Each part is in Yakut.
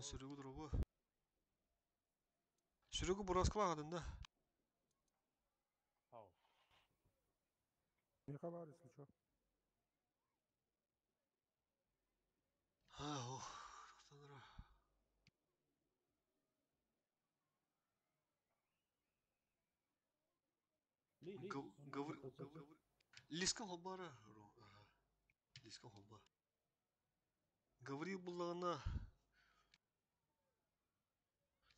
Серега дорогой. Серега бураскалаах да. Ау. Миэхэ баар, если что. А, ох, Александра. Говори, Лиска хобара. Лиска хоба. Говорил буллаҕына.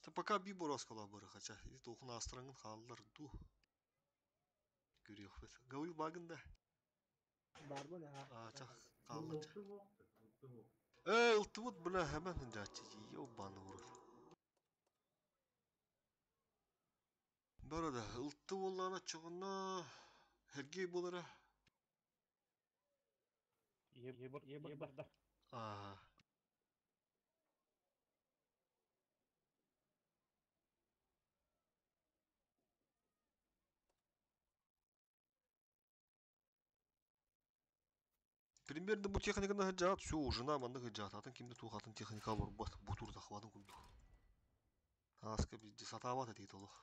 Та пока би бураскала бары хотя. И толкун астыраңын хааллар ду. Көрүөхпүт. Говорил багын да. Барбын а. А, чах хаалла. Эй, ылтыбыт бля, хэмэн дячи. Ёбаный в рот. Бары да, ылты боллаана чоҕуна Хергей болара. Ебар, ебар да. А. Примерно бу техниканы хыджаат, все, жена манны хыджаат, атын кимде туох атын техника барбат, бу тур захватын курдук. Аска бидди сатаабат этигит олох.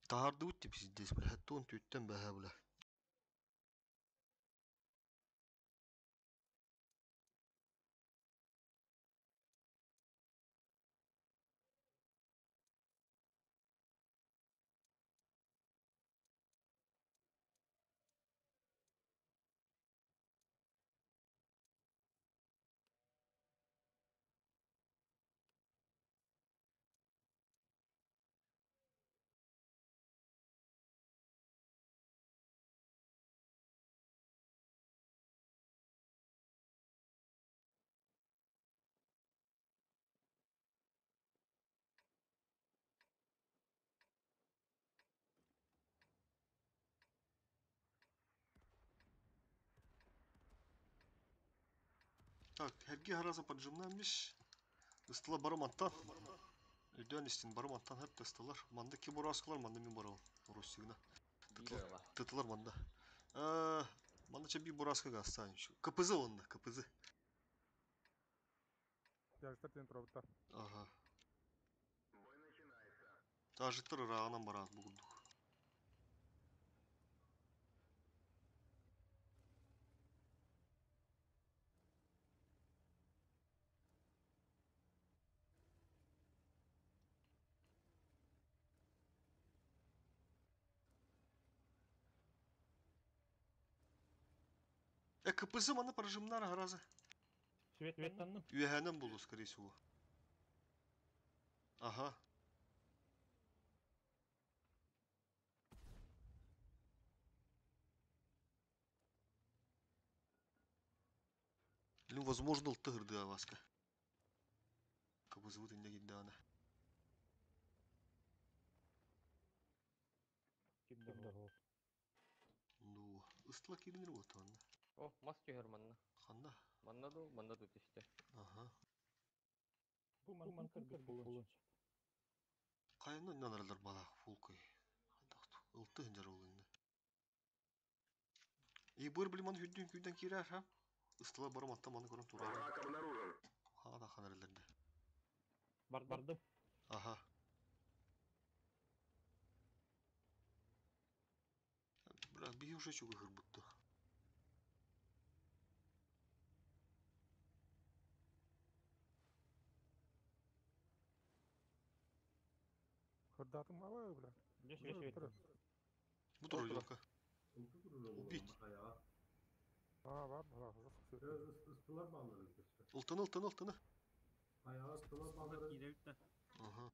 Таһардыбыт тип здесь, бля, туон түүттэн бэһэ, бля. Так, Хергей хараза поджимнамиш. Ыстыла барым аттан. Өйдөөн истин барым аттан хеп ыстылар. Манда ки бураскалар, манда мен барам. Россигна. Тытылар манда. Манда чеби бураска останем. КПЗ онда, КПЗ. Тяжтар тен турабыттар. Ага. Тажиттар ырааҕынан бараат бугурдук. КПЗ маны прожимнар аразы. Свет светтанным. Үөһэнэн булу, скорее всего. Ага. Ну, возможно, ылтыгырды Васка. КПЗ вот инде киддаана. Ким да хоо. Ну, ыстыла киринер вот онна. О, мас түһэр манна. Ханна. Манна ду, манна ду түсте. Ага. Бу ман кыргыз болуун. Кайын нанаралар бала фулкой. Ылты хынжар ол инде. И быр билман хүддүн күйден кирер ха. Ыстыла барым аттан маны көрөн турар. Враг обнаружен. Ха да ханараларда. Бар бардым. Ага. Бля, бии уже чугу хырбытты. Хырдатым абай, бля. Деш свет. Бу тур елка. Убить. А, бар, бар, все. Ылтыны, ылтыны, ылтыны. Ага.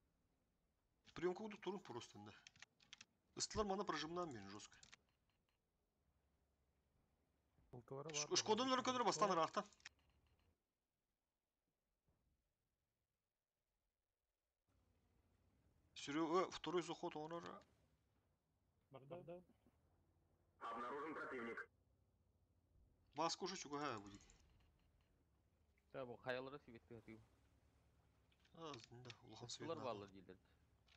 Приемка буду турун просто, да. Ыстылар мана прожимнан мен жестко. Ылтылары бар. Шкодан өрі көдір бастан ырақтан. Серега, второй заход он ара. Барды. Обнаружен противник. Баска уже чуга будет. Та бу хаялары сибетти хатыы. А, да, улахан свет. Тылар баалар дийлер.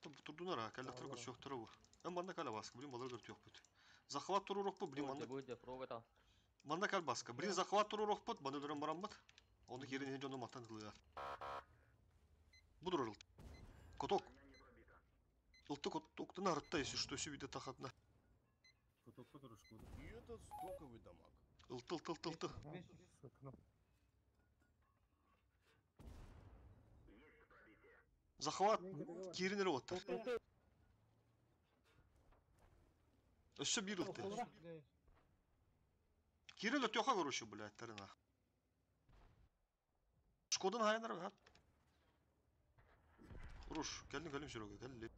Турдунар а, кәлләктер көрсөктөр бу. Эм банда кәлә баска, билим балар көртү yok бит. Захват туруорукпут, блин, манна Бу дьэ, прога таҕыста. Манна калбаска. Блин, захват туруорукпут, маны өлөрөн бараммыт. Оны киирэн иһин дьону мантан ылыа. Бу турар ылт. Коток. Ылты котоктан арытта, если что, себе тахатна. Котокка турушку. И этот стоковый дамаг. Ылты, ылты, ылты, ылты. Сытыным. Захват киирин эрэ уоттар. Өссө биир ылты. Киирин өтүөхэ короче, блядь, тарына. Шкодан хайанар хат. Руш, кэллин кэлим Серега, кэлли.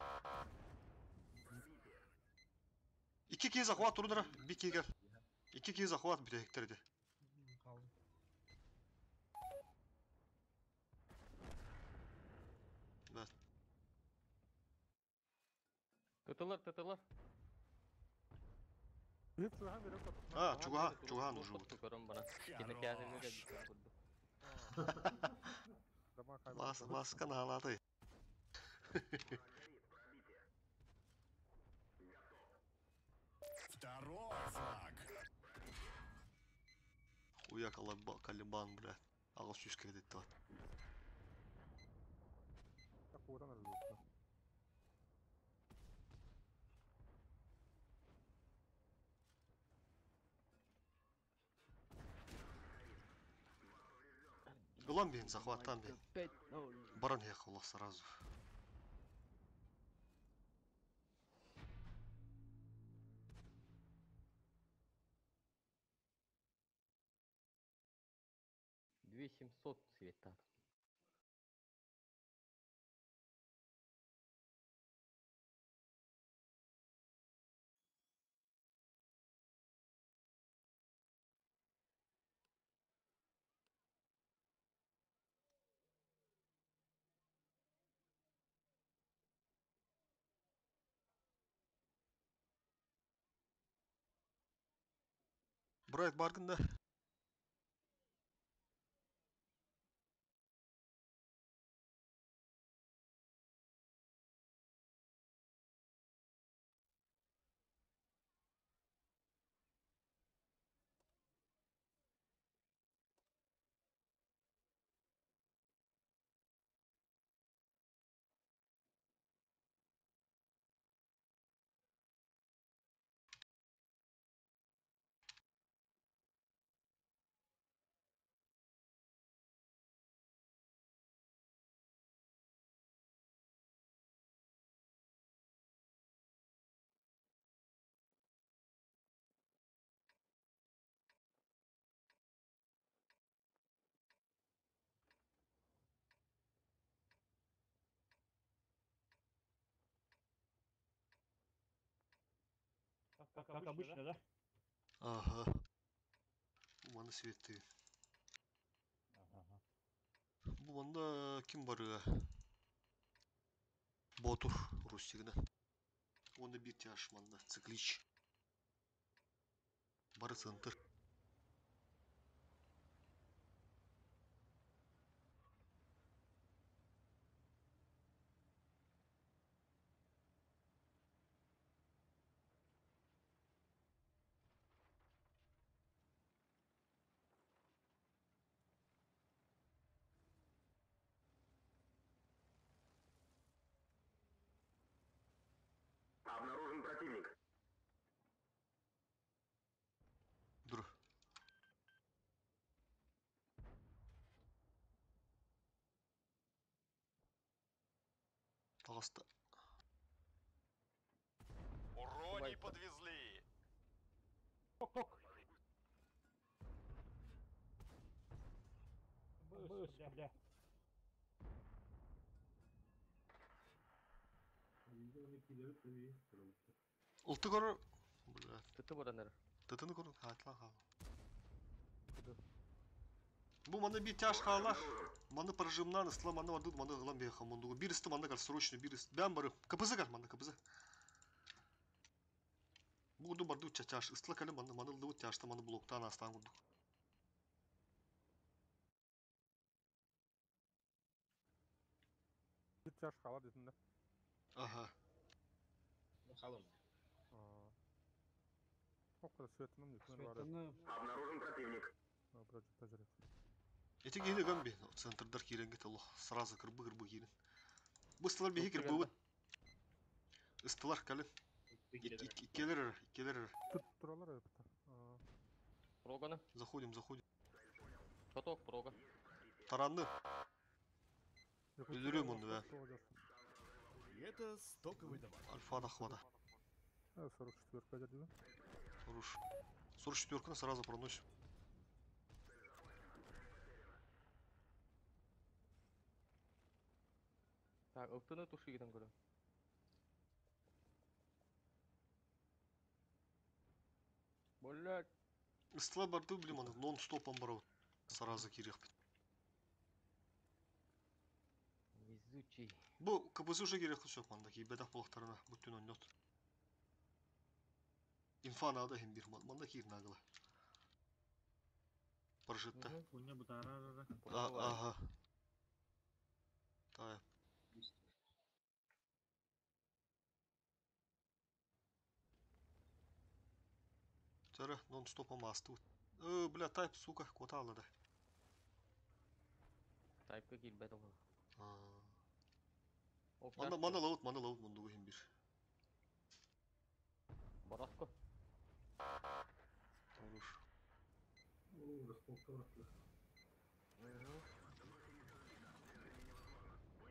Икки киһи захват турдара, bir киһи кел. Икки киһи захват бүтэһиктэр ди. Да. Тытылар, тытылар. Биир чугаһан берем коток. А, чугаһа, чугаһан уже вот. Көрөн бара. Кини кәһәгә кэлбит курдук. Дамаг Лас, ласка наалатай. Второй флаг. Хуя калибан, бля. Аҕыс сүүс кредит var. Куотан эрэ. Ылан биһин, захваттан биһин. 5-0. Баран хех сразу. 2700 света. Брайт баргында. Как обычно, да? Ага. Бу манна светти. Ага. Бу манна ким барыа? Ботур Рустигна. Онда бир тяж манна циклич. Бары центр. Обнаружен противник. Дур. Таҕыста. Урони подвезли. Ток-ток. Быс, бля. Ылты көрөр. Бля. Тыты баранар. Тытыны көрөр. Хаатла хаал. Бу манна бир тяж хаалар. Манна прожимнан ысла манна бардыт манна ылан беха мундугу. Бир исти манна кал срочно бир исти. Бәм бары. КПЗ кал манна КПЗ. Бу курду барды чачаш. Ыстла кале манна манна ылдыбыт тяжта манна блоктан астан курдук. Бир чаш хала десин да. Ага. Халым. Окко светным нүкмэн бары. Светаны. Обнаружен противник. Бражы тажырет. Ити киһини ыган би центрдар киирэнгэ олох сразу кырбы-кырбы киирин. Быстылар биһи кырбыбыт. Ыстылар кэлин. Иккилер эрэ, иккилер эрэ. Тут туралар эпта. Проганы. Заходим, заходим. Поток прога. Таранны. Өлөрүм онну бә. И это стоковый дамаг. Альфа захвата. 44 деді. Хорош. 44-ны сразу проносим. Так, ылтыны тушигитен көрө. Блять. Ыстыла барды, блин, аны нон-стопом барабыт. Сразу кириэхпит. Везучий. Бу КПЗ уже кириэххэ сөп манна киирбэтэх буоллахтарына бүттүн онньот. Инфа наада иһин биир манна киир наагыла. Парашютта. Хуйня бутарара. Ага. Тайп. Чара нон-стопом астыбыт. Бля, тайп, сука, куотаалла да. Тайпка киирбэт ол. Манна манна лабыт, манна лабыт мундугу иһин биир. Бороско. Хорош.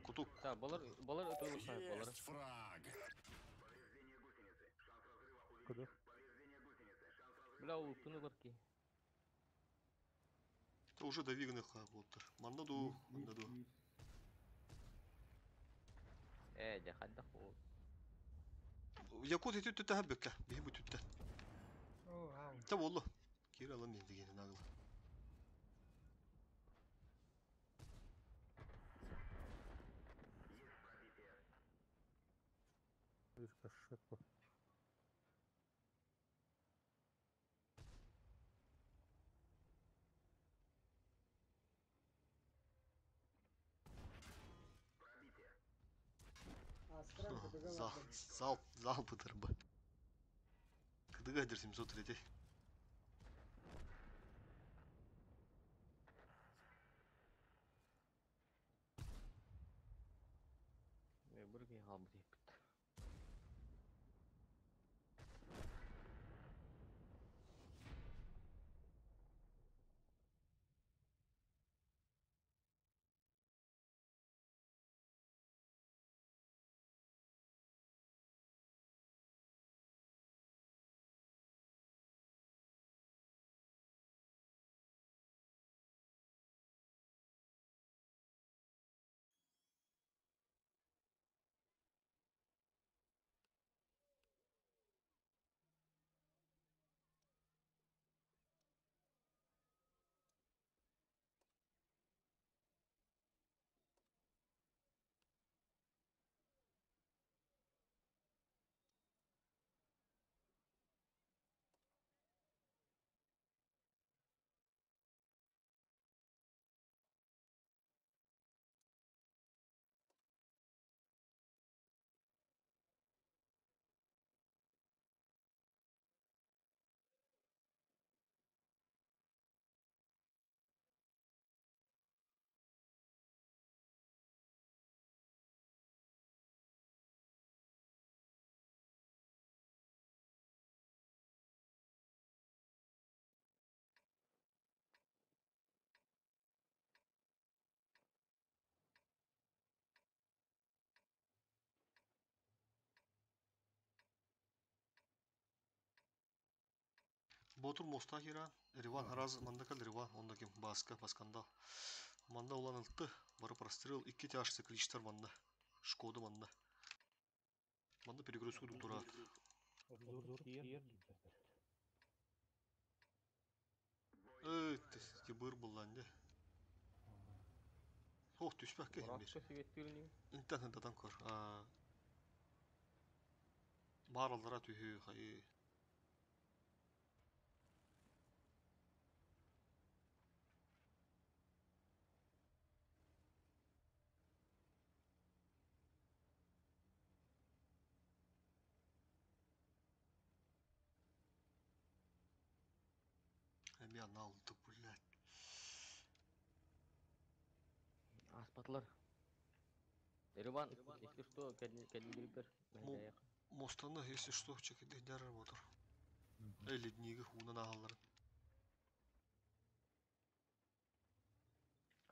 Кутук. Так, балар балар ытылык балар. Есть фраг. Куда? Бля, ол ылтыны ки. Это уже давиганы болуптар. Манна ду, манна ду. Э, дьэ хайдах ол. Якут ити үттүттэ хаббекка. Биһи бу түттэ. О, ау. Та болду. Киир алам мен дегени нагыла. Рикошет по. Астран кытыга Зал, бардым. зал, зал бытырбы. Кыдыга дер 703. Э, бір кей халбы дейппит. Ботур моста кира. Риван раз мандакал Риван, онда ким баска, баскандал. Манда улан ылтты. Бары прострел. Икки тяжцы кличтер манда. Шкода манда. Манда перегрузку турат. Эй, тибыр булланды. Ох, түспәккә иһин биир. Бороско сибеттирни. Интен дадан көр. Баралдара түһү хайы. Эмиэ анал блядь. Ааспатылар. Ереван, если что, кэллигирбер. Мостаны, если что, чекидер работал. Или дниги хуна нагалларын.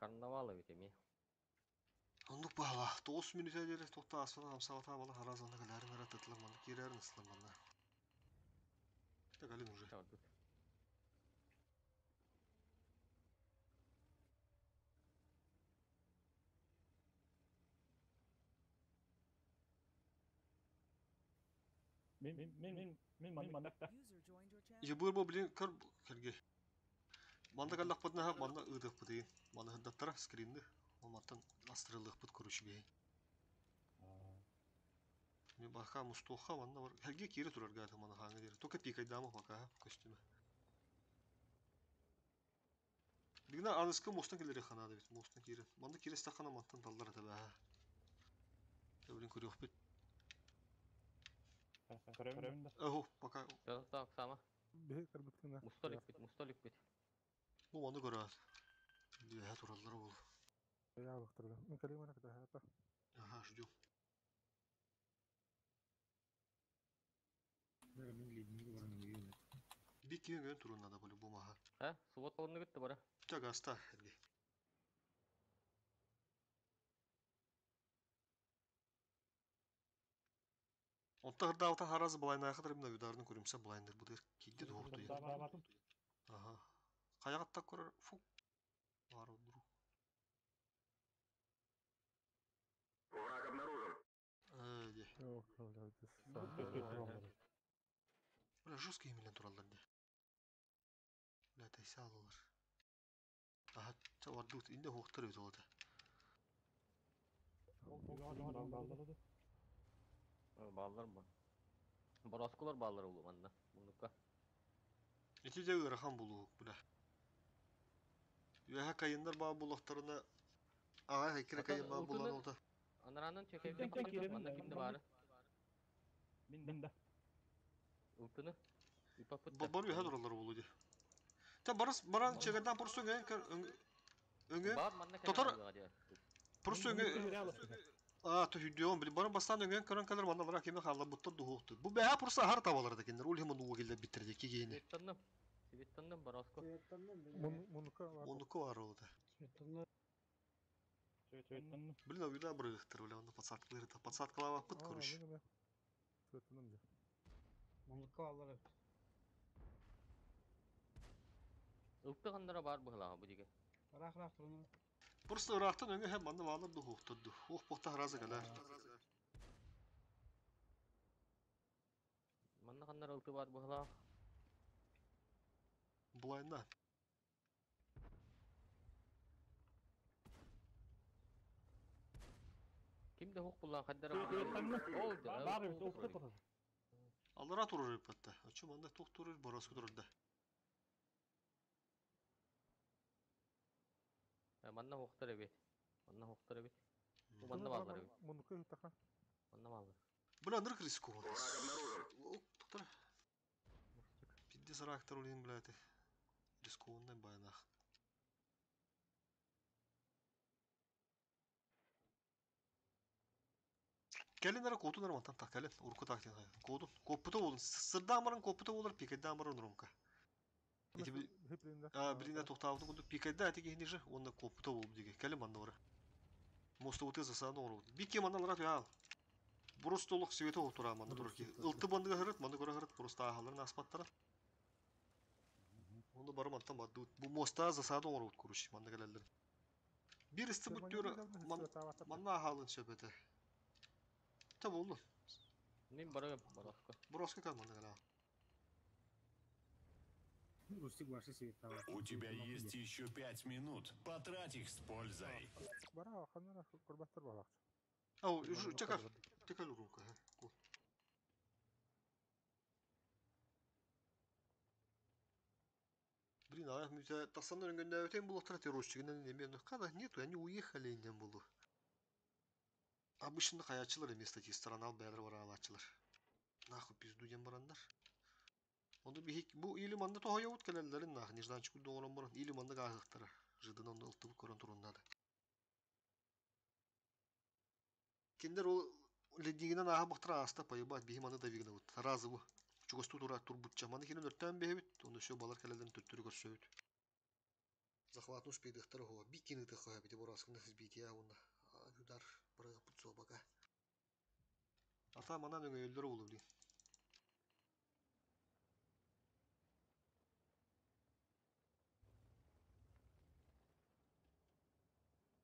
Карнавал ведь эми. Оннук баала. 9 мүнүүтэ диэри тохта аспана хамсаата бала харазанна кэлэрин ара тытылар манна киирэрин ыстылар манна. Так алин уже. Чавдыт. Мин мин мин мин мин мин манна да. User joined your channel. Ебыр бу блин көр кэрге. Манна каллахпытына хап манна ыдыхпыт Манна хыдаттара скринни. Оматтан астрылыхпыт короче бей. Мен баха мустуха манна бар. Херге кире турар гата манна хаңа дери. Только пикайдама пока костюме. Бигна аныскы мостан келери ханада бит. Мостан кире. Манна кире стахана мантан таллар ата баа. Блин көрөкпүт. Көрөбүн да. Охо, пока. Так, сама. Биһи кырбыткына. Мустолик бит, мустолик бит. Бу маны көрөт. Бия тураллар ол. Я бактырда. Мен калимана кыта хата. Ага, ждем. Мин ледниги баран үйүнө. Бик киген көн турун надо по-любому, ага. А? Субот олуну күттү бара. Тяга аста, Сергей. Онта хырдаалта харазы былайнаахы мына ударны көрүмсө былайныр бу дер кийди дуохту. Даабатым. Ага. Каягатта көрөр фу. Бар дуру. Враг обнаружен. Э, де. Yok, öyle Бля, жесткий именно тураллар де. Бля, тайса алалар. Ага, чабардут инде хоктор өтө олду. Баалар бар. Бороскулар баалар улу манна. Мунука. Ити де ырахан булуу, бля. Үөһэ кайыннар баа буллахтарына ага хекире кайын баа булан олта. Анаранын Кимден чөкөйбүт кииребин манна да, кимде баары. Мин мин да. Ылтыны. Ипапыт. Бар үөһэ тураллар булуу ди. Та барыс баран чегерден просто өңө өңө Бар манна Тотор- кэлэн просто өңө А, то хүдүөн били баран бастан өңөн көрөн калар манна кеме халла буттар дуһукту. Бу бэһэ просто хар табалар да кендер. Ул хем нуга келде биттерди кигени. Сибиттанным. Сибиттанным Бороско. Мунука бар. Онуку бар олду. Сөйттен. Блин, уйда бырыгыктыр бля, онда подсадкалар да подсадкалава пыт короче. Сөтүнүм же. Ылты кандара бар быһылаҕа бу диге. Просто ырактан өңө хем манна баалар дуһуктурду. Ох бохта харазы калар. Манна кандара ылты бар быһылаах. Булайна. Кимде хук буллан кандара Сөйттен. Ол Бар бит ылты турар. Аллара турur ипатта. Ачы манда тох турur, бороску турur да. Манна хуктар эбит. Манна хуктар эбит. Бу манна баалар эбит. Мунука хутаха. Манна баалар. Бля, нырк рискован. Враг обнаружен. Токтор. Пиздец реактор улин, блядь. Рискованный байнах. Кэлин ара кодун ара мантан так кэлин урку так тен кодун коппута болун сырдаамарын коппута болар пикайдаамарын румка. Эти би Хиплинде. а билине токтаабытын курдук пикайда эти кихини же онна коппута болуп диге кэлин манна бара. Моста уты засаны ору. Бикке манна ларат яал. Просто толук свете отура манна турар ки. Ылты бандыга хырыт, манна көрө хырыт, просто ахаларын аспаттара. Онда барым антан барды. Бу моста засады ору короче, манна келелер. Бир исти буттура манна ахалын сөбөтө. Та болду. Мен барам Бороско. Броска кал манна келе. Рустик башы себеп У тебя есть еще 5 минут. Потрать их с пользой. Бара ханара курбаттар балакчы. Ау, чекал. Чекал румка. Ку. Блин, а мы тасаныр өнгөндө өтен булактар террорчигинен неме када нету, они уехали инден булу. Обычно хаячылар эми статистиканы ал бәлер бар алачылар. Нахуй пизду ден барандар. Ону биһик бу или манна тоһойобут кэлэллэрин наах нежданчик курдук оҥорон баран или манна ааһыахтара. Жидынан онно ылтыбыт көрөн туруннаада. Кинилэр ол леднигинэн ааһа ааста поебать биһи маны давигнабыт. Разовы чугастуу тура турбутча. Маны кинин өртөөн биһэбит, онно все балар кэлэллэрин төттөрү көрсөбүт. Захватну успейдыхтара хуа. Бикин ытыхха бити бораскына сбития уонна удар бырыгаппыт суобака. Ата манан өҥөйөллөр уолу блин.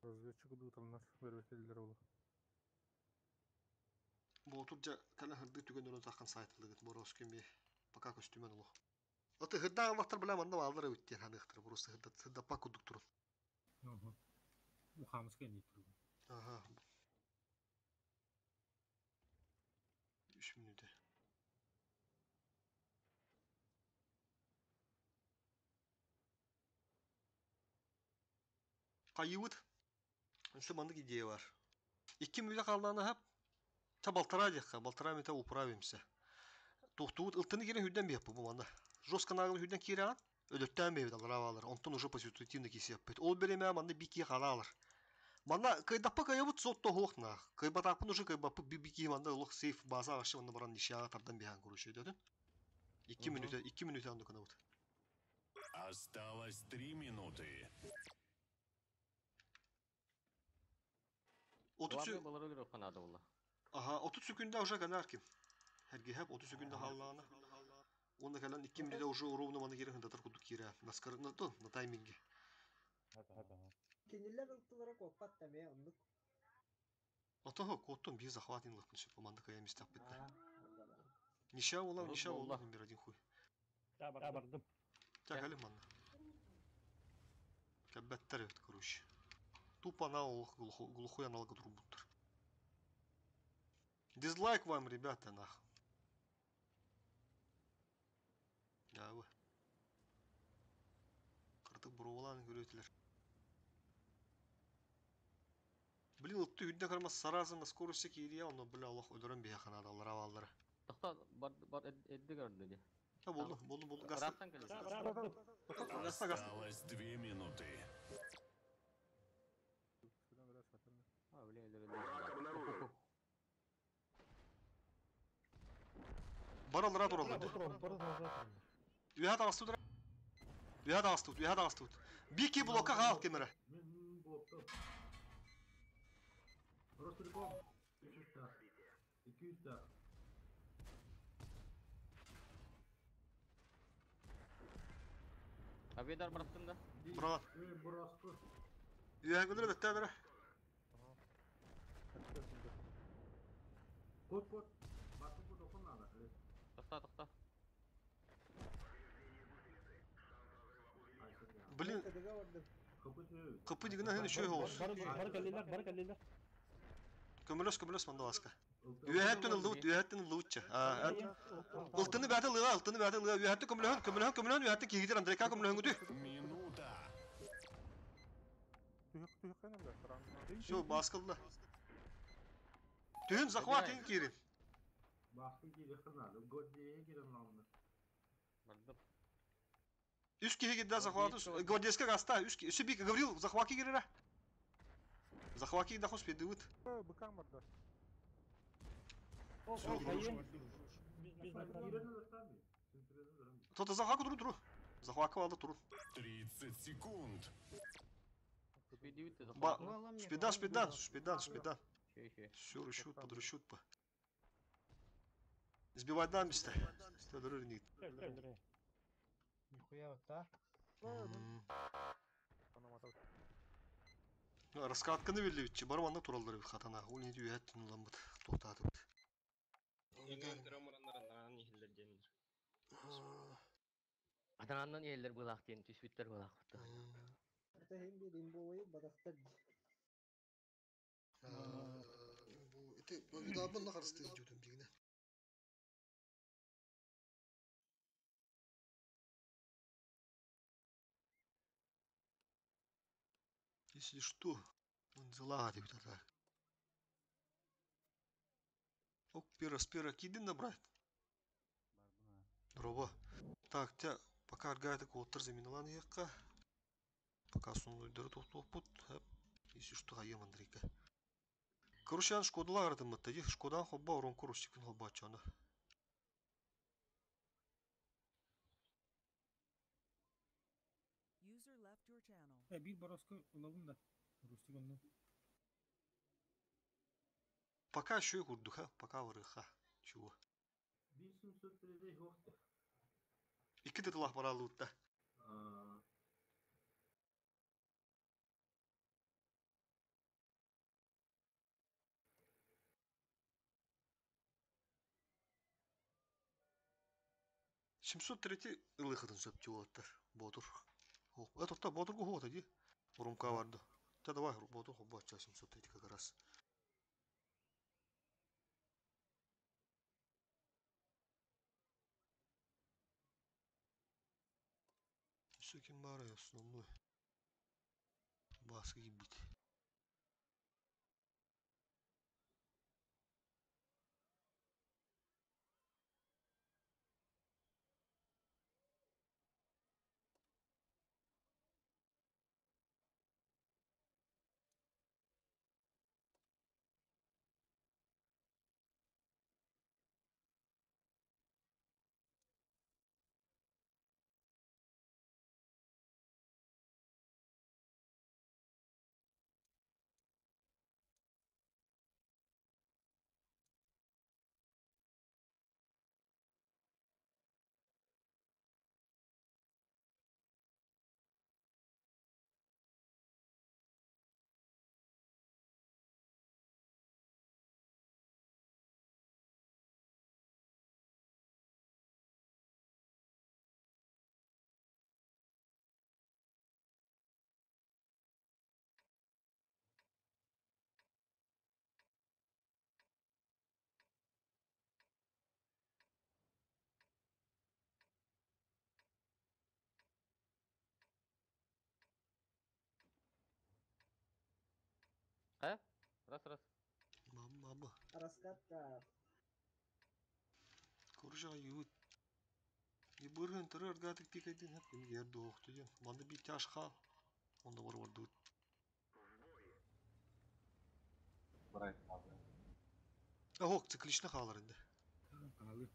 Разведчик ыыталлар, бэрбэтэллэр олу. Боотур дьэ кэлэн хырдыы түгэн өрөн саххан сайтылыгыт борооску эмиэ пока көстүмэн олох. Аты хырдаах аллахтар бля манна бааллар эбит диэн ханыахтара просто хырдаппа курдук турун. Ухамыска эмиэ турун. Ага. 3 мүнүүтэ. Хайыбыт. Өссө маннык идея бар. 2 мүнүүтэ хааллаан аһап. Та балтараа диэххэ, балтараа мүнүүтэ управимся. Туохтуут ылтыны киирэн хүрдэн биэппит бу манна. Жестко наагыл хүрдэн киирэҕин, өлөртөөн биэбит аллараа Онтон уже по ситуативно киисиэппит. Ол бириэмэ манна бикии хаалаалар. Манна кыйдаппа кыйабыт сотто хуох наах. Кыйбатаахпын уже кыйбаппыт би бикии манна олох сейф база аҕашы манна баран нишаға тардан биһан короче өйдөтүн. 2 мүнүүтэ, 2 мүнүүтэ анды кынабыт. Осталось 3 минуты. 30 Главное балар өлөрө ханада була. Аха, 30 секундда уже кэлэр ким. Хергиһэп 30 секунда хааллаҕына. Уонна кэлэн 2 мүнүүтэ уже ровно маны киирэн хындатар курдук киирэ. Наскар на то, на тайминге. Кинилэр ылтылара куоппат да эмиэ оннук. Ото коттун бир захват инлыхпын сөп команда кая местах битте. Аа, Ниша ола, Урут ниша ола буолла. номер один хуй. Та бардым. Тя кэлим манна. Кэббэттэр эбит, короче. Тупо на олох глухой аналога турбуттар. Дизлайк вам, ребята, нах. Да, вы. Кырдык буруолаан көрөтүлэр. Блин, ытты үрдэ карма сразу на скорости киирия, онно бля олох өлөрөн биһэ ханаадаллар аваллары. Тохта бар бар эдди көрдү ди. Та болду, болду, болду. Гаста, Ырахтан кэлэр. Та бардым. гаста, гаста. Осталось 2 минуты. Сюда берешь, хатырны. А, бля, өлөрө. Враг обнаружен. Бар аллара тураллар. Үһә тагысты Үһә тагысты, үһә тагысты. Бики блокка каал кемере. Мен блокта. Ростелеком 300 так. 200 так. Авиадар бараттым да. Браво. Бұрасқы. Үһә гүлөр беттәдер. Код код. Басып код оқын надо. Тохта, тохта. Блин, Тыга бардым. Копы капы дигән һән еще голос. Бар бар кэллилэр, бар кэллилэр. Көмөлөс, көмөлөс манда ласка. Үһәттен ылдыбыт, үһәттен ылдыбытча. Ылтыны бәте лыга, ылтыны бәте лыга. Үһәтте көмөлөһөн, көмөлөһөн, көмөлөһөн, үһәтте кигитер Андрейка көмөлөһөн күтү. Минута. Түһүк түһүк кайна бля, таран. Все, баскылды. Түһүн захват ин кирин. Басқы келе қырнады. Годдеге келе мынауны. Бардым. Үс киһи кидда захват, гвардейска гаста, үс ки, үсү бик Гаврил захваки кирера. Захваки да хоспи дыбыт. Быкан барда. Всё, Хайын. Тота захваку туру туру. Захваку алды туру. 30 секунд. Спидивит Ба, захват. шпидан, шпидан, шпидан, шпидан. Ще, ще. Все, расчет, под расчет по. Сбивать нам место. Нихуя вот так. Раскатканы беллибитчи, бар манна тураллар бит хатана. Ол не дүйәт нуламбыт, тоқтатып. Атананнан еллер булак диэн түспүттэр булак. Это хим bir имбовый бадахтар. Бу эти видабын лахарсты жүтүм дигине. Если что, он залагает вот так. Ок, пера, спера, кидин набрать. Роба. Так, те, пока аргайты куоттар заминалан иһиэххэ. Пока сундуйдары тохтуохпут. Если что, хайым Андрейка. Короче, ан Шкодала аратыммытта ди. Шкодан хобба оронку Рустикын хобба ачана. User left your channel. Биир борооску ылабын да. Рустик онно. Пока еще и курдуха, пока варыха. Чего? Биир 703 хуохта. Икки тытылах баралуутта. Аа. 703 ылыхытын сөп уолаттар. Ботур. Это Ботургу хота ди. Урумка барды. Та давай Ботур хобба 703 как раз. Все ким бары основной. Баскы бит. Э? Раз, раз. Мама. Раскатка. Короче, ют. И быргын тыры аргатык пикайдин хеп ким герді оқты ден. Манды би тяж хал. Онда бар бар дуд. Брать. Ох, циклично халар инде. Каналы.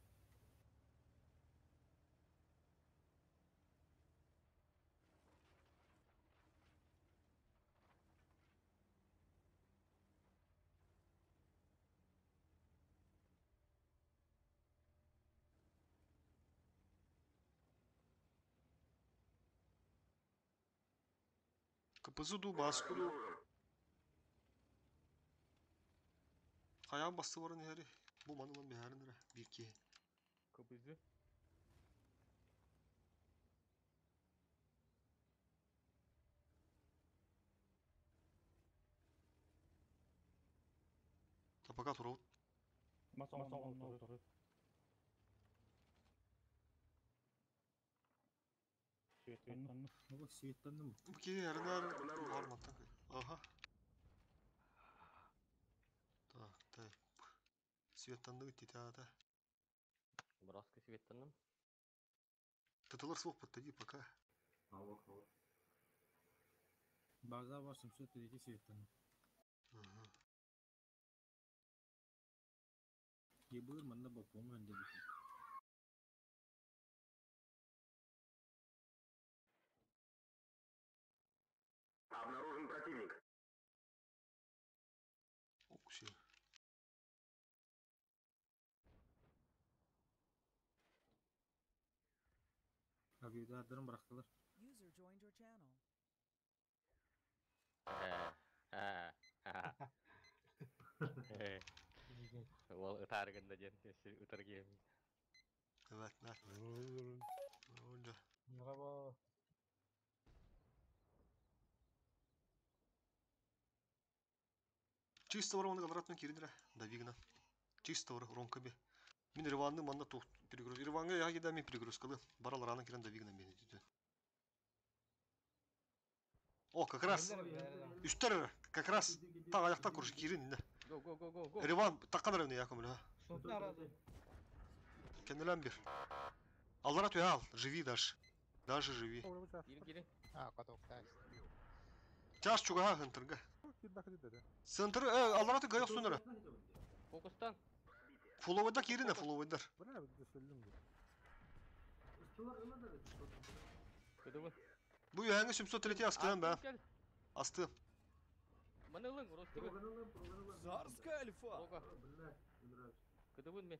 КПЗ ду баскуду. Хаян басты барын хәри. Бу манылан бихәрин ре. Bir ki. КПЗ. Та пока турабыт. Мас оҥон Светтанны. Бу светтанны. Бу ки хәринер бар маттан. Ага. Так, так. Светтанны титата. Борооску светтанным. Тытылар суох подтади пока. Алло, алло. База бар 703 светтанны. Ага. Ебыр манна балконга өндөбүт. Обнаружен противник. Окси. Авиадарын бырахтылар. User joined your channel. Ол ытаргында ден, ытаргем. Evet, evet. Öyle. Merhaba. Чисто бар оны квадратный кирдире. Давигна. Чисто бар ронкаби. Мин Риванны манна тух перегруз. Риванга я гида мин перегрузкалы. Барал рано кирен давигна мени диде. О, как раз. Үстер как раз. Та аякта курш кирин. Го, го, го, го, го. Риван таккан ревне яком ля. Сонтна разы. Кенделен bir. Аллара түһэ ал, живи даже. Даже живи. Киирин киирин. А, катоктаас. Чаас чугаһа хынтырга. Центр, аллара тү гайок сунара. Фокустан. Фуловайда киирин, фуловайдар. Кыдыбын. Бу үһәңі 703 астыам бә. Астыам. Маны ылың, Ростигы. Царская альфа! Кыдыбын мен.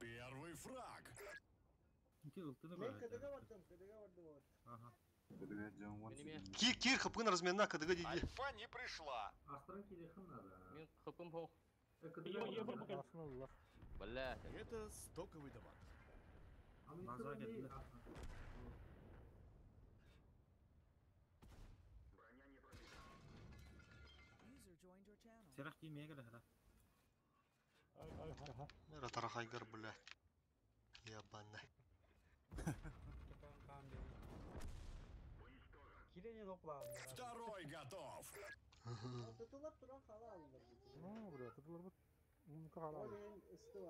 Первый фраг! Ити ылтыны Мен бар. кыдыга бардым, кыдыга бардым вот. Ага. Кир, кир, хыпкын разменна кыдыга диди. Альфа не пришла! Мен хыпым хоқ. Бля. Это стоковый товар. База келдилер. User joined your channel. Серах киймeye келе хара. Мера тарахайгар, бля. Ябана. Второй готов! Тытылар туран хала алыныр. Ну, бля, тытылар бут. Мунка хала. Ол деген ысты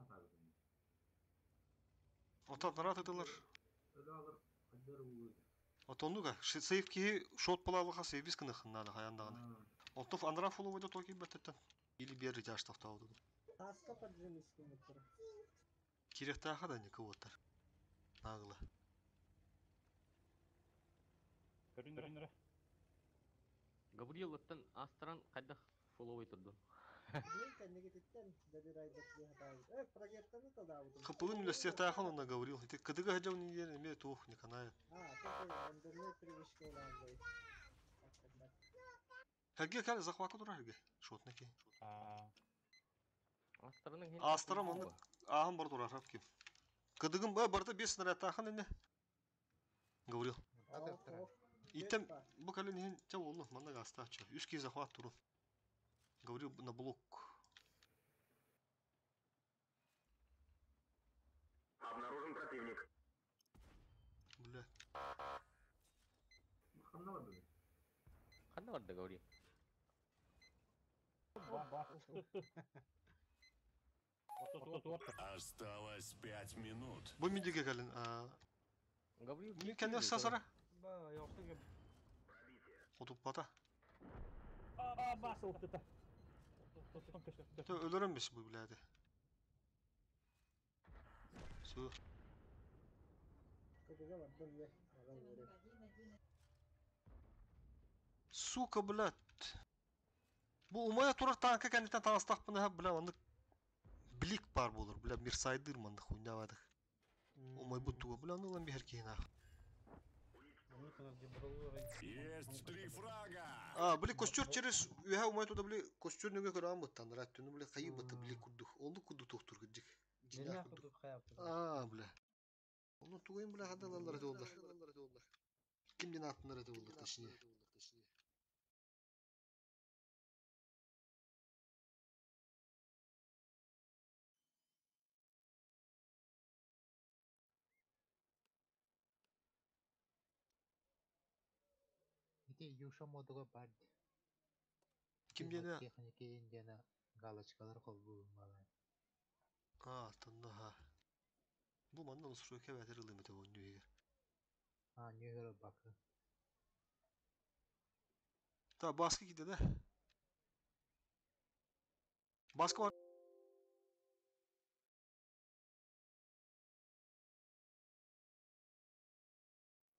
бар. Ота нара тытылар. Отоннуга, сейф ки шот балалыха сейвис кыны хыннады хаяндаганы. Отов андра фуловайда токи бәттеттен. Или бери жаш тоқтауды. Таска поджим искин тур. Кирехтаха да никого-то. Нагло. Көрүнөр. Габриэл оттан астран қайда фолловой тұрды. Мен кәнегететтен добирайдык дии хатаабыт. Э, прогеттаны талдаабытым. Хыпылын үлестехтахан он наговорил. Ити кыдыга хадяу не ер, неме тух, не канает. А, тут рандомный привычка улаанбай. Хәге кәл захваку тура хәге. Шотники. Астраның Астра маны ахын бар тура хап ким. Кыдыгым ба барда бес снаряд ине. Говорил. Итем бу кәлен хин ча олу манда гаста ча. Үс ки захват туру. Говорил на блок. Обнаружен противник. Бля. Қанда барды Гавриил? Осталось 5 минут. Бу мидиге кәлен. Гавриил. Ми кәне сасара. Хотуп бата. Тө өлөрөм бис бу бляди. Су. Кыдыга бардым е. Ага, вере. Сука, блядь. Бу умая турар танка кәнеттен таңастақ бына, бля, аны блик бар болur, бля, мирсайдыр манды хуйня вадых. Умай бутуга, бля, аны лан бихер кейин ах. Есть три фрага! А, бли, костер через үһә умай туда, бли, костер нүгә көрәм буттан, рат түнү, бли, кайы бутты, бли, курдух. Онду курду тохтур гыджик. Жинах курдух. А, бля. Оны тугайын, бля, хадалалар это олдар. Кимден аттынар это олдар, точнее. Ити юша модуга бар. Кимден Техники индиана галочкалар холбу мала. А, тонна ха. Бу манна настройка бәтер ылымы те онню А, нюхера бакы. Та баскы киде да. Баскы бар.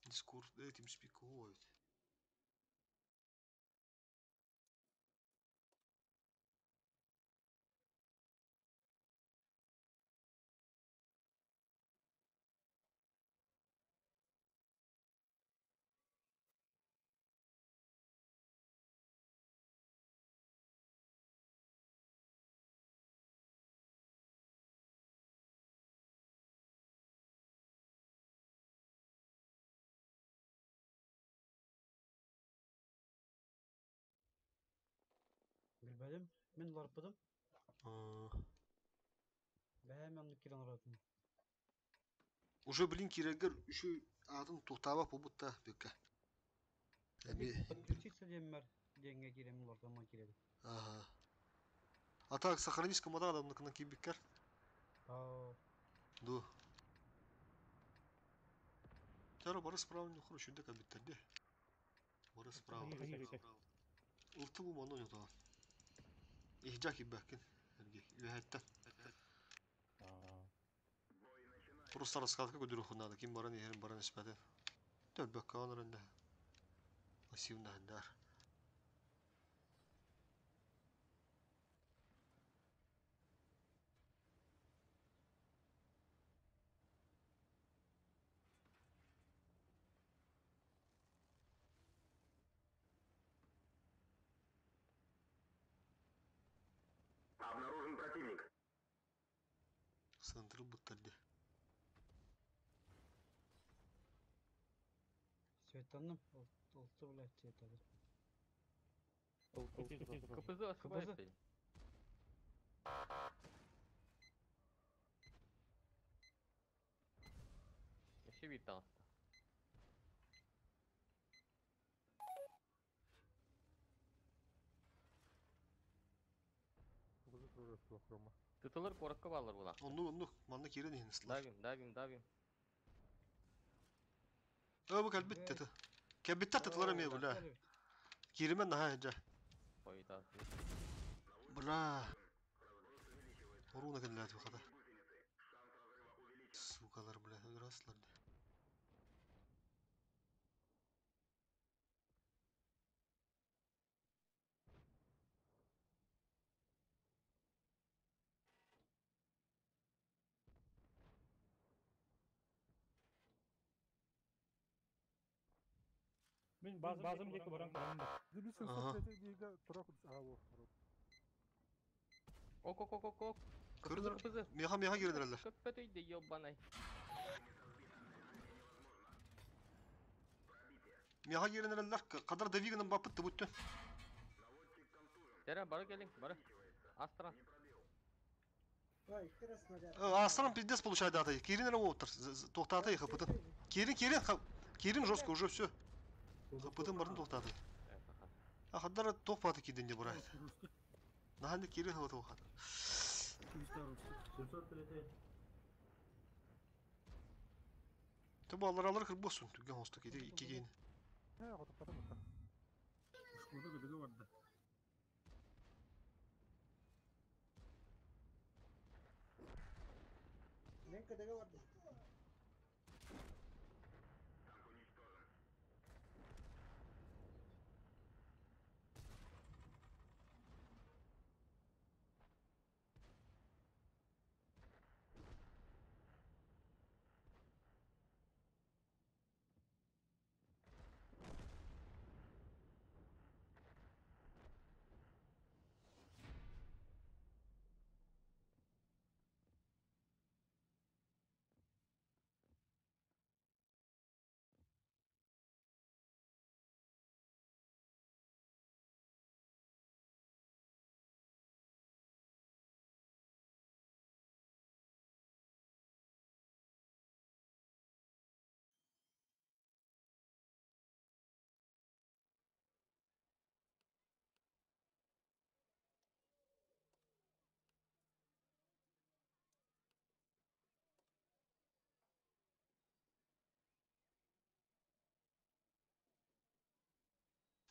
Discord, TeamSpeak ой. Билбедим. Мен ларпыдым. Бәһәм янды кирен аратым. Уже блин кирегер үшү атын тухтаба побутта бекка. Эми Подключиться. Диэммэр диэҥҥэ киирэн уларытан киирэбин. Ага. А так, сохранись комода на кибикер. Аа. Ду. Тара бары справа не хорошо, да кабиттерде. Бары справа. Улты бу маны ойнатаған. Ихжа кибәкин. Үһәттен. Просто раскладка көдүрү надо. Ким баран иһэрин баран испэтин. Төлбөккө онор энде. Пассивно дар. Обнаружен противник. Центры буттарде. Светанным. Олты блядь, светады. КПЗ ошибается. Еще вид там. КПЗ тоже хрома. Тытылыр коротко баллар була. Онну онну манна кирен иһин Давим, давим, давим. Ö bu кэлбит тete. Кэлбиттэр тытылар эмиэ бля. Киримен наха жа. Ой, да. Бля. Оруна кэллэт хата. Сукалар бля, ыраслар. Мен базам деки баран баран да. Ага. 705 тура аво. Ок, ок, ок, ок, ок. Көрдүр. КПЗ. Меха меха кирдирелер. Көппөтөй де ёбанай. Меха кирдирелер. Кадар давигынан бапыт бүттү. Тера бары келин, бары. Астра. Ой, икки раз снаряд. Астран пиздец получает дата. Кирин оттар. Тоқтаты хапытын. Кирин кирин кирин жестко уже все. Хапытын барын тоқтаты. А хадар тоқпаты киден де бурайт. Наханды кирин хапыты хат. 703. Табы алар алар кыр болсын. Түген хосты киди икки кейин. Э, готов потом. Шкода көдөгө барды. Мен кыдыгы барды.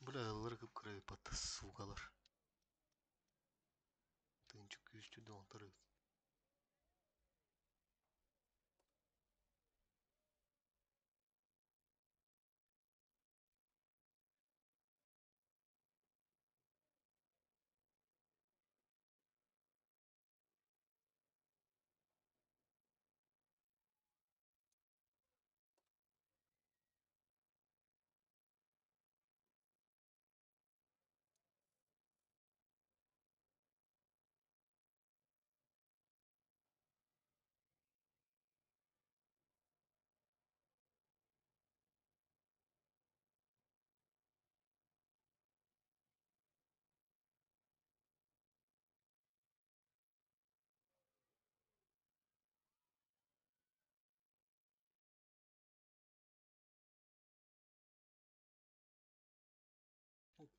Бля, алар кып кырай патта сугалар. Тынчык күстү донтары.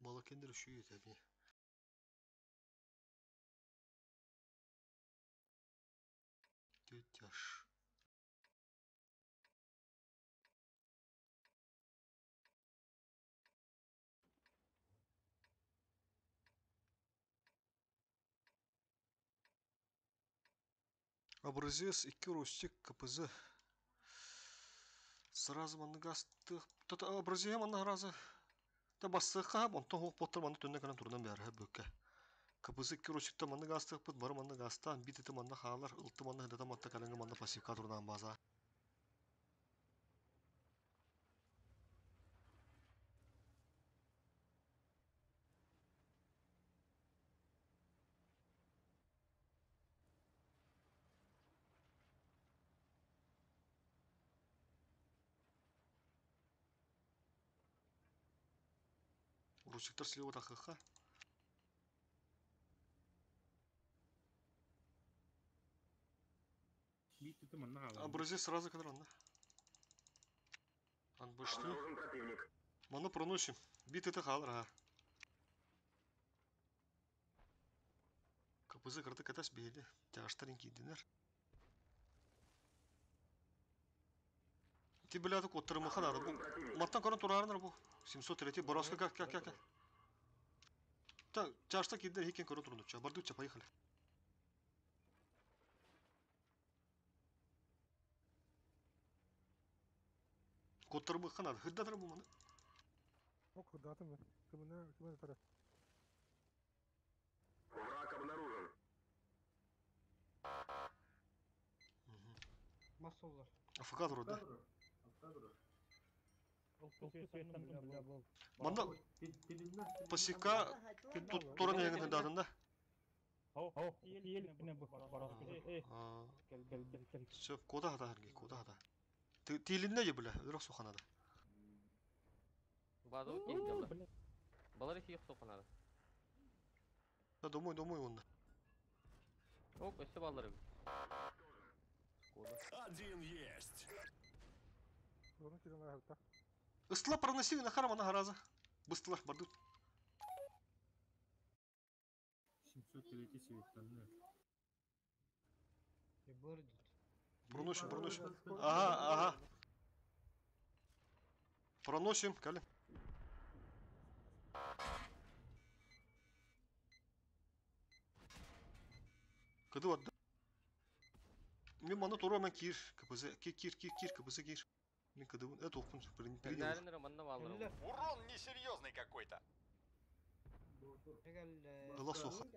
Балакендер үшүй етәби. Тетяш. Образец 2 ростик КПЗ. Сразу манныгастых. Тата образея манна разы. Та бассыха, онтон хук поттар манны түнне канан турдан бәрі бөккә. КПЗ 2 ростикта манныгастых бит бары манныгастан бит ити манна хаалар, ылты манна хыдата матта калыңы манна пассивка турдан база. Русиктар слева тахыха. Биир манна хаалар. Образец сразу кадран, да? Анбышты. Обнаружен противник. Маны проносим. Бит это халар, ага. КПЗ карты катас бейді. Тяжтарин кидинер. Ти блядь, оттырымы ханады. Бу маттан көрін турарыныр бу. 703 Боровска как как как. Та тяжта кидер хикен көрін турунду. Бардуча, поехали. Коттырымы ханады. Хыддатыр бу маны. Ок, датым. Кіміне, кіміне тара. Враг обнаружен. Масоллар. АФК туру да. Автодор. Манда пассивка туран ягын датында. Все, кода хата харги, кода хата. Тилинне же бля, өрөк суханада. База өткен Балар их соқанады. Да, домой, домой онда. Ок, өсі балары. Один есть. Оны кирен арта. Ыстыла проноси на харама на гараза. Быстылар, бардут. 703 светтанны. Проносим, проносим. Ага, ага. Проносим, кали. Кыды вот. Мен мана тура мен кир, КПЗ, кир, кир, кир, кир, КПЗ кир. Мен кыды это опын принял. Урон несерьезный какой-то. Была сухо.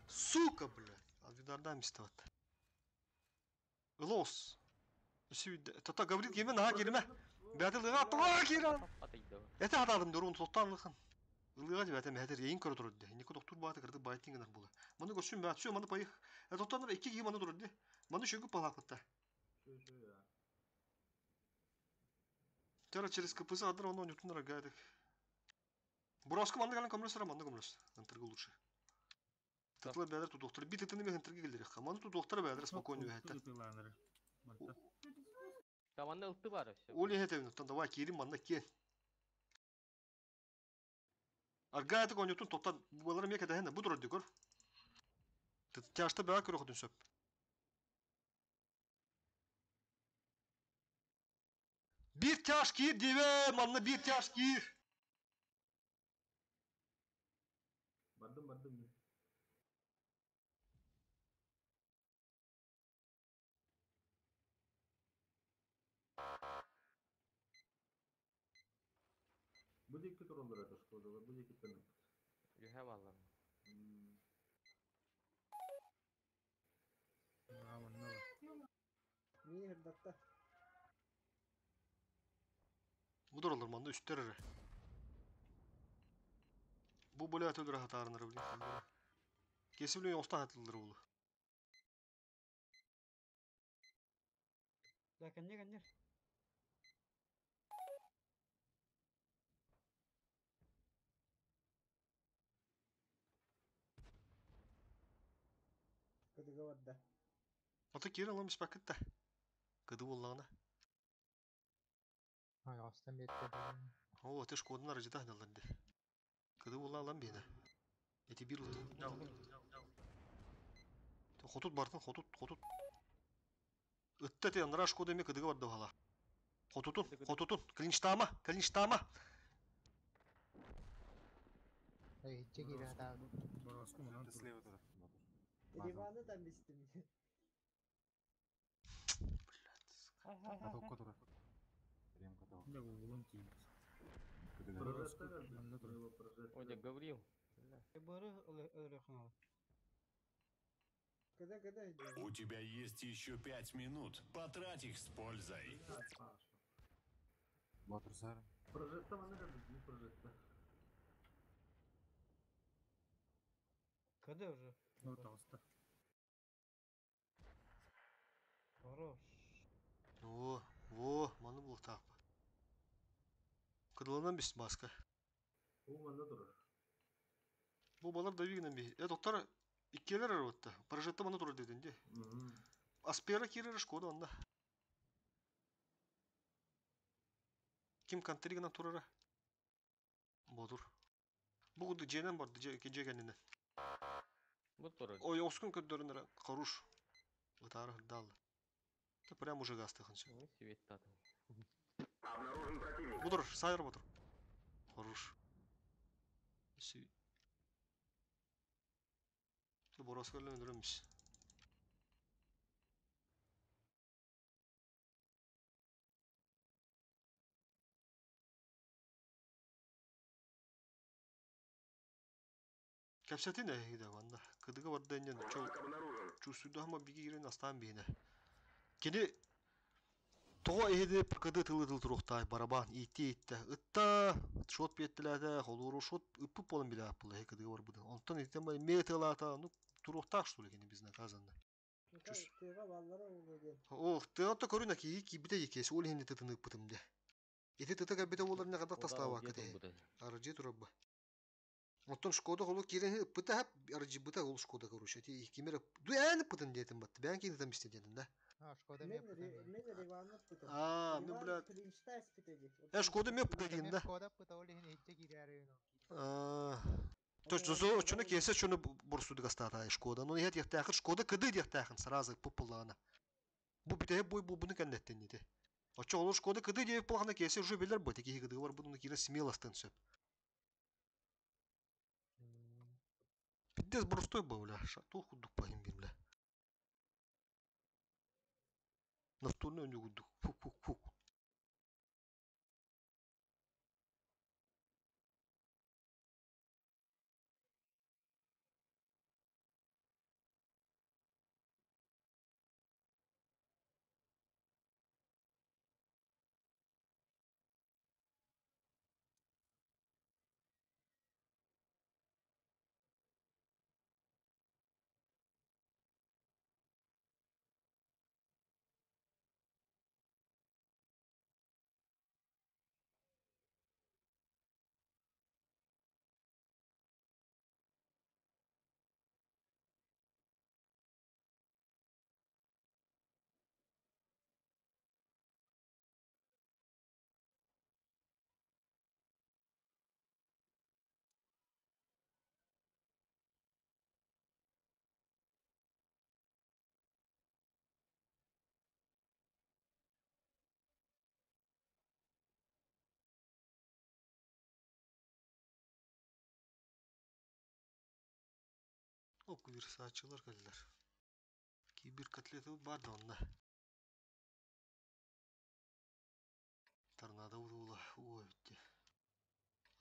Сука, блядь. А видарда мистоват. Лос. Тата говорит, кеме наха келме. Бәтіліға туға киран. Это атадым дөрүн тоқтанлықын. Ылыға деп әтем әтер ең көрі тұрды. Неко доктор баты кырды байтын гына була. Маны көрсүн бә, все, маны пайых. Тоқтаныр iki кии маны тұрды. Маны шөгүп балақытта. Тара через КПЗ адыр оны нютунара гайдык. Бураска маны галан көмрөс маны көмрөс. Антыргы лучше. Татлы бәдер ту доктор. Бит этini мен антыргы келдер. Маны ту доктор бәдер спокойно хәтта. Таманда ылты бар все. Оли хәтә давай кирим манда кен. Аргайты конютун топтан булар меке дәһәнә бу турды көр. Тяшта бә көр хөдүн сөп. Bir тяж кир диве, манна bir тяж кир. Бардым, бардым. Бу дикі туралар это шкода, бу дикі тенек. Юхэ баллар. Мин хырдатта. Бу туралар манна үстер. Бу бөлә төлөр хатарыныр билин. Кесип билен оста хатылыр булу. Да, кәнне, кәнне. Кыдыга барда. Ата кире аламыз пакетта. Кыды буллагына. Ай, астан бетте. О, ты шкоданы арыжыта хыналар ди. Кыды була алан бейді. Эти бир Хотут бартын, хотут, хотут. Ытта те анара шкода эме кыдыга барды бала. Хотутун, хотутун, клинчтама, клинчтама. Ичче кире хатаабыт. Бороску манан Это турар. слева туда. Риваны там бистим. Каток турар. Рем каток. Бля, углун тиийбит. Кыдыга. Прожектор Бороску манна турар. Его прожектор. Ой, дьэ, Гаврил. Бары өлөрөхналы. Когда, когда идем? У тебя есть еще 5 минут. Потрать их с пользой. Батыр сары. Прожектор манна көрбүт, прожектор. Когда уже? Ну, таҕыста. Хорош. Во, во, маны был так. Кыдыланан бис маска. Уу манна турар. Бу балар да вигнен би. Э, доктор, иккелер арыбытта. Прожекта маны турар дедин де. Аспера кирер шкода онда. Ким контригынан турара? Бодур. Бу куду женен барды, же кенинен. Бу турар. Ой, оскун көддөрүнөр хорош. Ытары дал. Это прям уже гастыхын все. Ой, светтатын. Обнаружен противник. Будур, сайыр будур. Хорош. Си. Борос көллөн өлөмүш. Кэпсэтин эһиги ванда. Кыдыга барда инен чол Враг обнаружен. чувствую хама биги кирен астан бейне. Кини тоҕо эһиди кыды тылы тыл турухтай барабан итти итте ытта шот беттилerde холуру шот ыппып болон биле аппыл эһи кыдыга бар будын. Онтон итте ме тылата ну турухтаах что ли кини безнаказанно. Чус. Тыга баллара улу ден. О, тыгатта көрүнө ки ки бите екес ол хинди тытын ыппытым де. Ити тыты кабите болар не кадак тастаба кыты. Аржи турабба. Онтон Шкода холу кирен ыппыта хап аржи быта ол Шкода короче. Ти кимер дуян ыппытын детим батты. Бән кин там исте дедим да. А, Шкода мен Мен мен Риваны пытым. А, мен бля. Клинчта испитеди. Э, Шкода мен пытадин да. Шкода пыта ол иһин ичче кире А. То есть зо чуны кесе чуны бурсуды гастата Шкода. Ну я дияхтахын Шкода кыды дияхтахын сразу пупулана. Бу бите бой бу буны кәннеттен диде. Очо ол Шкода кыды дип плахна кесе уже билер бу теки кыды бар буны кире смелостын сөп. Пиздец простой был, бля. Шату худук пахим бир, бля. Настольный у него фук фук фук. Ок версачылар кэллэр. Кибер котлеты бар да онна. Торнадо ула ой битте.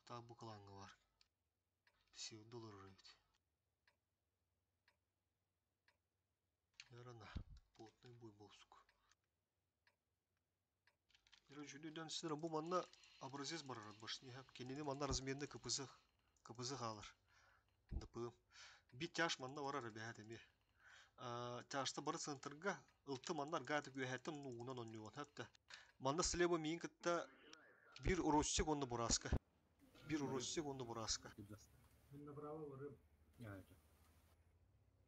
Та бу кланга бар. Псевдолар ведь. Ярана. Плотный бой был, сука. Короче, дүйден сіздер бу манна образец барар башни хап кенини манна разменді КПЗ КПЗ халар. ДП. Би тяж манна барар бәһәт эми. Тяжта бары центрга ылты маннар гаты гүйәһәттен нугунан оннюган хәтта. Манна слева миин кытта бир уросчик онны бураска. Бир уросчик онны бураска. Мен направо барым. Я это.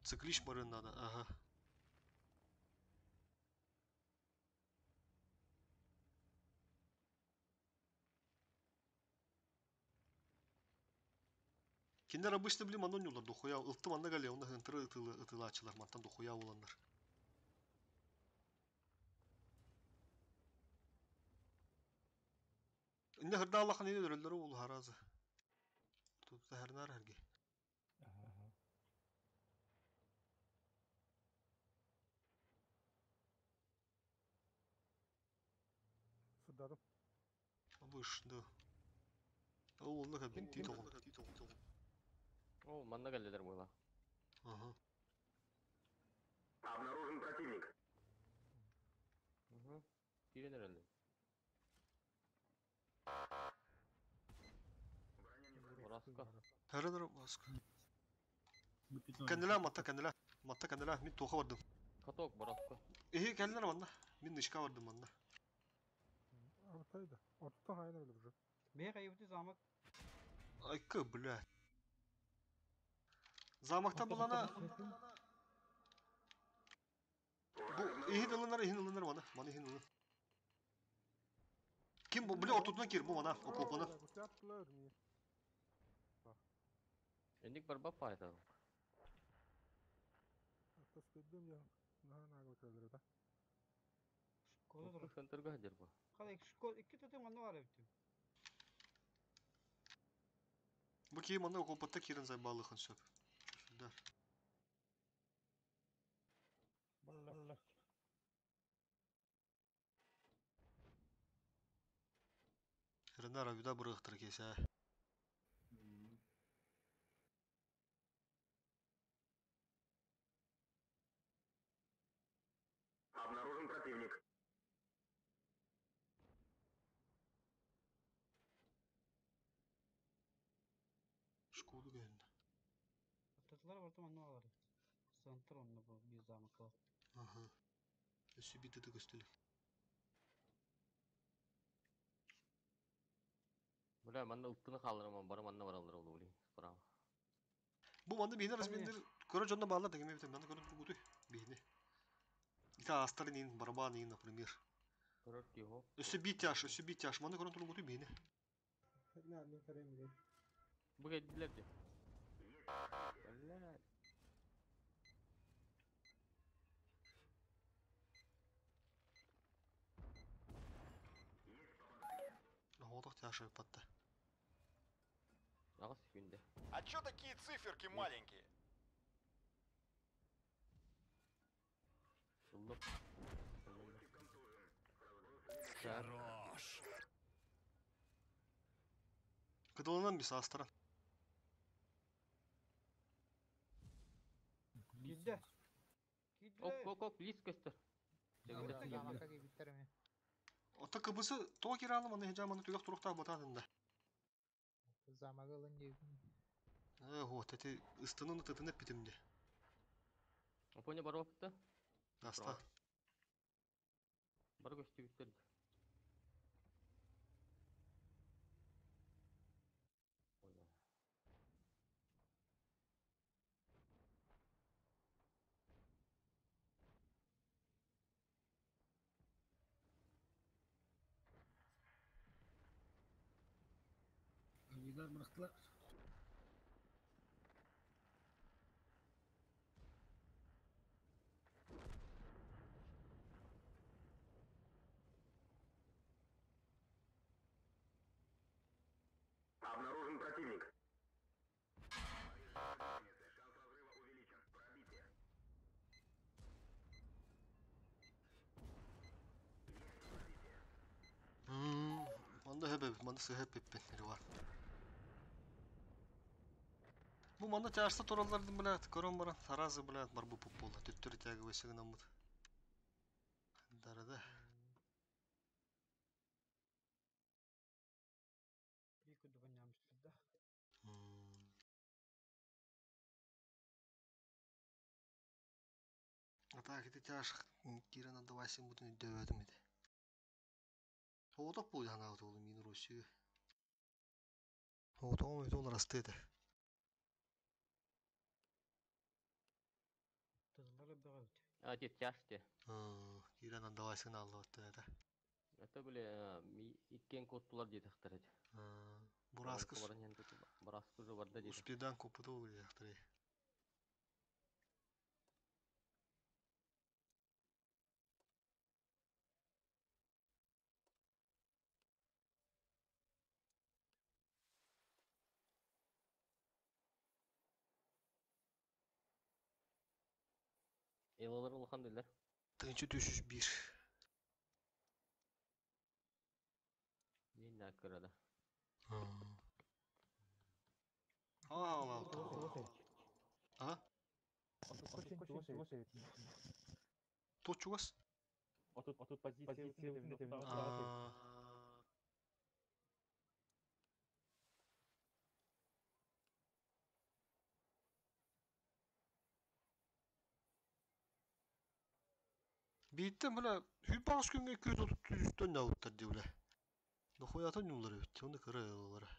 Циклиш барын надо, ага. Кинилэр обычно били манна оонньууллар дохуя. Ылты манна гале, онно хынтыры ытыылааччылар мантан дохуя уланнар. Инне хырдааллахан ини өлөллөрү уолу харазы. Тут хернар hergi. Сырдадым. Обыш, да. Ол онно кәбин ти тоғын. О, манна кэллилэр буола. Ага. Обнаружен противник. Угу. Киирэн эрэллэр. Борооско. Хернар баска. Кэннилэ матта кэннилэ. Матта кэннилэ мин туоха бардым. Каток борооско. Эһи кэллилэр манна. Мин нышка бардым манна. Ортайда. Ортотон хайна биле уже. Бэйэ хайыбыты замок. Айкы, бля. Замактан булана бу иһин ылынар, иһин ылынар мана. Мана иһин ылын. Ким бу? Бля, ортотунан кир бу мана, окопаны. Инник барбап пайда. Школа турар. Хантырга хадер бу. Хада школа икки тутум манна бар эбит. Бу кии манна окопатта кирен зайбалыхын сөп. Чүсүлдер. Балла. Ренара вида бырыхтыр кесе. Обнаружен противник. Школа гэнде. Тутулар барта манна бар эбит. Центр онно бу бир замок бар. Ага. Өссө бит ытык өстүлү. Бля, манна ыттыны хаалларым, бары манна бараллар ол ули. Справа. Бу манна биһини размендер көрө дьонно бааллар дегеме битем. Манна көрө тургутуй биһини. Ита астарын ин барабан ин, например. Көрөр тихо. Өссө бит тяж, өссө бит тяж. Манна көрө тургутуй биһини. На, мен көрөм биле. Бу кэлдилэр дии. Бля. Оҕотох тяж ыппатта. Аҕыс күндэ. А чё такие циферки маленькие? Ыллып. Хорош. Кыдылынан бис астаран. Киирдэ. Киирдэ. Ок, ок, ок, лист көстөр. Замокка киирбиттэр эмиэ. Ота кыбысы тоҕо кираалы манна хежа манна түгэх туруктаах батаатында. Замогы ылын диэбитим. Э, вот эти ыстынын тытын эппитим де. Опоня барбаппыта. Аста. Бары көстүбүттэр. Авидар бырахтылар. Обнаружен противник. Шанс разрыва увеличен. Пробитие. Манна хөбө, манна сыһа пеппен бар. Бу манна тяжта тураллардын блядь, көрөн баран таразы блядь бар бу пуппула. Төттөр тяга весегин аммыт. Дарада. Бир күндү баннямыштыр да. А так ити тяж кирен отдавайся бутун дөбөдүм иди. Оғытақ бұл жанағы толы мин Россию. Оғытағым өте олар асты еді. Тутулар бөҕө эбит. А, те тяжте. Кирен отдавайся алды отты еді. Это были иккен коттулар диэтехтер эти. Бураскы Бараскы уже барда диэтэ. Успедан коппута буолуохтарай. Элалар улахан дилер. 1301. Нин кырада. Аа, А? Точугас? Отут позиция. Аа. Бииттэн бля хүппаҕас күҥҥэ 233 наауттар дии бля. Дохуятан ньуулар эбит, оны кыра ылалара.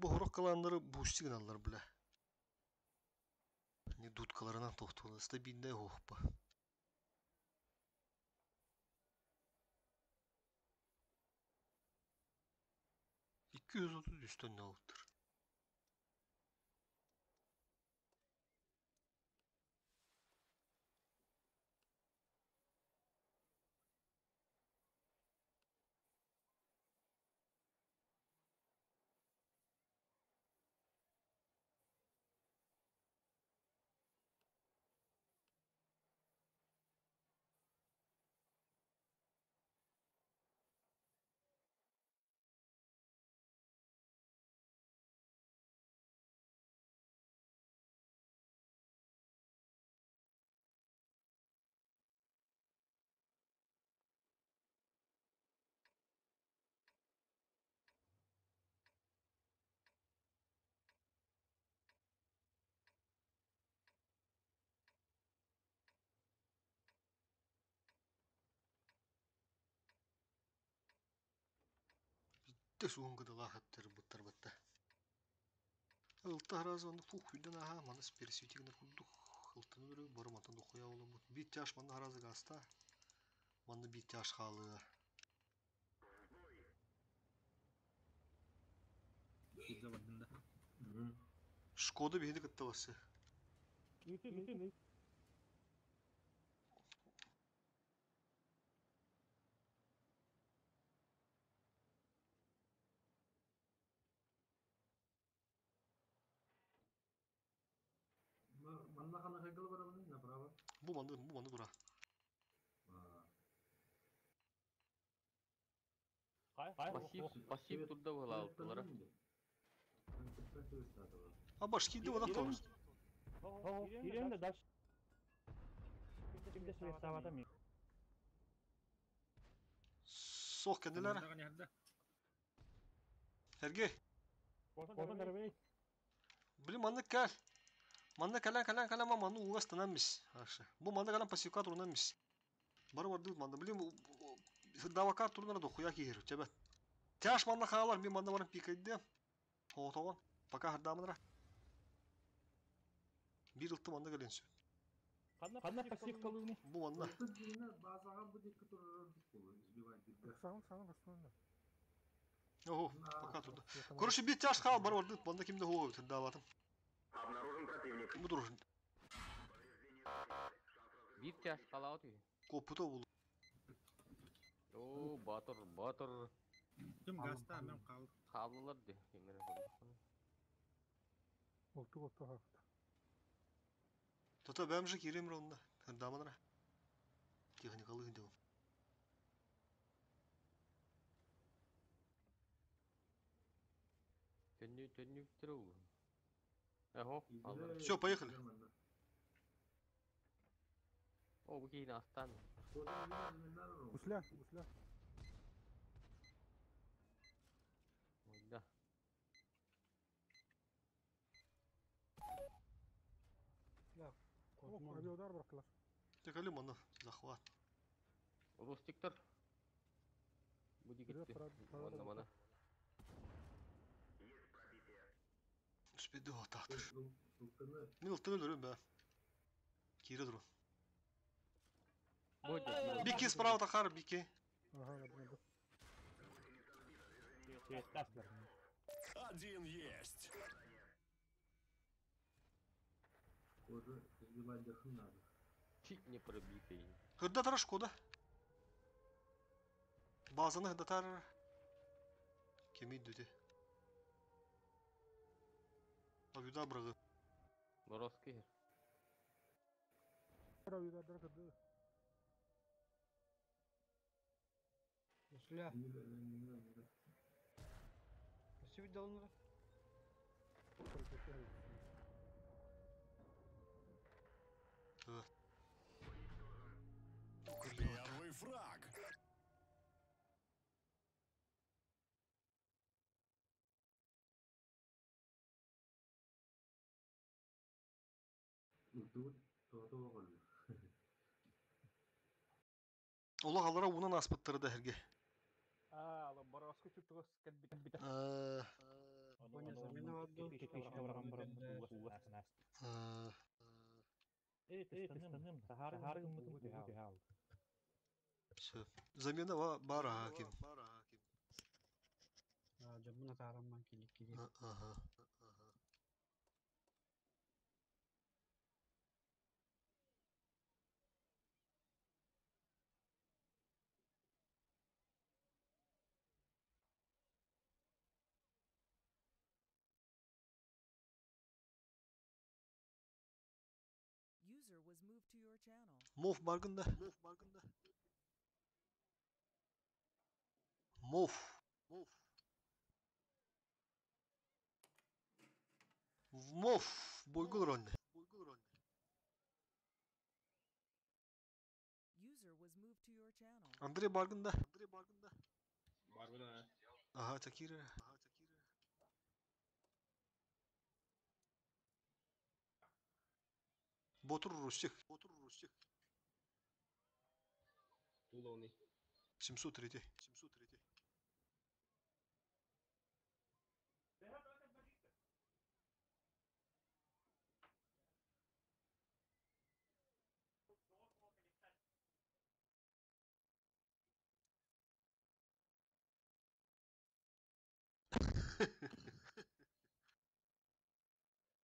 Бу хорох кылааннары бусти гыналлар бля. Не дудкаларынан тохтуулар, стабильная хоохпа. 233 наауттар. Бүттэ суун кыдалаах эптер буттар батта. Ылта харазы онны фух үйден аха маны сперсвитигнер курдук. Ылтаны өрө бары мантан дохуя болобут. Бит тяж манна харазы гаста. Манна бит тяж хаалыга. Кирде бардында. Шкода биһиди кытта басы. Манна хана кайгылы барабын направо. Бу манды дура. Пассив, пассив турда была алтылара. А баш кийди вона тоже. Кирен де дальше. Сох кенделер. Сергей. Блин, манны кәл. Манны кәлән кәлән кәлән ма манны угас тынамис. Ашы. Бу манны кәлән пассивка турнамис. Бары барды манны. Блин, давакар турнара дохуя киһир. Чәбәт. Тяш манны хаалар, мин манны барым пикайды. Тоғын. Пока хардамынра. Бир ылты манны кәлән сү. Ханна пассив калыны. Бу манны. Сағын сағын бастырын. Ого, пока туда. Короче, бир тяш хаал бар барды. Манны кимде хоғы даватым. Обнаружен противник. Бу durur. Бир тяж халаут. Копута бул. О, батыр, батыр. Ким гаста мен калды. Халылар ди. Кимер Oltu oltu hafta. Тота бәмжі керемір онда. Дамынра. Техникалы гындел. Төннү, төннү биттер ол. Ахо, аллар. Все, поехали. О, бу кейин астан. Гусля, гусля. Ойда. Ох, авиаудар bıraktılar. Текали маны захват. Рустиктер. Бу дигитти. Онда мана. Успеду атақтыр. Мен ылтын өлөрөм бә. Киирэ турун. Бу дьэ. Бики справа тахар, Бики. Ага, надо, надо. Один есть. Кожа сбивать дахын надо. Чуть не пробитый. Hırdatara Шкода. Базаны hırdatar. Кеми дүте. Авюда брагы. Бороски. Усля. Спасибо, Долнера. Первый фраг. Ылдыбыт, тоҕото оҕоллу. Олох алара унан аспыттары да herге. Аа, Бороски чуттугас кэлбит. Понял, замена вадду. Все. Замена ва бара хаким. Жабына таарамман килик кили. Ага. User was moved to your channel. Мов баргында. Мов. Мов. Бойгул ронne. User was moved to your channel. Андрей баргында. Барбына. Ага, Такира. Ботур Рустик. Туловный. 703.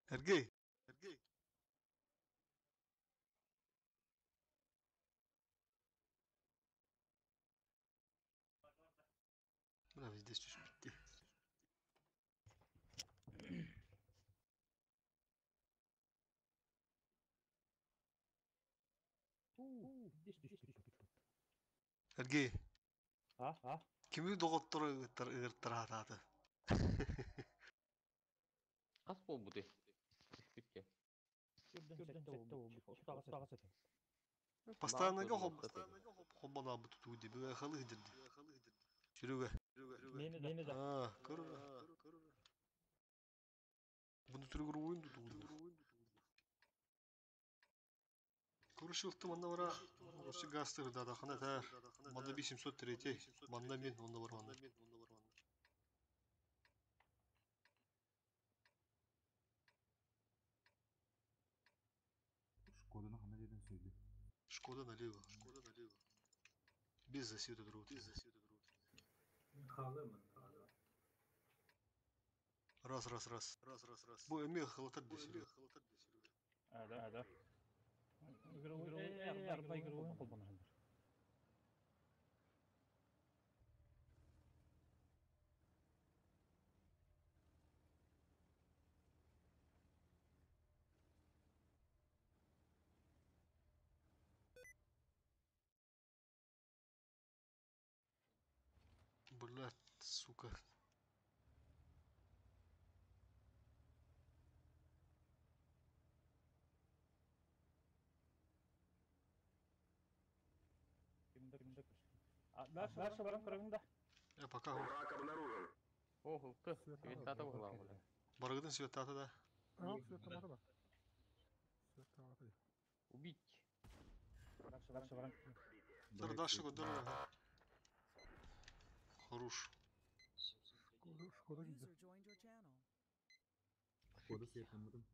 Сергей. Бля, здесь чуть битти. Сергей. А? Кими доҕоттору ыгыртар Хас болбуты. Түспүккэ. Постоянно хоббана буту ди бе халы дирди. Сүрүгө. А, көрүгө. Буну түрүгөр оюн туту. Көрүшүлтү манна бара Руси гастыр да хана та. Манна 703, манна мен онда бар манна. Шкоданы хана деден сөйдү. Шкода налево, Шкода налево. Без засвета друг, без засвета друг. Хаалымын хаалыма. Раз, раз, раз. Раз, раз, раз. Бу эме халатар десиле. А, да, да. Блядь, сука. Дальше барам көрөңдө. Я пока. Враг обнаружен. О, ылты. Светата була бля. Баргыдын светата да. А, света бар. Света бар. Убить. Дальше дальше барам. Дар дальше дар. Хорош. Шкода, Шкода где? User joined your channel. Шкода светламадым.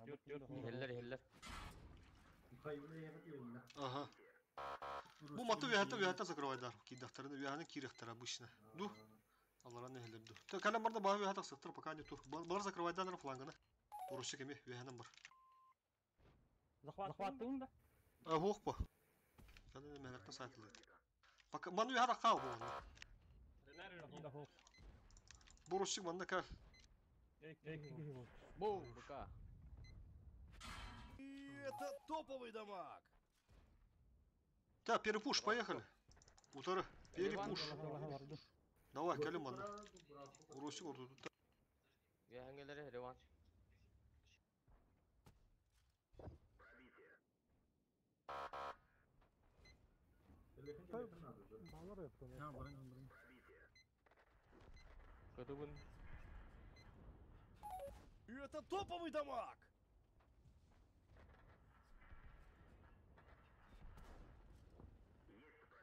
Иһэллэр, иһэллэр. Ага. Бу маты үөһэттэн үөһэттэн закрывайдар. Киирдэхтэринэ үөһэнэн киириэхтэрэ обычно. Ду. Алларан иһэллэр ду. Тэ кэлэн барда баһы үөһэ тахсыахтар пока не тур. Балар закрывайдан фланганы. Урусчик эми үөһэнэн бар. Захваттыгын да? А, хуох по. Кэлэн эмэлэртэн сайтылы. Пока маны үөһэ таххаа бу манна. Бу урусчик манна кэл. Бу, быка. Это топовый дамаг! Так, перепуш, поехали. Утары, перепуш. Давай, кэлин манна. Урусчик ордутутта. Үөһэҥҥэлэри реванш. Балар yaptım. Ha, баран баран. Көтүгүн. Это топовый дамаг!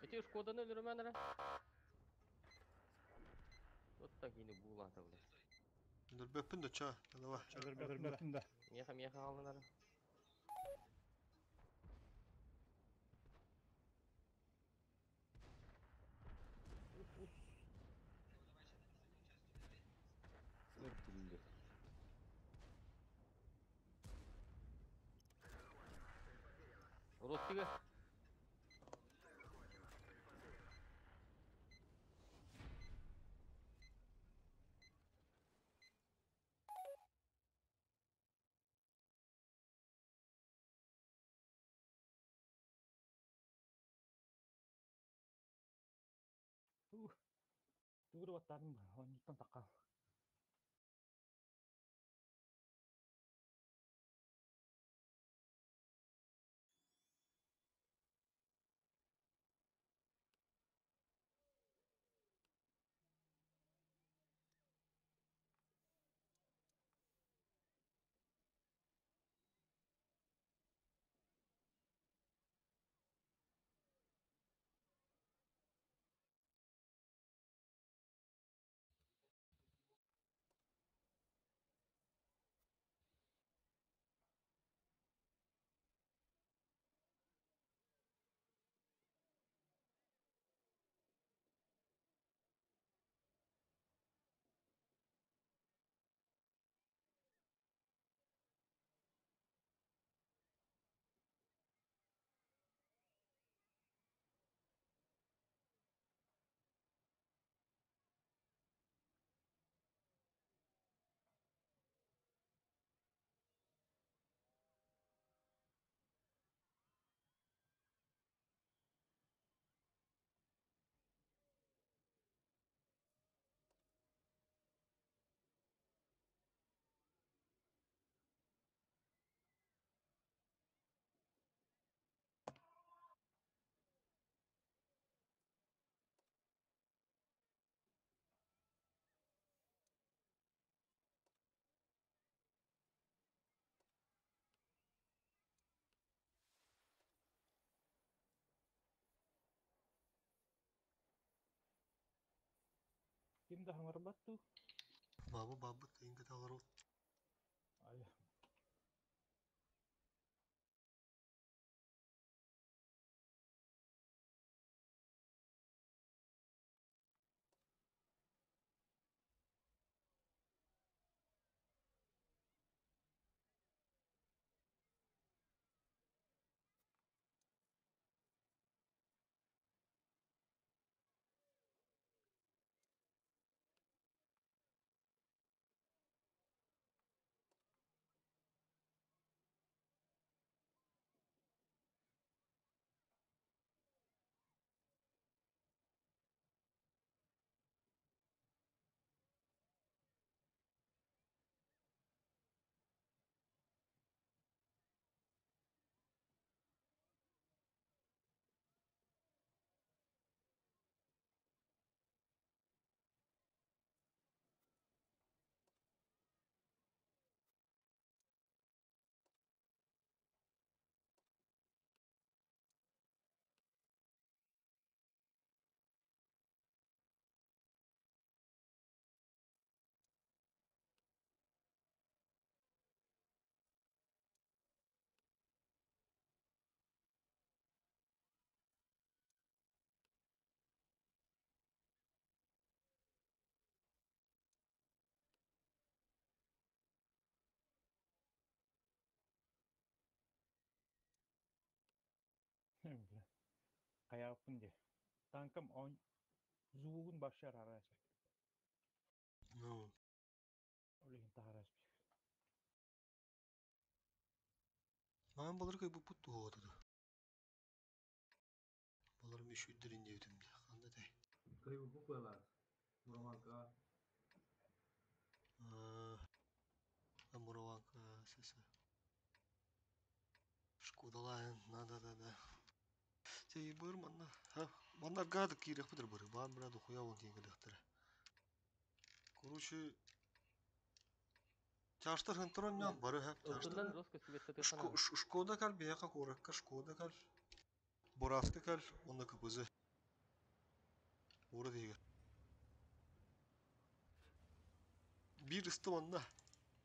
Эти Шкоданы өлөрүмэн эрэ. Вот так и не булата, блядь. Өлбөппүн да ча. Давай. Өлөрбөттүм да. Меха, меха алынары. Ростига. Тугур баттарын оннуттан таққа. Ким да хаңарбатту? Бабы бабы инге талар. Ай. Хайааппын дии. Танкам он звугун вообще арарааччы. Ну. Ол иһин таһарааччы. Маан балары кыйбыппыт туһуга туда. Баларым үшүйдерин диэбитим дии. Ханна этэй? Кыйбыппыт буолар. Муроманка. Мурованка сесе. Шкодалаан, надо да да. Те быр манна. Ха, манна гады киирэх быдыр быры. Баан бира дохуя вон тиен келехтер. Короче, Тяжтар хынтырон нян бары ха. Ылтыннан жестко сүбетте тыхана. Шкода кал бияка коракка Шкода кал. Боравска кал, онна КПЗ. Ура дигер. Бир ысты манна.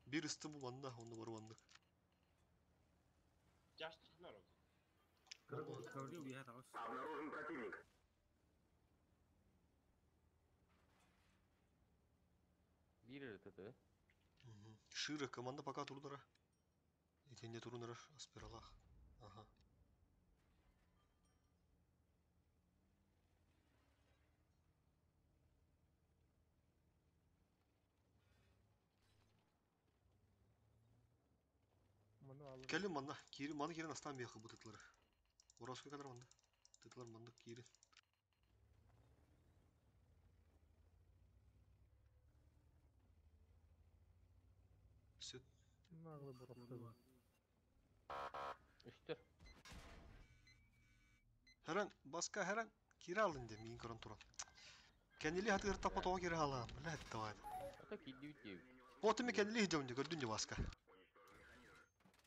Бир ысты бу манна, онна бары маннык. Обнаружен противник. Биир эрэ тыты. Шире команда пока турдара. Итинде турунара аспиралах. Ага. Келин манна, кири, маны кирин астан бияқы бу тытлары. Ороску кадar манна. Тытлар манны кирин. Сүт. Наглый боровка. Үстөр. Хәрән, баска хәрән, кире алын де, мин көрін туран. Кәнили хатыр тапа тоға кире алам, блядь, давай. Ата кидди бит Вот ми кәнили хидем де, көрдүн де баска.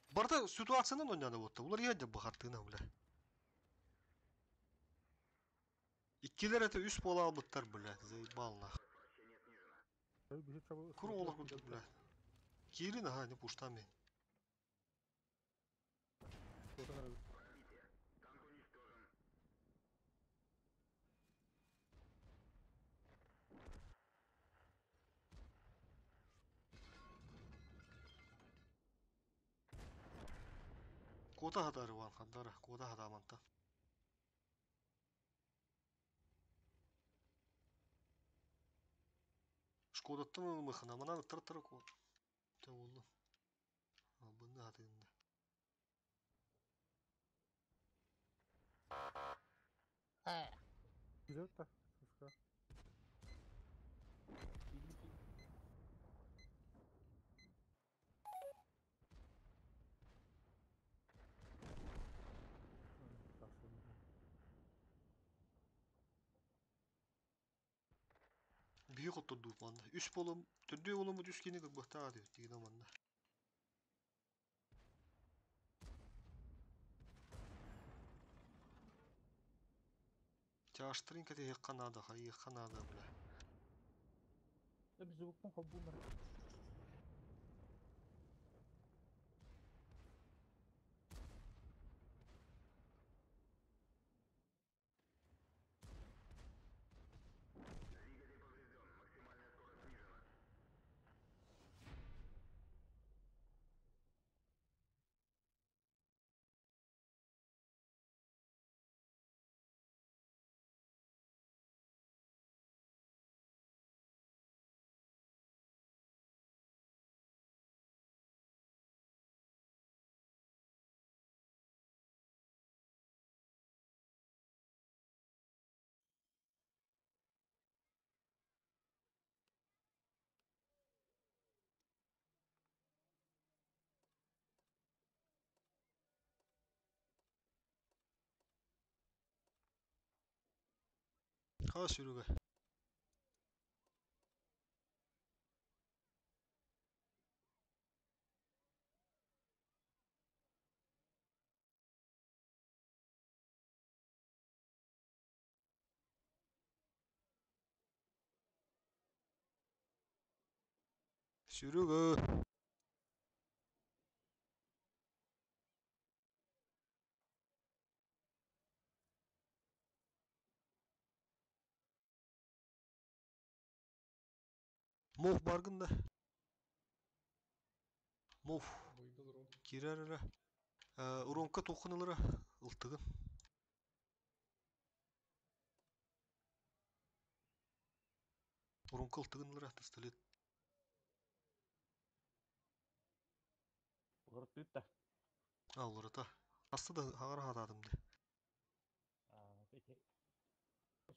Барда ситуациянан ойнады вот. Улар яды бахаттына, бля. Иккилер это үс бола албыттар, бля, заебал нах. Кур олар күрдүк, бля. Кирин, ага, не пуштами. Кота хатары ван хандара, кота хатаманта. Шкодаттан ылмыхына, манан тыр-тыр кот. Те болду. Албынны хатыгында. Güzel да. Сыска. Büyük oturdu manda. Üç bolum, төдүү болуму түскени кырбахтаа дип деген манда. Чаштырын кете хекка надо, хайыкка надо, бля. Біз звуктун хоббунар. Двигатель поврежден. Максимальная скорость снижена. Ха сүрүгө. Сүрүгө. Мов баргында. Мов. Кирер Уронка тоқынылары ылтыгын. Урунка ылтыгыннара пистолет. Уларыттыыт да. А, уларыта. Хаста да хаҥара хатаатым дии. Ити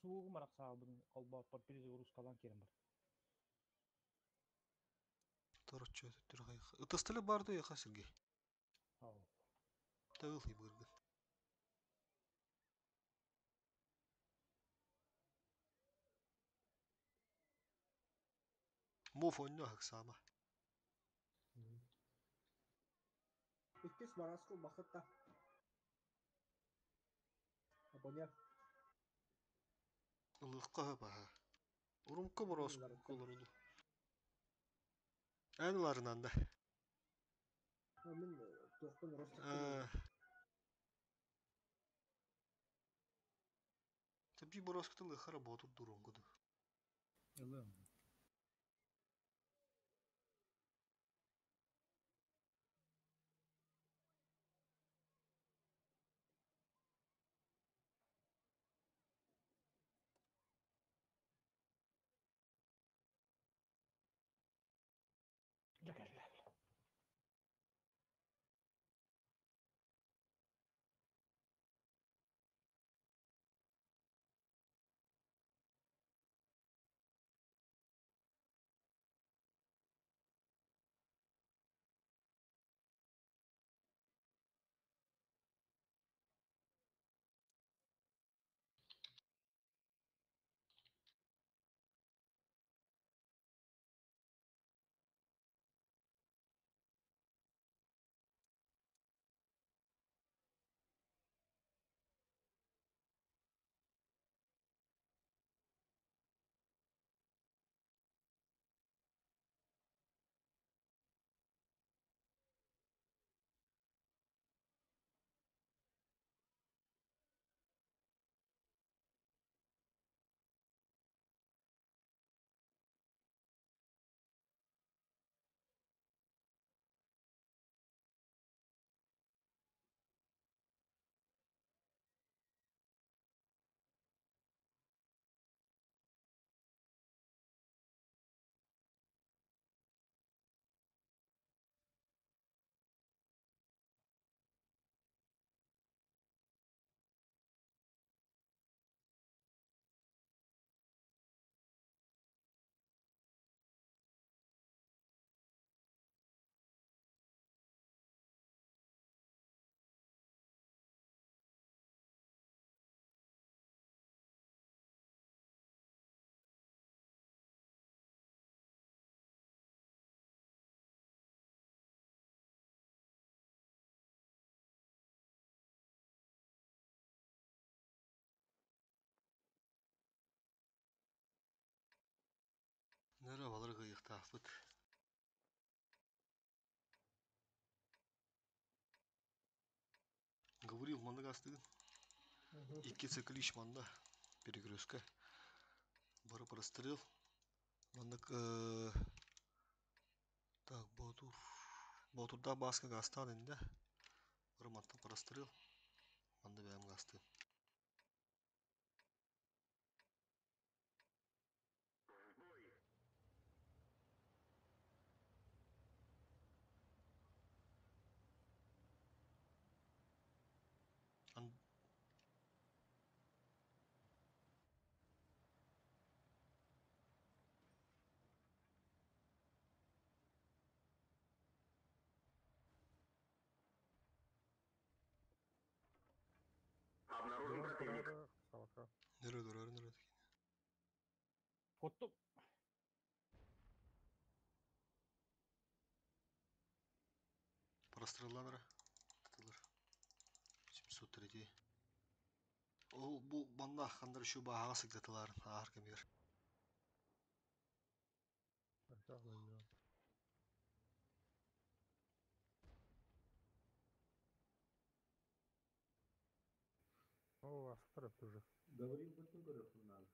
суугум арахсаабын холбооппор перезагрузкалаан киирэн бар. Тороччу өттүр хайха. Ытастылы бар да яха Сергей. Ау. Тагыл хибыргын. Муф онно хаксама. Иккис бараскыл бахытта. Абоня. Ылыққа баха. Урумка борос колоруду. Эн ларынан да. Мин туохпун ростик. Тэби бороскты лыхара ботур дурунгуду. Ылым. Дьэ кэллэ. Нere балар гыйыктаахпыт. Говорил маннык астыгын. Икки циклич манна перекрестка. Бары прострел. Маннык так Ботур. Ботурда баска гастан инде. Бары мантан прострел. Манна бэм гасты. Ан Обнаружен Дрон противник. турары сабака. нere дөрөр нere. Фото. Прострелланара. Тылыр. 703. Ол бу манна хандар şu баһаҕа сыгдатыларын аар кэмигэр. Ачаалайя. О, астар тоже. Говорил, бутын көрөкүн надо.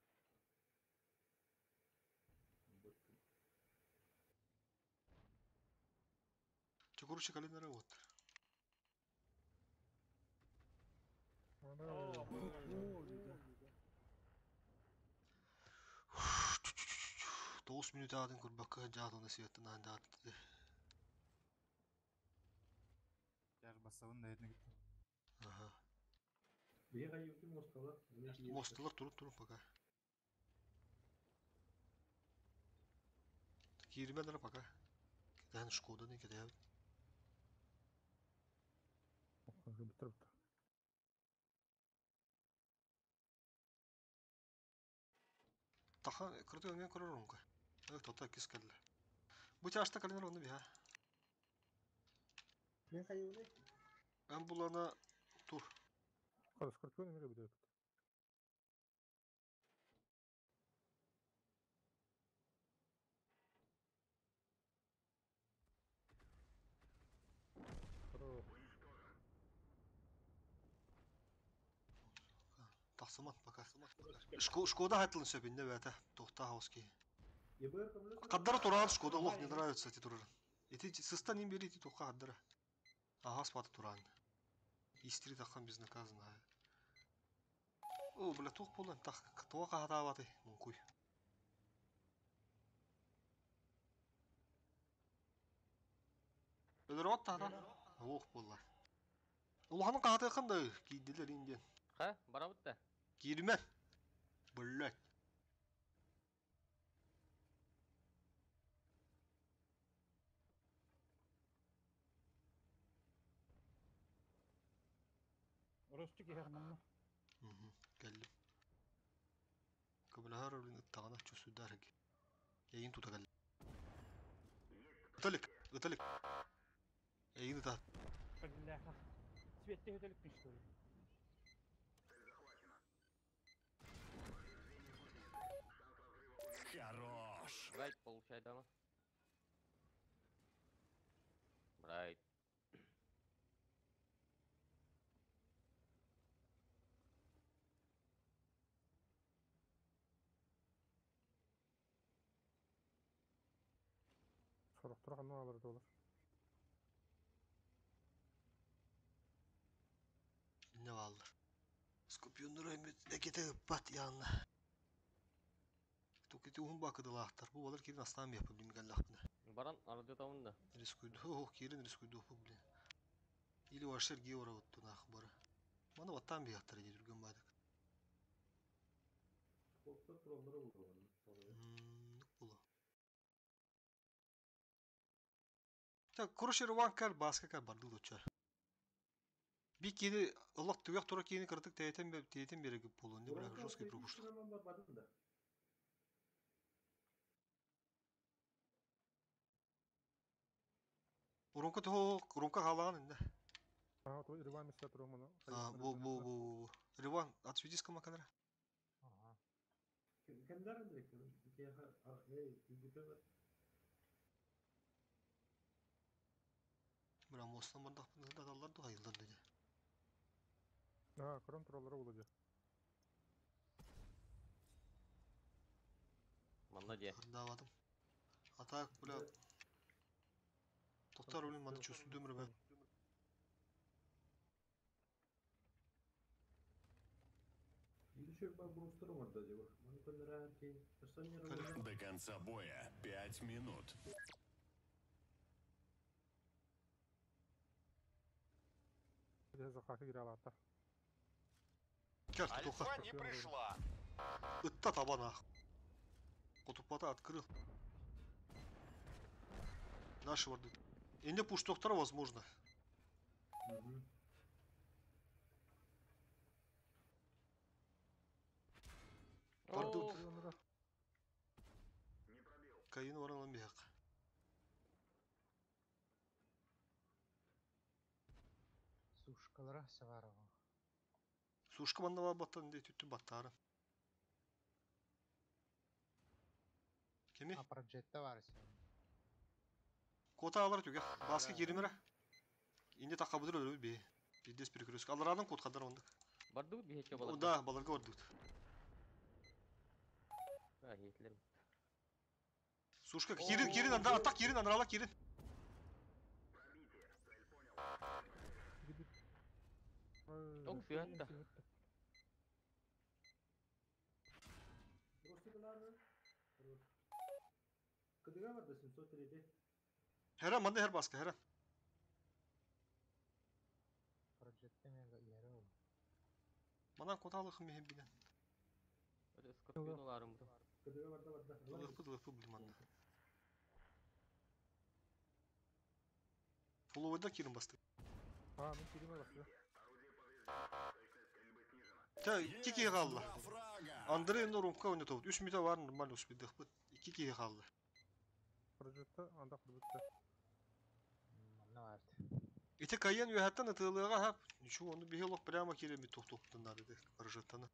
Бутын. Чукурчу калинара вот. Ана. О, 9 минут көрбөккө жаатына светтен даат. Яр бассабын да етіне кетті. Ага. Бега юки мосталар. Мосталар туруп пока. Киирмелер пока. Кетэһэн Шкода не кетэһэбит. Биттер бит. Таха кырты өңген көрөр оңка. Ök тота кис келdi. Бу чашта калинер оны биха. Мен хайуны. Эн булана тур. Хада Скорпион эмеге бит. Тахсыман пока. Шкода хаттылын сөпінде бәті. Тоқта хауски. Каддара туран Шкода лох не нравится эти турары. Эти сыстан им берите тоққа каддара. Ага, спаты туран. Истри тақан безнаказанно. О, бля, тух болан, тақ, туға қағатабаты, мүмкүй. Өлір от тағда. Ох, болла. Улаханын қағатайқан да, кейделер инден. Ха, барабыт да. Кирмен. Блять. Ростик ехер манна. Угу, келдим. Көбіләһәр өлін ыттағана чөсүдәрге. Эйин тута келди. Ыталик, ыталик. Эйин ыта. Бляха. Светте хөтөлүк что ли? Хорош. Брайт получай дома. Брайт. Сорок анну алар доллар. Не алды. Скорпиондор эмит экете ыппат янна. Тукити ухун бакыдылаахтар. Бу балар кирин астан yapıp блин галлахпына. Баран ардытамын да. Рискуйду. Ох, кирин рискуйду блин. Или вашер геора вот тунах бара. Мана ваттан бияттар иди дүргөн байдык. Скоптар туралары болду. Була. Так, короче, Рван кәл баска кәл барды дочар. Би кини Аллах түгәк тура кини кыртык тәйтен береги болу. Не бля, жесткий пропуск. Урунка то урунка халаган инде. А, то Риван места турмана. А, бу бу бу. Риван, отсветись ка маканра. Ага. Кемдер инде? Эй, компьютер. Бра мостан бардак да алlar да айылдар деди. А, крон туралары болду. Манна де. Хырдавадым. А так, бля. Токтар өлүн маны чөсүдөмөр бе. До конца боя 5 минут. Альфа не пришла. Ытта табана. Кутупата открыл. Наши варды. Инде пуш доктора возможно. Пардон. Каин варалан бияк. Сушкалара Саварова. Сушка манна баттан де түттү баттары. Кеми? А проджетта бар сен. Кота алар түгә. Баскы киримере. Инде такка будыр өлү би. Пиздец перекресток. Аларадан кот кадар ондык. Барды бихече балар. Да, баларга бардык. А, хетлер. Сушка кирин, кирин анда, атак кирин, анрала кирин. Ок, сүйәтті. Кыдыга барда 703. Хера манна хер баска хера. Прожекты мега иһэрэ ол. Манан куталыхым иһин билен. Это скорпион уларым бу. Кыдыга барда барда. Ылыхпыт ылыхпыт билим манна. Фуловойда кирин басты. А, мен кириме басты. Та iki kişi Есть kaldı. два фрага. Андрей Норумка ойнатабыт. 3 мүтө бар нормально успедыхпыт. 2 киһи хаалла. Прожекты анда кырбытты. Манна баар. Ити кайын үөһэттэн ытыалыаҕа хап. Ничего, ону биһи олох прямо кииреммит тохтуохпутун наада этэ Прожектаны.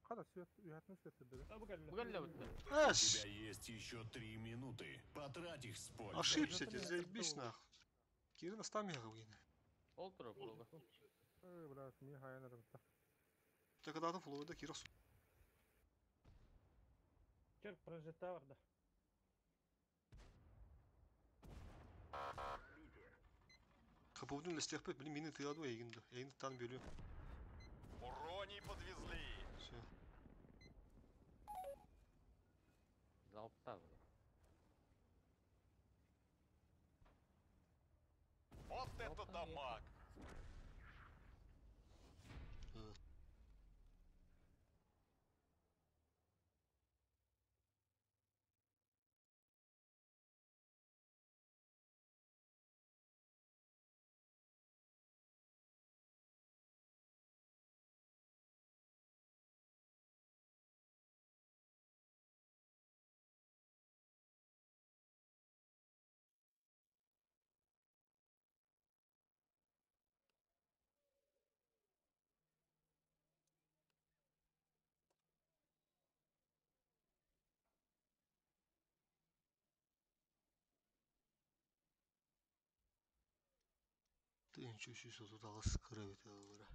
Қада свет, үйәтін свет деді. Бу кэллэ. Бу кэллэ бүтэ. У Эш! тебя есть еще 3 минуты. Потрать их с пользой. Ошибся ти, Прожектаны заебись нах. Кирин астам яҕа Ол турар буолла. Эй, бля, ми хайан арабытта. Такадатын флоуда кирос. Кел прожекта барда. Хапудун лестехпет, блин, мины тыаду эйгинду. Эйгинду тан бөлүм. Уроний подвезли. Все. Залпта бу. Вот это дамаг! Тыынчы сүүс отут аҕыс кыра эбит ыаллара.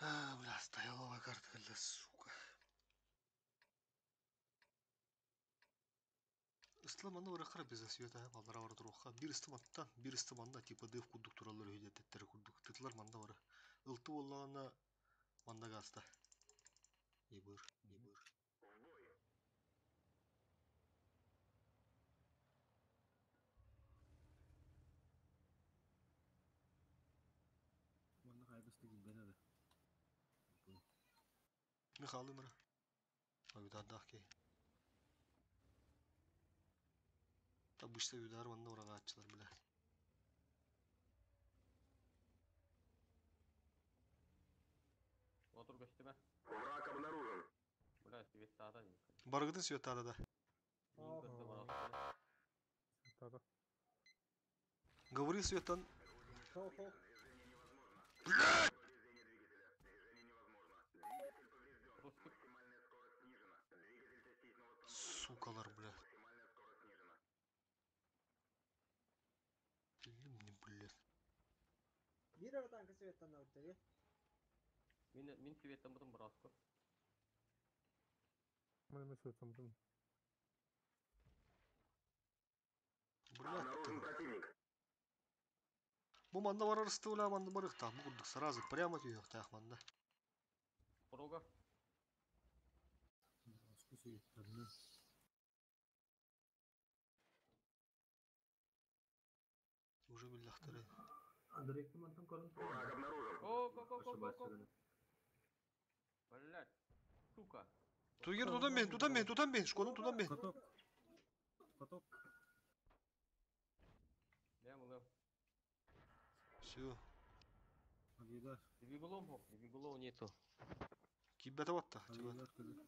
А, бля, стояловая карта, бля, сука. Ыстыла манна барахара без света баллара бар туруха. Бир ыстыматтан, бир ыстыманда типа дыв курдук тураллар үйде теттер курдук. Тытлар манда бара. Ылты боллаана манда гаста. Ебыр, ебыр. Манна хайдасты килбен эре. Михаил мыра. Авидардах кей. Обычно удар манна урагаачылар, бля. Отур көстүмэ. Враг обнаружен. Бля, свет саата дии. Баргытын света да. Мин көрдө барасты. Тада. Говори светтан. Хо, хо. Рустик. Сукалар, бля. Биир танка светтан алты. Мин светтан бутун борооску. Мен светтан. Обнаружен противник. Бу манна барар ыстыыла манна барыахтаах. Бу курдук сразу прямо түһүөхтээх манна. Порога. Уже биллэхтэрэ. Андрей мантан көрөн Враг обнаружен. О, ко ко ко ко ко. Блять. Сука. Тугер тутан бен, тутан бен, тутан бен, шкону тутан бен. Каток. Каток. Я мылым. Все. Авидар. Двигулом хоп, двигулов нету. Киббete батта. Авидар кэлэр.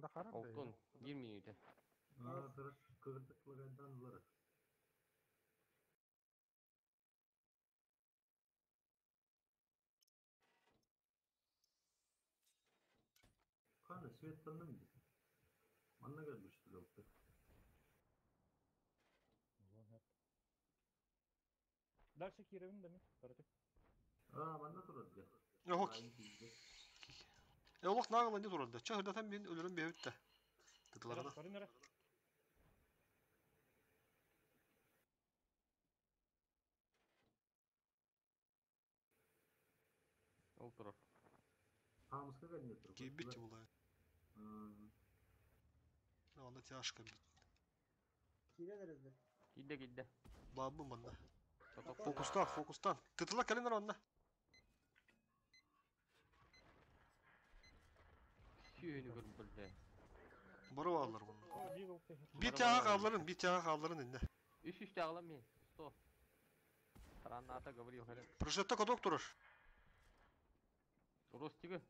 Да харап. Алтын, 1 минута. Аа, тырыш кырдык лагайдан лары. Қаны светтанным дейсің. Манна келбішті олты. Дальше киревин да ми. Таратык. Аа, манна тұрады. Yok. Олох нағылан не турады. Чахырдатан мен өлөрөн бэбитте. Тытыларына. Көрүн эрэ. Ол турар. Хамыска кәдіне тұр. Киббит булай. Анда тяжко бит. Кирен эрезде. Кидде кидде. Бабы манна. Фокустан, фокустан. Тытыла кэлин онна. Сүйөнү көрүп билде. Барып алар bunu. Bir тяга қалларын, bir тяга қалларын инде. Үш үш тягалам мен. Сто. Таранната говорил. Прожекта кодок турur. Ростиги.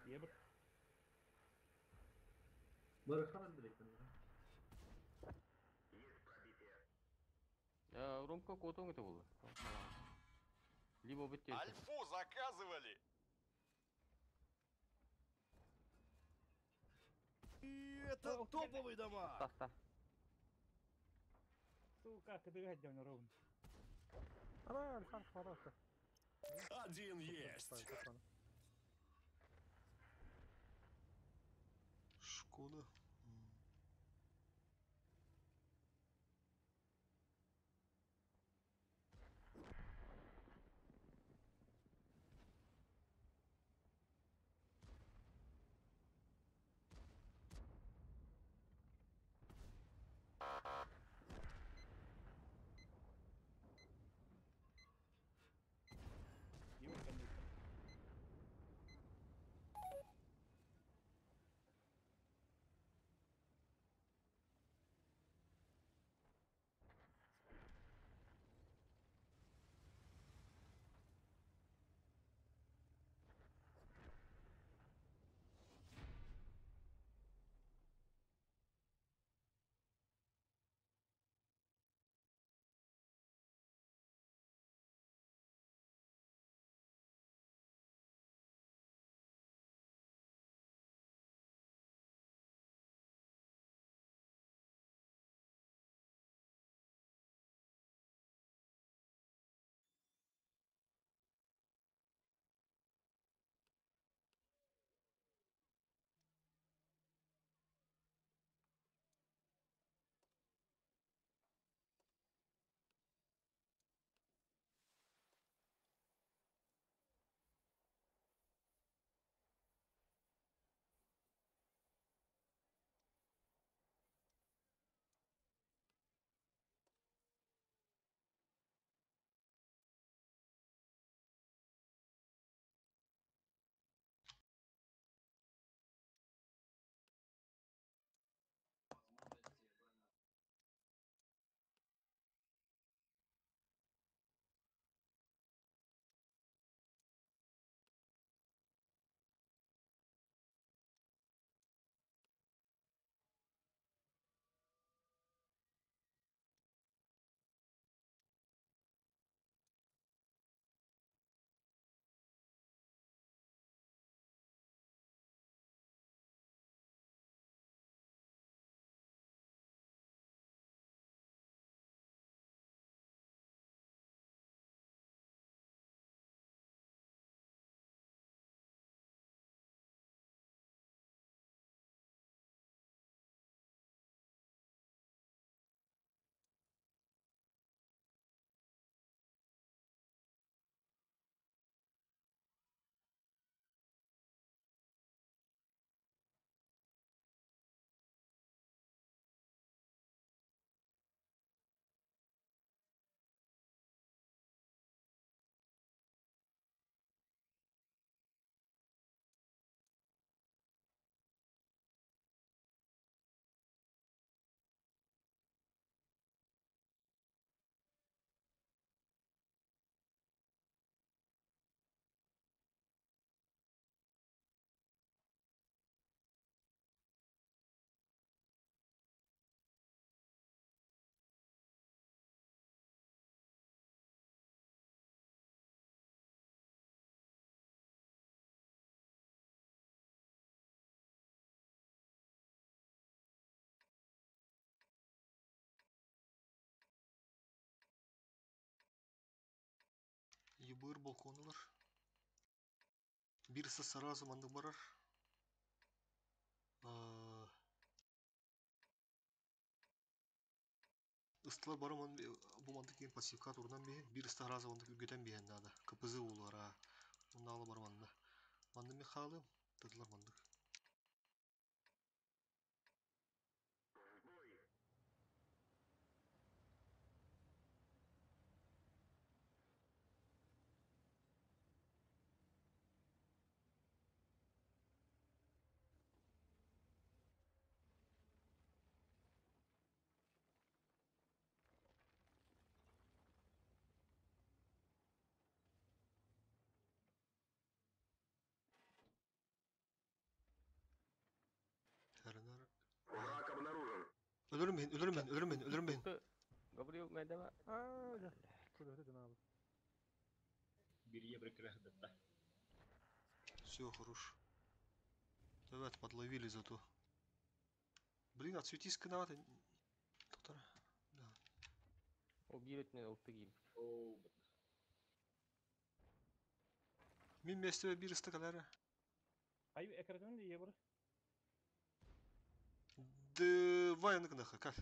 Ебір. Барыхан Андрей. Ромка котоң это было. Либо бітті. Альфу заказывали! Это топовый дома! Таста. Сука, кыдыга дәүне ровно. Ана, Александр хороший. Один есть. Шкода. Кылбыыр балконулар. Бир сразу маннык барар. Ыстылар бары бу мандык киин пассивка турунан биһин, бир ыста сразу мандык үргүтэн биһин надо. КПЗ улара. Оннаалы бар манна. Манны Михайлым, тыдылар мандык. Враг обнаружен. Ölürüm ben, ölürüm ben, ölürüm ben, ölürüm ben. Gabriel Medeva. Бирье прикрыт. Все, хорош. Давай, подловили зато. Блин, отсветись надо. Да. О, бирет не олтыгим. Мин месте бир стакалары. Ай, экран не ебр. Давай на каль.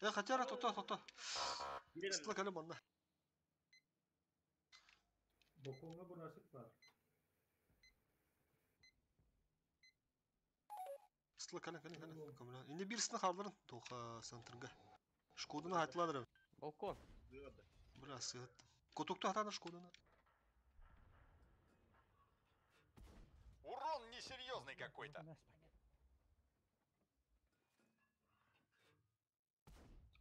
Я хотя то то то. Стакалы манна. Боконга бурасык бар. Стла кален кален кален. Камера. Инде бирсini kaldırın. Тоха центрга. Шкоданы хатладырым. Балкон. Бля, сыгыт. Котукту хатаныр Шкоданы. Урон несерьезный какой-то.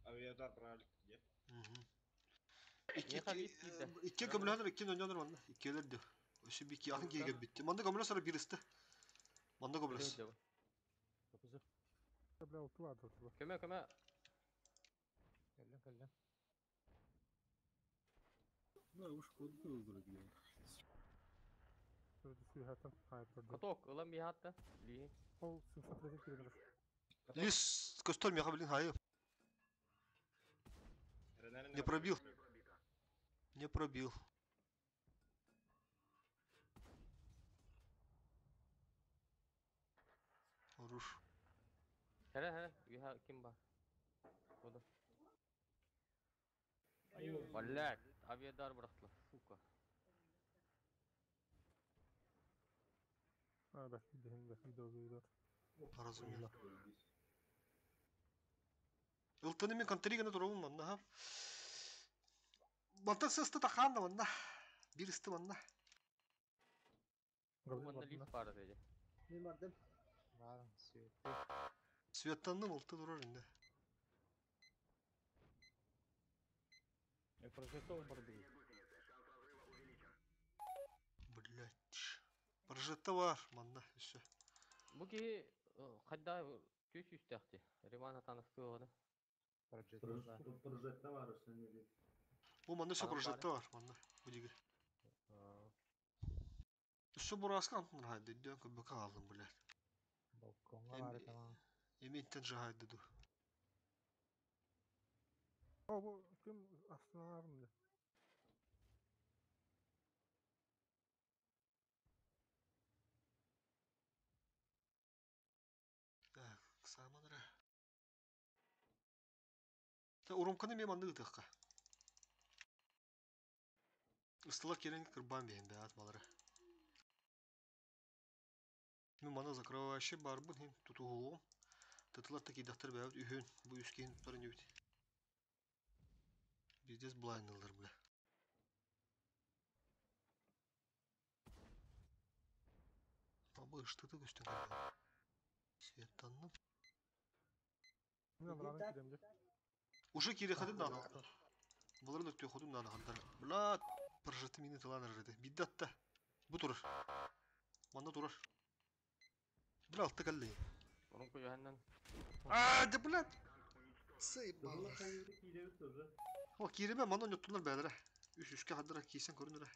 Авиадар правильно где? İki gömleğler, iki dönüyorlar bana. İkiler diyor. Şu bir iki yakın gel bitti. Manda gömleğler sonra birisi. Manda gömleğler. Көмө, көмө. Кэллин, кэллин. Да, уж код öldürdü. Каток, ылам бихатта. Ли. Лис костюм я блин хаю. Не пробил. Не пробил. Хорош. Хара, хара, юха ким бар? Ода. Блядь, авиадар бырахтылар, сука. Разумел. Ылтыны мен контриганы турабын манна ха. Мантан сысты таханна манна. Бир исти манна. Манна лифт бар деди. Мен бардым. Барым, свет. Светтанным ылты турар инде. Прожектор барды. Блять. Прожекта бар манна еще. Буки хадда төс үстәхти. Риман атаныстыгы. Прожекта бар өстен. Бу манна все прожекта бар манна. Бу диге. Все бураска антын хайды. Дөн көбөкө алдым, блядь. Балконга бар тамам. Эминтен жахайды ду. О, бу ким астынарым Так, саманра. Та урумканы мен манны гытыкка. Ыстылар келен кырбан бейін бе атмалары. Мен мана закрывающий бар бун хим тутугуум. Татылар таки дактар бәбит үхөн бу үскен тутарын юбит. Биздес блайнылар бля. Абы ышты көстөн кырбан. Светтанным. Уже кире хады надо. Булар да тө ходум надо хандар. Бла прожиты мины тыланыр жеди. Биддатта. Бу турur. Манда турur. Бля алты калли. Урунку юханнан. А, да блядь. Сыйбал. О, киреме манда нөттүлөр бәләре. Үш үшкә хаддара кисен көрүнөр.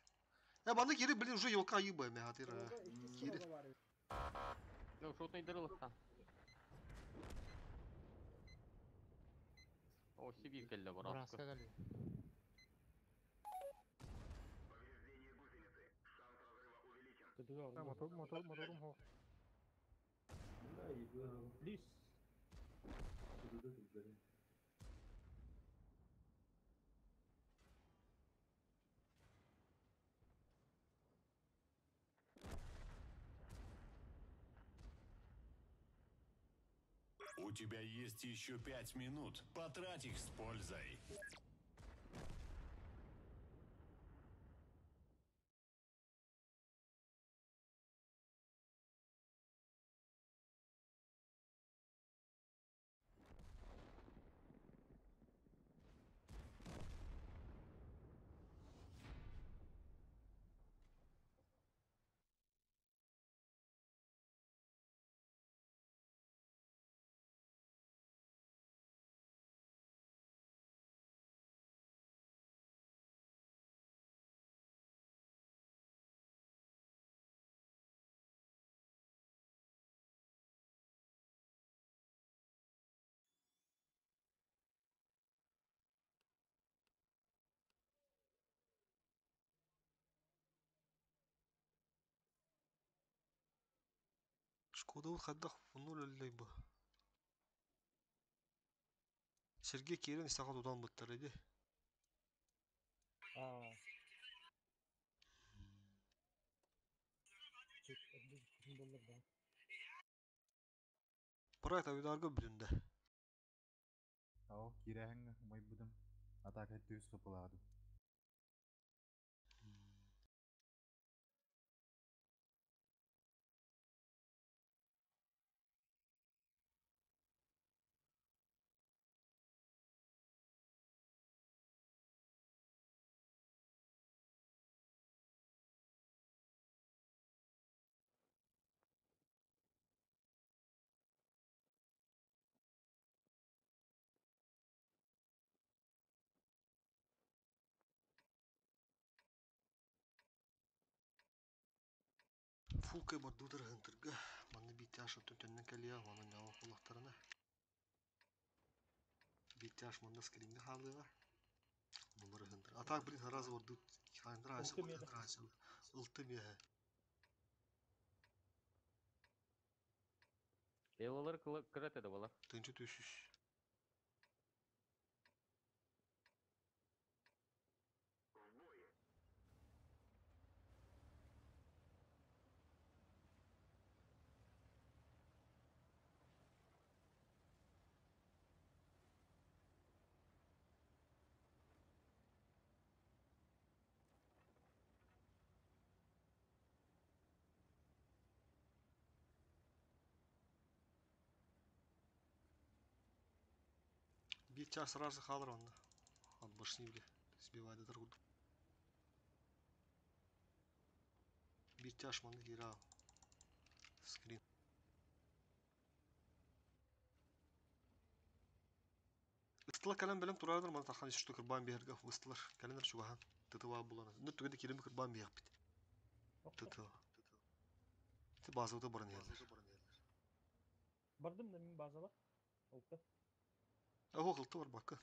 Я манда кире блин уже елка айыбай ме хатыр. Кире. Ну, шутный дырылыкта. О, Сибирь келді Бураска бураска. кэлли. Тытыга А, ордук. мотор, мотор, моторум хо. Бля, ебёру. Плюс. Куда ты, блин? У тебя есть еще 5 минут. Потрать их с пользой. Шкода хайдах ноль лейбо. Сергей Кирин саға тудан бұттар еді. Аа. Боллар да. Прайд авидарга бүтүндө. Ау, кирәһәң май будым. Атака төс кыпыладым. Фулкай бар дудыр хынтырга. Манны битяш төтөннен кэлиэ, манны нява кулактарына. Битяш манна скринге халыга. Булар хынтыр. А так, блин, разы бар дуд. Хандра Ылты меде. Ылты меhe. Элалар кырат эде балар. Тынчы төшүш. Бир час разы халыр онда. От башни бile. Сбивайды дыр Бир тяж манны кира. Скрин. Ыстыла кэлэн бэлэм тураадыр мана тахан ишто кырбан биһэргэ ыстылар кэлэнэр чугахан тытыва булана. Нүт түгэнде киреми кырбан биһэхпит. Тытыва. Ти базабыта баран иһэллэр. Бардым да мин база бар. Олта. Ого кылты бар бакка.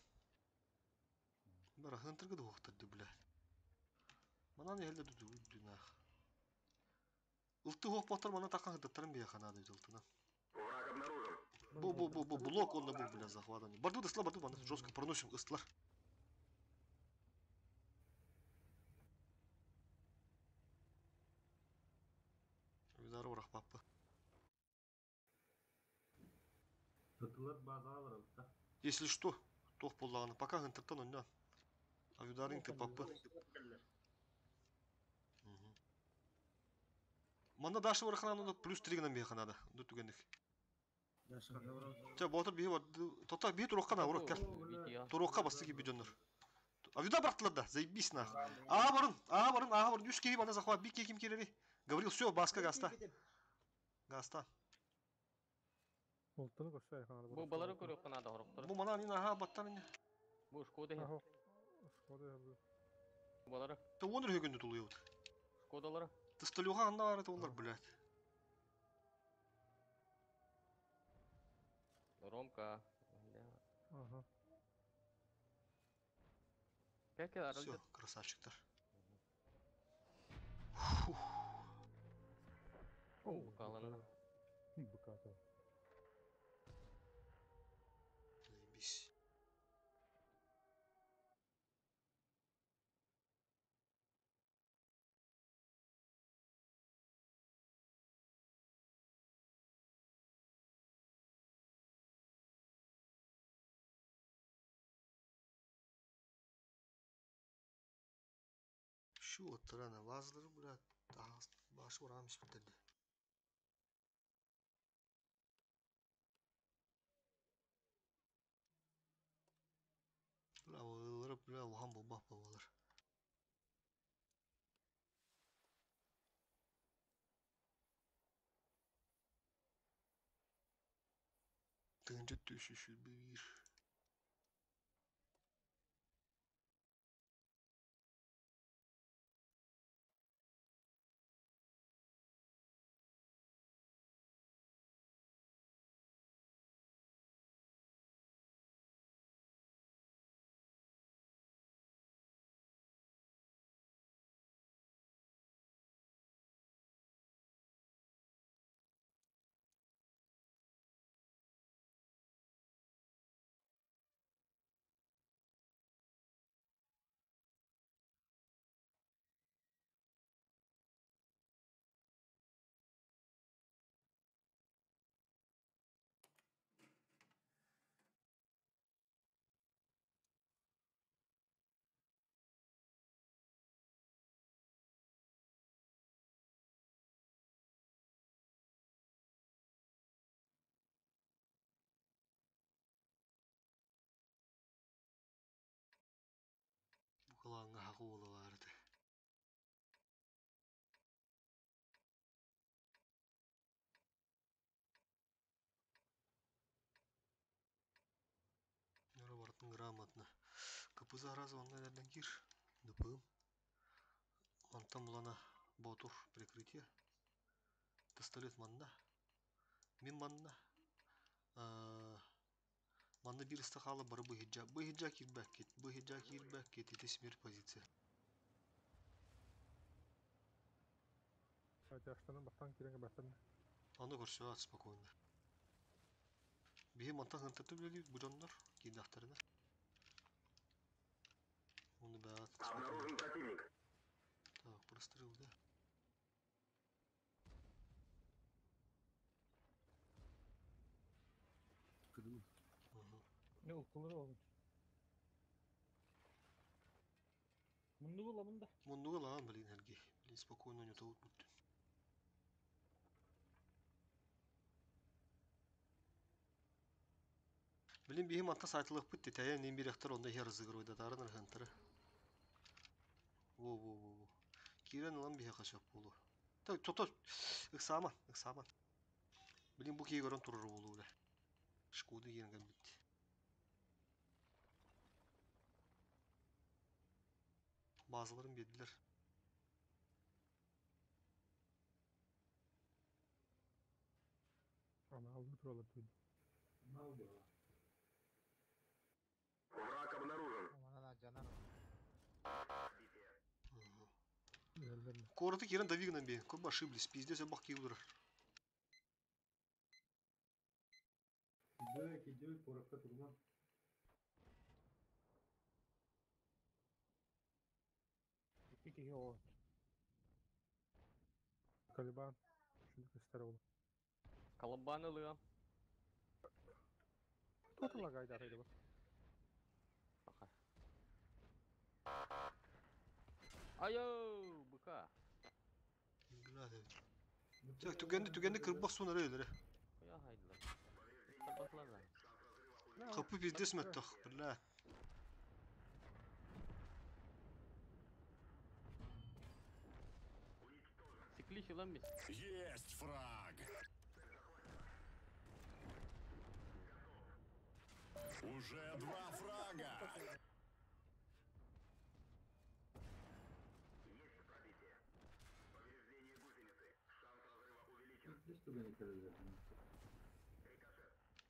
Бара хынтыргы да уохтар бля. Манан иһэллэр дүнах. Ылты хуох потар мана тахан хыттарын биһэханады ылтына. Враг обнаружен. Бу бу бу бу блок он бу бля захватан. Барду дысла барду мана жестко проносим ыстылар. Видар урах папа. Тытылар базаға баралды. Если что, тох боллағаны пока хынтыртан оннан. Авидарың ты папы. Манда дашы барахананы плюс 3 гынан биханада. Ду түгендик. Ча ботор бихи бар. Тота бихи турокка на урок кел. Турокка басты ки бидоннор. Авида бырактылар да, заебись нах. Ага барын, ага барын, ага барын. Үч кеги бана захват, бик ким керери. Говорил, все, баска гаста. Гаста. Олтыны көрсө айханады. Бу балары көрөк канада хороктор. Бу мана нин ага баттан не. Бу Шкода. Ахо. Шкода бу. Балары. Ты оныр хөгөндө тулуйбут. Шкодалары. Ты столюга анда бар это олар, блядь. Ромка. Ага. Как Все, красавчиктар. Букаланна. Буката. Заебись. Şu oturana bazıları bura daha başı uğramış bitirdi. Бля, бля, улахан буолбах буолар. Тыһыынча 321. Бу кылааҥҥа хаҕы уола баар этэ. Нөрө барытын грамотно. КПЗ раз онно эрден кир. Дыпым. Мантан булана Ботур прикрытие. Пистолет манна. Мин манна. Манна биир ыстахаала бары быһыдьа. Быһыдьа киирбэккит. Быһыдьа киирбэккит. Ити смерть позиция. Тяжтанан бастан киирэн бастан. Аны көрсөт спокойно. Биһи мантан хантаты үлэлиир бу дьоннор киирдэхтэринэ. Оны бэҕэт Обнаружен противник. Так, прострел, да? Кыдым. Ne okulları olmuş. Муннугу ламында. Муннуга лаан, блин, эрги. Блин, спокойно не то бүттүн. Блин, биһи манта сайтылык бит тәйен нем бирехтер онда хер разыгрывает дарын рхантары. Во во во во. Кирен алан биһи кашап болу. Так, тото ыксама, ыксама. Блин, бу кии көрөн турар болу бля. Шкода киирген бит. Bazıların bildiler. Ана алды туралар туйду. Враг обнаружен. Манана жанар. Коротко кирен давигнан би. Как бы ошиблись. Пиздец, я бах киудр. Идёт, идёт, порохта турман. Икки киһи оҕо. Калибан. Шундук истер ол. Колобаны ылыам. Тотала гайдар айды бу. Пока. Айо, быка. Так, түгенде түгенде кырбак сун öyle. Я хайдылар. Табаклар. Kapı пиздец меттах, бля. Сиклиш ылам бис. Есть фраг! Уже два фрага!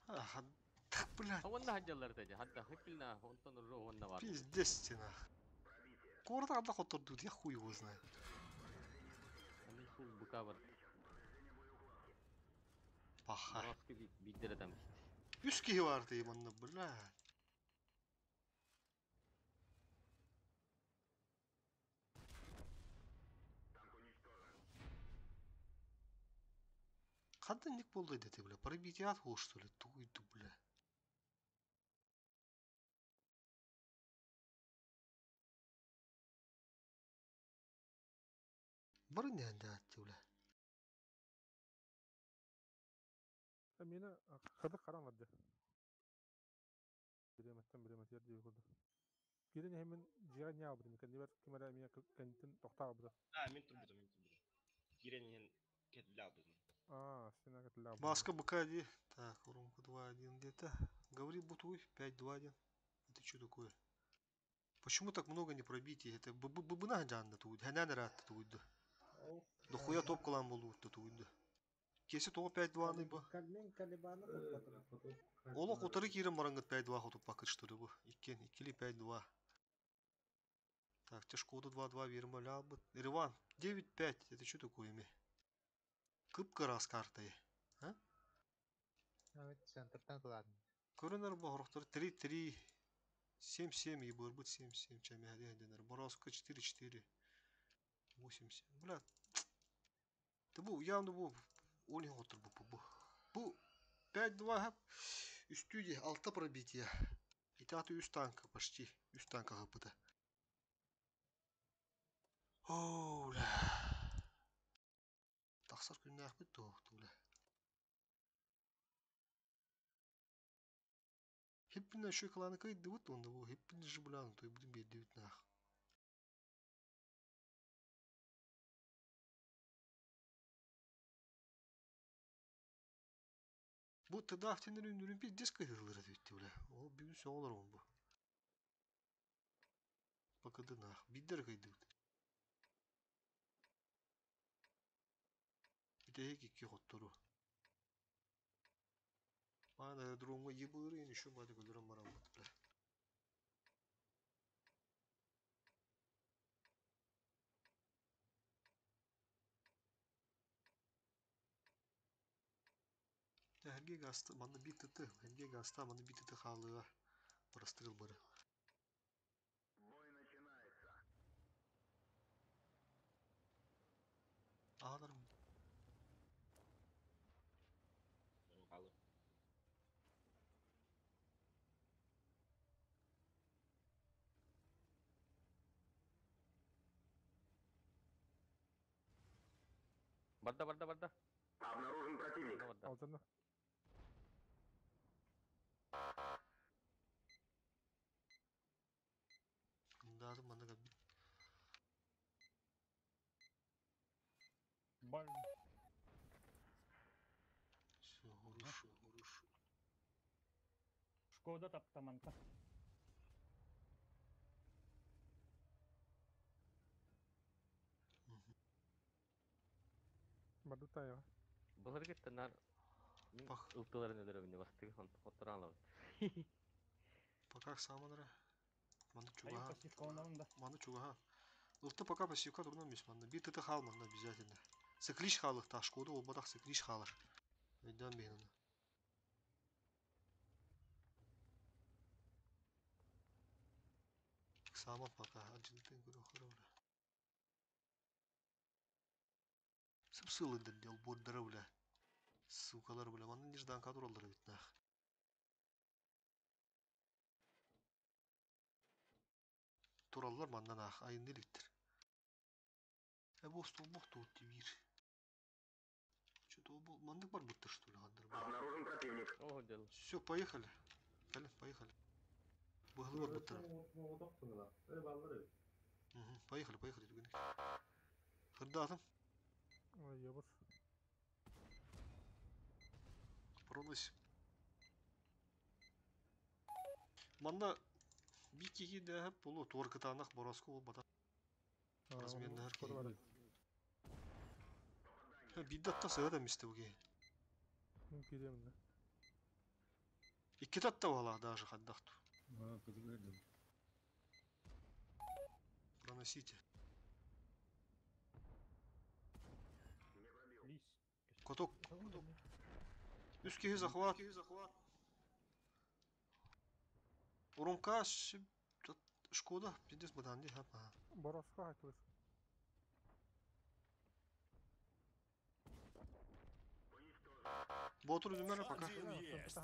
Ага, так, блядь. Онна хаджалар тажа. Хатта хыкилна онтон ро онна бар. Пиздец стена. Коротко одна хотор тут, я хуй его знаю. Они фул быка бар. Паха. Борооску биирдэрэ таммыт. Үс киһи бар дии манна, бля. Хантан ник буолла дэтэ, бля? Пробитие ат что ли? Тугуйду, бля. Бары нээндээт, бля. Мина хады каран барды. Биреметтен биремет ер дии курдук. Кирин хемин жига не албытым. Кэннибэр ким эрэ эмиэ кэнниттэн тохтообута. А, мин турбутум, мин турбутум. Киирэн иһэн кэтилэ албытым. Аа, сен кэтилэ Маска БК ди. Так, Ромка 2-1 где-то. Говори, бутуй, 5-2-1. Это что такое? Почему так много не пробитий? Это быбына жанна тугуд. Хэнэн ратта тугуд. Дохуя топ кылан болуут тугуд. Кеси тоҕо 5-2 бы. Кальмин Калибаны туппатым. Олох утары киирэн бараҥҥыт 5-2 хотуппаккыт что ли бу? Иккиэн, иккили 5-2. Так, те Шкода 2-2 верим лябыт. Риван 9-5. Это что такое ими? Кып-кыраас карта. А? Центртан тулаатын. Көрөнөр бу хорохтор 3-3 7-7 и бырбыт 7-7 чамя денер. Бороска 4-4 8-7. Бля. Ты бу явно бу Олин отыр бу бу. Бу 5-2 үстүде 6 пробитие. Итаты үс танка почти. Үс танка хапыта. О, бля. Тахсар күннээх бит туох бля. Хиппин еще кланы кайдыбыт онда бу хиппин же бля, той будем беддибит нах. Бу тыдаахтенер үндүрүн пиздец кыһыллар этибитти бля. Ол бүгүн соҕолор он бу. Бакыды нах. Биддер кыйдыбыт. Бүтэһик икки хоттору. Маан аэродромҥа ебырын еще бады көлөрөн бараммыт бля. Эрге гаста, манна бит ТТ, эрге гаста, манна бит ТТ хаалыга. Прострел бары. Бой начинается. Аалар Халы. Барда, барда, барда. Обнаружен противник. Барда. Алдана. Дадым манна бит. Бар. Все, хорошо, хорошо. Шкода таптаманта. Барды тайга. Былыр гыттанар мин Пах. ылтыларын өлөрөбүнэ бастыгы хоттор алабыт. Пока саманра. Манна Аю чугахан. пассивка оннан да. Манна чугахан. Ылты пока пассивка турнан мис манна. Бит ТТ хал манна обязательно. Сыклиш халых та Шкода ол бадах сыклиш халар. Өйдөн бейін. Сама пока. Аджинтын көрө хоры бля. Сыпсылы дел бордары бля. Сукалар бля. Манна нежданка тураллар бит нах. Тураллар манна нах. Айынны биттер. Э бу столбок тут бир. Что-то бу мандык бар будто что ли хандар. Обнаружен противник. О, дел. Все, поехали. Кэлин, поехали. Быһылы бар буттар. Мгм, Поехали, поехали. Түгенек. Хырдаатым. Ой, ебыр. Пронось. Манна бикиги дэһэп болу туоркытаанах бороску ол бата. Разменнар Шкода бар. Биддатта сыга мисте буги. Мин киремин да. Икки татта бала даже хаддахту. Проносите. Лис. Коток. Үс киһи захват. Урумка Шкода, пиздец бадан ди хап. Бороско хакылыр. Ботур үзүмөр пока. Один есть.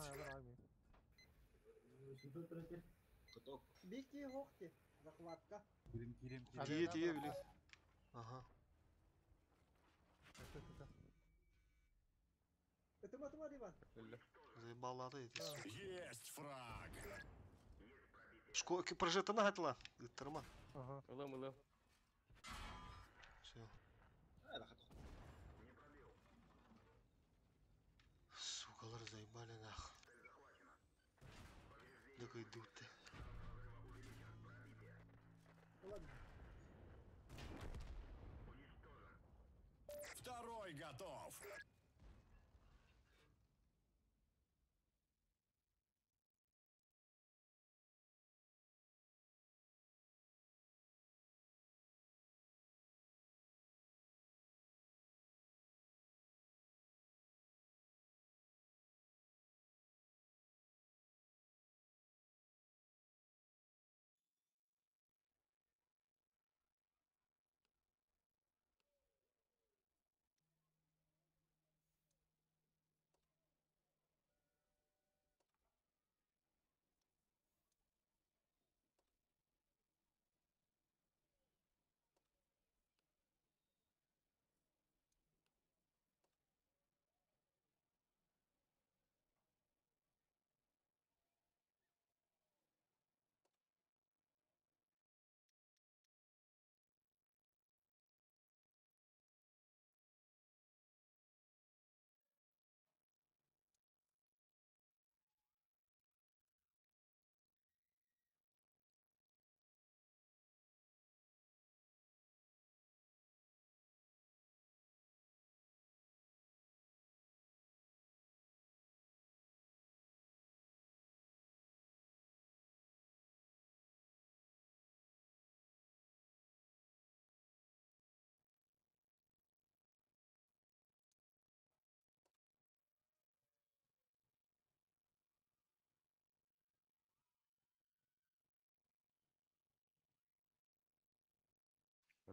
Бики хохти. Захватка. Кирим кирим кирим. Тие тие били. Ага. Ытыма тыма Иван. Заебалады эти. Есть фраг. Шко прожектор хатыла. Ыттырма. Ага. Ылым ылым. Все. Сукалар заебали нах. Так идут ты. Ладно. Второй готов.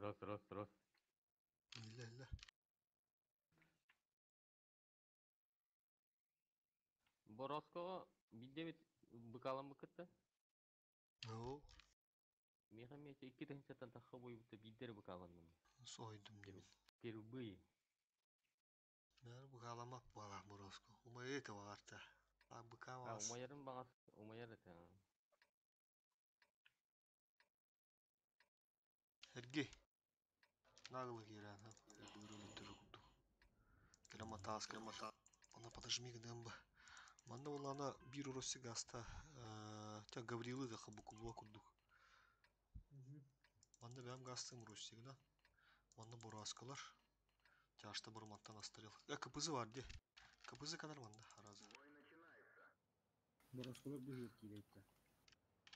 Рос рос рос. Илля илля. Бороского бидебит быкалан быкытты. Ну, Меха мете икки тыһынчаттан тахха бойбута биддер быкаланным. сойдум дебин. Впервые. Бәр быгаламак бала Бороско. Умай это варта. А А быкамас. умаярын багас умаяр это. Эрги. Наглых иран, а. Краматас, крамата. Она подожми гдемба. Манна улана бир уроси гаста. Тя Гаврилы да хабукулуа курдук. Манна бәм гастым уросигна. Манна бураскалар. Тяшта барматтан астарел. КПЗ бар де. КПЗ кадар манна харазы. Боросколор быһыыр киилэйтэ.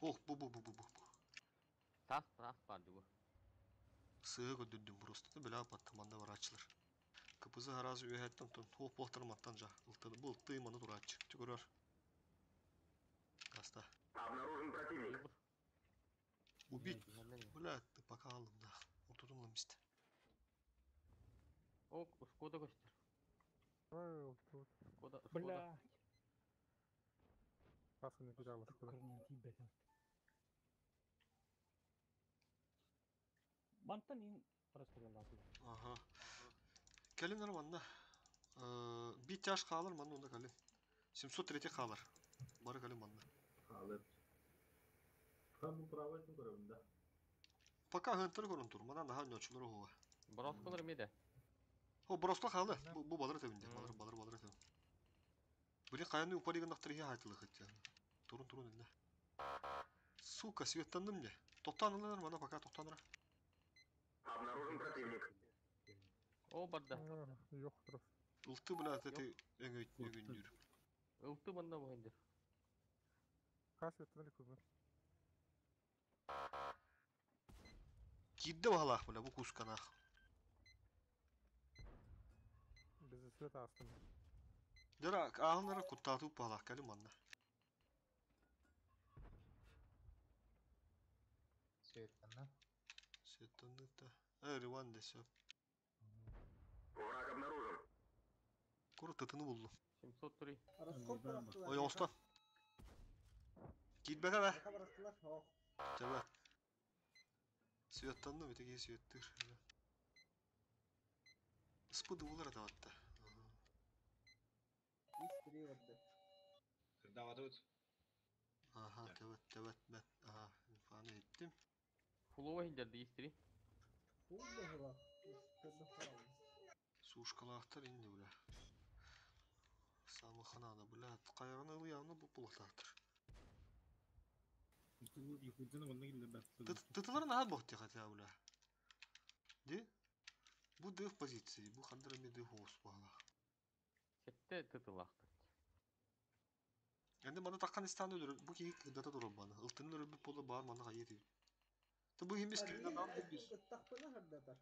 Ох, бу бу бу бу бу. Тас тас барды бу. Сыгы көдүрдүм просто била паттаманда барачылар. КПЗ харазы үйәттен тон хоп бохтар маттан жа. Ылтыды бу ылты маны турачы. Түгөрөр. Гаста. Обнаружен противник. Убить. Бля, ты пока алым да. Отурум ламист. Ок, Шкода көстөр. Ой, тут. Шкода, Шкода. Бля. Пасыны кидала шкода. Көрнен тиийбэтин. Мантан ин простреллаатылар. Ага. Келинер манна. Би тяж хаалар манна онда калин. 703 хаалар. Бары калин манна. Хаалыр. Там бу право этин көрөбүн да. Пока хынтыр көрүн тур. Мана наха нөчүлөр охуга. Боросколор меде. О, броска хаалы. Бу бу балыр төбүндө. Балыр балыр балыр төбүн. Били каяны упариган нактыр хи айтылык хытя. Турун турун эле. Сука, светтандым не. Токтан мана пока токтаныра. Обнаружен противник. О барда. Yok taraf. Ылты бля, это эңөйүндүр. Ылты манда бу Кас светтан элек Кидде бахалах бля, бу кусканах. Бизи свет астым. Дера ааһыннара куттаатыы паалаах кэлин манна. Светтанна. Светтанныта. Риван да сөп. Враг обнаружен. Куру тытыны буллум. 703. Раскоп барахтылар. Ой, оста. Киирбэкэ бэ. Яка барахтылар. Ох. Тэбэ. Светтанным, ити киһи светтыыр. Ыспы дуулар атабатта. Ис три барда. Кырдаабатыбыт. Аха, тэбэт, тэбэт, бэт. Аха, инфаны иттим. Фулова хилдерди истири. Фул быһыла. Истерdi falan. Сушкалаахтар инни бля. Самы ханада бля. Кайганы ылыяны бу булатаатыр. Якутяны онна киллер баттı. Тытыларын аха бохти хотя бля. Ди? Бу дых позиции, бу хандыр эми дых оғыс бағала. Сетте тытылахтыр. Енді мана таққан истан өлөр, бу киһи кыдата турар баны. Ылтынын өлөрбүт боло бар мана хайы тиби. Та бу химби скринен нам химби. Ыттахпына хардата.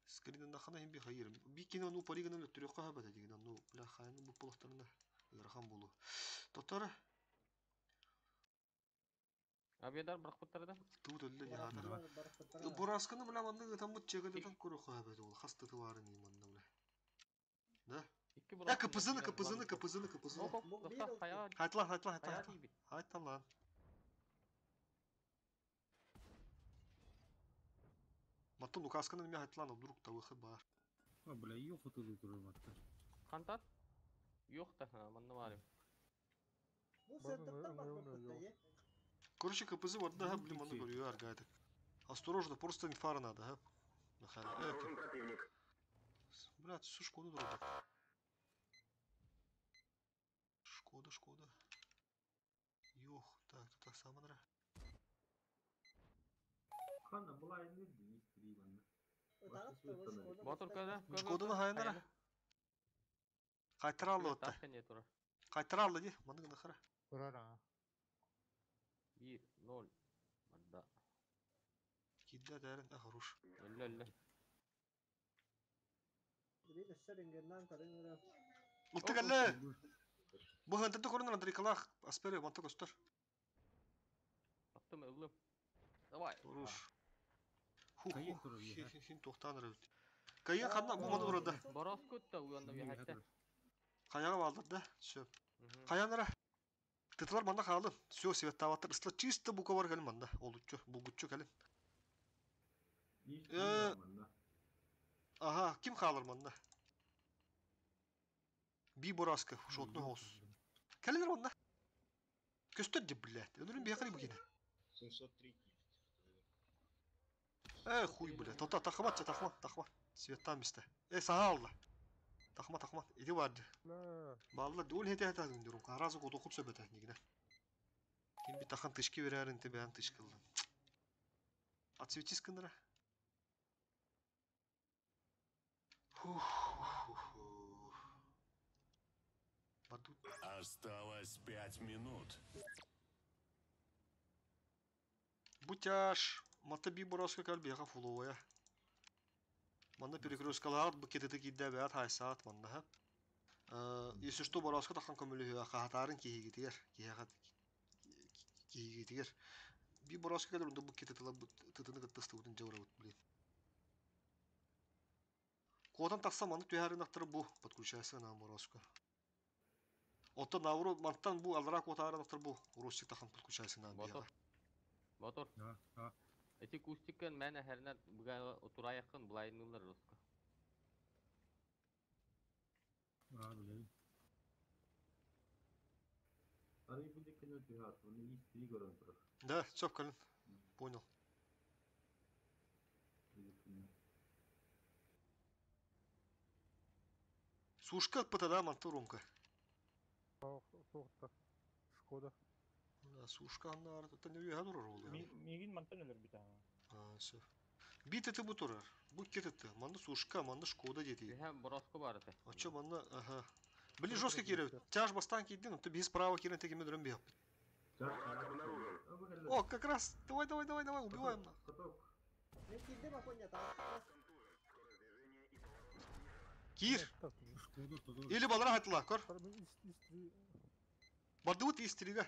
Скринен нахана химби хайыр. Би кино ну париган өлөттүрө хаба дегин ну бля хайны бу полохтарына ырахан болу. Тотора Абедар бырахпыттар да. тут өллө яхатар. Барахтылар, барахтылар. Бурасканы бля манны ытаммыт чегеден көрө хаба ол хаста тыварын иманна бля. Да? Икки Я КПЗны, КПЗны, КПЗны, КПЗны. Оп, оп, доста, хаяға. Хайтлан, хайтлан, Хаяға хайтлан. тиибит. Хайтлан. Маттон указканы мен хайтлан, вдруг та выход бар. А, бля, yok отылы турар батты. Кантар? Yok да, манна барым. Бу Базын сеттен ыңгырын барахтылар. өлüyor. Короче, КПЗ вот да, блин, манна говорю, аргайтык. Осторожно, просто инфара надо, а? Нахана. Обнаружен противник. Блядь, всю Шкоду дорога. Шкода, Шкода. Йох, так, тут так само нра. Хана булай не истири манна. Мотор када? Шкоданы хайнара. Кайтаралды отта. тура. Кайтаралды ди, маны гына хара. Турар а. 1 0. Манда. Кидде дәрен, а хорош. Өллө өллө. Bir өссөр ингернан көрүн Улты каллы. Бу хантты көрүнөр Андрейкалах, Аспере, манта көстөр. Аттым ыллым. Давай. Хорош. Ху, Кайын ху, турар, хин, я. хин, хин тоқтаныр өт. Кайын ханна бу маны burada. Борос көттө уянда bir хатта. Каяга балдыр да. Все. Каянара. Тытылар манда калды. Все, светтаваттыр. Ысла чисто бука бар кэлин манда. Олуччу, булгуччу кэлин. Ага, ким халыр манда? Би бураска, шотны хос. Кэлинер манда. Көстөр деп блядь. Өлөрүн бияқары бу кине. 703. Хуй, блядь. Тота, тахмат, тахмат, тахмат. Светтан бисте. Саха алла. Тахмат, тахмат. Иди барды. Бля. Балла, ол хете хете diyorum. Разы коду кут сөбөтө нигине. Ким би тахан тышки берерин те бән тышкылды. Отсветись кындыра. Баду. Осталось 5 минут. Бутяш. Мата би бураска кал бияха фуловая. Манна перекресткалаат бу кетети кидде бәт хайсаат манна ха. Если что бураска тахан көмөлү хатарын кихигитигер. Кихагат кихигитигер. Би бураска кал бу кетети бу тытыны кыттысты бутун жабыра блин. Кодан тақса маны түйәрін ақтыры бу подключайся на бураска. Отта навру мантан бу алра котарын ақтыр бу русик тахан подключайся на Мотор. бияга. Мотор. Да, да. Эти кустиккен мен әһәрнә буга отура якын булайнылар русска. А, бля. Арый бу диккен өтү хат, оны истири көрөн турар. Да, все, Калин. Понял. Сушка ПТД манты Ромка. Соқта. Шкода. Да, сушка анна арты не уя дурар ол. Мигин мантан өлөр бит ага. А, все. Бит это бу турар. Бу кететти. Манды сушка, манды Шкода дети. Биһә бороско бар эте. А чё манды, ага. Блин, жестко кире. Тяж бастан кидин, ты без права кире теге мен бе. Враг обнаружен. О, как раз. Давай, давай, давай, давай, убиваем. Мен киддим апоня тағыстылар. Киир. Или балара хатыла, көр. Бардыбыт истиригэ.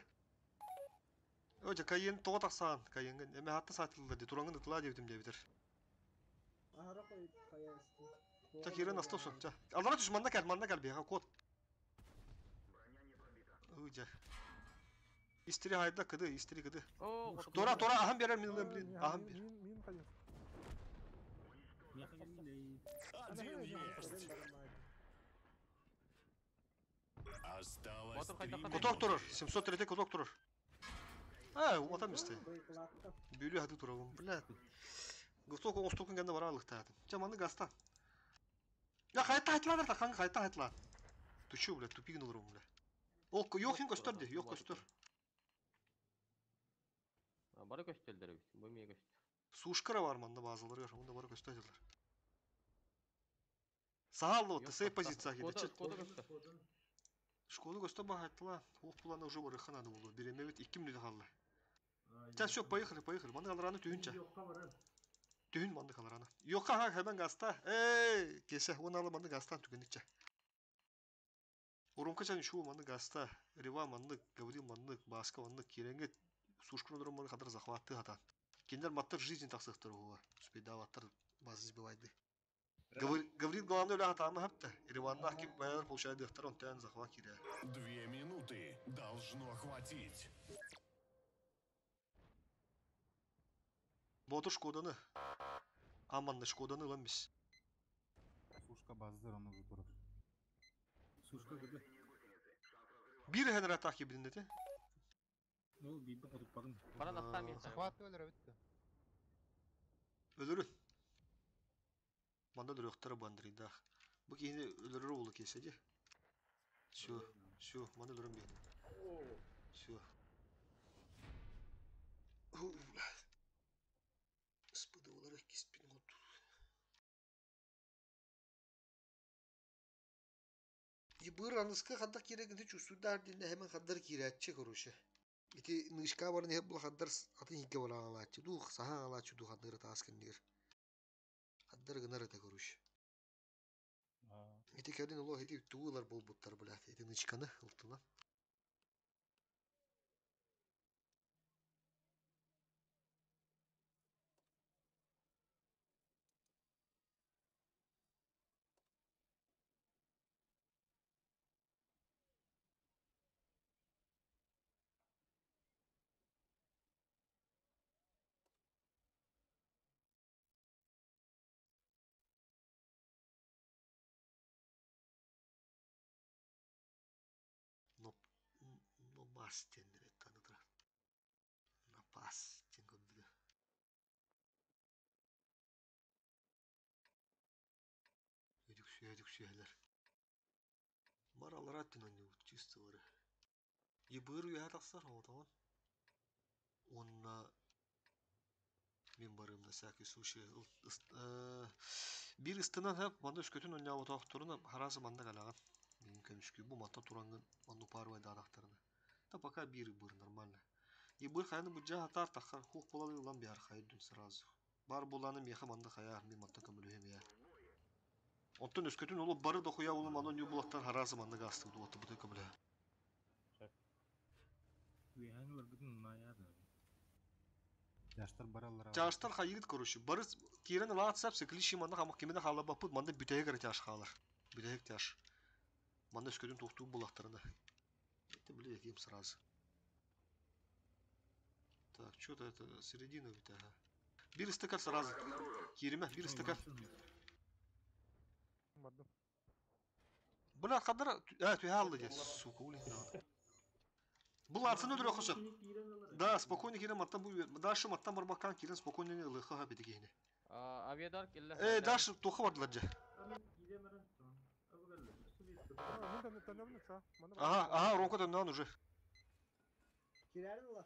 Өже кайын тоҕо тахсаан, кайынгын эме хатта саатылла ди тураңын ытла диэбитим диэбитер. Аһара қой қая исти. Ча кирен аста сон, ча. Алара түш манна кел, манна кел биһа кот. Өже. Истири хайда кыды, истири кыды. Тора, тора, ахам берер мин блин, ахам бер. Мин хайын. Один есть. Осталось три Куток турur, 703 куток турur. А, отам исте. Бүлүү хаты турабын, бля. Густок оңостукун кэннэ бара алыктаатым. Ча маны гаста. Я хайта хайтылар да ханга хайта хайтылар. Ты чё, бля, тупигин олорум, бля. Ол yok хин көстөр де, yok көстөр. Бары көстөлдөр эбит. Бу эмиэ көстөр. Сушкара бар манда базалар, онда бары көстөр дилер. Сахаллы вот, сей позиция Кода, киде. кода көстөр. Школы көстөр ба хайтыла. Ох буланы уже бар хана булду. Биреме бит 2 минут халды. Сейчас все, поехали, поехали. Манда калараны түйүнче. Түйүн манда калараны. Yok ha hemen gazda. Ey, кесе оны алы манда газтан түгениче. Урунка чан шу манда газта. Рева маннык, Гаврил маннык, Баска маннык, кереңге сушкunu дурум маны кадar захватты хатан. Киндер маттар жизнь тақсықтыр оға. Успейдаваттар базы сбивайды. Гаврил главный өлі хатамы хапты. Реванна ким баяр получайды дыхтар, он тән захват кире. 2 минуты. Должно хватить. Боту Шкоданы. Аманны Шкоданы лан бис. Сушка баздыр оны турur. Сушка кыды. Bir хенер атаки билинети. Ну, бийбе хотуппадым. Баран аттам Захват өлөрө бүттү. Өлөрүн. Манда өлөрөктөр бандрыйда. Бу кийини өлөрөр болу кеседи. Все, все, манда өлөрөм бейин. Все. Спыды olarak киспин отур. Ибыр аныска хадда керек ити чувствуйдар динде hemen хаддар киретче короче. Ити нышка барын хеп бул хаддар атын хикке бола алачы. Дух саха алачы дух хаддар таскын дир. Хаддар гынар это короче. Ити кәрин оло ити туылар болбуттар блядь. Ити нычканы ылтына. Но но мастен это Напас тен көбүдө. Өдүксү өдүксү Маралар аттын ойнобут чисто бары. Ебыр уя тахсар отон. Онна мен барым на всякий случай. Бир ыстынан хап манда өскөтүн ойнабыт тоқтуруна харасы манда калаган. Мен көмүшкү бу матта турангын манну парвай даанактарына. Да пока бир быр нормально. И быр хайны бу жа хатар тахар хук болалы лан бияр хайдун сразу. Бар буланы меха манда хаяр мен матта көмүлүхем я. Оттон өскөтүн олу бары дохуя болу манон юбулактар харасы манда гасты дуаты бу көмүлө. Үөһэн өлөрбүтүн наяды. Жаштар баралар. Жаштар хайыгыт короче. Бары кирен лаат сап клиши манда хамак кимине хала бапыт манда бүтәге кара тяш халар. Бүтәге тяш. Манда өскөтүн токтуу булактарына. Это блядь, им сразу. Так, что-то это середина ведь, ага. Бир стакан сразу. Кириме, бир стакан. Бардым. Бля, кадр, а, ты алды здесь, сука, улин. Бұл артын өдірі оқысы. Да, спокойно кирем аттан бу. Дашы маттан барбаккан кирен спокойно не лыха беди кийини. Авиадар келле. Э, дашы тоха бардылар же. Мен төнөмүн ча. Ага, ага, ронко төннөн уже. Кирерин ула.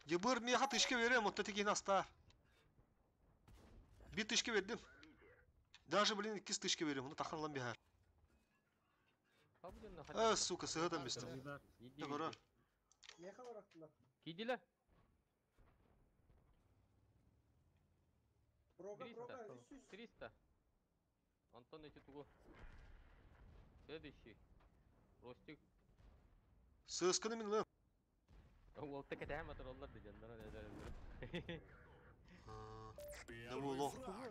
Ебыр меха тышке берем, вот это кийин аста. Бир тышке бердим. Даже, блин, икки тышке берем, оны таханлан бихар. Э, сука, сыгыдан бестим. Көрөр. Меха барактылар. Кийдилер. Прога, 300. прога, үс үс. 300. Антон эти тугу. Следующий. Ростик. Сысканы мин лым. Ол текетем атыр олар да жандар не Первый лох. фраг.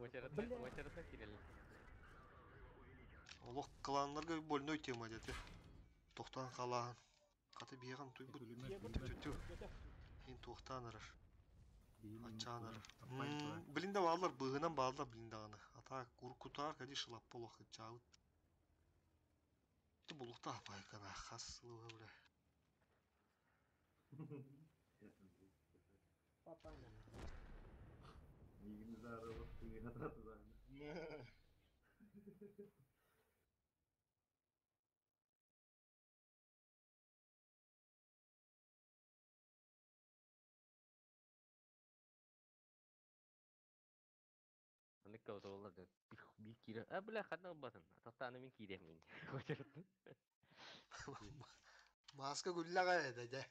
Очередно, очередно кирелли. Олох кланнарга больной тема деді. Тоқтан қалаған. Қаты бияған туйбут. Тю-тю-тю. Хин тоқтан арар. Ачаан арар. Билин да балалар, быһынан балалар билин дағаны. Ата куркутар кади шылап болох чаут. Ту булукта байкана хас сылы бля. Папана. Мигini zarı bak. Аныкка олар да бир кире. А бля хадна басын. Тақтаны мен кирем мен. Очередно. Маска гүлләгә да да.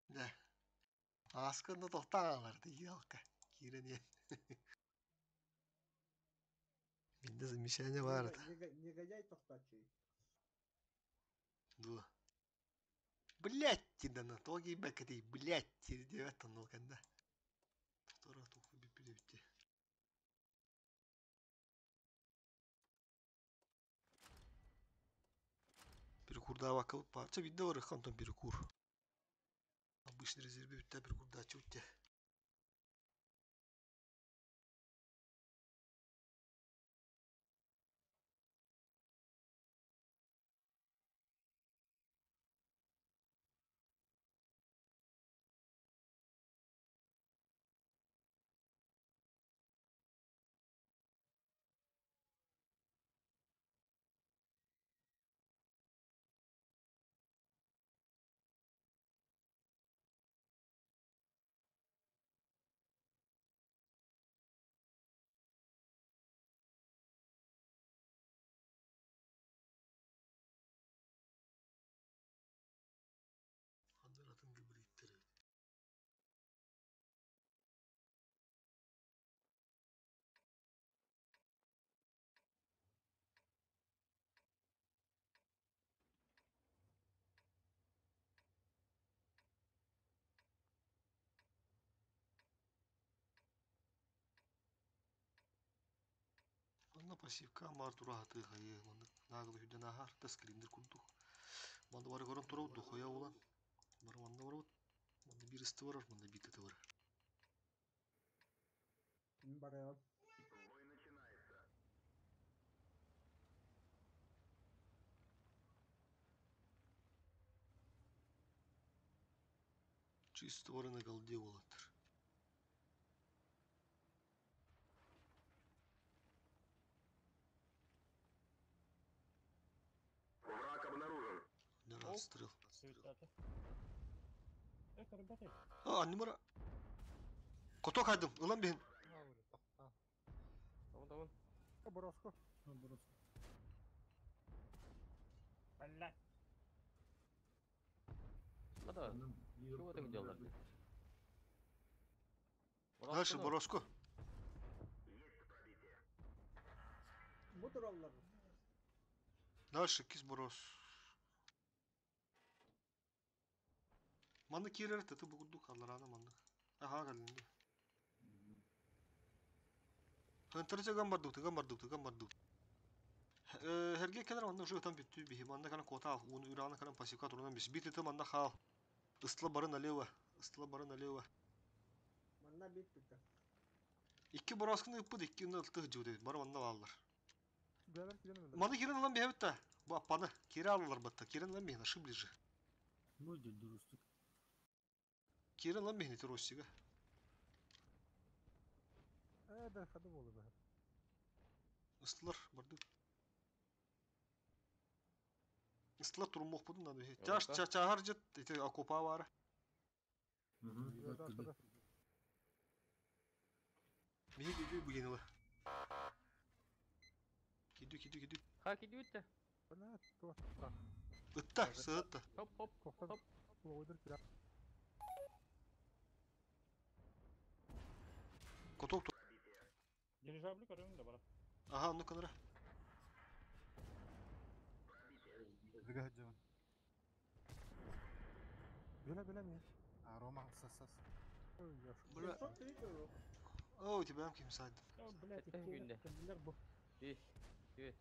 Да. Масканы тоқтағалар ялка. Кирен Минде замечание бар. Негодяй тоқтачы. Ду. Блять, да тоги бәкәти, блять, девет тоннол канда. Тора тухы бипиле битте. Перекур да вакыл парча видно бар хантон перекур. Обычный резерве битте перекур да чутте. Атын гибриттер. Манна пассивка мар тура хаты хайы, манна нагыл хүден ахар, та скриндер курдух. Манна бар горон тура духоя улан. Бар манна бар вот. Манна бир исти бар, манна бит бар. Барайон. Бой начинается. Чисто бар на голде улаттыр. Враг обнаружен. Не расстрел. Ребята. А, нумара. Кото кайдым, ылан бен. Tamam tamam. Бороско. Блять. Да. Чего ты делаешь? Дальше Бороско. Бу тураллар. Дальше кис Борос. Манны кирер таты бугудук алларана манны. Аха галинди. Хантарча гам бардук, гам бардук, гам бардук. Herge kenar manna уже там биттü бихи. Манна кана кота он урана кана пассивка турунан бис. Бит это манна хал. Ыстла бары налево. Ыстла бары налево. Манна бит битте. Икки бораскını ыппыт, икки ылтых жуды. Бары манна алалар. Бәләр килен менә. Маны кирен алан бихи битте. Бу аппаны. Кире алалар батта. Кирен алан бихи, наши ближе. Будет дурустук. Кирен алан бихи, Россига. Э, да, хады булды бә. Ыстылар барды. Ыстылар турмок будун да. Таш чахар жет, ите окопа бар. Михи киду бугенила. Киду, киду, киду. Ха киду итте. Бына, то. Ытта, сыытта. Хоп хоп хоп. Лойдер кирә. Коток ту. Дирижабли көрөҥ да бара. Аха, ну канара. Кыдыга хаджабын. Биле биле ми. А, Рома, сас сас. Бля. О, у тебя ким сайд. Я, блядь, Эттен күнде. Кимдер бу. Бес. Түөт.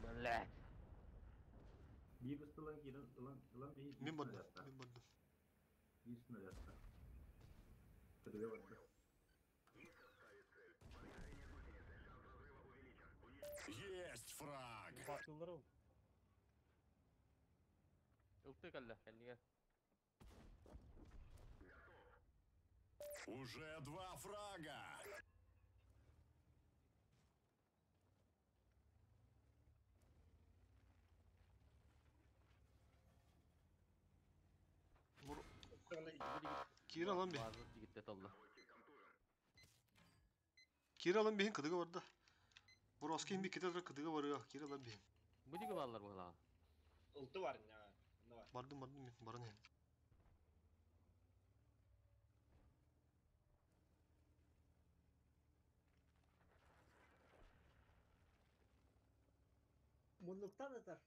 Блядь. Bir ıstılan giren ılan ılan bir Мен бардым, мен бардым. Bir снарядта. Кыдыга барды. Есть фраг! Батыллар ол. Ылты калла, кәллиге. Уже два фрага! Кире алан бихин. Базы жигитте толду. Кире алан бихин кыдыга барды. Бороски хин бикете кыдыга барыга. Кире алан бихин. Бу диги баллар була. Ылты бар, не, бар. Бардым, бардым мен, барын хин. Муннуктан атар.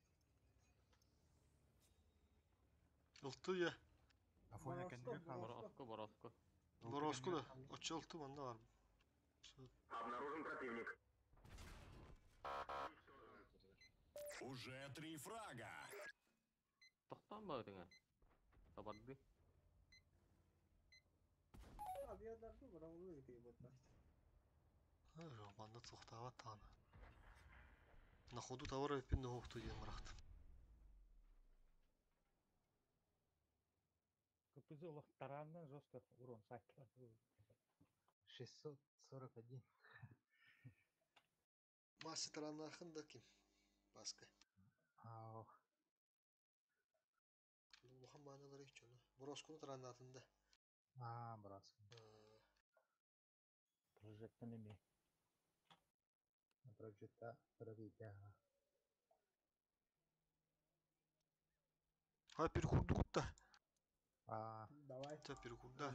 Ылты я. Афоня Бороско, кәндіге қалды. Бороско, бороско. Бороску да. Очы ылты манда бар. Обнаружен противник. Уже три фрага! Тоқтан ба өтіңе. Табарды. Авиадар ду бара ол өте ботта. Манда тоқтава таны. На ходу товар өппен хоқту диэн барахты. КПЗ олох тараннан жестко урон сайтлар. 641. Масы тараннахын да ким? Баска. Ау. Улахан маналары hiç onu. Бороскуну тараннатында. А, брас. Прожектор неме. Прожекта пробитие. Ha перекурду кутта. А, Давай. Та перекурда.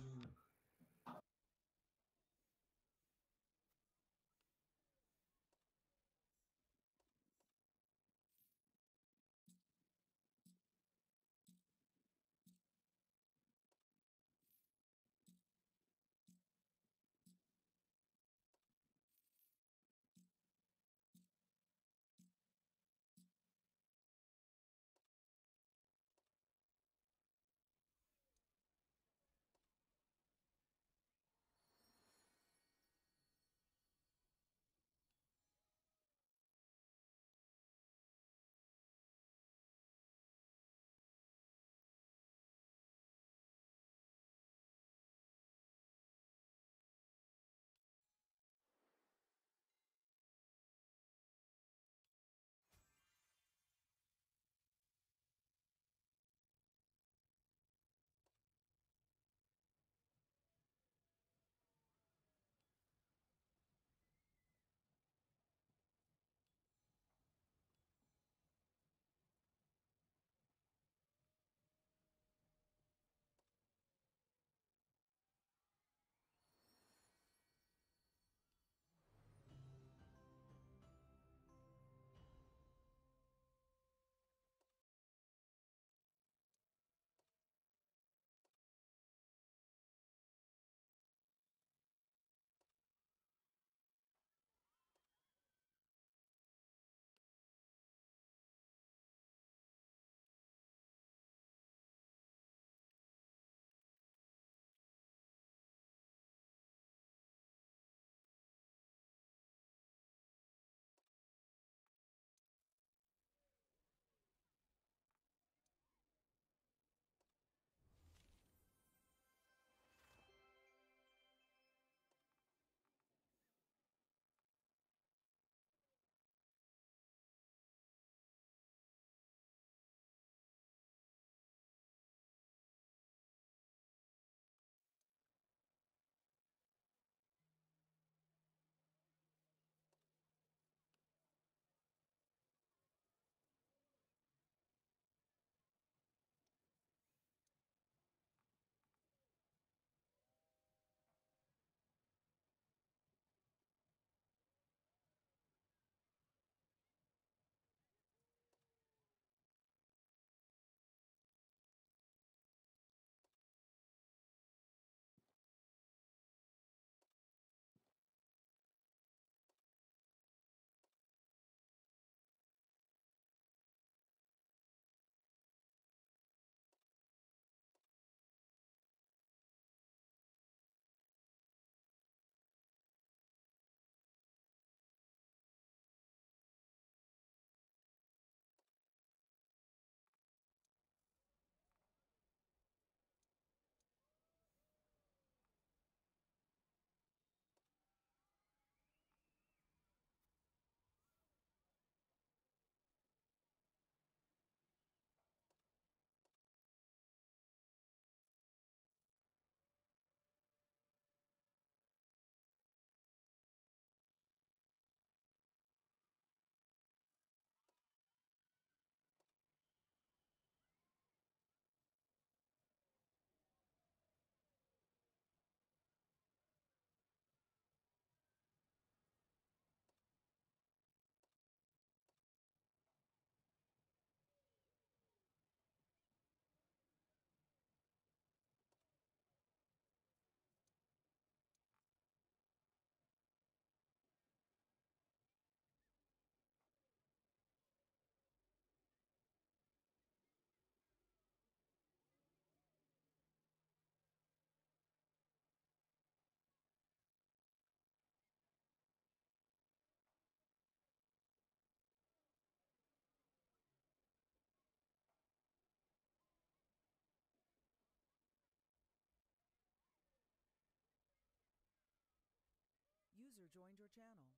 joined your channel.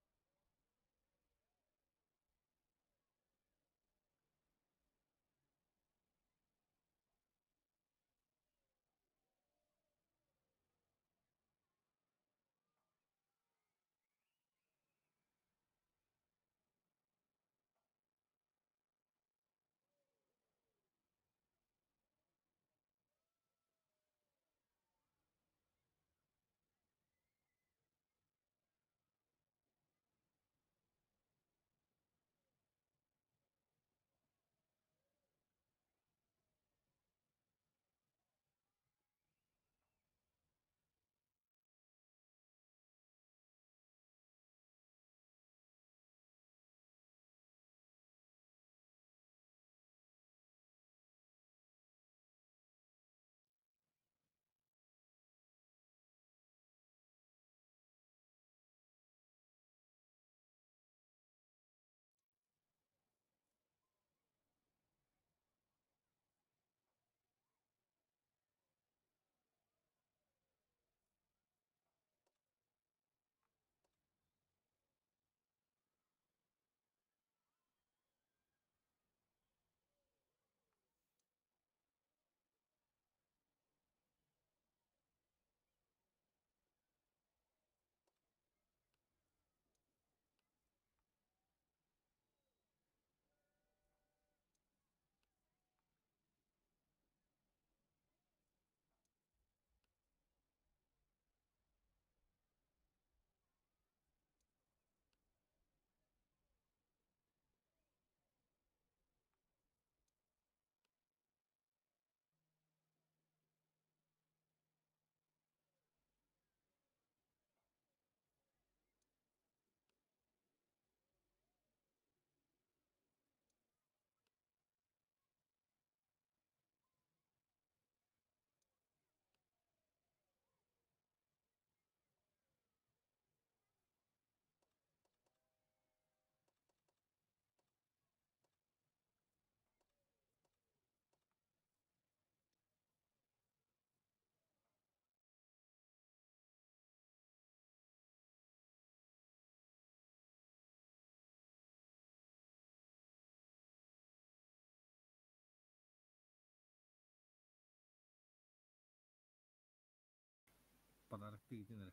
Подарок тыытын эрэ.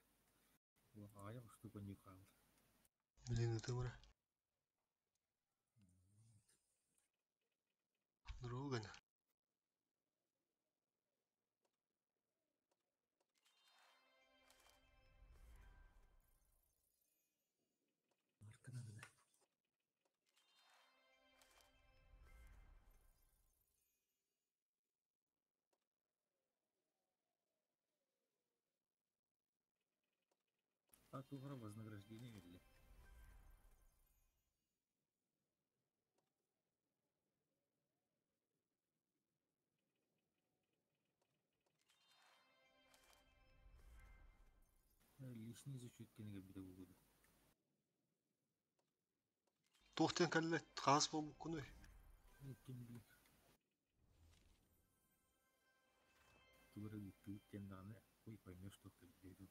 Аҕыйах устуука хаалла. Билин ытымыра. Друган. А тугара вознаграждение или? Личный зачет кенеге биде бугуду. Туохтен кэллэ хаас буолбуккунуй. Ким билэр. Тугара ыыттыбыт диэн даҕаны хуй поймешь, что кэлбиэ дуо.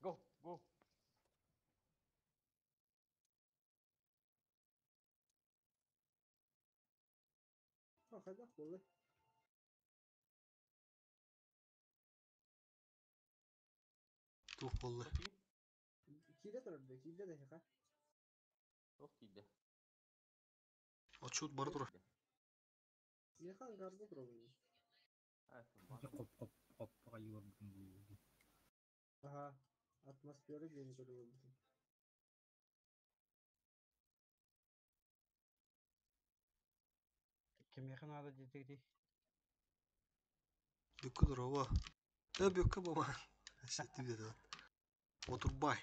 Go, go. Хайдах буолла? Туох буолла? Киирэ турар да, киирдэ да эһиэхэ. Туох киирдэ? Отчут бара турар. Миэхэ ангарда турабын. Хоп хоп хоп айыларбытын булуу. Аха, атмосфера диэни көрүбүтүм. Кимиэхэ наада диэтигитий? Бүккэ дорова. Э бүккэ буома. Сетти диэтэ. Отурбай.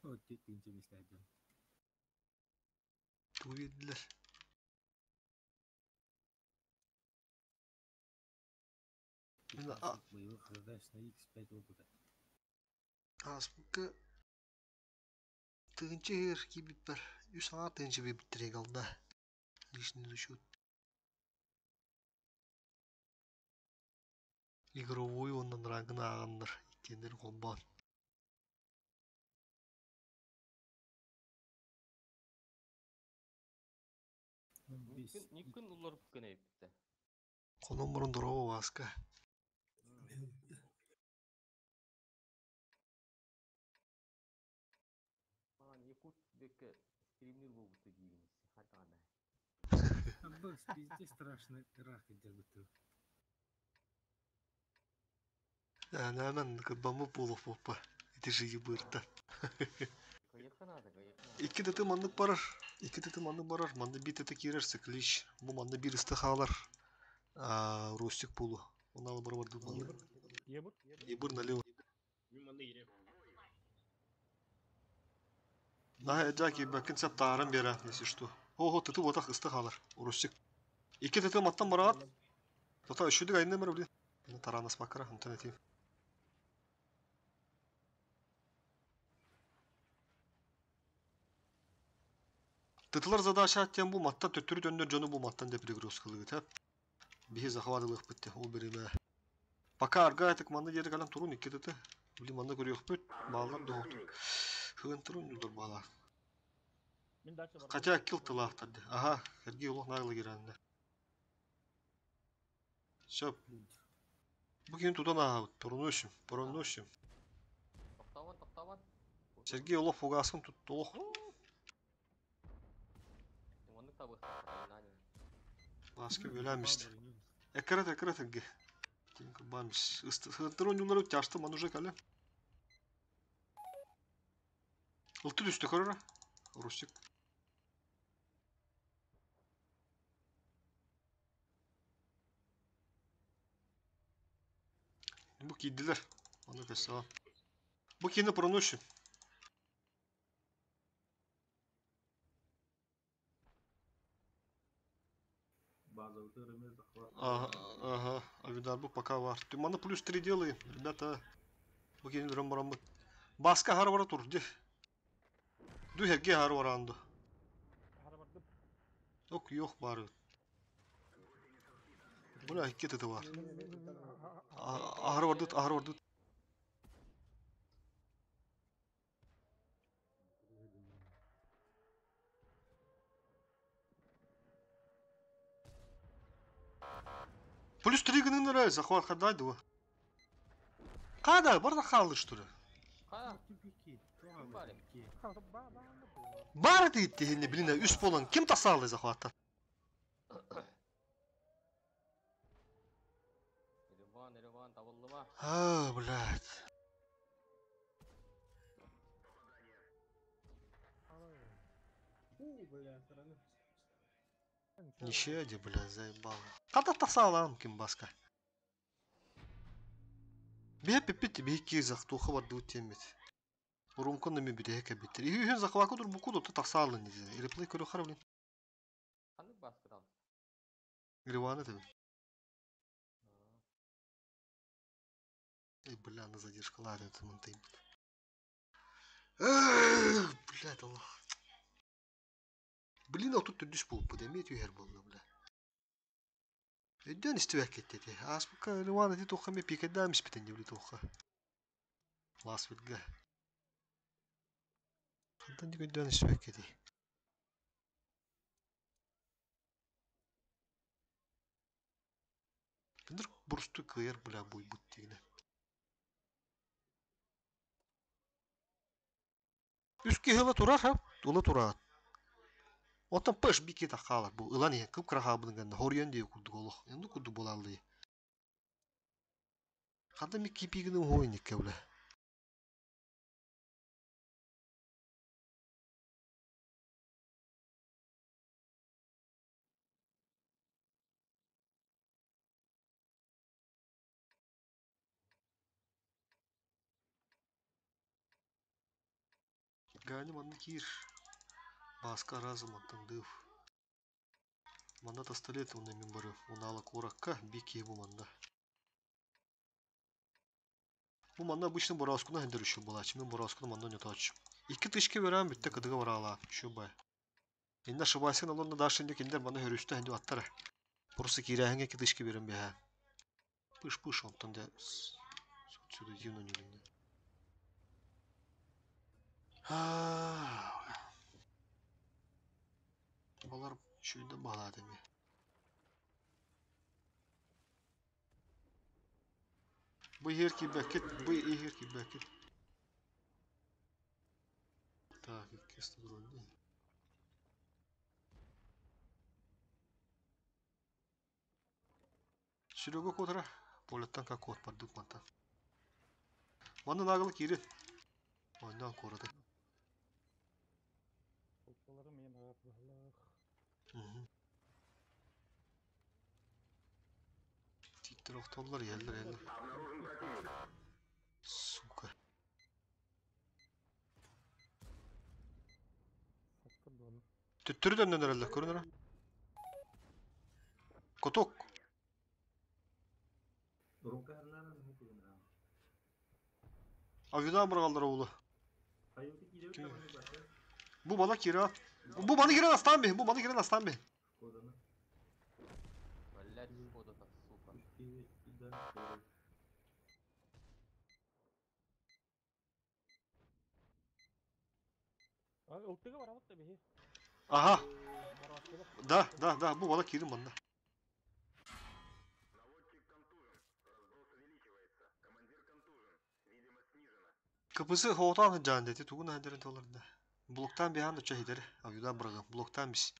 О, тинче мистәдем. Тугу биэрдилэр? Мин а Боевых задач на X5 опыта. ааспыкка Тыһыынча иһигэр киирбиппэр үс аҥаар тыһыынча биэрбиттэрэ голда. Личный зачет. Игровой уонна драгын ааҕаннар иккиэннэрин холбоон. Никкин уларыппыккын эбиппит Хонон баран дорообо Васка. Маған Якут бекке стримнир буолбута диибин хатаҕана. Аббас, везде страшный рак идет. Нэмэн кырбаммыт буолуох буолпа. Ити жиги быырта. Кыйыхха наада, кыйыхха наада. Икки тыты маннык барар. Икки тыты маннык барар. Манна биир тыты киирэр циклич. Бу манна биир ысты хаалар. Ростик буолу. Онна бары бардык манна. Ебур. Ебыр налево. Мин манна ириэм. На Джаки бакын сап тааран бера, если что. Хо-хо, тыты ботах ысты хаалар. Ростик. Икки тыты маттан бараат. Тота үшүдүк айынна мэр блин. Таранас бакара, онтон этиим. Тытылар задача аттен бу маттан төттөрү төннөр дьону бу маттан деп перегрузкалыгыт хап. Биһи захватылыахпыт те ол биримэ. Пока арга этик манна диэри кэлэн турун икки тыты. Блин манна көрүөхпүт. Бааллар доһуту. Хыгын турун юлдар баалар. Мин дальше барам. Хотя кил тылаахтар де. Аха, Сергей олох наглый киранна. Сөп. Бу кини тутан ааһабыт. Проносим, проносим. Тохтообон, тохтообон. Сергей олох фугасын тут олох. Оннук табыахтаах Ласка бөләмист. Эккерет, эккерет эрге. Бамис. Ыстырон юллары тяжты мануже кале. Ылты түсті көрөрө. Рустик. Бу кийдилер. Оны көссөҕө. Бу кини проносим. Базовый рымы захват. Ага, ага. Авидар бу пока var. Ты мана плюс 3 делаем, ребята. Бу кини дром бараммыт. Баска хар бара тур, ди. Ду херге хар баранды. Хара бардым. Ок, yok бары. Бля, икки тыты бар. Ахыр бардыт, ахыр бардыт. Плюс 3 гынын захват хадай дуа. Када, барда халы что ли? Ха, Тупики. Бари. Бары дейт блин, үс болан ким тасалы захватта? Ереван, Ереван, табылдыма. А, блядь. Фу, бля, сторона. Ничего, блядь, заебал. Када тасалам ким баска? Бе пипит бики захтуха варду темит. Урумкон нами бирека битер. И захваку дур буку до тасалы не. Реплей көрө хар блин. Ханнык баскы там? Гриваны тебе. Эй, бля, на задержка ладно, это монтей. Блядь, Аллах. Блин, а тут дүс болып бұд, әмет үйер болды, бля. Өйден истібәк кетті. Аспыққа Ливан эти тоққа ме пикедамис бітен деп тоққа. Лас бітгі. Қандан дик өйден истібәк кетті. Кіндір бұрысты күйер, бля, бой бұд дегені. Үске хыла турар, ха? Ула турар. Оттон пыш бики тахалар бу ылан иһэн кып-кыра хаабытын хоруйан диэ курдук олох оннук курдук буолааллыы. Ханна ми кипигин уһуойникке бля. Ганя манна киир. Бааска разом оттон дыв. Манна тасталет уонна мин бары унаала куоракка бии киһи бу манна. Бу манна обычно бороскуна хендер үчү булаачы. Мен бороскуна манна ойнотоочу. Икки тышки берем бүтте кыдыга бараалаа. Үчү бай. Инна ошибайся олорно дальше инде киндер мана хөрүстэ хенди аттара. Просто киирээһиҥҥэ икки тышки берем бэһэ. Пыш-пыш онтон дэ отсюда дивно ньүлүннэ. Балар үчүгүйдэ баһылаат эми. Бу иһэр киирбэккит, бу иһэр киирбэккит. Так, иккис турун. Серега куотара, полеттан как куот бардык мантан. Манна нагыл киирин. Оннан куораты. Полкалары мен баһылаах. Тииттер охтоллар, иһэллэр, иһэллэр. Сука. Төттөрү төннөн эрэллэр, көрүн эрэ. Кутук. Авидан бырҕаллар уулу. Бу бала кира. Бу маны кирен астаан бе, бу маны кирен астаан бе. Блять, Шкода-то, сука. Ылтыга барабыт да биһи. Ага. Да, да, да, бу бала кирин манна. КПС хоотаан сылдьаан дети тугун аһдарын толорда. Блоктаан биһаан да чахидер, авидан бырагын, блоктаан бис.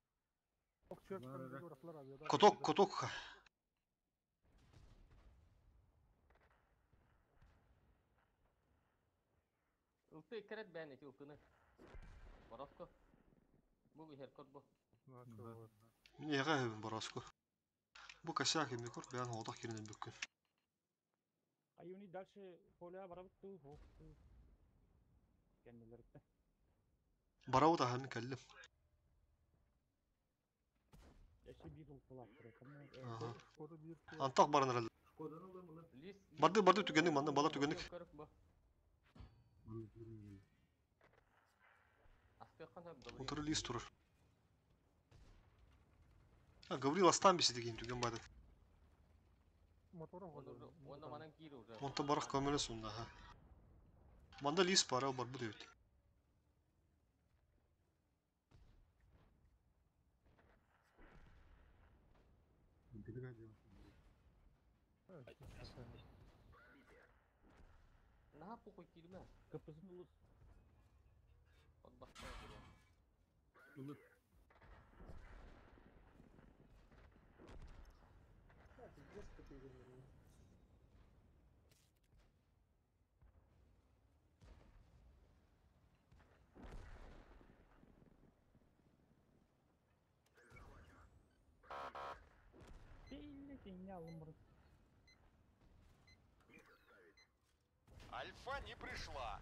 Кутук, кутук. Ылты иккерет бээн эти ылтыны. Бороско. Бу иһэр кор бу. Мин эҕэ өбүн бороску. Бу косяк эми кур бээн хоотах кирин бүккүн. Аюни дальше поля барабыт туу, хоох туу. Кэннилеритте. Барабыт аха мин кэллим. Эши биир ылтылаахтар. Ага. Антах баран эрэллэр. Барды барды түгэнник манна бала түгэнник. Утары лист турар. А, Гаврил астан бисити кийин түгэн бады. Онто барах көмөлө сунна ха. Манда лист бара барбыт эбит. Наһаа похуй киирмэ. КПС-ын улус. Отбахта Улут. Да, пиздец, какие Билле кеңне алым бұрын. Альфа не пришла.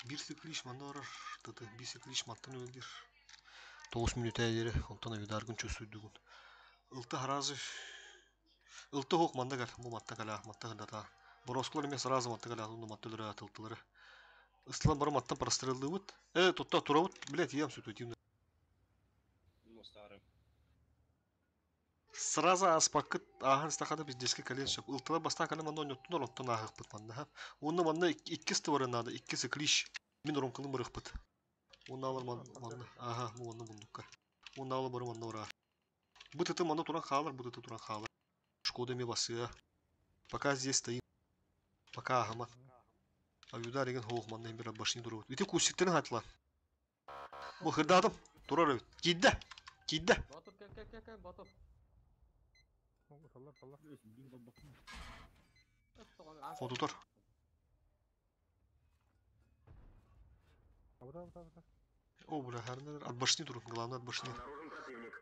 Биир циклич манна барар, тыты биир циклич мантан үлэлиир. 9 мүнүүтэ диэри, онтон авидаргын чувствуйдугун. Ылты харазы Ылты хук манна кэл, бу матта кэлэ, матта кэлэ Бороскулар эмиэ сразу матта кэлэ, онно матта өлөрө тылтылары. Ыстылан бары маттан простреллыыбыт. Э, тутта турабыт, блядь, ем сүтү Мустары. Сразу ааспаккыт, ааһан истэххэ пиздецкэ кэлиэн сөп. Ылтылар бастаан кэлэн манна ойноттунар, онтон ааһыахпыт манна. Уонна манна иккис тывары наада, иккис клещ. Мин оронкалым ырыахпыт. Уонна алар манна, ааха, бу манна муннукка. Уонна алар бары манна ураа. Бу тыты манна туран хаалар, бу тыты туран хаалар. Шкода эмиэ басыа. Пока здесь стоим. Пока ааһыма. Аюдар деген хоох манна бир башни турабыт. Ити кустиктарын хатла. Бу хырдаатым. Турар эбит. Киирдэ. Киирдэ. Батыр кел кел кел кел Батыр. Саллар, саллар. Хотутар. Абыта, абыта, абыта. О, бля, харнер. От башни турук, главное от башни. Обнаружен противник.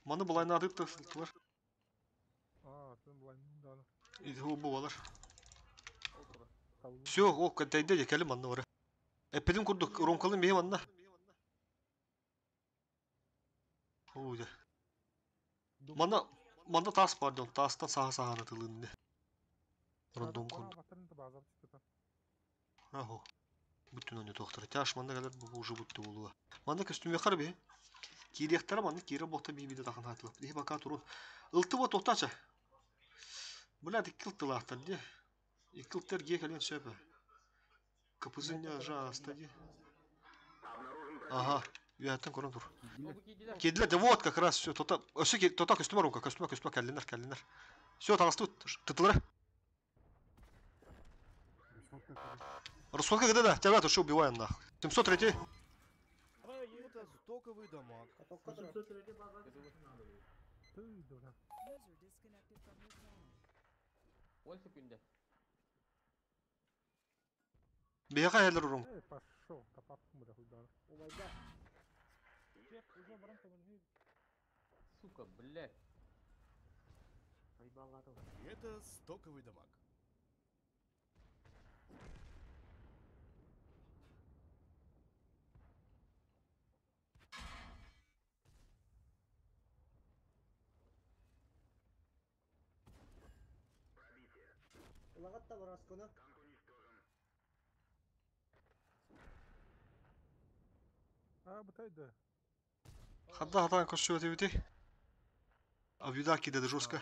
Маны былайна атып та сылтылар. А, ты былайны да. Иди бу балар. Все, о, кәтәйдә де кәлем анна бары. Эппетим курдук, ромкалым бейм анна. О, Манна, манна тас бар дьон, тастан саха саханы тылынны. Рандом курдук. Ахо. Бүтүн оны тохтар. Тяш манна кэлэр бу уже бүттү болуа. Манна көстүмү би. Киириэхтэрэ манна киирэ буолта би биде тахан хатылап. Иһи бака турун. Ылты бу тохтача. Бля, икки ылтылаахтар ди. Икки ылтар гие кэлиэн сөп. Капызыня жаста ди. Ага, үөһэттэн көрөн тур. Киирдилэр да вот как раз все тота өссө тота көстүмэ рука көстүмэ көстүмэ кэллинэр кэллинэр. Все таҕыстыбыт тытылара. Расходка когда да? Тебя то что убиваем нахуй. 703. Это стоковый дамаг. Ты, да. User disconnected from your channel. 10 секунда. Бияка хәлер урун. Эй, пошел, тапап бля, хуйда. Убайда. Сука, блядь. Это стоковый дамаг. Улагат та Бороскуну. А, бытайды. Хадда хатан көссү өтебити. Авида кидеди жестко.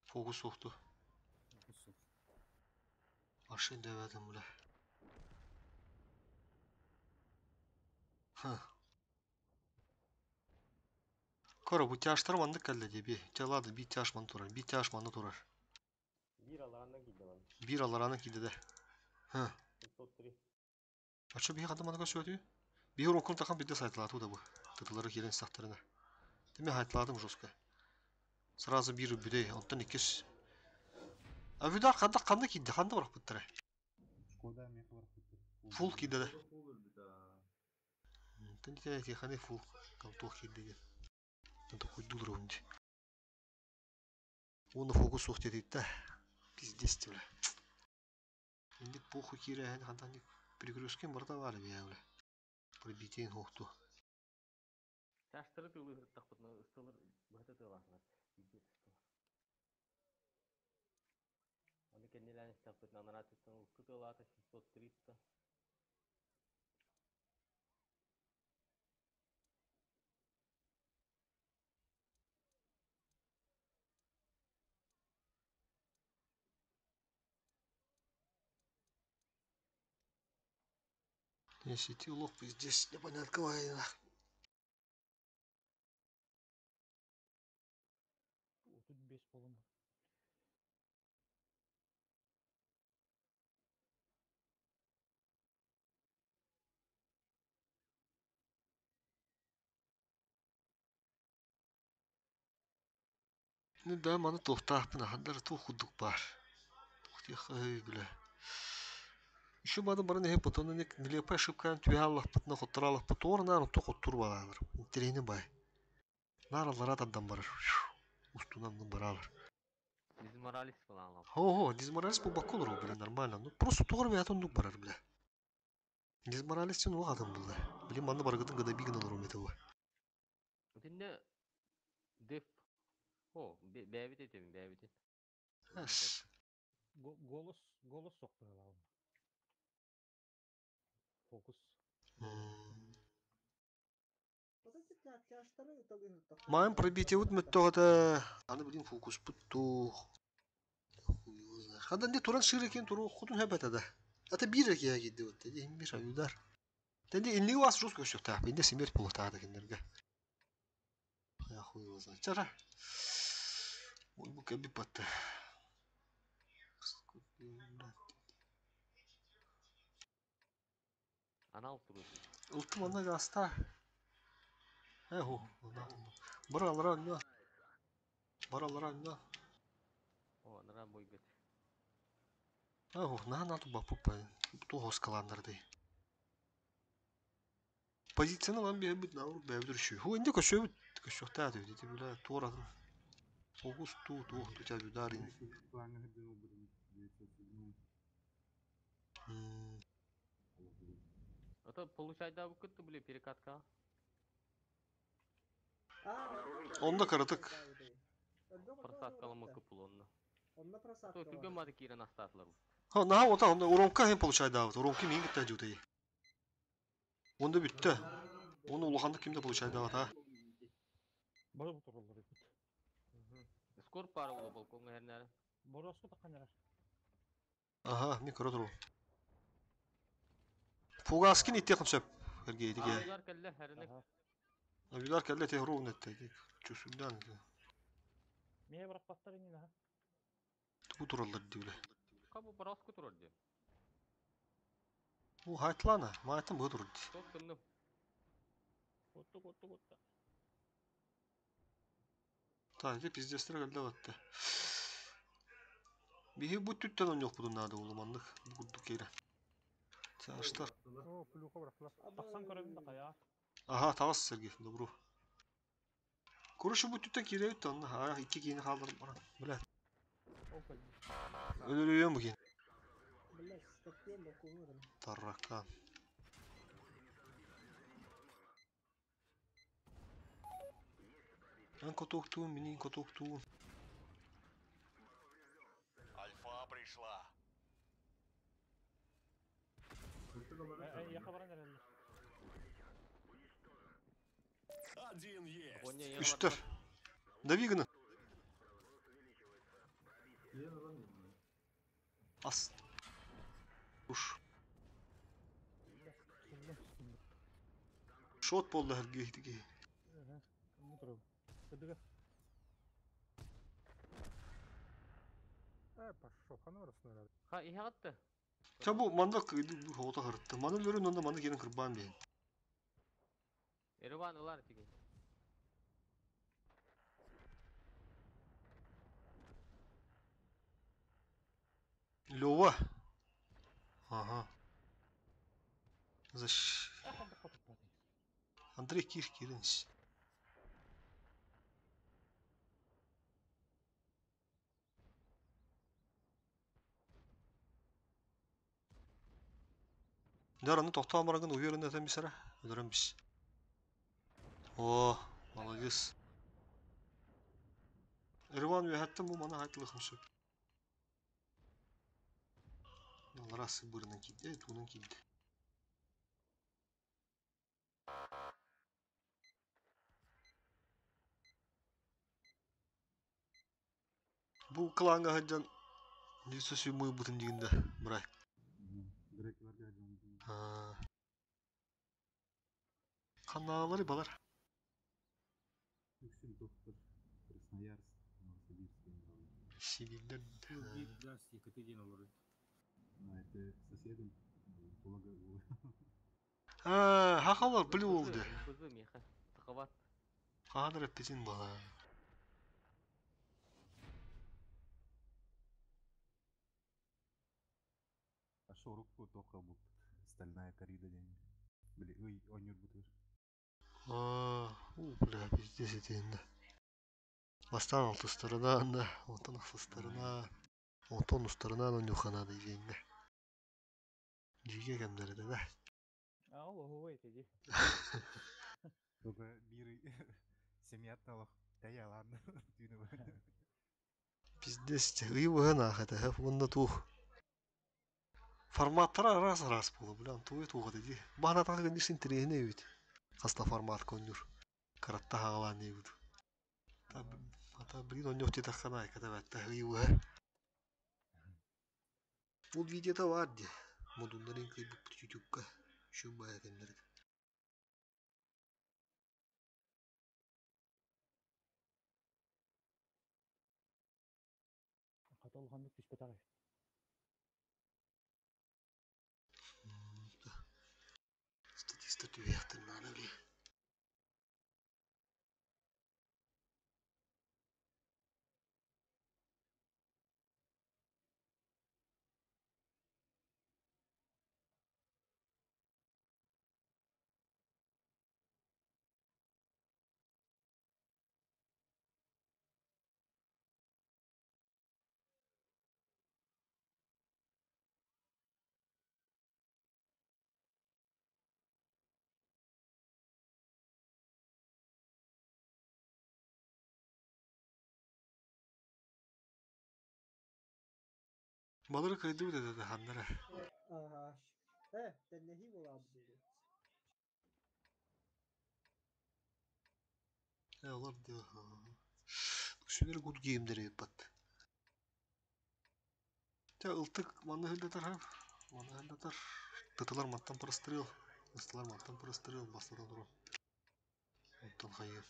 Фокус соқту. Машин деведим бля. Ха. Кора бу тяжтар маннык кэллэ диби. Чалады би тяж ман турар, би тяж манны турар. Бир аларынан киирдэ ман. Бир алараны кидеде. Ха. 703. Ачы би хадда маннык көссү өтү. Би урокун тахан бидде сайтлату да бу. Тытылары келен сактарына. Теме хайтладым жестко. Сразу бир бүдей, онтон иккис. А видар ханда ханда кидде, ханда барак буттара. Шкода меха бар кутур. Фул кидде да. Тен те тиханы фул калтох кидде. Тен такой дудра унди. Оны фокус сух деді да. Пиздец бля. Инде похуй кире хэн хандан перегрузкен барда бар бия бля. Пробитиен хохту. Тяжтары тылы хырттахпытына ыстылар быһата тылаахлар. Пиздец ыстылар. Оны кэннилээн истэхпитинэ анараа түстэн ылты тылаата 730. Если ты лох пиздец, непонятно война. Тут без полом. Ну да, маны тохтаахпын хандар тух кудук бар. Тухтих эй бля. Еще маны барын эхе потом нелепая ошибка түһэ хоттураллах тор нар ту хоттур балалар. Интересный бай. Нар аллара тадан барар. Устунан баралар. Дизморалис балаан. Ого, дизморалис бу баккол ру, блин, нормально. Ну просто тугар бэйэтин оннук барар, бля. Дизморалис сен уох атын булла. Блин, манна барыгытын гына бигин олорум этэ бу. Итиннэ деф. О, бэбит этим, бэбит. Эс. Голос, голос суох быһыылаах. Фокус. Маайын пробитиебыт мөттөҕөтө аны билин фокуспут туох Хандан туран шыр екен туру хотун хэбэт да. Ата биир эрэ киһи киирди вот иһин бир удар. Тэнди инниги вас жестко өсөктаах бинде смерть буолуохтаах кинилэргэ. Я хуй его знает. Чара. Ой, бу кэби патта. Анал туру. Ылтым онно гаста. Эху, Бар алара онно. Бар алара онно. О, нара бойбет. Эху, наһаа нату баппуппа. Туох оскалааннарды. Позицияны ылан биһэбит наурут бэйэбит үрүчүй. Ху инде көсөбүт көсөхтаа түһү ити била туоратын. Фокус туу туу тутя ударин. Планы хырдын олбудум. 907. Это получай да букытты били перекатка. Онда каратык. Просадка ламы кыпыл онно. Онно просадка. То түргөн мады кирен астатлар. Ха, наһаа ота онда уромка хем получай даабыт. Уромки миин кытта жутый. Онда бүттэ. Оны улаханнык кимде получай даабыт, а? Бары бу тураллар эбит. Скор пары боло балконга хернәре. Бороску таккан Ага, мен көрө туру. Фугаскин иттиэхин сөп. Эргейдиге. Авилар кэллэ хернек. Авилар кэллэ техру нетте. Чусундан. Мие бырахпаттар инин аха. Бу тураллар диуле. Кабу бороску турар ди. Бу хайтлана, маайтын бу турар ди. Ток кынным. Отту отту отту. Та, ити пиздестер кэллэ батта. Биһи бу түттен онньох будун наада улуманнык. Бу курдук кейре. Чаштар. О, плюха бырахла. Тахсан көрөбүн да каяа. Ага, тагыс Сергей, добру. Короче, бу түттен кииребит онно. А, икки киини хаалларым баран. Бля. Ол кэлди. Өлөрүйөм бу киин. Блять, скорпион балконун. Таракан. Эн котуохтуун, минин котуохтуун. Альфа пришла. Яха баран эрэллэр. Один есть. Үстер. Давиганы. Ас. Уш. Шот болду хергейдиги. Бу турабын. Кыдыга. Э, пошел, хана барасына. Ха, ихатты. Ча бу манда кыйды хота хырытты. Маны лөрүн онда маны келин кырбан бейин. Эрван ылар тиги. Лёва. Ага. Защ. Андрей Кир киринс. Дараны тоқтаған барагын уверен этем бисара. Өлөрөм бис. О, молодец. Ирван үһәттем бу мана хайтылыхым сөп. Алар бырынан кийди, туунан кийди. Бу кланга хаджан 907 бутын дигинде, брай. Каналары балар. Үксүн доктор Красноярск, Новосибирск. Сибирден. Да, Екатерина олорор. А, это соседом Тулага. А, хахалар биле болду. Бызы меха. Тыкабат. Ханыр эппитин бала. А шо, руку тоха бут. Стальная коррида день. Били, ой, онюр бутыр. А, у, бля, пиздец этинде. Бастаан алтыстарынан да, онтон ахсыстарынан, онтон устарынан онньуохха наада диэҥҥэ. Дьигэ кэмнэрэ да. А ол оһуобай этэ дии. Только биир семьяттан олох тэйэ ладно түүнү Пиздец, ый быһан аахата уонна туох Форматтара араас-араас буола, бля, тугуй туох этэ дии. Баһан атаҕа гынньыс интэриэһинэй эбит. Хаста формат коннюр. Кыратта хаҕалаан диэбит. Ата блин онньуох диэтэххэ наайката бэтта ыйыбыһа. Ол видеота баар дии. Модуннарын кыйбыппыт ютубка. Үчүгэй баайа кэмнэр этэ. Хата улаханнык түспэтэх эбит. Статиста түһүөхтэн наада били. Балары кыайдыбыт этэ ханнара. Ага. Э, тэннэһии буолаабыт дуу. Э, олор дии. Үксүлэр good game'дери ыыппат. Чэ, ылтык манна сылдьатар ха. Манна сылдьатар. Тытылар мантан прострел. Ыстылар мантан прострел бастатан туран. Онтон хайыы.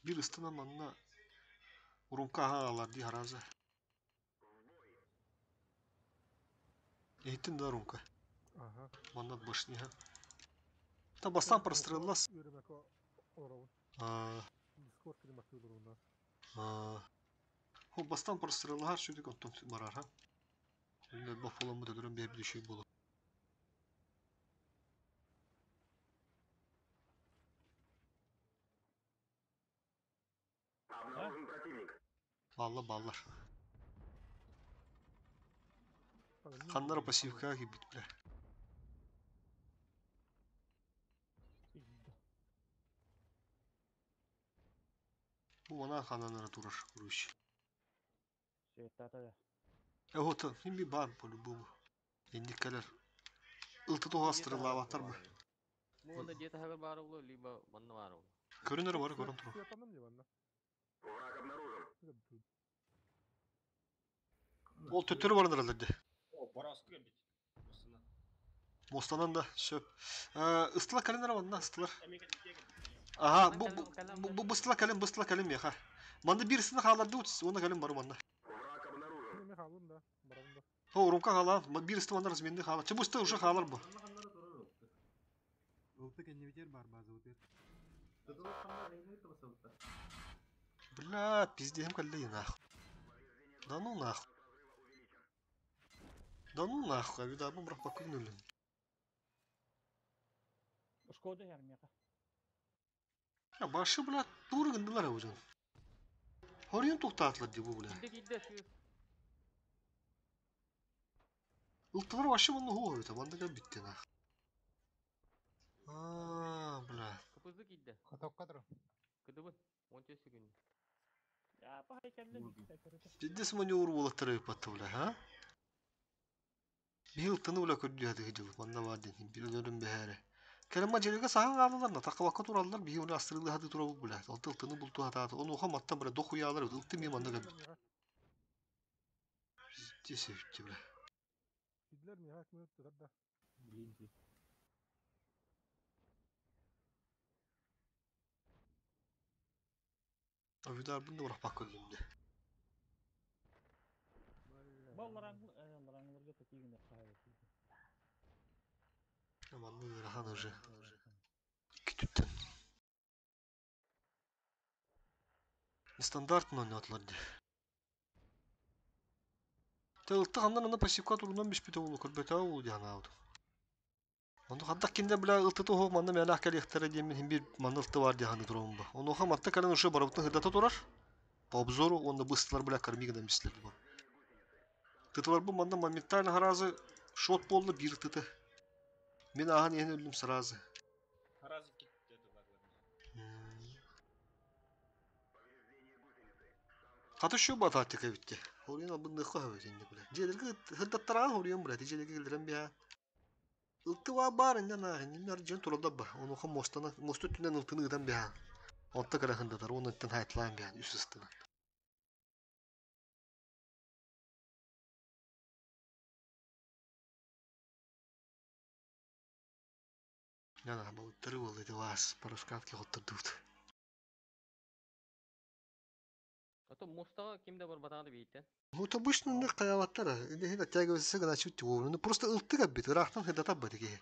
Биир ыстынан манна урумка аһаалар дии харааза. Иһиттин да румка. Ага. Манна башниха. Та бастан простреллас. Үөрэмэкэ олоробун. Аа, Дискорд кини баттыылар аа. Хо бастан простреллаһар сүдүк онтон барар ха. Онно бафоламмыт өлөрөн биһэр бүшүй болу. Обнаружен противник. Балла баллар. Ханнара пассивкаға киирбит бля. Пизда. Бу манаа хананара турар, короче. Светтата да. Э вот, им би бар по-любому. Инник кэлэр. Ылты туһа стреллаабаттар бу. Ну, онно дьиэ таһыгар баар буолуо, либо манна баар буолуо. Көрүнэр бары көрөн турар. Светтанным не манна. Враг обнаружен. Ол төттөрү баран эрэллэр дии. О, бараскы кэлбит. Мустанан. Муостанан да сөп. Э, ыстыла кэлин эрэ манна ыстылар. Эмиэ кэлбит, кэлбит. Аха, Манан бу кэлэн бу кэлэн бу бу быстыла кэлин, быстыла кэлин миэхэ. Манна биир ыстыны хааллардыбыт, уонна кэлин бары манна. Враг обнаружен. Мен хааллым да, барабын да. О, урумка хаалаан, биир ысты манна разменный хаала. Чэ, бу ысты уже хаалар бу. Ылты кэннибитигэр баар базабытыгар. Бля, пиздехим кэллэ нахуй. Да ну нахуй. Да ну нахуй, авидабым рахпаккын Шкода иһэр миэхэ. Я башы, бля, тур гындылар уже. Хорйун туктаатылар дии бу, бля. Киирдэ киирдэ сыыс. Ылтылар вообще манна хуа это, манна кэлбитти нах. А, бля. Кыпызы киирдэ. Хотокко тур. Кыдыбын. 14 секунд. Я пахай кэллим. Көрүтэ. Пиздец маневр буолаттар ыппатты, бля, а? Биһи ылтыны, бля, көрдүү хаты хыдьылык, манна баар диэн, бир өлөрүн бэһээре. Кэлэн мадьырыга саһан хаалалар, натаккабакка тураллар, биһи уну астырылыы хаты турабыт, бля. Алты ылтыны булту хатааты. Онуоха маттан, бля, дохуяалар, ылты мии манна кэлбит. Пиздец эбитти, бля. Киирдилэр миэхэ ким тутар да. Блин, ти. Авидарбын да бырахпакка өллүм дии. Баллараңгыл, лараңгыларга татыгын хаһа. Манна ыарахан уже. Икки түттэн. Нестандартно ойноотулар дии. Тэ ылты ханнан ана пассивка турунан биспите болу көрбөтөө болу дии ханаабытым. Ону хантах кинилэр бля ылтыта оһох манна мээнэх кэлиэхтэрэ диэммин иһин биир манна ылты баар дии саныы турабын ба. Онуоха манта кэлэн уже барыбытын сырдата турар. По обзору уонна быстылар бля кормига да мислэр бу. Тытыларбын манна моментально сразу шот буолла биир тыты. Мин ааһан иһэн өллүм сразу. Сразу китте Хата şu батаатика эбитте. Хоруйун албынныахха сөбөт инде бля. Дьиэлэргэ сырдаттараан хоруйун бля. Дьиэлэргэ киллэрэн биһа. Ылтыва баар инньэ наах иннинэ дьон тураллар бар. Онуоха муостаны муоста үрдүнэн ылтыны ыытан биһаан. Онто кыра хындатар уонна оттон хаайталаан биһаан үс ыстынан. Дьэ балыктары буолла ити ваас парашкатки хоттордубут. А то мостаҕа ким да барбатаҕа да биһиттэн. Ну, это обычно у них хайаабаттар. Или оттягивается гына чуть Ну, просто ылтык эбит, ыраахтан сырдатар бат киһи.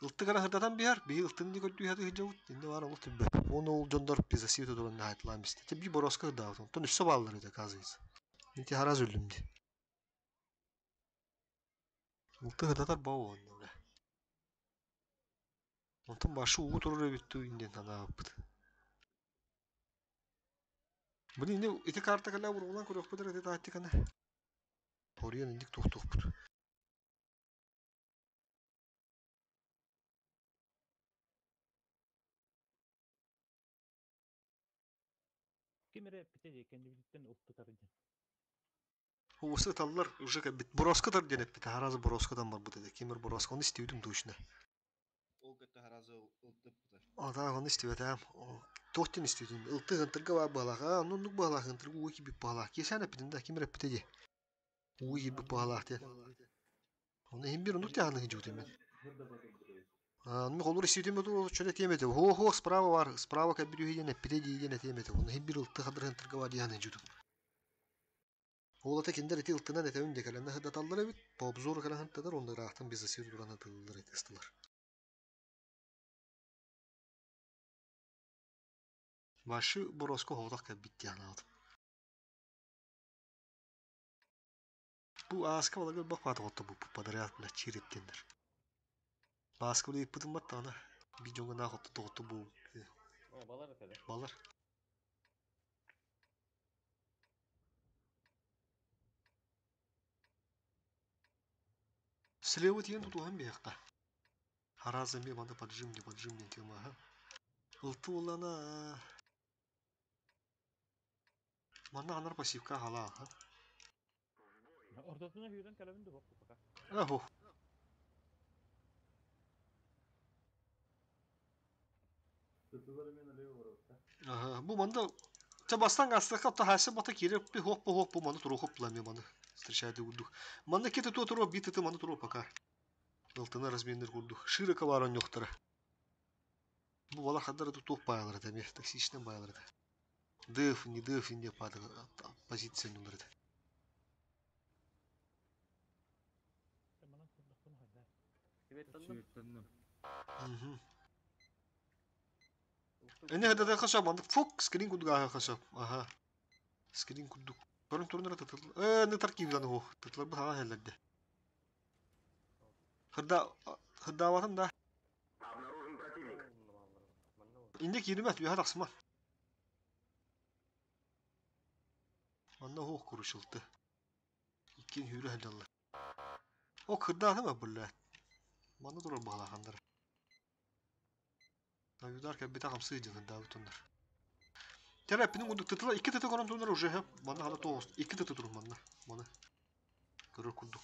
Ылтык ара сырдатан биһэр, биһи ылтын ди көрдүү хаты сылдьабыт, инде бар олус түббэт. Уонна ол дьоннор пизасив туран наһайтылаан бистэ. Те би бороска ырдаабыт. Онтон өссө бааллар это оказывается. Мен те хараз өллүм ди. Ылтык сырдатар баа уонна бля. Онтон башы уу турар эбит туу инден санаабыппыт. Блин, инде ити карта кэлэ урулан көрүөхпүт эрэ ити тактиканы. Хоруйан инник туохтуохпут. Ким эрэ эппитэ дии кэннибититтэн ылтытар диэн. Уус ыталлар уже кэлбит. Бороска тар диэн эппитэ. Харазы бороскадан барбыт этэ. Кимир бороска. Оны истибитим точно. Ол кытта харазы ылтыппыта. Ата оны истибэтээм. Туох диэн истибитим. Ылты ыһынтырга баар быһалаах. Аа, оннук быһалаах ыһынтырга уу киирбит быһалаах. Киэсээн эппитин да кимир эппитэ дии. Уу киирбит быһалаах диэн. Оны иһин бир оннук тяһаны хыдьыбытым мен. Аа, ну холур истибитим чөдө этиэм этэ. Хо-хо, справа бар. Справа кэлбит үһү диэн эппитэ дии диэн этиэм этэ. Оны иһин бир ылты хадыр ыһынтырга бар диэн хыдьыбытым. Ол ата кинилэр ити ылтынан этэбин дии кэлэннэ сырдаталлар эбит, по обзору кэлэн сырдатар уонна ыраахтан безасир туран ытыллар эти ыстылар. Башы бороско хоҕотох кэлбит диэн анаабытым. Бу ааска баларга бах баата бу подряд бля чириттиннэр. Бааска били ыппытым баттаҕына би дьоҥҥо наах отто тоҕотто бу Балар этэ. Балар. Слева тиийэн тутуһан биһиэххэ. Араас эмиэ манна поджим не поджим диэн тема аһа. Ылты буоллаҕына манна ханар пассивка аһалаах аха. Ортотуна сүүрэн кэлэбин да пока. Аху. Аха, бу манна Чэ бастаан астыахха хаһаайса бата киирэр хуох бу хуох бу маны туруохуп була маны встречает курдук. Манна кити туо туруо биир тыты маны туруо пока. Ылтына разменнер курдук. Широко баар онньуохтара. Бу балар хандар туох баайалар этэ эмиэ токсичный баайалар этэ. Дыф, не дыф, не падал позиция ньулар этэ. Мгм. Эне хадата хаса маннык фок скрин курдук ааһа хаса. Аха. Скрин курдук. Көрөн турунара тытыл. Э, не таркивдан хо. Тытылар бу хаҥа хеллерде. Хырда хырдаабатым да. Обнаружен противник. Инде кииримэт үөһэ тахсыма. Манна хуох курушилты. Иккин хүүрэ сылдьаллар. О кырдаатым блядь. Манна турар баһалааханнар. Таюдар кэлбитэ хамсыы дьин ырдаабыт оннор. Тера эппинин курдук тытыла икки тыты көрөн турунар уже хөп. Манна хана тоҕус икки тыты турун манна. Маны көрөр курдук.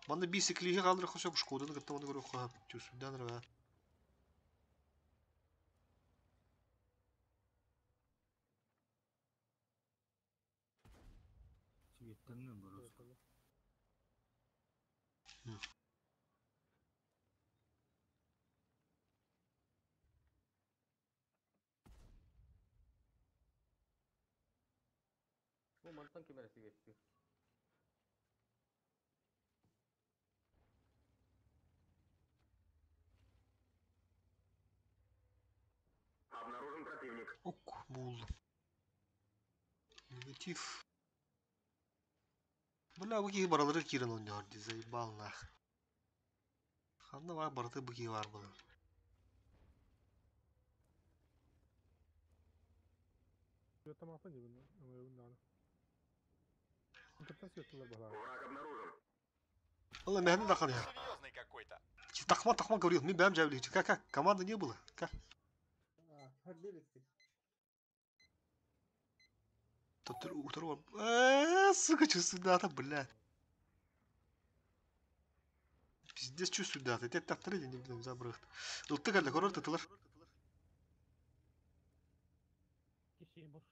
Манна бисиклиһи хаалдырыахха сөп Шкоданы кытта маны көрүөххэ сөп. Түсүрдээн эрэ Светтанным бороско. Бу мантан ким эрэ сибиэттиир. Обнаружен противник. Ок, буллум. Негатив. Бля, бу киһи баралары киирэн оонньоһор дии, заебал нах. Ханна баар барыта бу киһи баар буолар. Тамааппын диибин, өҥөйөбүн даҕаны. Кыттан сүөттүлэр баһылаан. Враг обнаружен. Ола мэһэни да ханыһа. Серьезный какой-то. Тахма тахма говорил, мен бэм дьэбили. Как как команды не было? Как? Көрдүбүт. Утары бар. Сука, чувствую дата, блядь. Пиздец чувствую дата. Тет таттары не билем забрыхт. Ылты кэллэ корор тытылар. Киси бу.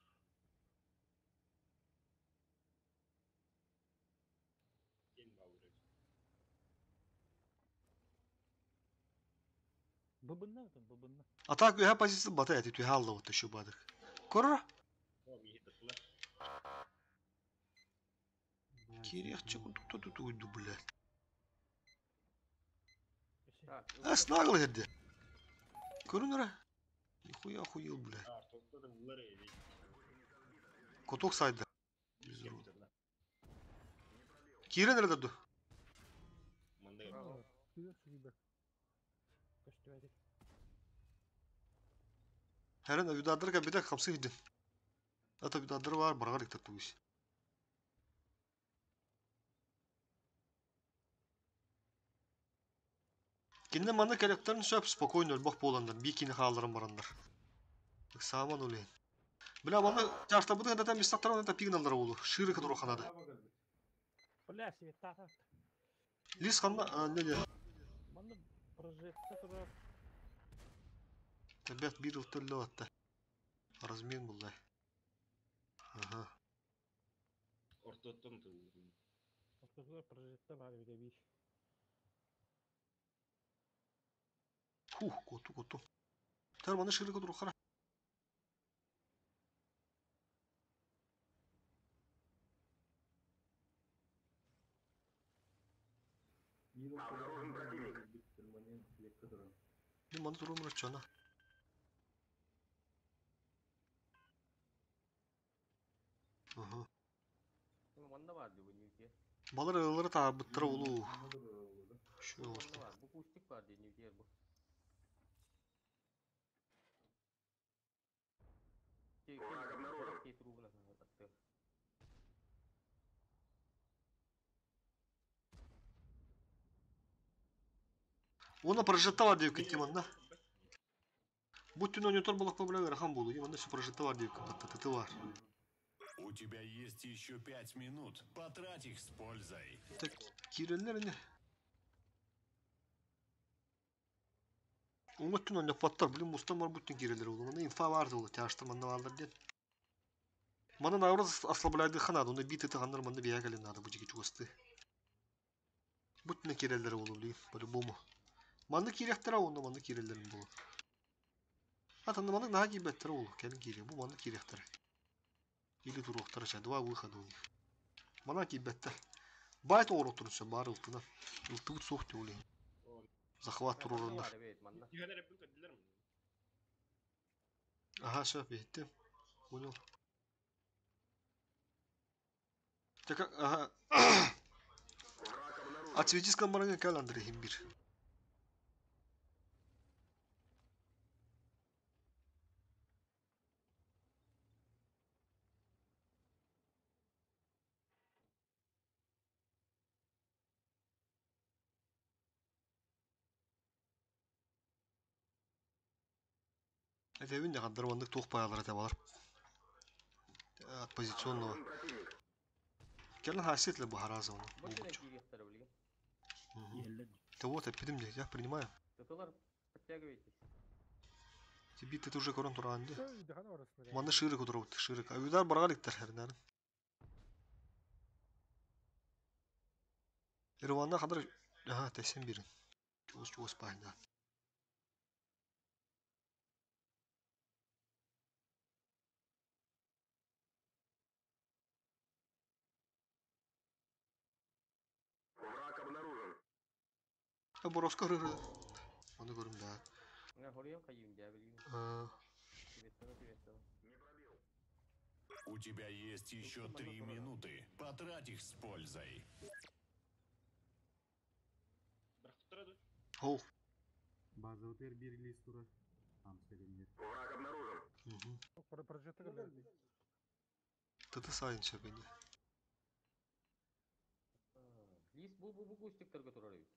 Быбынна быбынна. А так үһэ позиция бата эти түһэ алла вот еще бадык. Корор? Кириэхчэ курдук тут уйду, блядь. А, снаглый эрде. Көрүнөрө. Нихуя охуел, блядь. Кутук сайды. Киирэн эрэ ду. Хэрэн авидадар кабида хамсы хидин. Это авидадар бар баргар иктер тугис. Кинне маны кэлэктерин сөп спокойно өлбөх буоланнар, бикини хаалларан бараннар. Ыксааман улейн. Бля, маны тяжтабыты хадата мистактаран это пигналлара болу. Ширы кадуру ханады. Бля, себе тата. Лис ханна, а, не не. Манна прожекта турар. Ребят, бир ылтыллы атта. Размен буллай. Ага. Ортоттон тыл. Ортотугар прожекта бар бит эбии. Фух, коту, коту. Тар маны ширы кадуру хара. Обнаружен противник. Мин маны туру мурачана. Ага. Манна бар дии бу Балар ылары таабыттара улуу. Şu Манна бар. Бу кустик бар дии ньүтиэр бу. Враг обнаружен. Оны прожекталар деп кеткен манна. Бу түн ойнотор болақпа бля ырахан болу. Манна все прожекталар деп кеткен бар. У тебя есть еще 5 минут. Потрать их с пользой. Так, киреллер не. Оңа түн ойноппаттар, блин, мустан бар бүттін киреллер олу. Манна инфа барды олу, тяжтыр манна барлар ден. Манна наоборот ослабляйды ханады, оны бит это ханнар манна бия кален надо, бу жеке чугасты. Бүттін киреллер олу, блин, по-любому. Манна кирехтер онда манна киреллерин болу. Атанды манна наха кийбеттер олу, кэлин кире, бу манна кирехтер. Или туруктар ча, два выхода у них. Мана кийбеттер. Байт оҕоротторун бар ылтына. Ылтыбыт суох диулин. Захват турурундар. Ага, все, бетти. Понял. Так, ага. А цветискан баранга кэл Андрей химбир. Этэбин дьаҕандар маннык туох паалара табалар. От позиционного. Кэлэн хааситле бу хараза оны. Да вот, эпидем я принимаю. Подтягивайтесь. Тебе ты уже корон тураанды. Манны ширик утуробут, ширик. А удар баргаликтер хернер. Ирванна хадар... Ага, тэсен бирин. Чугас чугас пайда. Враг обнаружен. Бороска рыры. Оны көрүм да. Nga хориям кайым дя билим. У тебя есть еще 3 минуты. Потрать их с пользой. Бырахтыра ду. Оу. Базовый биир лист турар. Там сэлиннер. Враг обнаружен. Прожекты кэллэ. Тыты сайын сөбүнэ. Лис бу кустиктарга турар эбит.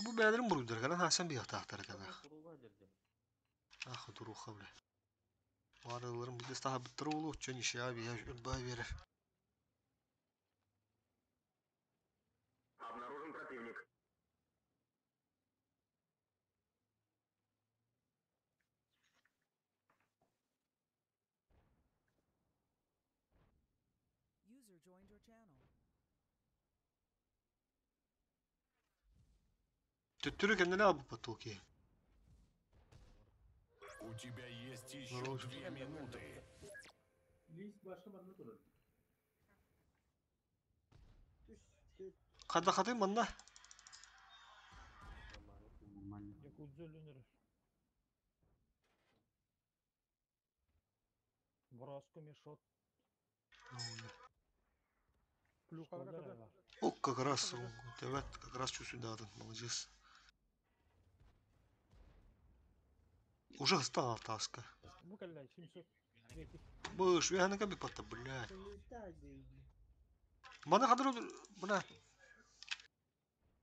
Бу бээлэрин буруйдар кэлэн хаасан биһахтаахтар кэлэх. Куруга дерде. Ах, дуруха бля. Барыларын билес таһабыттар олу, чөн ишя бия бай берер. Обнаружен противник. User joined your channel. Төттөрү кэннилэ абы потоки. У тебя есть еще Здорово. 2 минуты. Лист башка манна турар. Түс. Хада хаты манна. Нормально. Якудза өлөнөр. Бороско мешот. Плюхалар када. О, как раз, evet, как раз чувствую, да, молодец. Уже стал таска. Бу кэллэ 700. Быш, я на каби пата, блядь. Летать. Мана хадыр, бля.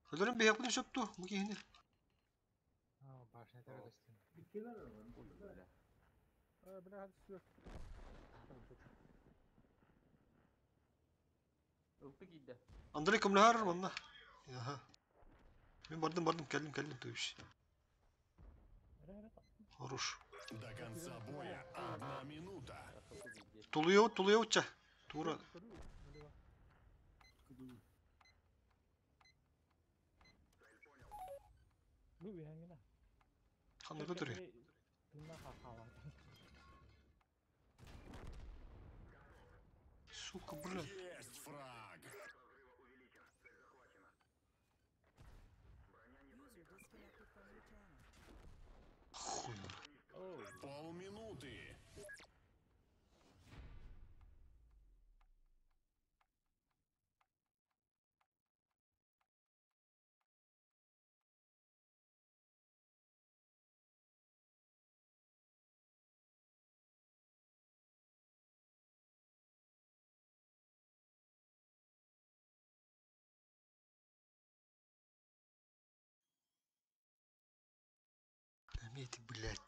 Хадырын бейхапын сөпту, бу кихини. А, башня террористы. Бля, hadi сүр. Ылты кийде. Андрей көмләр манна. Аха. Мен бардым, бардым, келдим, келдим, то есть. Хорош. До конца боя 1 минута. Тулуйо, тулуйо, Тура. Бу биһәңгенә. Ханны көтөрү. Тынна хахала. Сука, бля. Есть фраг. User disconnected from your channel. Хуй. Полминуты. Эти, блядь,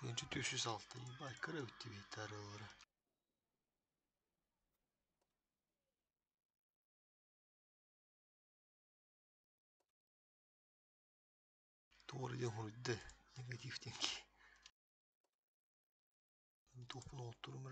Тыынчы түшүс алты, ебать, кыры тебе тарылары. Туора ден хурудde, негатив денки. Топун олтурум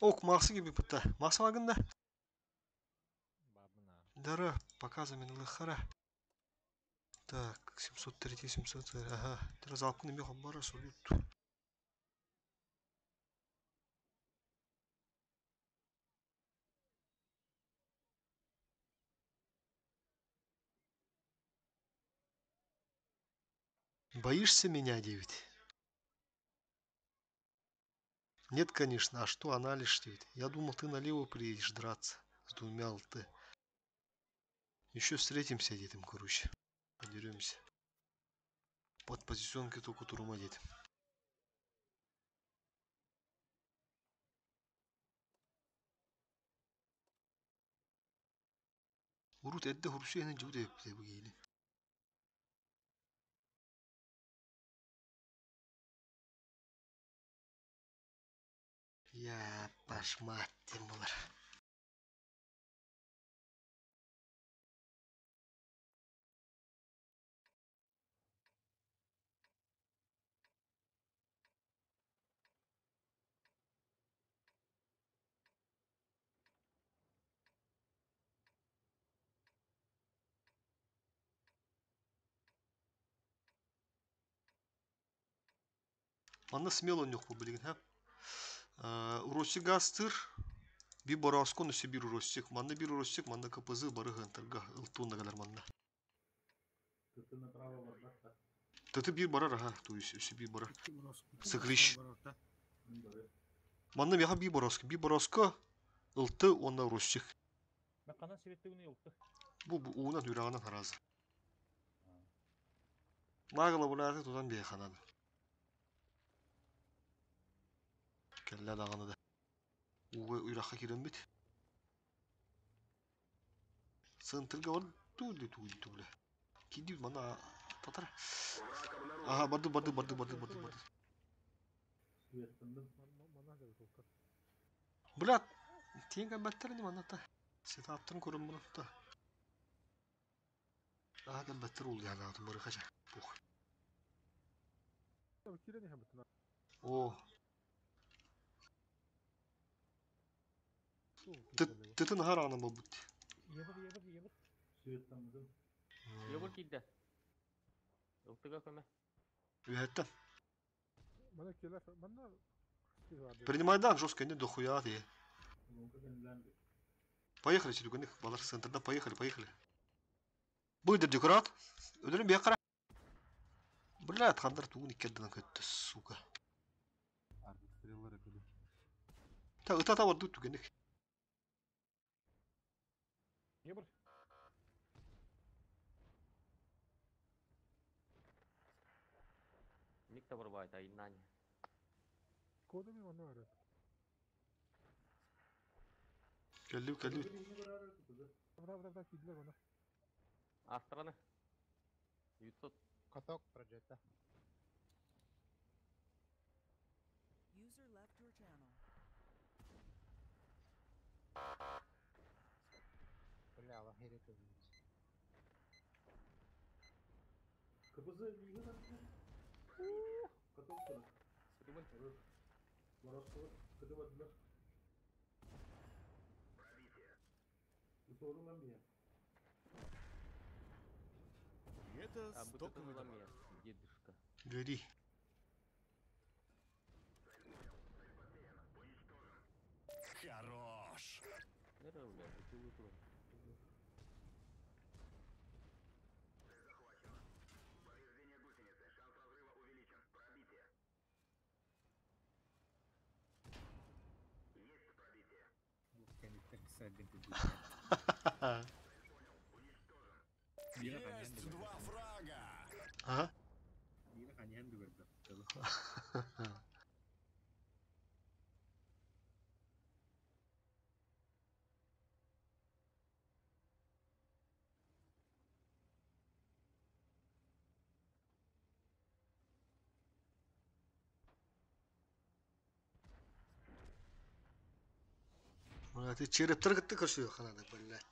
Ок, Марсы gibi пыта. Марсы вагында. Дара, показывай лыхара. Так, 703, 700, ага. Тера залпны меха бара салют. Боишься меня, девять? Нет, конечно, а что она лишь ведь? Я думал, ты налево приедешь драться с двумя ЛТ. Еще встретимся, детям, короче. Подеремся. Под позиционки только турума диэтим. Урут эрдэ хурсу иһэн дьыбыт эбиппит бу киһини. Я пашмат диэн буолар. Манна смело оонньуохпут билигин һэ. Уросик гаастыыр, биир борооскун өссө биир уросик. Манна биир уросик, манна КПЗ бары ыһыантарга ылтуун да кэлэр манна. Тыты направо барбат да. Тыты биир барар аха, то есть өссө биир барар. Икки борооску. Сыклищ. Барарта. Бары. Манна миэхэ биир борооска, биир борооска ылты уонна уросик. Мен ханан сибеттигини ылты. Бу уунан үрэҕинэн хараазы. Нагло булааты тутан биэханан. Кэллэ даҕаны да. Ууга үрэххэ киирэммит. Центрга бар туу туу туу Киди мана татар. Ага, барды барды барды барды барды барды. Светтанным. Манна дьэ толкар. Блядь, тиэн кэлбэттэр ини манна та. Сетаптарын көрөн муну та. Ага кэлбэттэр ул янаатым бары хача. Пух. Киирэн иһэн бутuna. О, тытын хараана болбут. Ебір, ебір, ебір. Светтанным. Йогур киирдэ. Ылтыга көмө. Үһәттен. Мана келер, манна Принимай да, жестко, не дохуя ты. Лонка кэннилээн Поехали, Серега, балар центрда, поехали, поехали. Быйдыр декорат. Өлөрүм бияқара. Блядь, хандар тугун иккерден көттө, сука. Арбистреллары были. Та ыта барды түгенек. Ебір. Ник та барбайт айнани. Кода ми манна бар. Келди, келди. Бра бра бра киирдилер она. Астраны. 900. Каток прожета. User left your channel. Бля, лахири көбүс. КПЗ лига там. Каток тура. Кыдыбын. Морозко кыды бардылар. Уторунан бия. И это А бу стоковый тытын дамаг. ыламия. Дедушка. Гори. Хорош. Нере бля, бутылы турар. Есть два фрага. Ага. Бля, ты черептер кытты көрсү ханада, блядь.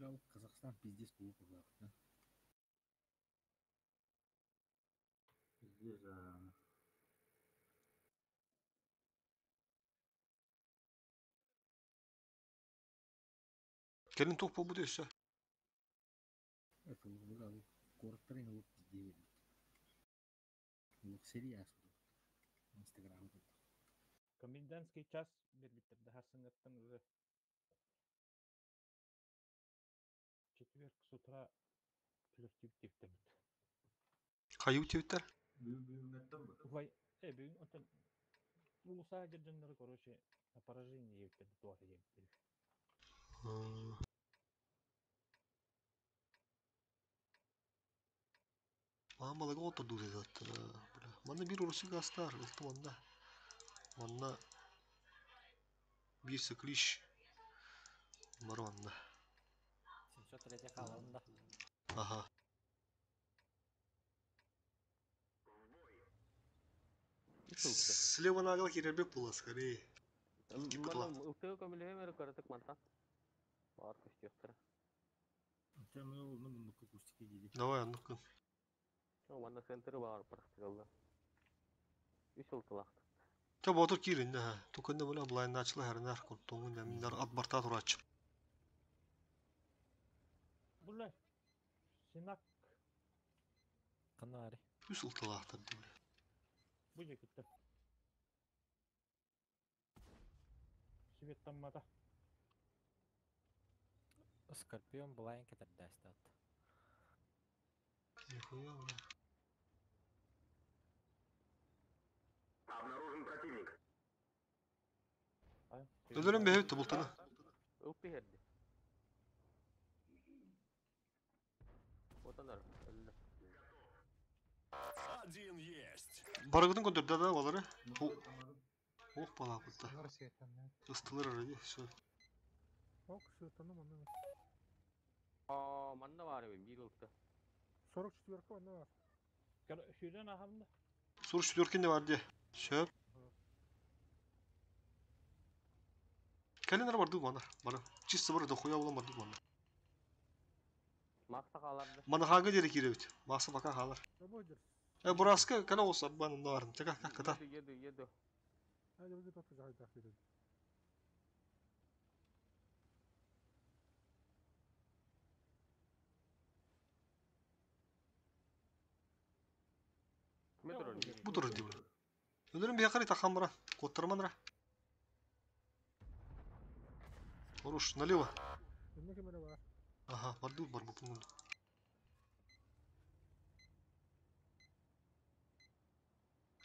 Бля, Казахстан пиздец глупо, да? Пиздец, а... Кэлин туох буолбут өссө? Это, бля, куораттарын ылып пиздец. Улук серия ааспыт. Инстаграмы курдук. Комендантский час бербиттер да сарсыҥҥыттан уже четверг с утра түлөртүүбүт диэбиттэр. Хайыы диэбиттэр? Бүгүҥҥэттэн бу. Убай, бүгүн оттон уулусса дьоннору, короче, на поражение диэбиттэр туох диэбиттэр. Маамалага оттордуу бля. Манна биир урусу гастар, ылты манна. Манна биир сыклиш бар манна. 703 хаалан да. Ага. Слева нагло киребек было скорее. Манна ылтыгы көмүлүһүм эрэ кыратык мантан. Баар көстүөхтэрэ. Ну, муннукка кустики диди. Давай, ну-ка. Манна центры баар практикалла. Үс ылтылаахт. Та ботур киирин да. Тукында бля блайндаачылар хэрнэр куртуңун нэминнэр ат барта турааччы. Була. Синак Канари. Үс ылтылаахтар ди бля. бу жекиттер. Светтаммата. Скорпион былайын кетердээстат. Нихуя, бля. Обнаружен противник. Өлөрөн бэһэбит тубултаны. Ылпы herdi. Отанар. Өллө. Один есть. Барыгытын көндөрдө да балары. Ох балаапытта. Лар сиэтэннэ. Ыстылар арады. Все. Ок, сыттаным онно. Аа, манна бар эбит биир ылты. 44 онно бар. Сүүрэн ахамда. Сур четверкин бар ди. Сөп. Кэлин барды мана. Бары. Чисто бар да хуя булан барды мана. Макса хааларды. Мана хага дери киребит. Маса бака халар. Домой дер. Бураска кана болса бан нарын. Чака ката. Еду, еду, еду. Hadi bizi tutacak takip edin. Метро. Бу турар ди. Өлөрөн бияқари тахамра. Коттарманра. Оруш, налево. Önüne kemere var. Ага, барды бар бу пункт.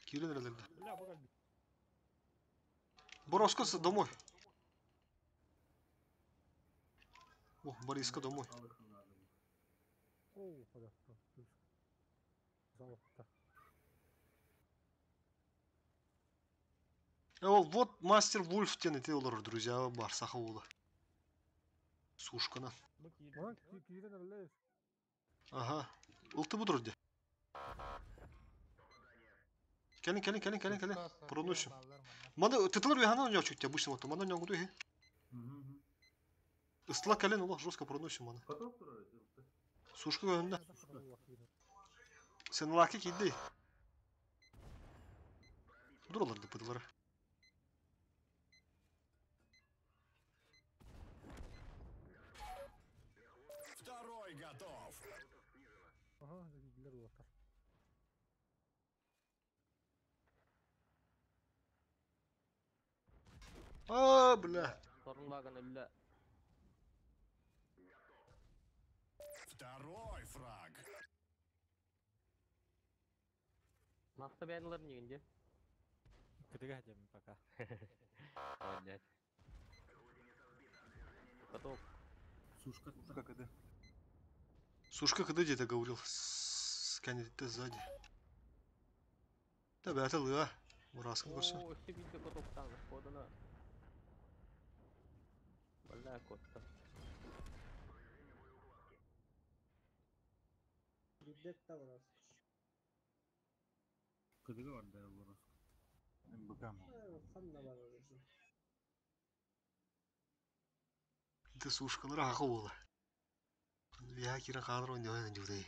Кирин релерде. Бля, бу калби. Бороска домой. О, Бориска домой. О, хорошо. Золото. Вот мастер Вульф тен ити олар, друзья, бар саха ула. Сушкана. Бу киирдэ. Ulan киирен эрэллэр. Ага. Ылты бу турди. Кэлин, кэлин, кэлин, кэлин, кэлин. Проносим. Маны тытылар биханан оñочук обычно вот маны оñоңду хи. Ыстла кэлин олох жестко проносим маны. Потом турар ылты. Сушка көһүндө. Сен лаки кийди. Дураларды пыдылары. Второй готов. Ага, билер улаттар. А, бля. Сорунлаган өллө. Второй фраг. Макса бәйнилер нигинде. Кытыга дем пока. Молодец. Готов. Сушка. Сушка КД. Сушка когда где-то говорил? Сканет сзади. Да, бля, это лыа. Мураска көрсө. О, өссө биирде готов таңы. Кодана. Бля, котта. Билбет да бар. Кыдыга бар да Бороска. МБК мо. Ханна бар уже. Ты сушкалар аха була. Үөһэ киирэн хаалар оонньоһон дьудай.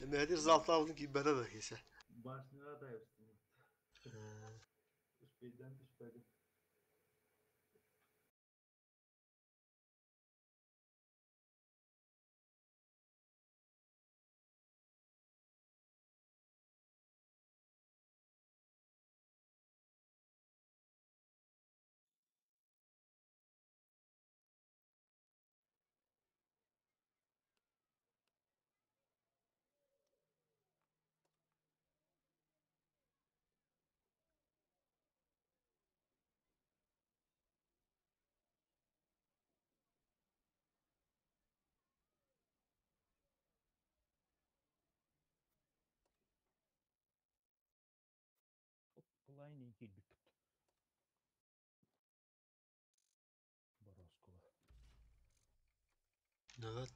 Мээдир залтаабытын киирбэтэ да кисе. Башняга да Успейдан түспэдим. Былайын киирбиппит. Бороскула. Evet.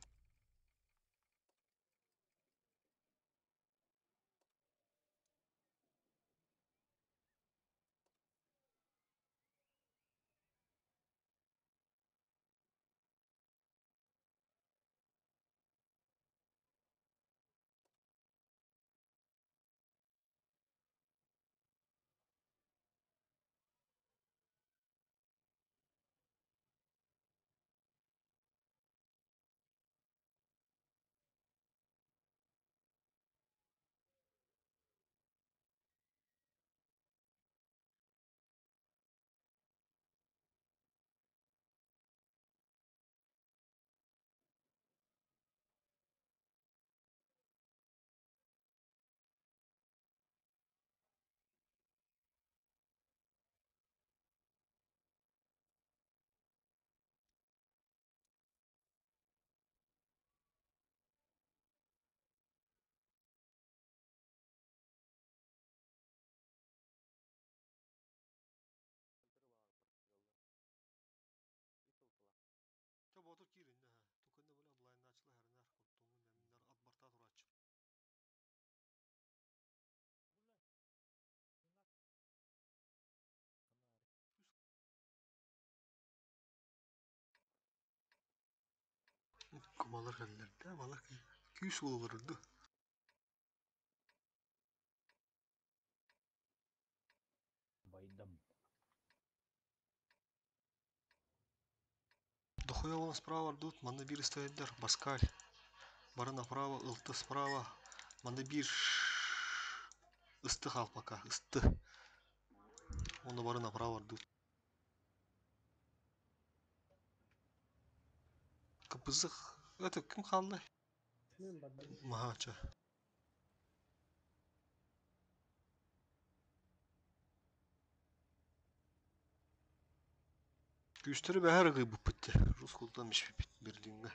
Чэ, Ботур киириннэ ха. Тукунна бля блайнаачылар хэрнэр куттуҥун эмнэр ат барта турааччы. Кумалар кэллэрдэ, малар күүс буолалар Байдам. Дохуя вон справа рдут, манна биир стоятдар, Баскаль. Бары направо, ылты справа. Манна биир ысты хал пока, ысты. Оны бары направо рдут. Кыпызых. Это ким қалды? Мен бардым. Махача. Күүстэри бэһэр ыгыйбыппыт Рус култан мишпиппит Берлиҥҥэ.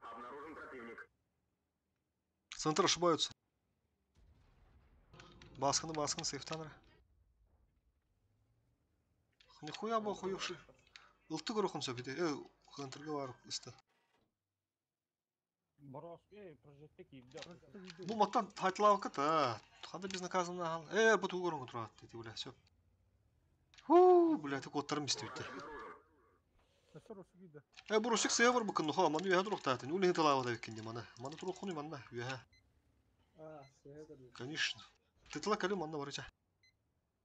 Обнаружен противник. Центр ошибаются. Басканы басканы сейфтан Нихуя бу хуюши. Ылты көрөхүн сөп ити. Э, центрга барып исте. Борос, эй, прожекте киирдэ. Бу маттан тайтлаабакка та. Ханда безнаказанно хал. Э, бу тугу көрөн турат дети, бля, сөп. Ху, бля, ты коттарым истебитте. Өссө Русик киирдэ. Э, бу Русик сыа бар букын, хо, маны үһэ туруктаатын. Улин тылаабата биккин маны. Маны турухуну манна үһэ. А, сыһа көрдүм. Конечно. Тытыла кэлим манна барыча.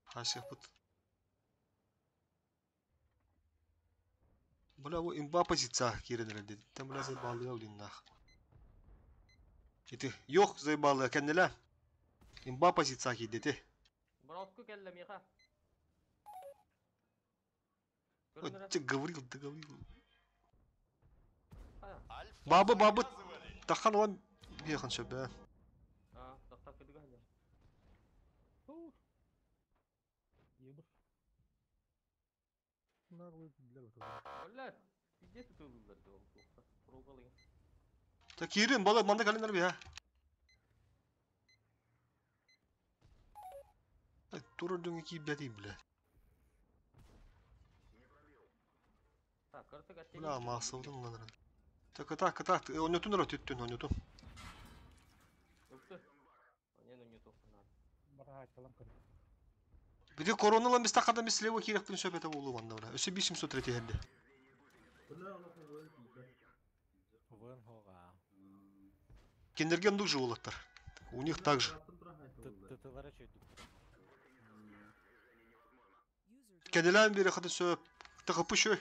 Хасия пыт. Бля, бу имба позиция киирен деди. Там бля заебалы блин нах. Ити, yok заебалы кеннеле. Имба позиция киирдети. Бороску кэллэ миха. Вот тебе говорил, да говорил. Альфа Бабы, бабы, заказывали. тахан лам бехан сөп, Наглый для этого. Бля, пиздец тутуллар доо. Кругалый. Та киирин бала манна калинар би ha. Турар дөңгө киирбэтий бля. Так, картык аттен. Бля, маасылдын ланырын. Та кыта кыта оннотун ра түттүн оннотун. Өптө. Онен онноту надо. Бараачалан көр. Биди короналан биз такада биз слева кииректин сөпөтө болу манда бля. Өсө 503 херде. Бля, Аллах ывын тиийбэт. Вын хога. Киндерге ондук же болаттар. У них так же. Тытылара чөйдүк. Кенелен бири хаты сөп. Тахапы шөй.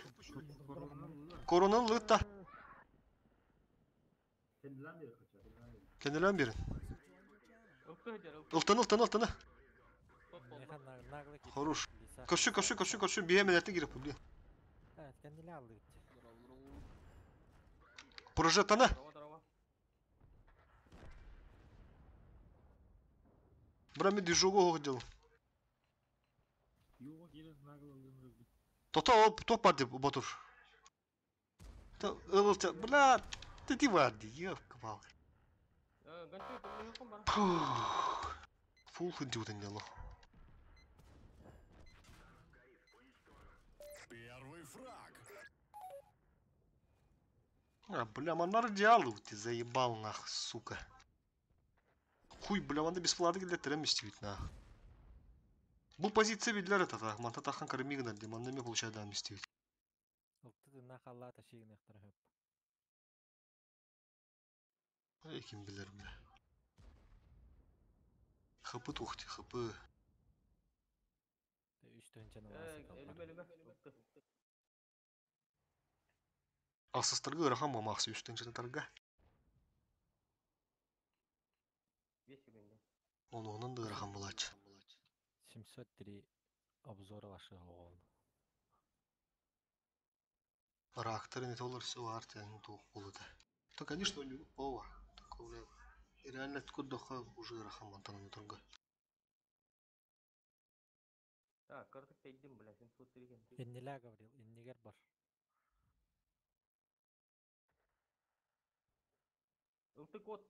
Коронан лытта. Кэннилээн биэрэ хача, кэннилээн биэрэ. Кенелен бирин. Өптө хедер, өптө. Ылтаны ылтаны ылтаны. Меха наглый киирди. Хорош. Лиса. Көрсү көрсү көрсү көрсү бие менетте кирип блин. Evet, kendini aldı gitti. Прожетана. Здорово, здорово. Брами движугу ходил. Юго кирен нагло лынры. Тота оп топ бар деп Батур. Та ылылча бля ты ти варди ёпка палка. Гончу, ты мне бар. Фул хындиутен дело. Первый фраг. А, бля, манар диалу ты заебал нах, сука. Хуй, бля, манда бесплатно для треместивит нах. Бу позиция видлер это так, манта тахан кармигна, де манна ме получает да мстивит. Ылтыдына халлата шигнехтер хөп. Эй, ким билер, бля. Хп тухти, хп. Үч төнчені ласы Элүмө, элүмө. Өптө. Асыстыргы ырахан мамақсы үстен тарга. 5 секунда. Оны онан да ырахан булач. 703 обзора ваши оғын. Рактор не толар все артен тух булды. То, конечно, у него пова. Такого, бля, реально откуда уже ырахан мантана торга. Так, картык тейдим, бля, 703 ген. Инниле говорил, иннигер бар. Ылты код.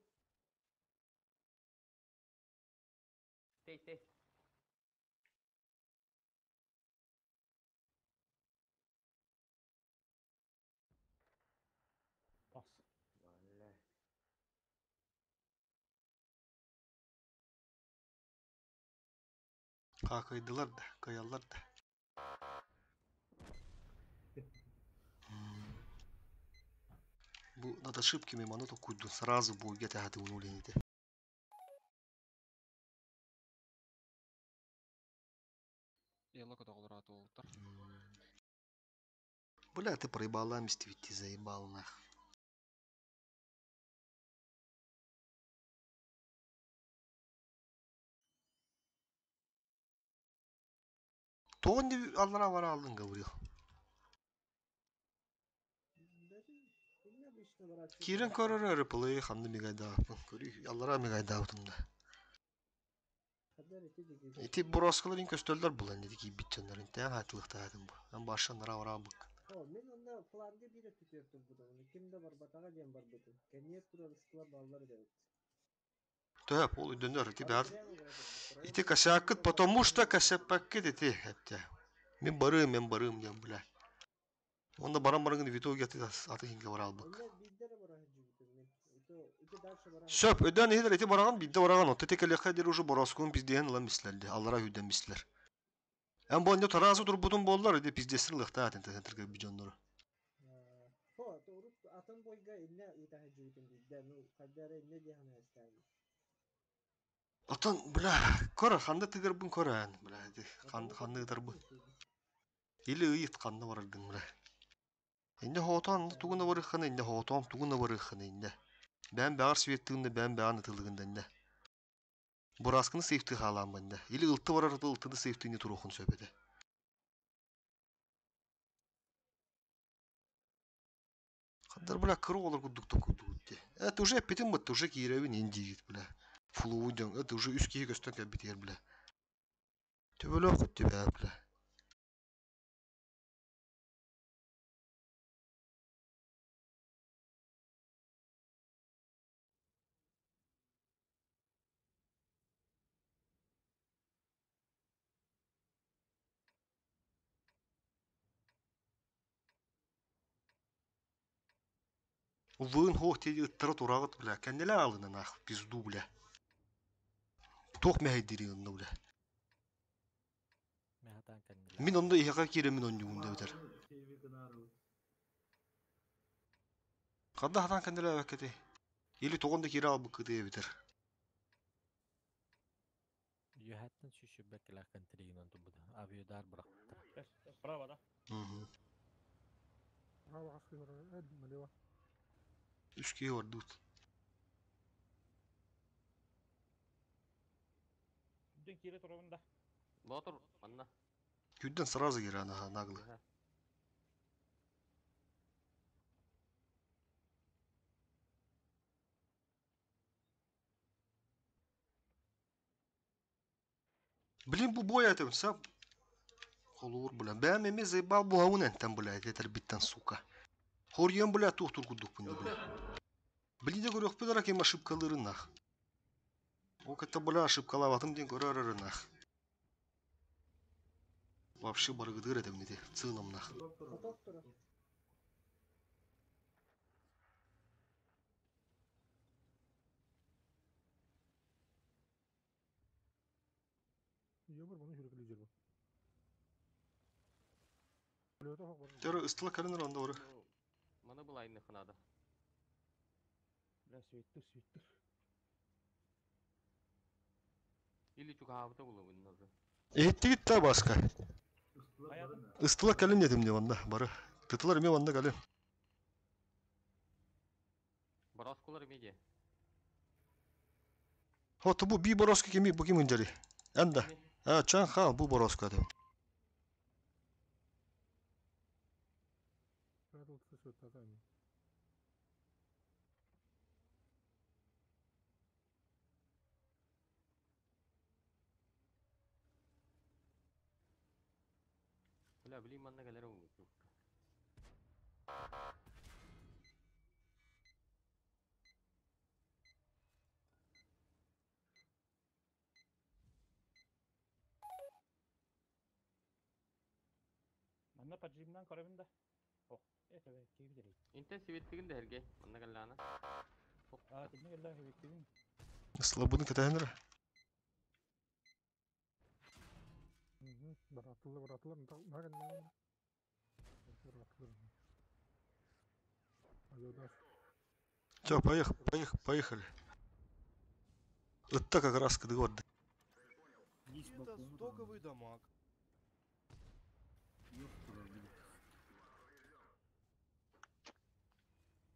Тей, тей. Бас. Бля. Какайдылар да, каялар да. Бу над ошибками маноту куйду сразу будет где-то хаты унулините. Бля, ты проебала мстить, ты заебал нах. То он аллара вара алдын говорил. Кирен көрөр рыпылы ханды мигайдаапын. Көрүй аллара мигайдаапын да. Ити бороскалар ин көстөлдөр булан деди ки битченнер интен хатылыктаатын бу. Ан башын ра вара бык. О, мен онда фланга бире түтөптүм будан. Кимде бар батага диэн бар бутун. Кеннер турар баллар дебит. Төп ол үдөнөр ити бәр. Ити косякыт, потому что косяпаккет ити эпте. Мен барым, мен барым дем бля. Онда барам барыңын в итоге аты аты хинге бар албык. Онда биддере бара жүгүтүм мен. Ито ити дальше бара. Сөп, өдөн ихдер ити бараган бидде бараган. Отты текеле дер уже бороскун пиздеген ла мислерди. Аллара хүден мислер. Эм бу анне таразы турбутун боллар иди пиздесир лыхта атын тентерге бижоннору. Хо, то уруп атын бойга инне ита жүгүтүм бидде. Ну, каддара инне дияна эстәги. Отон, бля, көр, ханды тыгырбын көрөн, бля, ити хан ханны ытарбын. Или ыйыт ханны барыргын, бля. Инде хотон тугуна барыхханы, инде хотон тугуна барыхханы, инде. Бән бәгар светтыгында, бән бәгар ытылыгында, инде. Бураскыны сейфты халам инде. Или ылты барар ылтыны сейфтыны турухун сөбеде. Хандар, бля, кыры олар кудуктан кудук. Это уже петим бытты, уже киревин инди, бля. Фулуу ден, это уже үс киһи көстөн кэлбитигэр, бля. Төбөлөөх тебя, бля. Увын хоох тиди ыттара тураҕыт, бля. Кэннилэ аалына нах, пизду, бля. Туох мэһэйдири онно, бля. Мин онно иһэҕэ киирэммин онньугун дэбитэр. Ханна хатан кэннилээбэккэти? Или тоҕон да киирэ албыккыты эбитэр. Үөһэттэн сүүсүрбэт кэлээхтэн тиригинэн турбута. Авиадар бырахпыттара. Справа, да? Угу. Право хас киһи барар? Налево. Үс киһи ордут. Күнден киирэ турабын да. Ботур, манна. Күнден сразу киирэ анаха наглы. Блин, бу бой этим, сап. Холуур, бля. Бэм эми заебал буһабын энтэн, бля, этэрбиттэн, сука. Хорьен, бля, туох туркудукпун, бля. Блин, да көрүөхпүт ара ким ошибкалырын нах. Ол кытта, бля, ошибкалаабатым диэн көрөр нах. Вообще барыгыдыр этим неде, в целом нах. Хотох турар. Йобар bunu хүргүлүү жер бу. Плөтө хок бар. Тері ыстыла калинер онда оры. Маны булайны ханада. Бля, светтир, светтир. Или чугаабыта булабын уже. Эттигит та баска. Аятын. Ыстыла калин дедим де онда, бары. Тытылар эме онда калин. Бороскулар медиа. Хо бу би бороска кеми бу ким инжери. Анда. А, чан хал бу бороска дем. Плөтө отсы сөттата эми. Бля, блин, манна галера угу. Манна поджимнан көрөбүн да. Ох, это киһи Интен сибеттигин дэрге, манна галлаана. А, тинне келла хебеттигин. Слабыны катаһыныр. Баратылы баратылы наган баратылы. Авиадар. Все, поехали, поехали, поехали. Это как раз кыдыгорды. Это стоковый дамаг.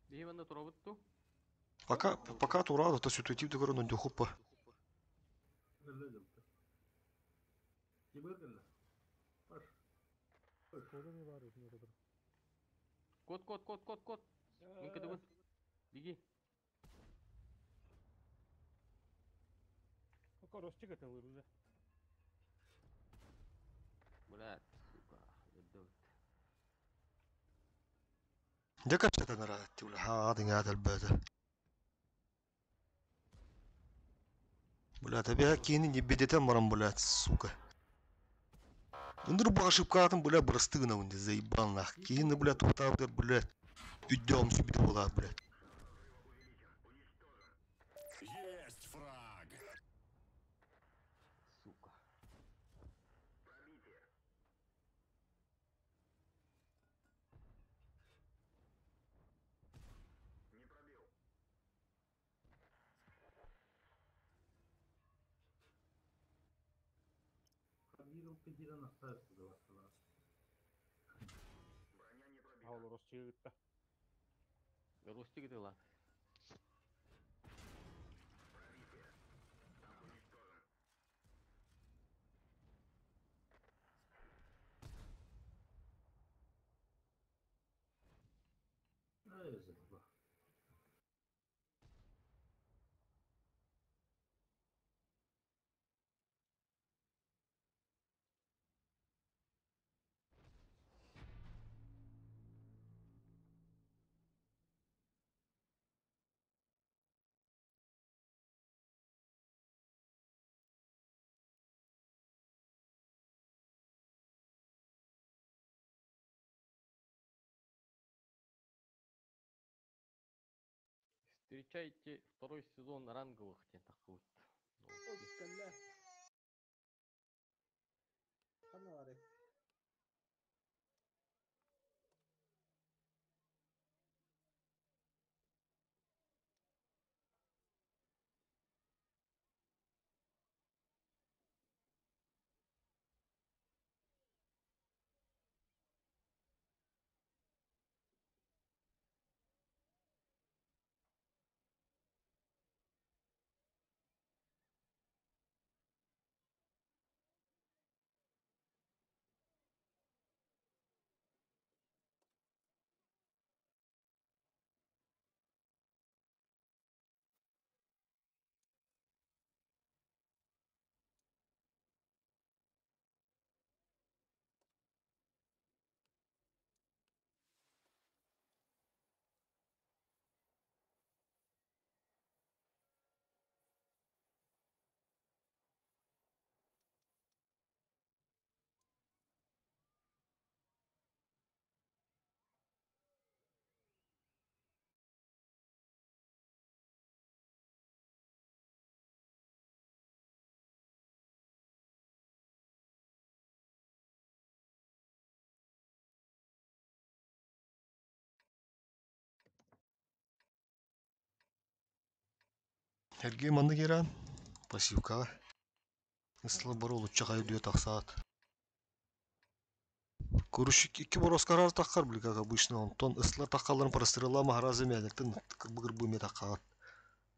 Биһи манна туробутту. Пока, пока тура, то ситуатив дегорон он дюхупа. Кот, кот, кот, кот, кот. Мин кыдыбын. Беги. Коростик это уже. Блядь, сука. Өлдөбүт. Декачта нара тюля. Ха, адын ядал бәді. Блядь, абия кини не бедетен барам, блядь, сука. Ундыр бу ошибкатын, блядь, брастыгына унде, заебал нах. Кини, блядь, тухтабдыр, блядь. Үйдем сүбүтэ болат, блядь. Есть фраг! Сука. Аул Ростигытта. Ростик дела. Встречайте второй сезон ранговых диэн тахсыбыт. Ой, кэллэ. Ханна барый? Сергей маннык Иран пассивкаҕа ысла бары олучча хайы дүө тахсаат. Короче, икки бороскарар таххар, били, как обычно, онтон ысла таххаларын прострела маһаразы мээлэртэн быгыр бу таххаат.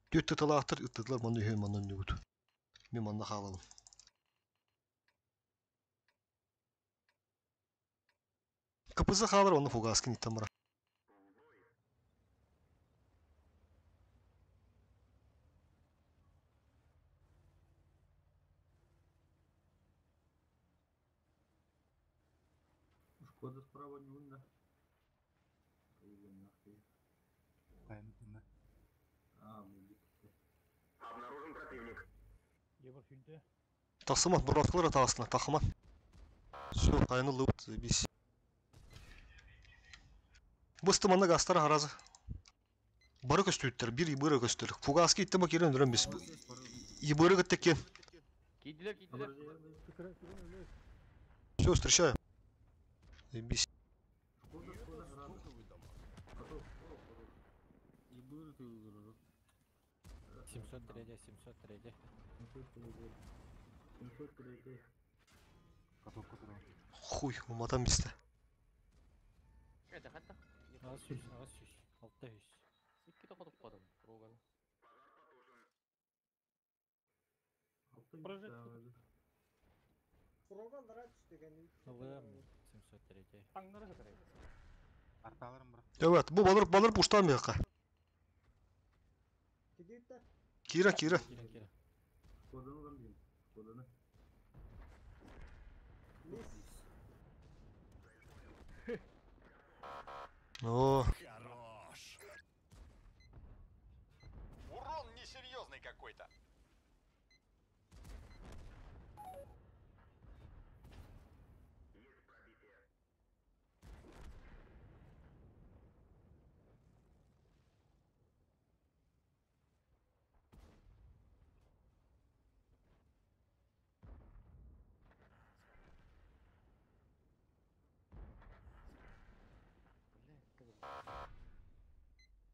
Түөт тыталаахтар ыттытылар манна үһү манна үннүгүт. Мен манна хаалабын. КПЗ хаалар онно фугаскин иттен бара. Шкода справа не умна. Или нахуй. Тайна. А, мудик. Обнаружен противник. Ебар хүнде. Тахсымат, бороскалар атаасына, тахымат. Все, хайны лыбыт, заебись. Бысты манна гастар харазы. Бары көстүүттер, бир ибыры көстөр. Фугаски иттема кирен үрен бис. Ибыры кыттекен. Кийдилер, кийдилер. Все, встречаю. Заебись. Шкода, Шкода, града. Готов. И был ты выиграл. 703, 703. 703. 703. Готов, который. Хуй, уматан бисте. Это хатта. 800, 800, 600. Икки тоқытып қадым. Роганы. Прожектор. Прога лара түстеген. Ылым, 703. Таңнары сатар. Арталарым бар. Evet, bu balır balır puştan bir yakka. Кидиттер. Кира, кира. Кира, кира. Шкоданы алам деймін. Шкоданы. Мисс. О, Хорош. Урон несерьезный какой-то. Бля,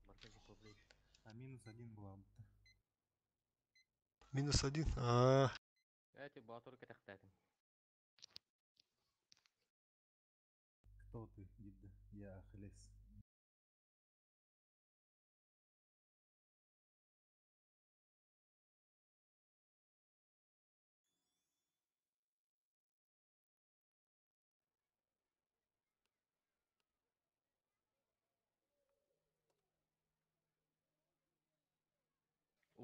это Барка блядь. А минус один была будто. минус один. А, Эти батыр кетектәдім. Кто ты, Гидда? Я Ахиллес.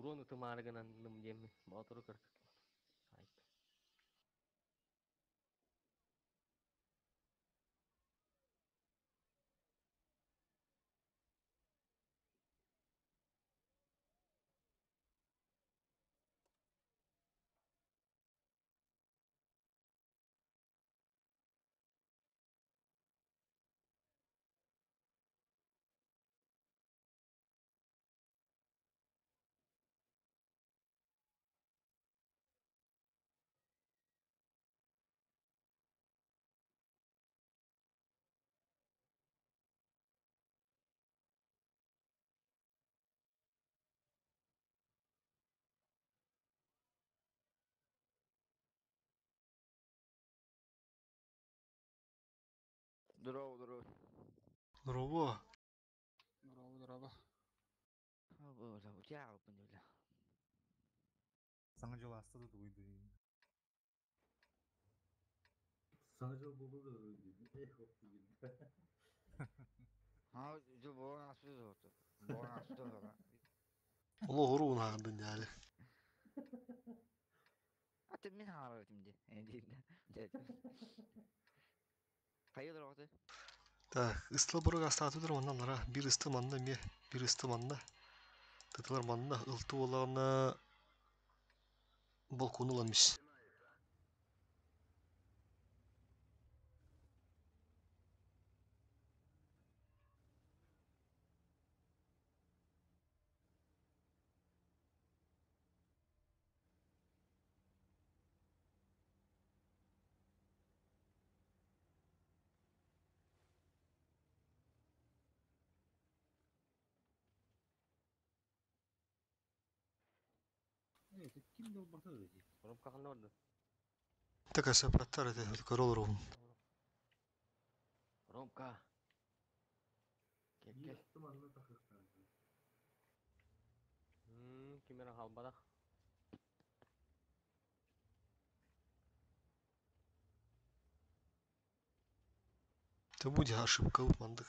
Урон ытымарыгынан ным деми. Батыр кырк. Айт. Здорово, здорово. Здорово. Здорово, здорово. Саҥа дьыл ааста да тугуй дуу? Саҥа дьыл буолла да диэн. Эх, ох диэн. А, дьыл буолан ааспыта дуо? Буолан ааспыта дуо? Олох уруун хаардын дьаали. А ты мин хаҥарар этим дии. Хайа дороҕоты? Так, ыстыл борук астаатыдыр манна лара. Биир ысты манна эмиэ, биир ысты манна. Тытылар манна, ылты буоллаҕына балкону ылан мис. Это ким долбата эти? Ромка ханна барда? Так асапаттар это көрө олоробун. Ромка. Кел Биир кел. ыстым анна тахыахтаах. Ким эрэ хаалбатах. Это будет ошибка вот мандык.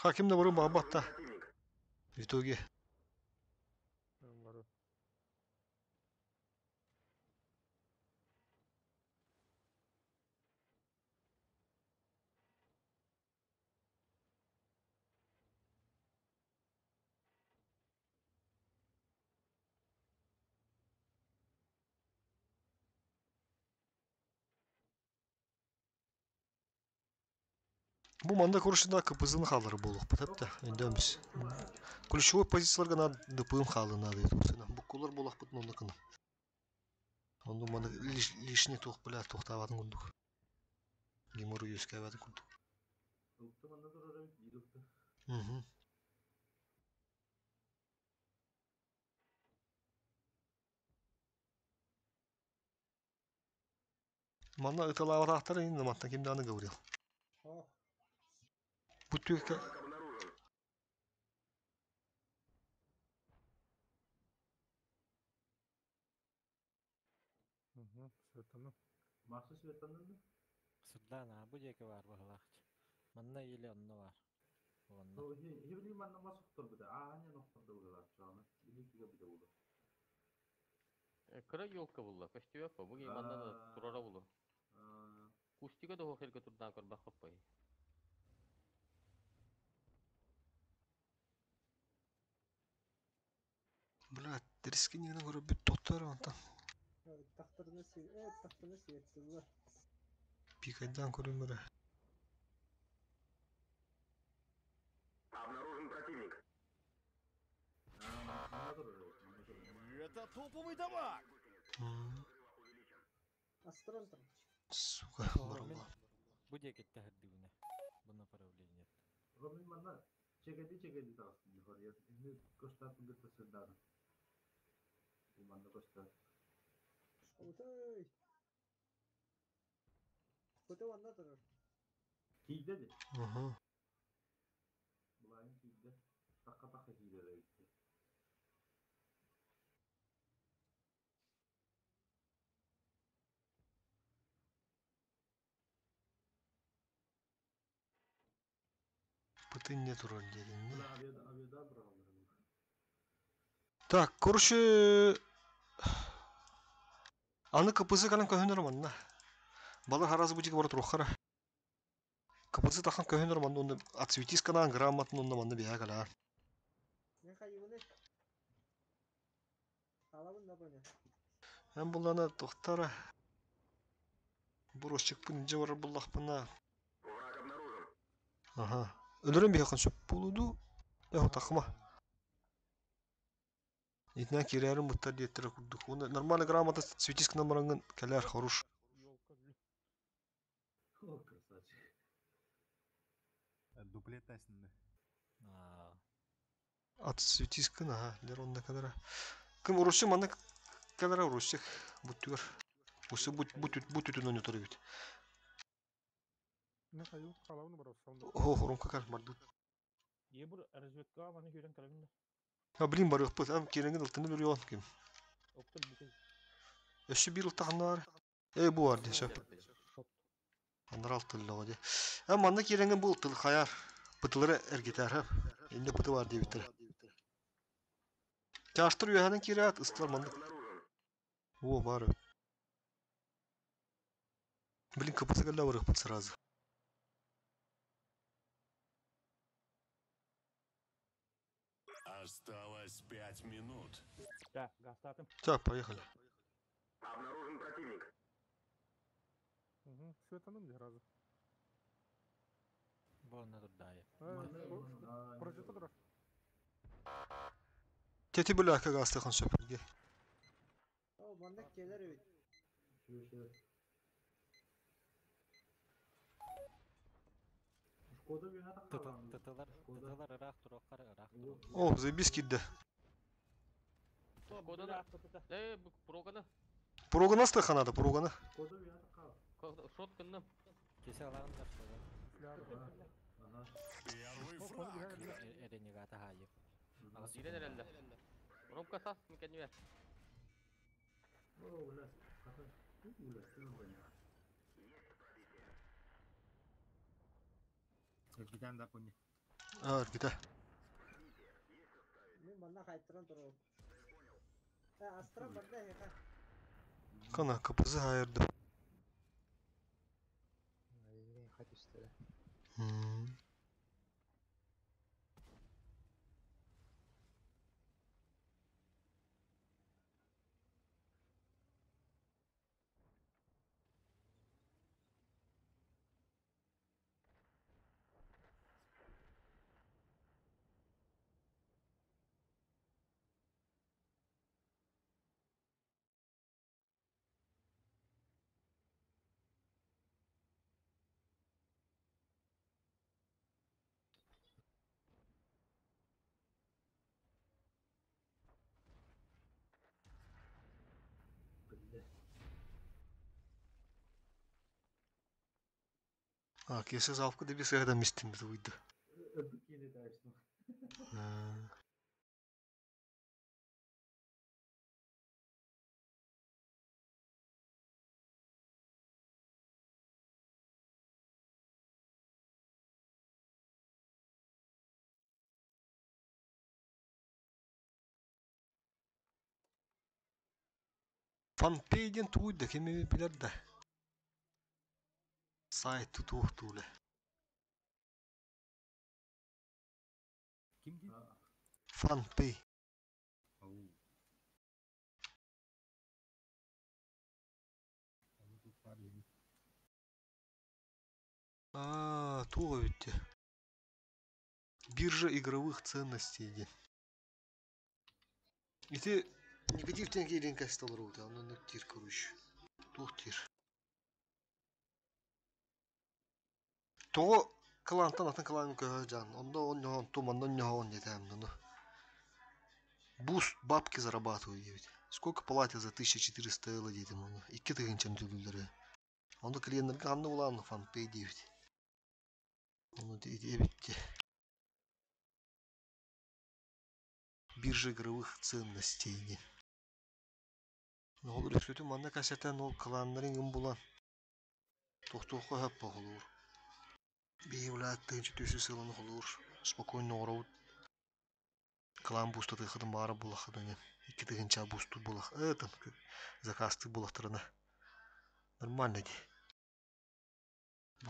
Хаким да бары баабатта. В итоге. Бары. Бу манда короче КПЗ-ны хааллары буолуохпут эптэ өйдөөмүс. Ключевой позицияларга надо ДПМ хаалы надо этусына. Буккулар буолахпыт онно кына. Онну маны лишний туох бля туохтаабатын курдук. Геморрой үөскээбэтин курдук. Ылтым анна турар эбит, биир ылты. Мгм. Манна ыталаабатаахтар инна мантан ким дааны говорил. Ох. Бу түөккэ Угу, светаны. Максы светанын да? Сырдаан аа, бу диэки баар быһылаахчы. Манна или онно баар. Онно. Ну, хибили манна мас охторбута. Аа, не охторду булар чоны. Били киге бите булу. Кыра елка булла, көстүбэт по. Бу манна да турара булу. Кустига да хохерге турдаан көрбөх хоппой. Бля, терискин көрө бүт тоттор онтон. Тахтарына си, тахтарына сиэттилэр. Пикайдан көрүмөрө. Обнаружен противник. Это топовый дамаг! Осторожно. Сука, Мин бу диэки тэһэрдибинэ. Бу направление. Ромин манна чегеди чегеди тағыстым дихор. Инни көстәп гытта сырданы. Бу манна көстәп. Отой. Көтө онна турар. Кийде де. Угу. Булайын кийде. Такка такка кийде битти. Пытын не турар дедин, не? Була авиада авиада быралар. Так, короче, аны КПЗ калан көһөнөр манна. Балар харазы бутик бар турухара. КПЗ тахан көһөнөр манна онда отсветись канан грамотно онда манна бия кала. Мен хайыбыны. Алабын да боня. Hem буллана тохтара. Буросчик пын же бар буллахпына. Враг обнаружен. Ага. Өлөрөн бия хан сөп болуду. Я тахма. Итна кирәрин буттар диеттер курдук. Оны нормально грамотно светись канан баранган кәләр хорош. О, красавчик. Дуплет тәсінде. Аа. Отсветись кын, ага, лер онда кадара. Кым урусчик манна кадара урусчик буттугар. Усы бу бу бу түтүн ойнотор эбит. Не хаю, халавны барасам. О, Ромка кар барды. Ебур разведка маны көрөн кэлэбин да. А блин барыахпыт, ам кирэҥин ылтыны бөрүөн ким. Октор бүтей. Өссө биир ылтаханнаар. Э бу бар дии сөп. Аннара алтыллаҕа дии. Э манна киирэҥҥин бу ылтыл хайаар. Пытылары эргитээр хөп. Иннэ пыты бар диэбиттэрэ. Чаастар үөһэнэн киирээт ыстылар маннык. О, баар эбит. Блин, КПЦ кэллэ барыахпыт сразу. Осталось 5 минут. Так, газтаатым. Так, поехали. Обнаружен противник. Угу. Светаным де сразу. Буонна турдаайы. Прожекта турар. Тети бляха газтыхан сөп. О, манна келер эбит. Шүө. Шкода бүйә таққалам. Тытылар, тытылар ыраах туруоххар ыраах туруох. О, заебись киирдэ. Шкоданы. Э, бу проганы. Пуроганы астыха надо, пуроганы. Шкода бүйә таққал. Шотканны. Кесе алагын да шкода. Ага. Первый фраг. Эренигата хаайы. Дирен эрелле. Ромка сас мекенюе. О, бля, хата. Бля, ты бля. Эргитэн да пони. А, эргитэ. Мин манна хайттыран турар. Э, Астра барда хеха. Кана КПЗ хайырды. Хат үстері. М. Бля. А, кесе залпка деп есігіден мистим біз уйды. Öpük yeni dersin. Фанпейден туйды, кеме билер да. Сайт тух туле. Ким дии? Фанпей. Ау. Аны тут бар еми. А, туға бітті. Биржа игровых ценностей ден. Ити негативтен келген касталар болды, аны тир, короче. Тух тир. Того клантан атын клан көһө жан. Онда он он ту манна он он детем ну. Буст бабки зарабатываю дейт. Сколько платят за 1400 эл дейт оны. Икки тыгынчан төлүүлөрү. Онда клиенттерге ханны булан фанпей дейт. Оны дейт. Биржа игровых ценностей. Ол өскөтү манна кассетен ол кланнарын ким булан. Тохтоохко хөп холуур. Бейвлат тыгынчы төсү сыланы холуур. Спокойно ороут. Клан буста тыхыдын баара булахыдын. Икки тыгынча бусту булах. Это заказты булахтарына. Нормально ди.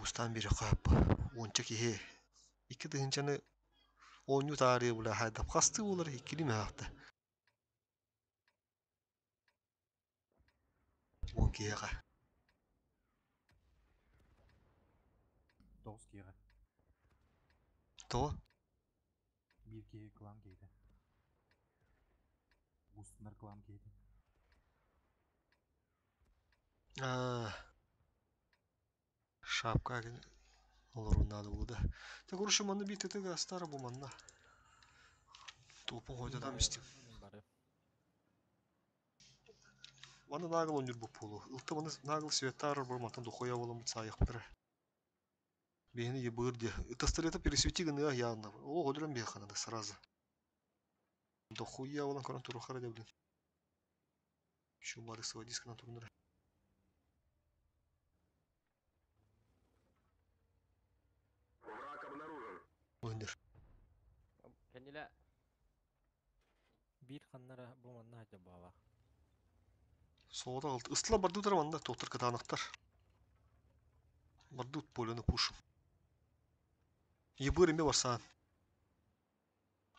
Бустан бири хөп. Онча кихе. Икки тыгынчаны оню таарыya була хайдап хасты болар иккили мехакта. Он киэҕэ. Тоғыз киэҕэ. То? Биир киһи клан киһитэ. Бустунар клан киһитэ. А, шапка олорун надо было, да. Так, короче, манна бит это астара бу манна. Топун хойдатан бистим. Бары. Маны наагыл онньур буолу. Ылты маны наагыл светтаар бар мантан дохуя боламмыт саайахпытара. Биһини ебыр де. Тастарета пересвети гыныа явно. О, өдөрөн биэхэ надо сразу. Дохуя болан көрөн турухара де блин. Чумары сводис гынан турнура. Враг обнаружен. Өндөр. Кэннилэ Биир ханнара бу манна хадьа баала. Соҕотох алты. Ыстыла бардыытара манна тоқтар кытаанахтар. Бардыут полены пушим. Ебыр эме барсаан.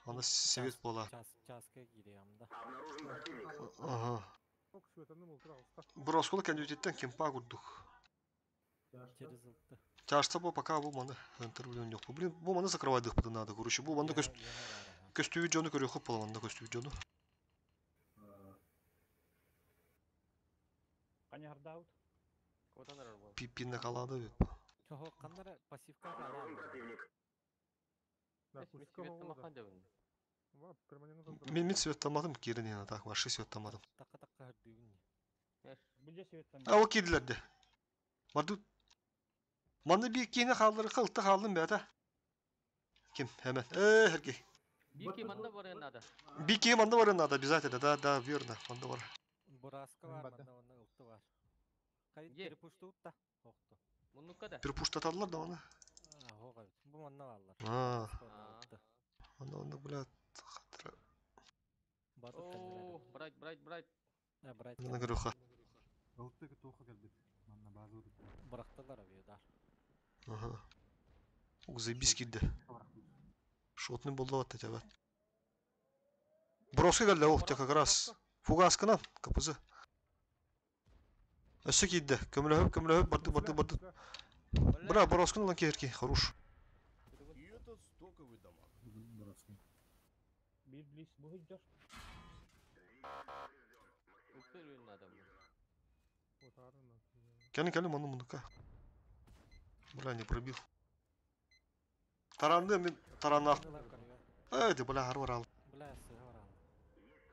Аны совет буола. Час часка киириэм да. Обнаружен противник. Ага. Ок, светаны мултура алыста. Броскола кәндүтеттен кемпа курдук. Через ылты. Чашта бу пока бу маны интервью жоқ. Блин, бу маны закрывать дых надо, короче. Бу маны көс көстүү жону көрү хоп бола манда көстүү жону. Каня хардаут. Котан арар бол. Пиппинне калады бит. Чого каннара пассивка Обнаружен алаан. противник. Да, Эс куска мисибет болду. тамахан дебин. Ва, перманентно Мен мен светтамадым кирин яна так, вообще светтамадым. Така така хардыгын. Бу же светтан. А о кирдилер де. Барды Манны bir кийine kaldır kıltı kaldım be ata. Ким hemen. Herkey. Бики манна барыан надо. Bir кийин манда бар надо обязательно. Да, да, верно. Манда бар. Бураска бар, манна онна ылты бар. Кайт Е. перепуштуут да. Охту. Муннукка да. Перепуштаталар да оны. А, хога бит. Бу манна баалар. А. Ылты. Анда онда блядь хатра. Батыр кэннилэр. О, брать, брать, брать. Э, брать. Мына көрөха. Ылты тоха келбит. Манна база урут. Бырахтылар авиадар. Ага. Ук заебись кирди. Шотный болды атты тебя. Броска келди, ох, те как раз. Фугаскынан капызы. Өссө кийди. Көмөлөһөп, көмөлөһөп, барды, барды, барды. Бра, бросканы лан керки, хорош. И этот стоковый дамаг. Броски. Бир близ бу хыджар. Ылты үрүн надо. Кәне, кәне, маны муныка. Бля, не пробил. Таранды, мен таранақ. Эй, ты, бля, харвар ал. Бля, сыга бар ал.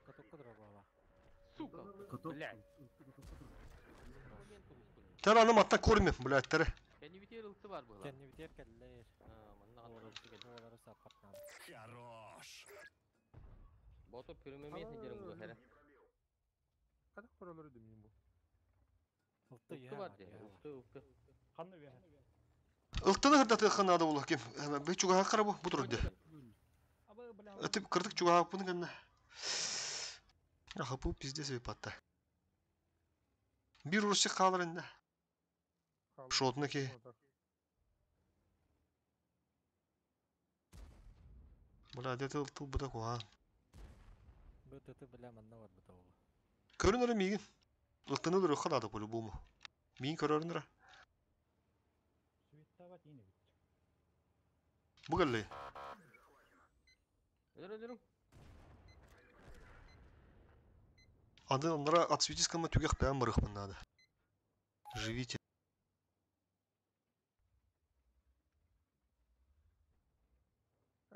Катокка дыра баала. Сука. Коток. Блядь. Тараны матта көрмем, бля, тәрі. Кэннибитер ылты бар була. Кэннибитер кэллэр. А, манна канна ылты кел. Олары саппартан. Хорош. Бото пүрүмеме сендерин була хәрә. Кадак көрөлөр демейм бу. Ылты Ылты бар де. Ылты, ылты. Канны бе. Ылтыны хырдаты надо было кем. Бе чуга хакара бу, бу турды. Абы бля. Өтіп кырдык чуга хаппыны гэнна. Хапу пиздец патта. Бир урсы қалыр енді. Шотны ки. Бля, дете ылтыл бұда куан. Бу тыты бля манна бар бу ол. Көрінірі мигін. Ылтыны дұры надо по-любому. Мигін көрөрүнөрө. Светтабат ине бит. Бу келли. Өлөр, өлөрүң. Аны оннара отсветись кама түгэх бээн барыхпын надо. Живите.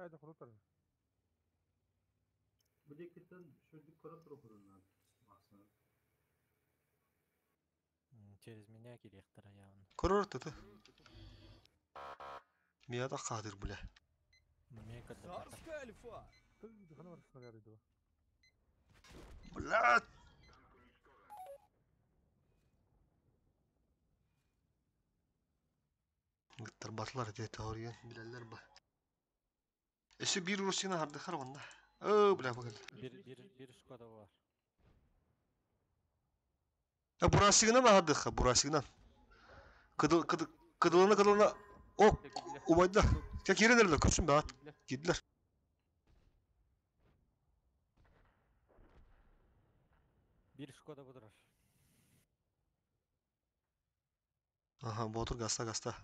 Айда құрутар. Бу декеттен шүрдүк көрөп туруп Максат. Через меня кириэхтер явно. Көрөр тыты. Мия да кадыр бля. Мен көрдüm. Царская альфа! Ты хана бар снаряды два. Блядь. Тарбатлар эти теория билелер ба. Эси бир Русина хардыхар ванда. Ö бля бакыл. Бир бир бир шкода бар. Э бурасигынан хардыха, бурасигынан. Кыдыл кыдыл кыдылына кыдылына о убайда. Я киренерлер көпсүн бе ат. Кирдилер. Бир шкода будурар. Ага, ботур гаста гаста.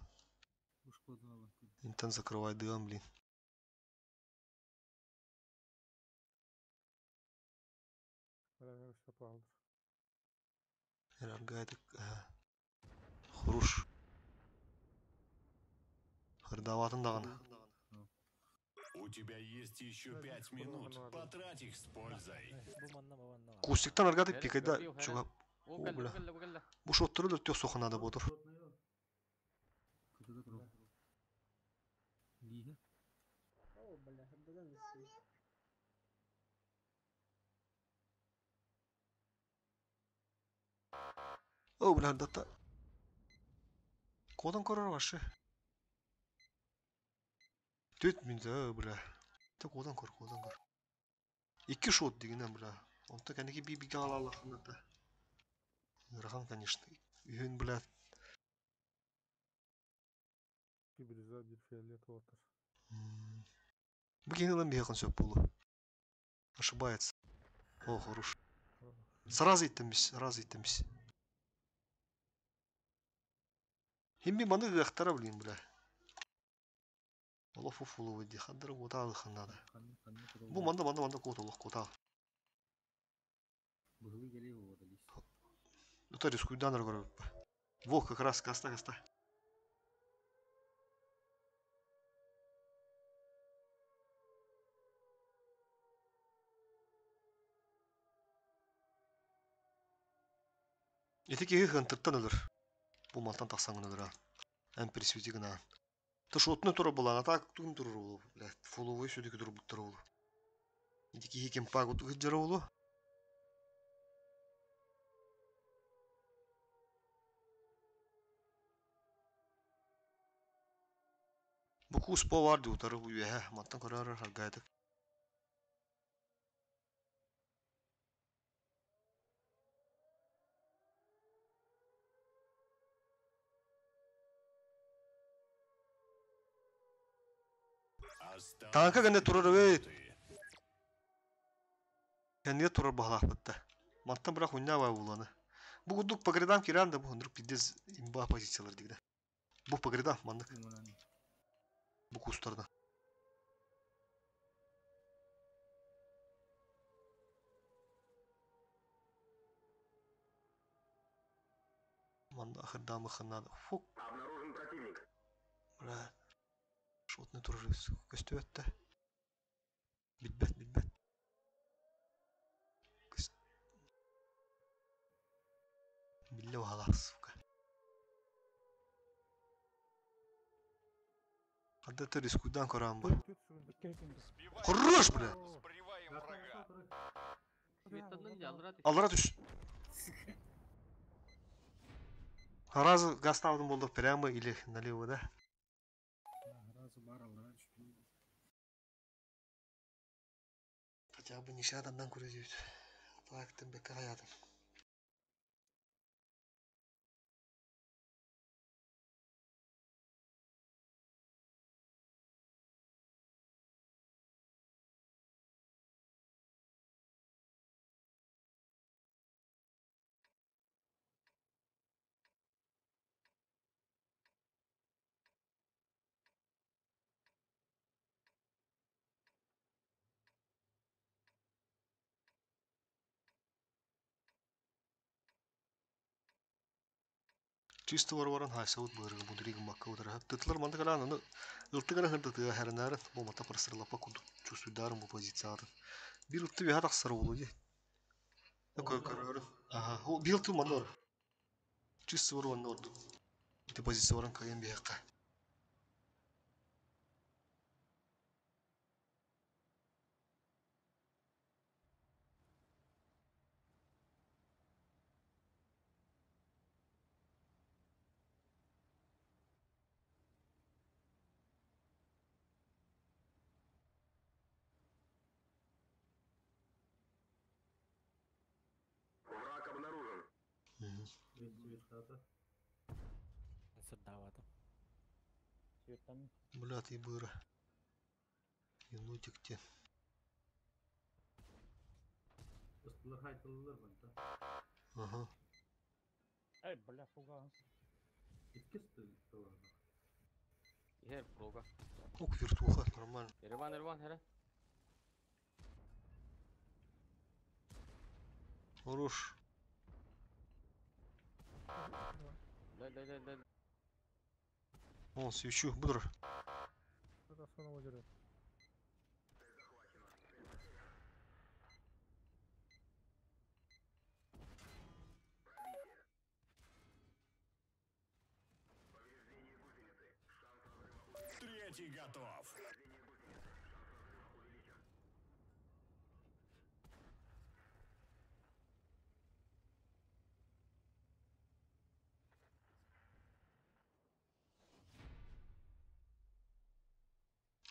Интен закрывай дым, блин. Эраргайтык. Хуруш. Хырдаватын даганы. У тебя есть еще 5 минут. Потрать их с пользой. Бу манна бу манна бар. Кустиктан аргаты пикайда чуга. О, О, кэллэ, бля. бу кэллэ, бу кэллэ. Бу шоттору да түөх суха надо буолар. Кытыда турар. Лига. О, бля, хабдадан исси. О, бля, дата. Кодан көрөр вообще. Түт мин да, бля. Та кодан көр, кодан көр. Икки шот дегенен, бля. Онто кәнеки би биге ала алахын да. Ырахан, конечно. Үйін, бля. İki бирюза, bir фиолетовый отыр. Бу кини ылан биһиэхин сөп буолу. Ошибается. О, хорош. Сразу иттемис, сразу иттемис. Химби маны ыахтара, блин, бля. Олох фуфулу выйди, хаддара куотаалыхын надо. Бу манда манда манда куот олох куотаал. Быһылы келе болот лис. Это рискуйдан көрөбүп. Во, как раз каста каста. Ити киһи хантыртан өлөр. Бу мантан тахсаҥын өлөр аан. Эн присвети гынаан. Ты шотны тура булан, а так тун турur болу. Бля, фоловой сүдүкү турбуттар болу. Ити киһи кемпа куту болу. Бу кус по бар диутары бу үөһэ мантан көрөр харгайтык. Танка гэнэ турар өй. Кэннигэ турар баһалаахпытта. Мантан бирах уннаа баа буланы. Бу курдук по грядам киран да бу хындырып пиздец имба позициялар дигде. Бу по грядам маннык. Бу кустардан. Манда ахырдамы ханнада. Фук. Обнаружен противник. Бля. Шотны турар көстүөттэ. Билбэт, билбэт. Билле баһалаах, сука. Хадда ты рискуйдан көрөм бу. Хорош, бля! Аллара түш. Разы гаставдым болду прямо или налево, да? Разы бар аллара түштү. Хотя бы неше адамдан көрөдүйт. Так, бекке хаятым. Чисто варваран хайсаут бырыгы мудригы макка удара. Тытлар манды калан аны ылтыгара хырды тыга хәренәрен бу мата просырлапа куду чувствуйдарым бу позициятын. Бир ылты бе хатак сары болу ди. Такой көрөрүн. Ага, о бир ылты манды бар. Чисто варваран орду. Ити позиция баран кайын бияка. Враг обнаружен. Сырдаабатым. Бля, ты быра. Енотик те. Ага. Эй, бля, фугас. Иһэр прога. Ок, вертуха, нормально. Ереван, Ереван, хәрэ. Хорош. Дай, дай, дай, дай. О, свечу, бодро. Это снова дерет. Третий готов.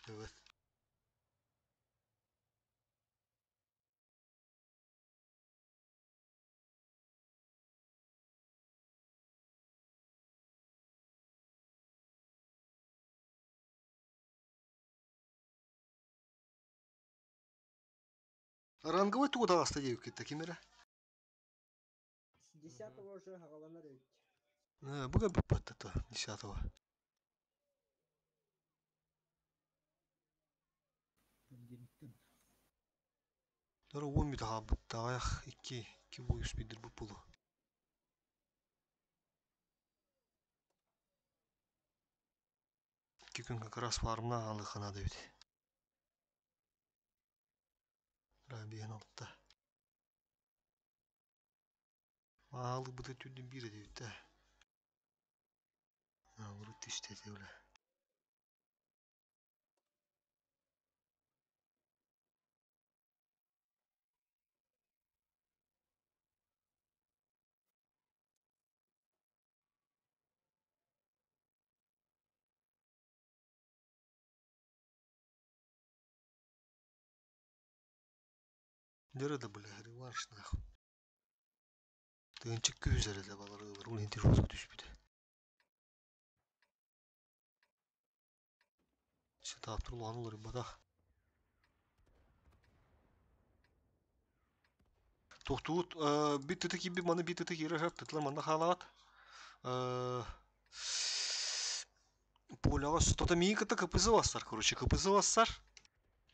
Evet. Ранговый тугу таҕыста диэбиккит ким эрэ? С десятого уже хаҕаланар эбит. Бу көрбүппүт то 10-го. Дора 10 мүнүүтэ хаалбыт. Аҕыйах икки буойус биирдэрбит буолуо. 2 күн как раз фармна аалыахха наада эбит. 5-6. Аалыыбыты түрдүн биир этибит да. Урут түстэ этэ бля. Дөрө да бля, реванш нахуй. Тыынчык күүс эрэ балары ол интервью түспүтэ. Сетап турулаан уларыйбатах. Тохтуут бит тыты киирбит маны бит тыты киирэр сөп тытылар манна хаалаҕат. Поляҕа тота миин кытта КПЗ бассар, короче, КПЗ бассар.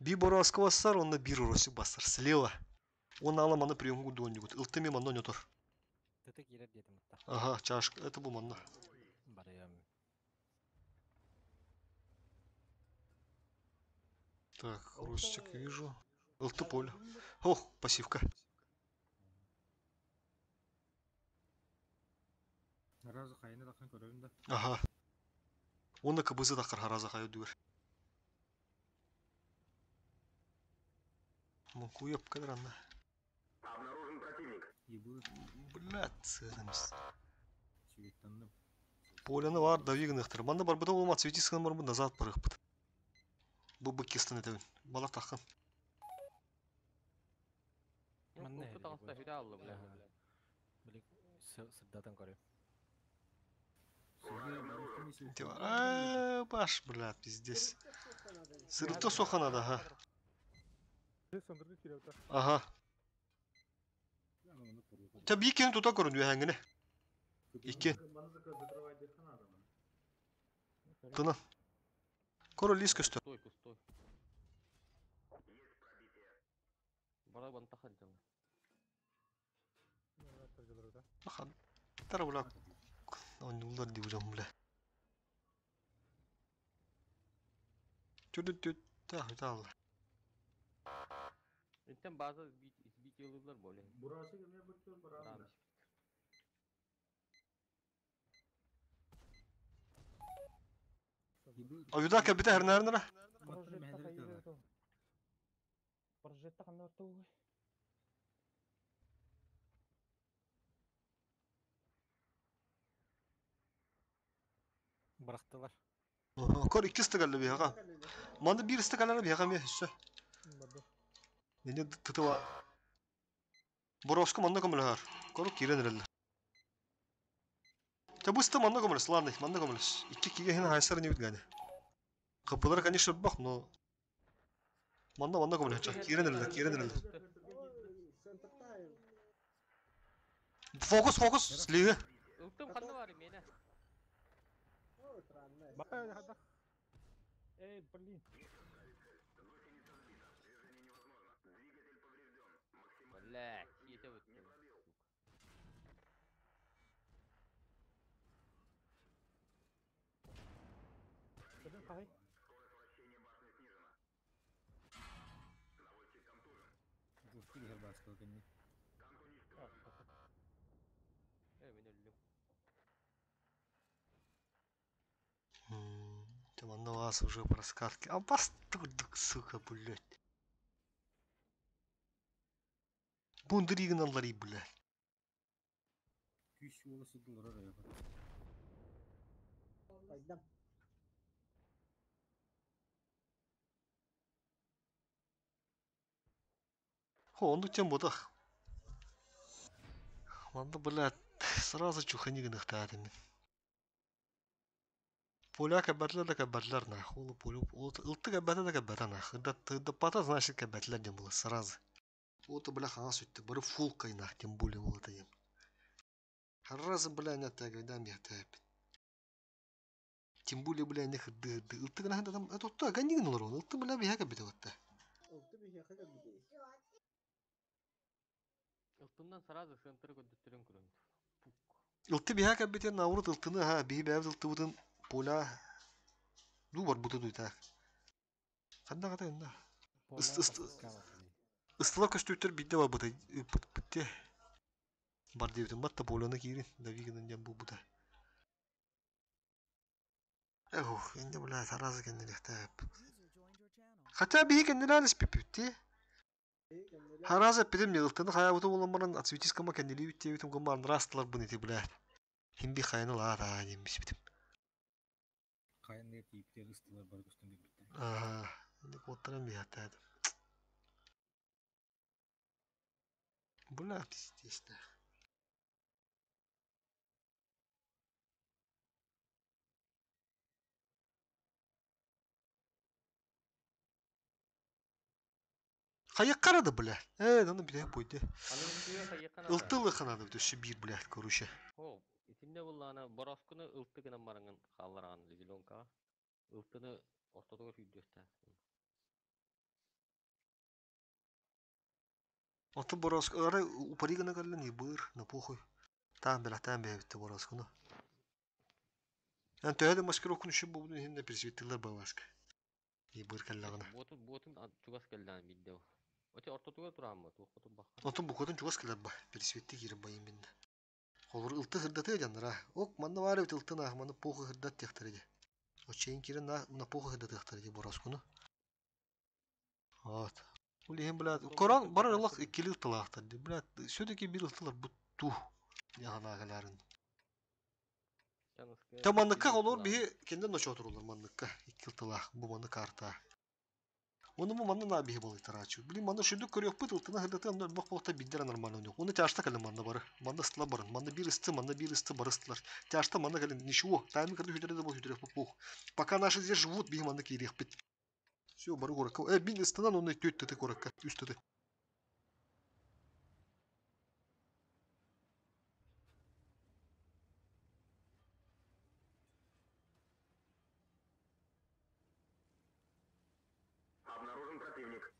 Би бороска бассар, онно бир уросик бассар. Слева. Он ала маны приемку дуонньугут. Ылтыми манна онньотор. Тыты киирэр диэтим ытта. Ага, чашка, это бу манна. Барыам. Так, Ростик вижу. Ылты поле. Ох, пассивка. Разы хайны тахан көрөбүн да. Ага. Онно КБЗ таххар хараза хайы дүгер. Мукуеп кадр анна. Обнаружен противник. Ебы. Блядь, ценность. Чигиттанным. Поляны бар дави гыныхтыр. Манна барбыта болма цвети сыгын барбы назад барыхпыт. Бу быккистан этебин. Бала тахын. Манна Ылты таҕыста хүтэ алла бля. Били сырдатан көрөм. А, баш, блядь, пиздец. Сырыкта соха надо, ага. Сандыргы киирэр Ага. Та биккен тута көрүн үһәңгене. Икки. Маны закрывай диэххэ наада маны. Тына. Король лис көстө. Стой, стой. Бара бантахан дьаҥа. Аха. Тара бля. Оннулар дибужам бля. Түдү түт та тал. Интен база сбить ылылар боле. Бурасы кемне быттыр барам да. Авида кабита хернарнара. Прожекта ханна ортоугай. Бырахтылар. Кор икки стагаллы биһаға. Манда бир стагаллы биһаға ме хөссө. Нене тытыва. Боровску манна көмөлөр. Кор кирен эреллер. Та бу манна көмөлөс, ладно, манна көмөлөс. Икки киге хин хайсар не бит гане. Капылар, конечно, бах, но манна манна көмөлөс. Кирен эреллер, кирен эреллер. Фокус, фокус, слиги. Ылтым ханна бар мене. Эй, блин. Бля, киете өттүм. Кадын кахай. Жестко гербаскал кэнни. Э, мен өллүм. Манна вас уже по раскатке. А бастырдык, сука, блядь. Бундыригналлари, блядь. Күүс уола сылдылар эрэ. Пайдам. Хо, он тем бодах. Манна, блядь, сразу чухани гынахтаатым. Поляка бәтлер да кәбәтлер нах. Ол полю ылты кәбәтә да кәбәтә нах. Да да пата значит кәбәтлер дем было сразу. Вот бля хана сүтте. Бары фул кайнах тем более ол это ем. Раз бля не так да ми тәп. Тем более бля не хды хды. Ылты гына там это то ганигин олар он. Ылты бля бия кәбәтә ватта. Ылты бихе кәбәтә. Ылтыннан сразу центр көддөттөрөн көрөм. Ылты бия кәбәтә наурыт ылтыны ха бии бәбз ылты бутын поля ду бар буты дуйта. Ханда ката инда. Ыстыла көстүүттер бидде бар бута битте. Бар дибитин батта поляны киирин давигинен дем бу бута. Эх, инде бля сразу кеннелехте. Хотя биһи кеннелерис пипитти. Хараза пидем ылтыны хаябыты болан баран отсветискама кеннели биттебитим гыммар растылар буны ти бля. Химби хайны ла та дем битим. Кайын не тииптер ыстылар бар көстөн битте. Ага, инде коттарам би хатта. Бля, пиздец. Хайык карады, бля. Э, аны бile бойды. Ылтылы ханады өссө бир, бля, короче. О, итинне буллана бороскуну ылты гынан бараңын халларан зеленка. Ылтыны ортодого сүйдөстә. Аты бороск, ары упаригана каллы не быр, на похуй. Там бля, там бля, битте бороскуну. Ян төһәдә маскировканы шү бу хинде персветтилер баласка. Не быр каллагына. Ботун ботун чугас келдән бидде. Оте ортодого турамы, тухоту бакка. Отun бу котун чугас келер ба, персветти кирип байым бинде. Холур ылты хырдаты жаннара. Ок, манна бар бит ылты нах, манна похуй хырдат техтер иде. Очейин кирен на, на похуй хырдат техтер иде бороскуну. Вот. Улихин, блядь, Коран бар Аллах иккили ылтылаахтар ди. Блядь, все-таки бир ылтылар бутту. Яханагаларын. Та манныкка олор биһи кенден ночо отурулар манныкка. Икки ылтылаах бу манны карта. Оны бу манны на биһи болайтарачы. Блин, манны шүндүк көрүөхпүт ылтына хырдаты анна бак болта биддер нормально ойнок. Оны тяжта кэлен манна бары. Манна ыстыла барын. Манна бир ысты, манна бир ысты бары ыстылар. Тяжта манна кэлен ничего. Таймы кырды хүдерде бол хүдерек пух. Пока наши здесь живут, биһи манна киириэхпит. Все, бары горакка. Бин ыстынан оны төт төтө горакка. Үс төтө. Обнаружен противник.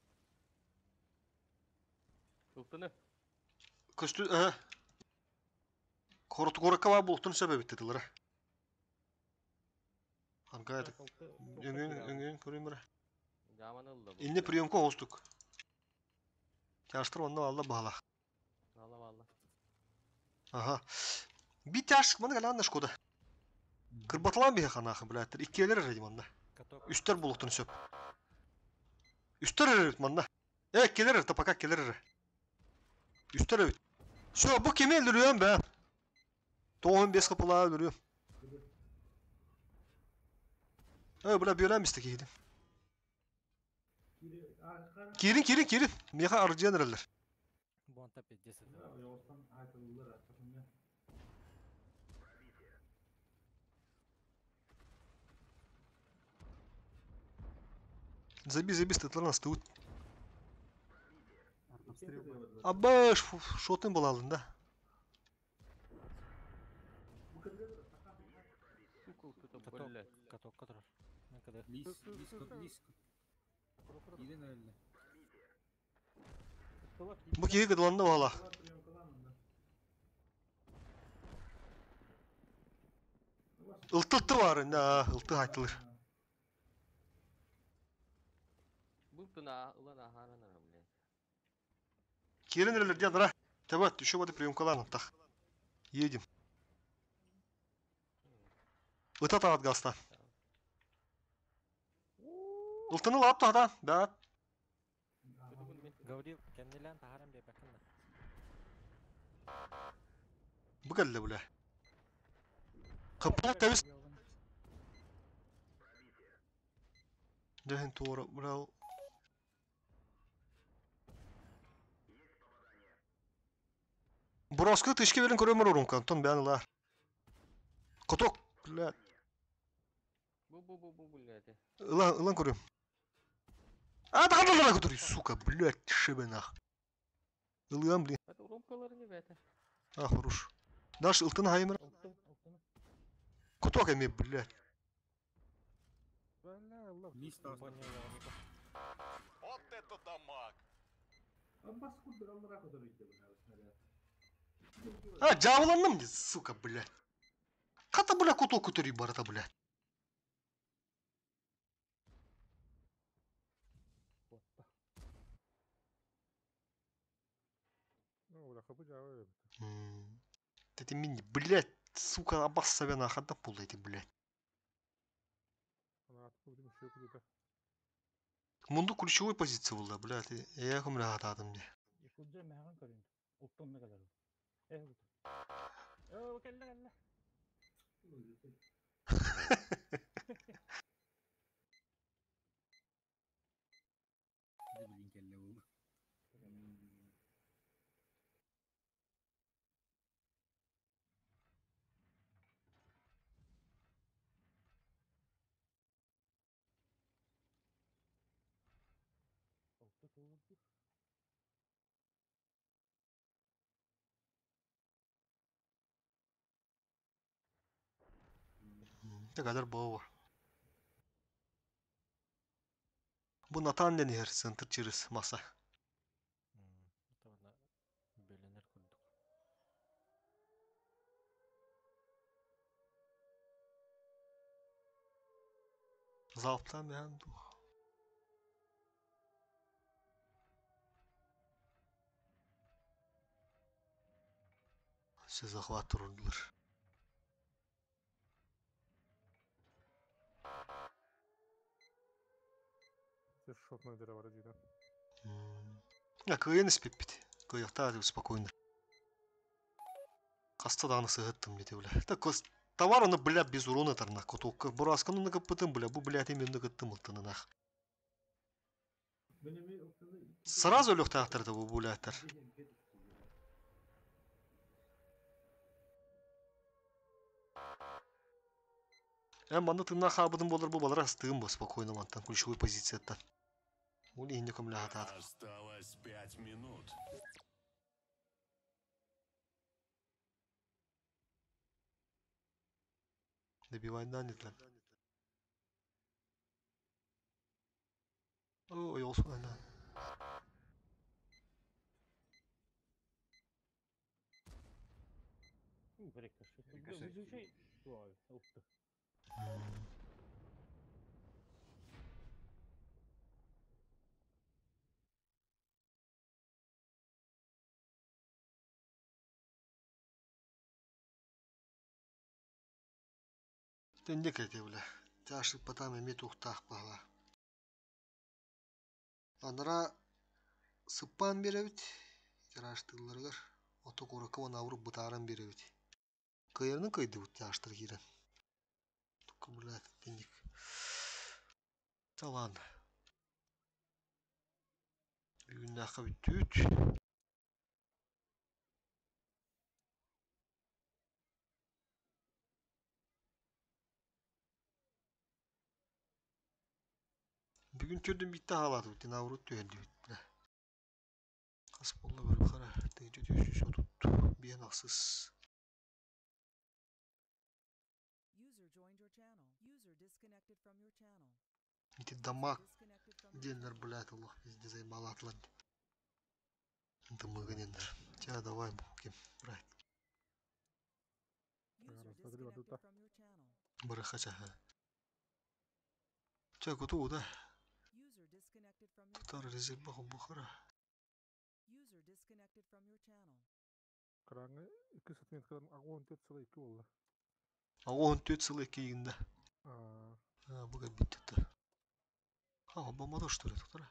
Ылтыны. Көстү, э. Корот горакка бар болтун себебитти тылара. Аргайды. Өңөн, өңөн көрөм бара. Жаман ылды. Инне приемка хостук. Тяштыр онна алла бала. Алла алла. Ага. Би тяш, маны галан шкода. Кырбатлан бихе ханахы, блядь. Иккелер эреди манна. Үстер булуктун сөп. Үстер эребит манна. Э, келер, та пока келер эре. Үстер эребит. Все, бу кеме өлүрүөм бә. 95 капыла өлүрүөм. Э, бля, бүйөләм исте кейдим. Кирин, кирин, кирин. Меха аржыян эрелер. Бонта пиздец. Заби, заби, стытлар тут. Абаш, шотын була да. Сука, кто-то, блядь. Каток, каток. Лис, лис, лис. Кирин әллә. Бу киһи кыдыланна бала. Ылтылты бар, на, ылты хайтылыр. Бу тына ылан ахарана, блядь. Кирин эрелер диян, Табат, еще воды приемкалан так. Едем. Вот это от гаста. Ылтыны лаап тахта, да. Гаврил, кэннилээн таһааран биэрбэккин да. Бу кэллэ бля. Кыппыл тэбис. Дьэһин туора бля. Броскы тышки берин көрөмөр урунка, онтон бээн ылаар. Коток, бля. Бу бу бу бу блядь. Ылан, ылан көрүм. А, да да да сука, блядь, шибенах. Ылыам, блин. Это урумкалар не бэте. А, хорош. Даш ылтын хаймыр. Ылтын, ылтын. Коток эми, блядь. Вот это дамаг! Бас курдук аллара көтөрүйдө бля снаряд. А, дьяволанным, сука, блядь. Хата, бля, коток көтөрүй барата, блядь. Ну, бля, хапы жабы. Эти мини, блядь, сука, абасса нахада пул эти, блядь. Ана атып будем еще куда-то. Мунду ключевой позиция была, блядь. Я кум хатадым де. Якудза мәгән көрүн. Ылтын калар. Э, Э, кэллэ кэллэ. Дьэ билин кэллэ буолла. Ылты кылды. Ne kadar bağı var. Bu Nathan denir, center çırız masa. Тавана бөлөнөр курдук. Залптан бән дух. Все захват турдулар. Шотной дыра бар дейді. Я кыйын испеппит. Кыйыкта деп спокойно. Каста дагы сыгыттым дети, бля. Так кос товар оны, бля, без урона тарна котокка. Бурасканы ны кыппытым, бля, бу, бля, темен кыттым ылтынынах. Сразу лөхтәхтәрді бу бүләттер. Эм манны тынна хабыдым болар бу балар астыгым бу спокойно мантан ключевой позицияттан. Ул инде көмлә хатады. Осталось 5 минут. Добивайдан дитләр. Ой, olsun ана. Рикошет. Рикошет. Изучай. Ой, ылты. Тенде кете бля. Тяшы потам эме тухтах бала. Анара сыппан беребит. Тираштыларгар. Ото куракы авруп бутаран беребит. Кыйырны кыйды бут тяштыр кирен. Тука бля тендик. Талан. Бүгүн наха бүттүт. Бүгүн төрдүн битте халаты бит аврут түһәрди бит. Кас болла бер кара. Тыгы жүз отут. Биен аксыз. User joined your channel. User disconnected from your channel. Ити дамаг Disconnected from your денлер, блядь, Аллах везде займалатлар. Дымыгынендер. Тя давай, кем, брать. User Смотри, вот disconnected тут. from your channel. Барахача. Ча куту да. User disconnected from your Тутар резерв баху бухара. User disconnected from your channel. Краңы 2 сантиметрден агуын төрт сылы 2 болду. А он 4,2 игінде. А, А, буга битті. А, бомбада что ли тут?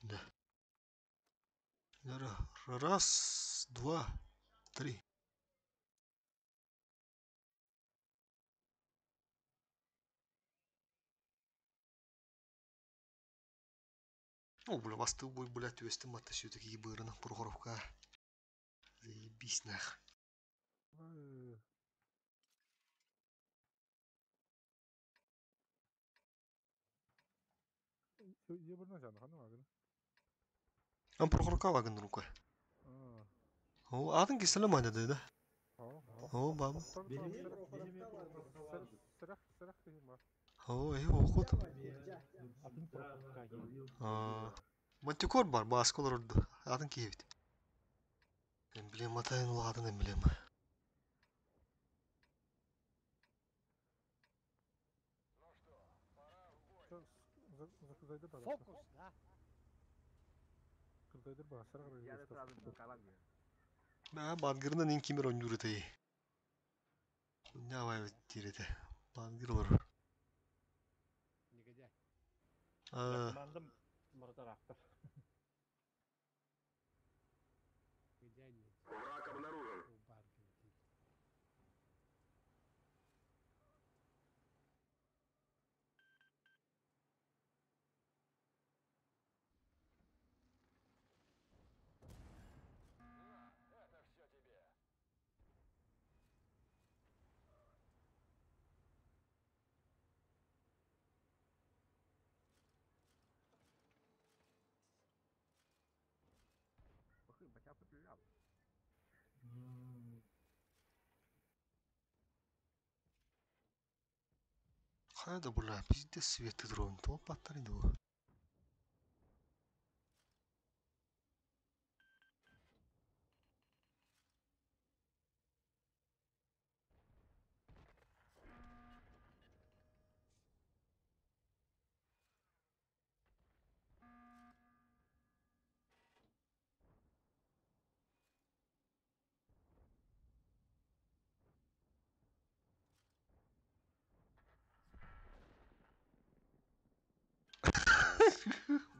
Да. Раз, два, три. О, бля, вас ты бой, блядь, вести мата все-таки ебырна, Прохоровка. Заебись нах. Ан Прохоровка вагын рука. О, атын киселе мане да? О, баба. О, э, охот. Мантикор бар, басколар орду. Атын киевит. Эмблема тайын атын эмблема. Фокус, да? Бә, бангырынан ин кимер ойнур этэй. Хуйня бай тирете. Бангыр олор. Негодяй. Командам барытар. Враг обнаружен. Хайда, бля, пиздец свет дрон. То паттары ду.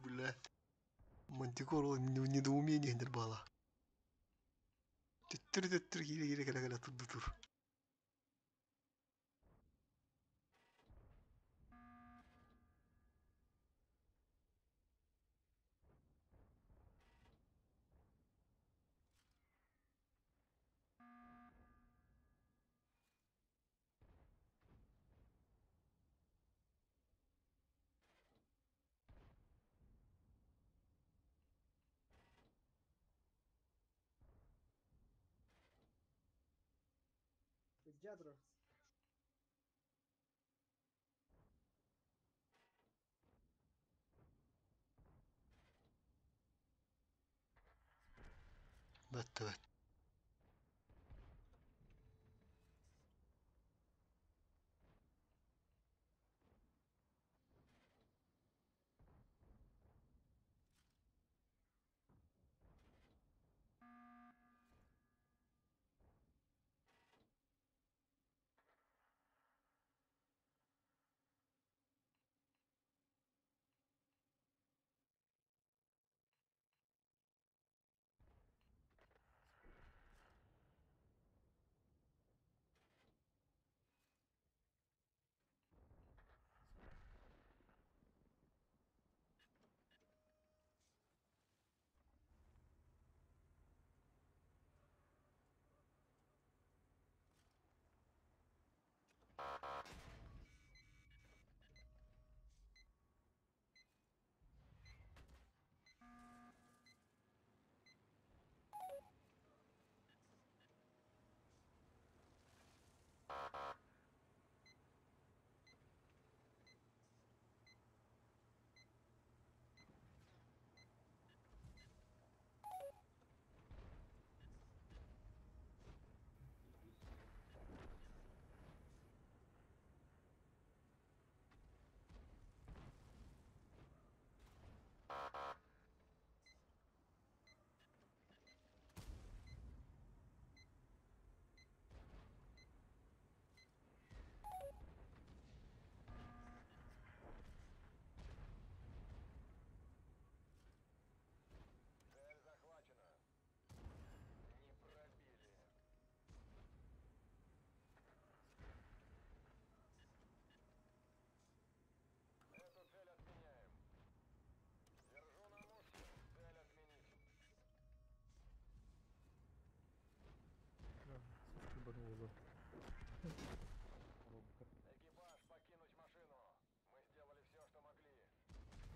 Бля. Мантикор ол в недоумении бала. Түттүр түттүр кире кире кэлэ кэлэ турду тур. Ядро. Бәтті бәт.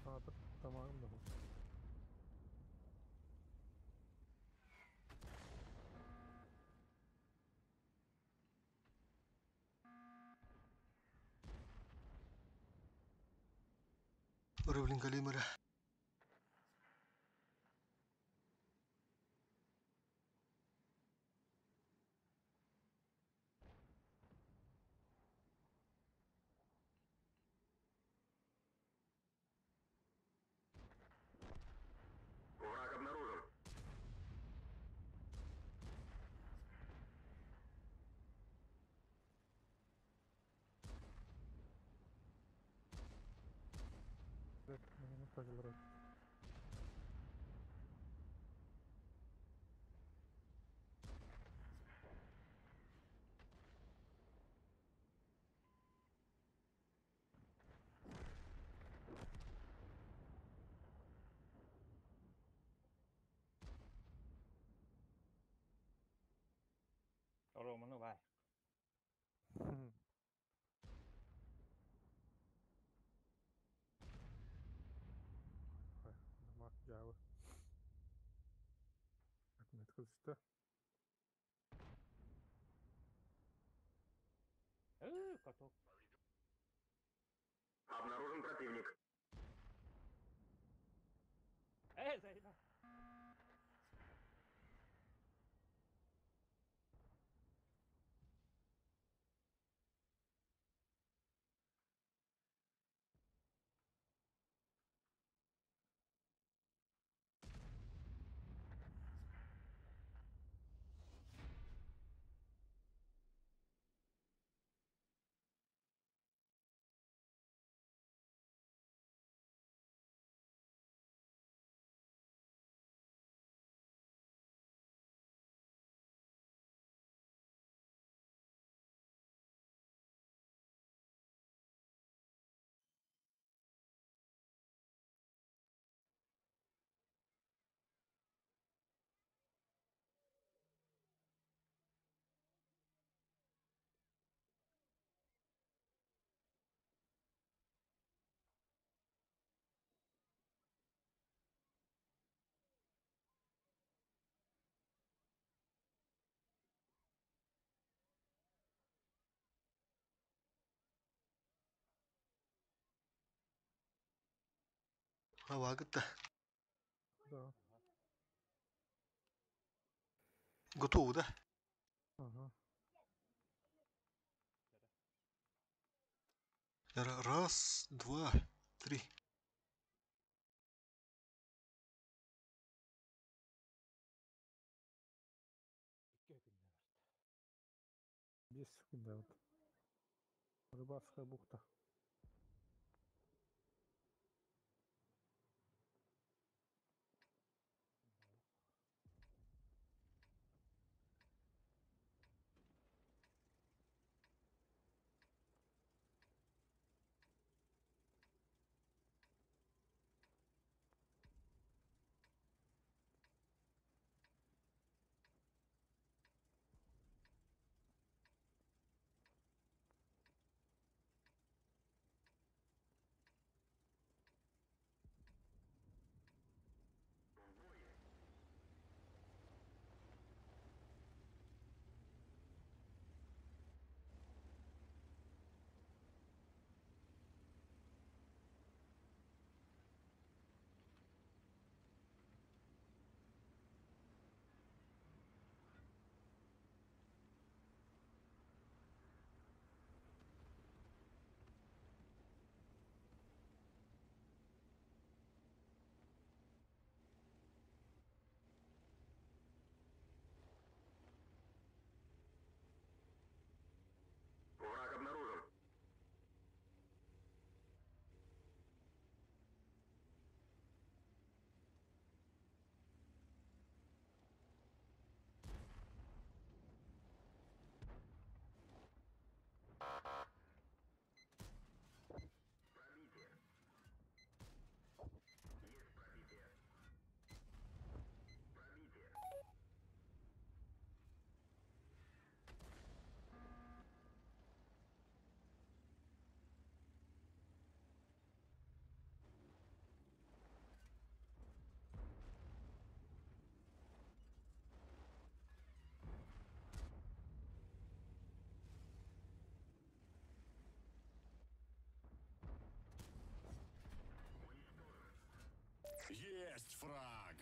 Саатар тамағым да бұл. Рывлин Галимера. Враг обнаружен. Мені тагылыр. Романы бар. Намак жабы. Отметка түсті. Каток. Обнаружен противник. Зайда. Вагыта. Да. Готово, да? Ага. Раз, два, три. 5 секунд вот. Рыбацкая бухта. фраг.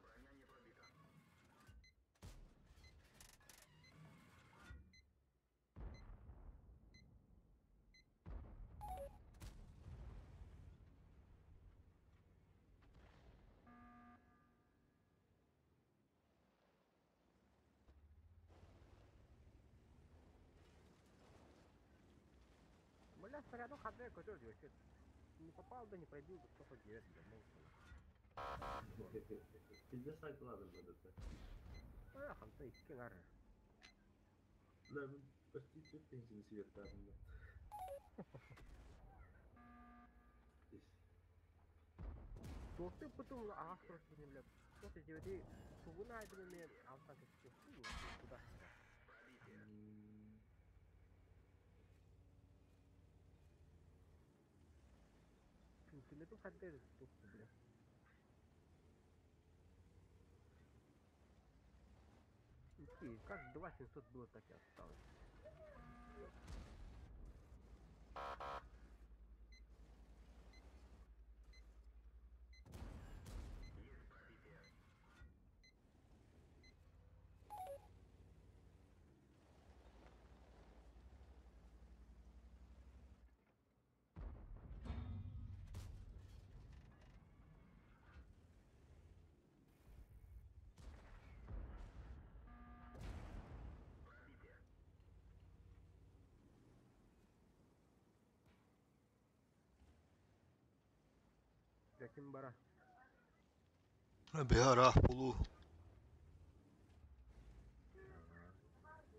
Броня не пробита. Бля, снарядом ХД козел вообще. Не попал, да не пробил, да 149, бля, молча. Пиздец айкладыр бадата. А, хамса икки нары. Да, почти все пенсии свет да. Торты потом ах, просто не, бля. 109 тугуна айдын мен алтан кеске куда. Түнету хаддер тухту, бля. И как 2700 было, так и осталось. Есть пробитие. Пробитие. Каким бара? Бihara полу.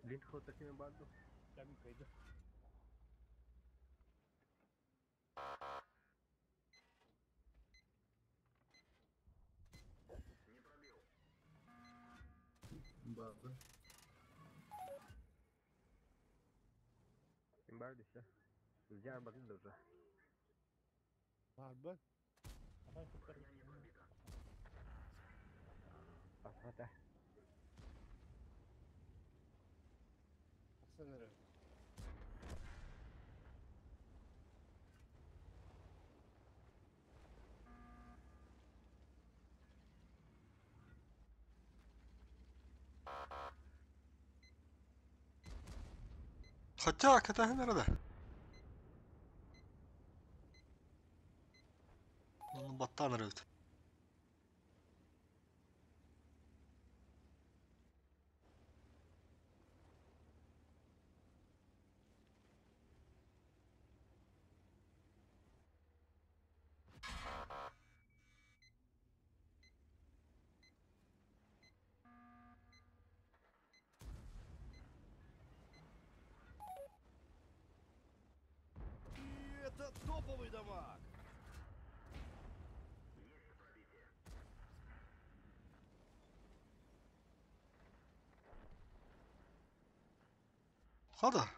Лин хот такими банду. Там кайда. Не пробил. База. Ким бар десе. Зяр базы уже. Барбы. Давай Броня не пробита. Асата. Акселерер. Хотя, катаһын арада. Оны баттан арабыт. И это топовый дамаг! Есть пробитие. Хада.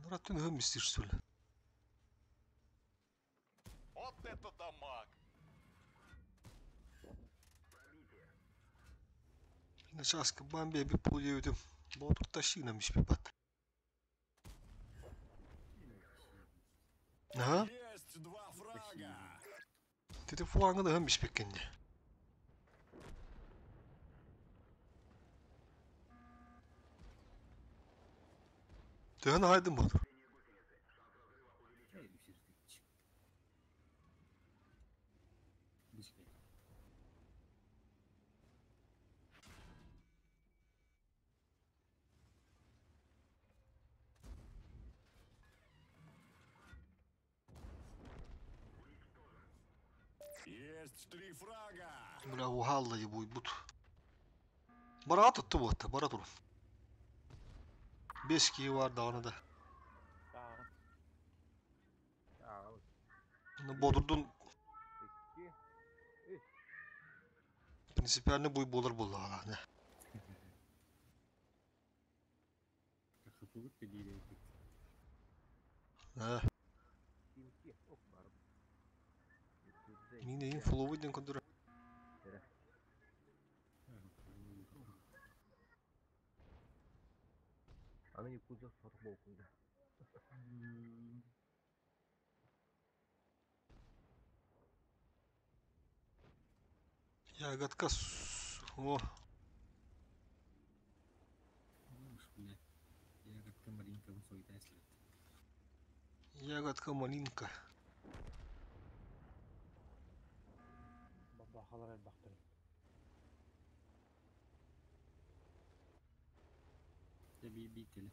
Наратын хөм истир сүл. Вот это дамаг! Пробитие. Начаска бамбе би полу Ботур тащи нам бат. Ага. Есть два фрага! Тити флангы да хөм испеккенде. Төһөн хайдын ботур. Движение гусеницы. Шанс разрыва увеличен. Бишкек. Есть три фрага! Бля, уһаалла дии буйбут. Бараҕа тутtu буотта, бара тур. Бес киһи баар даҕаны да. Бодурдун принципиально буй буолар буоллаҕа. Хапыбыт да диир эбит. Аа. Мин эйин фловый диэн көрдөрө. Аны Якутия сорох болкунда. Ягодка О, Уж, бля. Ягодка малинка суета след. Ягодка малинка. Бабахалар элбахтар. Да би би теле.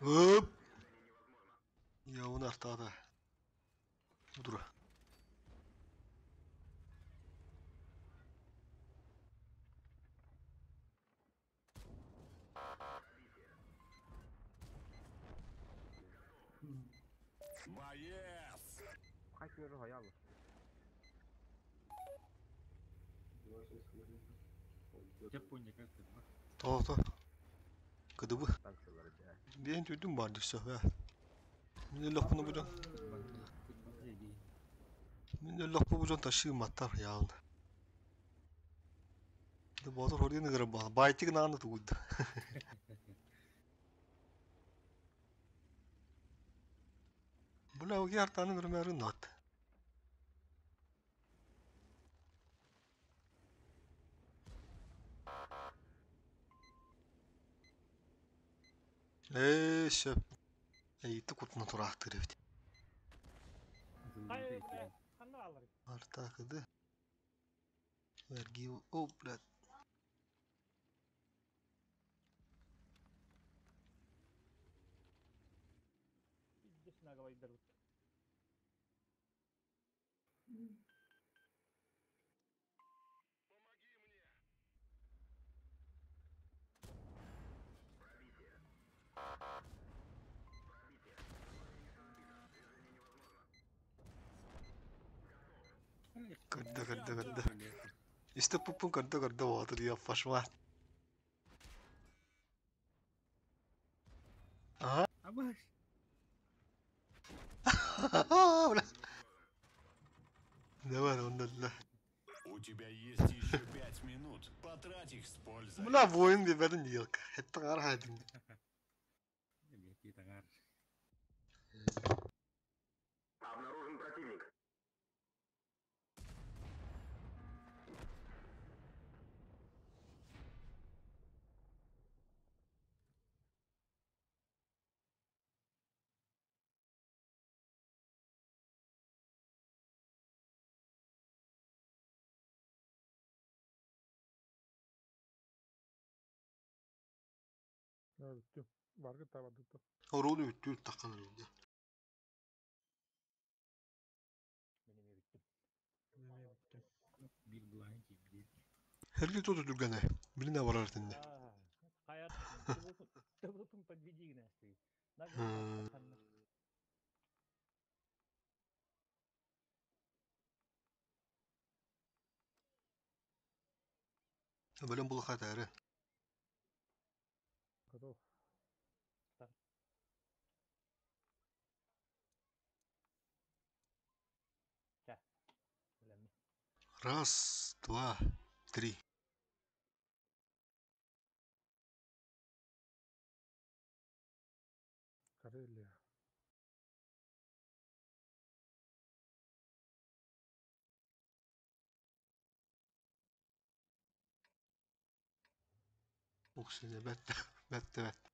Hop. Я у артада. Дура. Боец! Kaç euro hayal. Япония как ты? То то. Кыдыбы. Биэн түйдүм бар дүйсө. Мен лохпуну будун. Мен лохпу бужон ташыы маттар яалны. Да ботор хордин гыры бал. Байтик нааны тугуд. Була оги артаны гырмары нат. Ээ, сөп. Эйти кутна тураактыр эбит. Артакыды. Верги, о, блядь. Здесь наговайдырбыт. Кырда, кырда, кырда. Исте пупун кырда, кырда болатыр, я пошла. Ага. Абаш. Бля. Давай, он да. У тебя есть еще 5 минут. Потрать их с пользой. Бля, воин биберин елка. Это архадин. Бети тагар. Обнаружен противник. Ha, bitti. Vargı tabadıktı. Оруну үттүү таккан эле. Benim bittim. Мен биттим. Бир булайын ки бир. Херги тоту дүргәне. Билине барар тинде. Хаят, тыбытын подведи гнасты. Бөлем бұл хатары. Готов. Раз, два, три. Карелия. Уксине бәтте, бәтте, бәтте.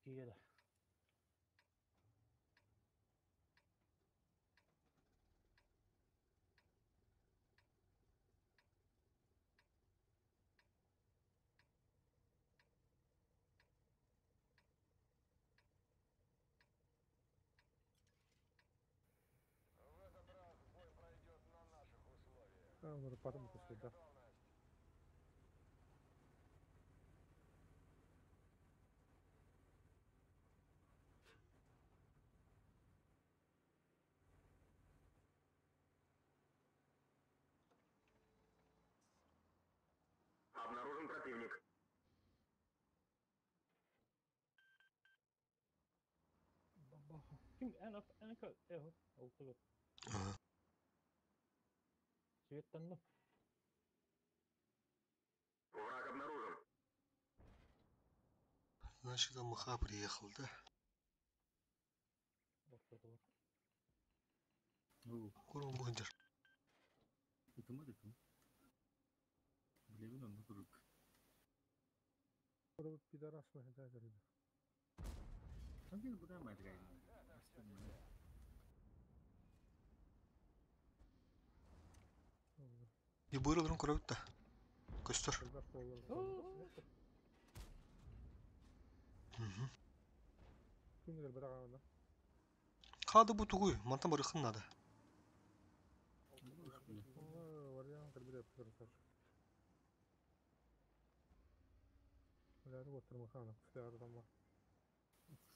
Тиийэ да. А, потом после, да. Обнаружен противник. Ким эн эн эн олтугут. Светтанным. Враг обнаружен. Значит, МХ приехал, да? Ортодолор. Курум быһынжар. Ытыма дытым. Билебин онно курдук. Курубут пидорас мы да говорили. Ангел буда мадрай. И бырылырын көрөбүт да. Көстөр. Күнгер бір ағана. Хады бу тугуй, мантан барыхын надо. Вариант кірбір әпкір Бля, отырмахана, күслі.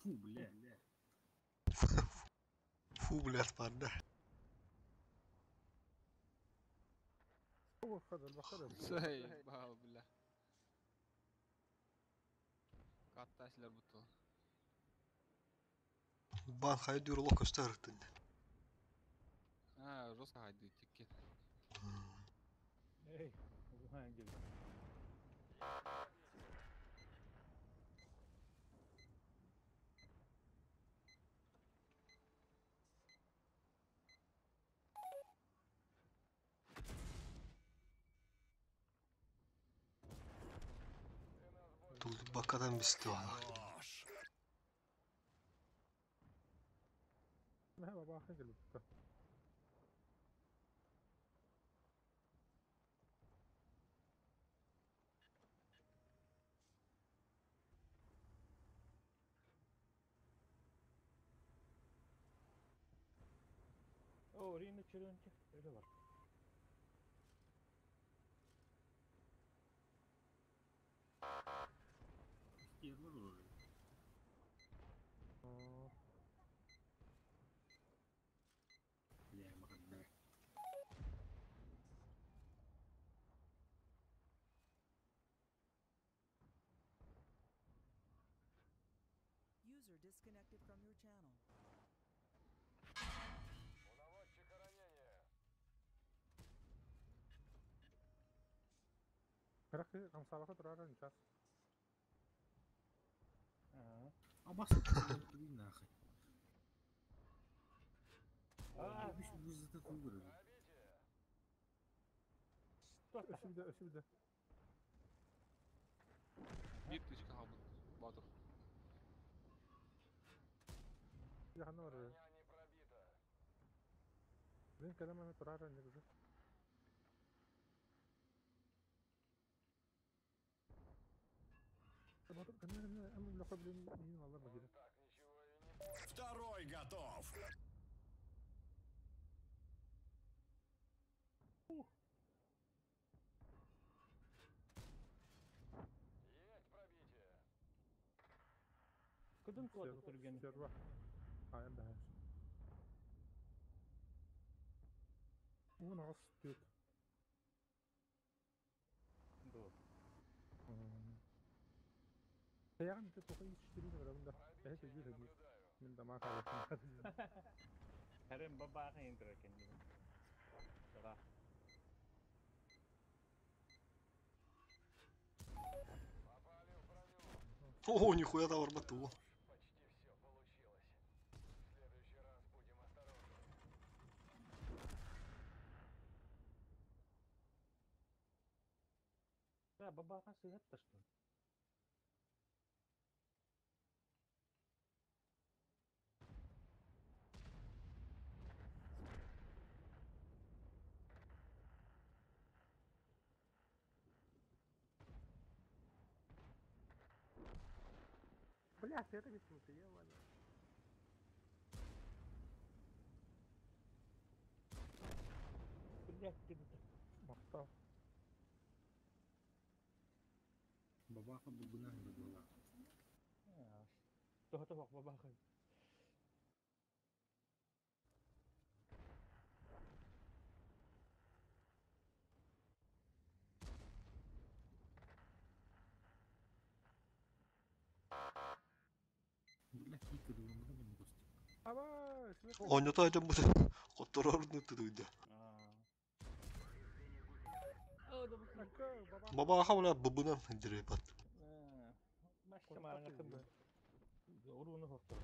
Фу, бля. Фу, блядь, бар, да. Заебал, бля. Каттасилер буту. Бан хайдүр лох көстөр тын. А, жестко хайды тикки. Эй, ангел. Бакадан бисти ала. Мә баба ахын келіп тұр. О, Рина Черенки, öyle var. Стерва роль. Бля, махадда. User disconnected from your channel. Бірақ қамсабақы тұрар час. А басып блин нахуй. Бүз тугыры. Өсүбді, өсүбді. Bir тычка хабыт. Батыр. Яхана бар. Блин, когда мы тұрар негізі. Второй готов. Кыдын куаты түрген. Серва. А, енді Он ағыз төт. Ду. Саяғын ты тоқы ештерін көрімді. Әйт өйді өйді. Мен дамақ алып. Харем бабаға ендір екен. Да. О, нихуя там арбату. Да, бабаға сыйғат что. Бля, ты это не ты, ё-моё. Блядь, ты Махтал. Бабаха бубына была. Тоһото бабаха. Бля, кика думала, мен гости. Аба, Ойната айдан бу Котторорун тудуйда. Бабаха бля бубунан дирепат. Başka mağara bu. Уруну хохтор.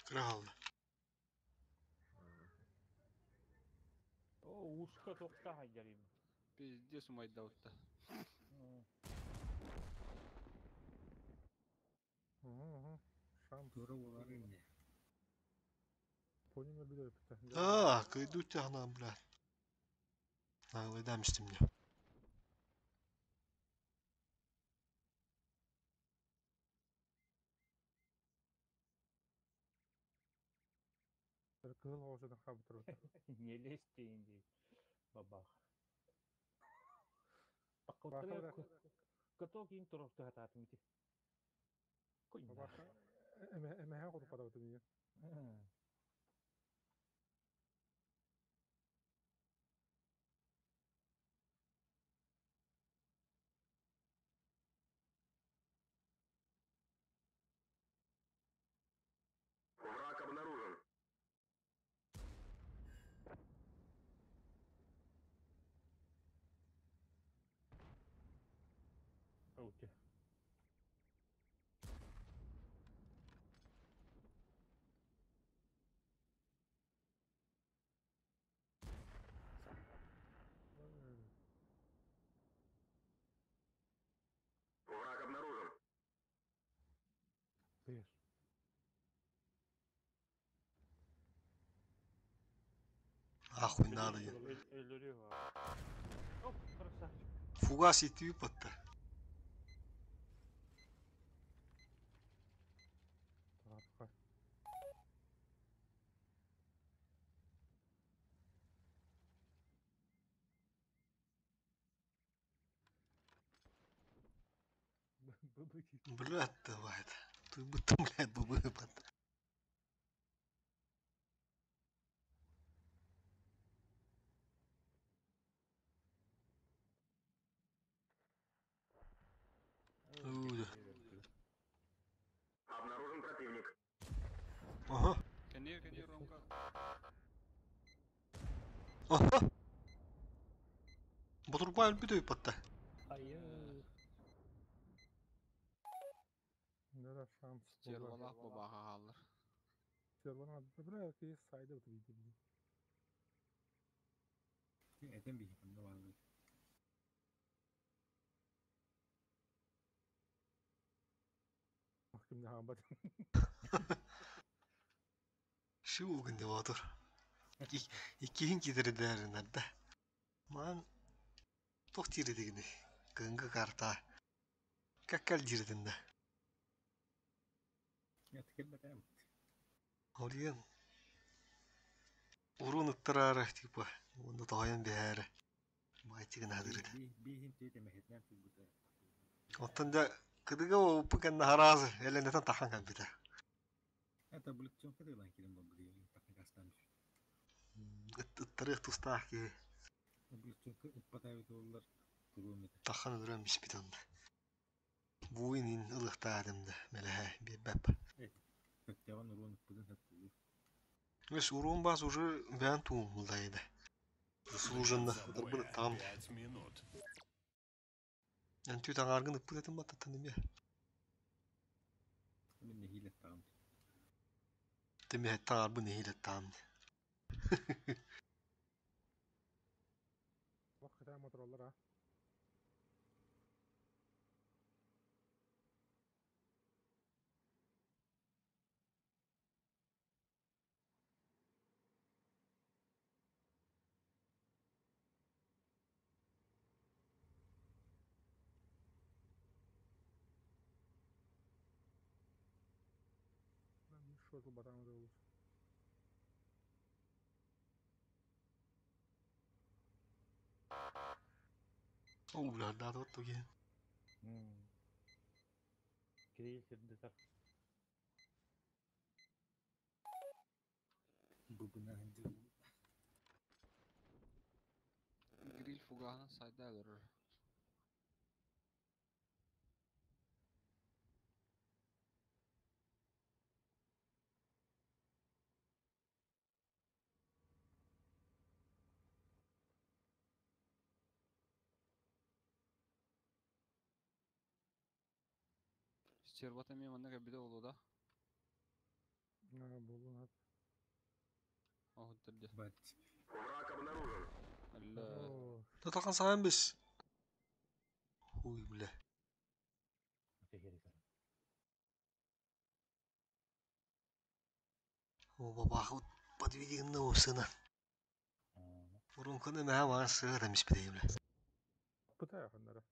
Кыра алды. О, ушка тохта хайдарим. Пиздец умайдаутта. Шам. Тура болар инде. Понял, билер. А, кыйду тяна, бля. Наглый мне. Кызыл оғышыдан қабы тұрды. Не лезьте инди. Бабах. Баха, Кото кин турок тухататым ити. Бабаха, эмэһэ куру падабыты миген. Враг обнаружен. Окей. Враг обнаружен. Беш. Ахуй надо. Оп, красавчик. Фугас итүү патта. Тарапка. Блядь, давай. Ты будто, блядь, бубы патта. Обнаружен противник. Ага. Коней, коней, Ромка. Ага. Батурбай өлбүтөй патта. Айы. Да, шанс. Стервалах бабаха халлар. Сервана, бля, ки сайда бит бит. Этен бихи, да ладно. Кимде хамбат. Шу угунде батур. Иккиһин кидердеринерде. Ман тох тиредигини. Кынгы карта. Каккал дирдинде. Я текел бэтээм. Олиен урун ыттарары типа. Онда тоян бэхэрэ. Майтигин хадырыды. Бихин түйте мехетнен футболда. Оттон да кыдыга оппу кэннэ хараазы эленетен тахан кэлбитэ. Это облегчен кыдыглан кирен болду такын кастан. Ыттарыах тустаах киһи Облегчен уппатабит оллар туруумет. тахан өлөрөн биспит онда. Буин ин ылыхтаадым да мэлэһэ биэрбэп. Көттөҕөн уруун уппутун хөп. Үс урон баас уже бэйэн туумуллайда. Заслуженно ытырбын ыттаҕым. Пять минут. Эн түүт аҥааргын ыппыт этим баттаттан эмиэ. Мин нэһиилэ аттаҕым. Тимиһэттэн аҥаарбын нэһиилэ аттаҕым. Олох кытаан мотороллар а. Шоту батан olur. Оо, бля, да вот туги. Кирилл сирдетер. Бубына хандыр. Гриль фугана сайда өлөрөр. Стервата мен манна кэбитэ болу да. А, болун ат. Оһуттар дьэ. Бат. Враг обнаружен. Алла. Татахан саан бис. Хуй, бля. О, бабах, подведи на сына. Урунканы мэ маа сыра мис бля. Пытая ханнара.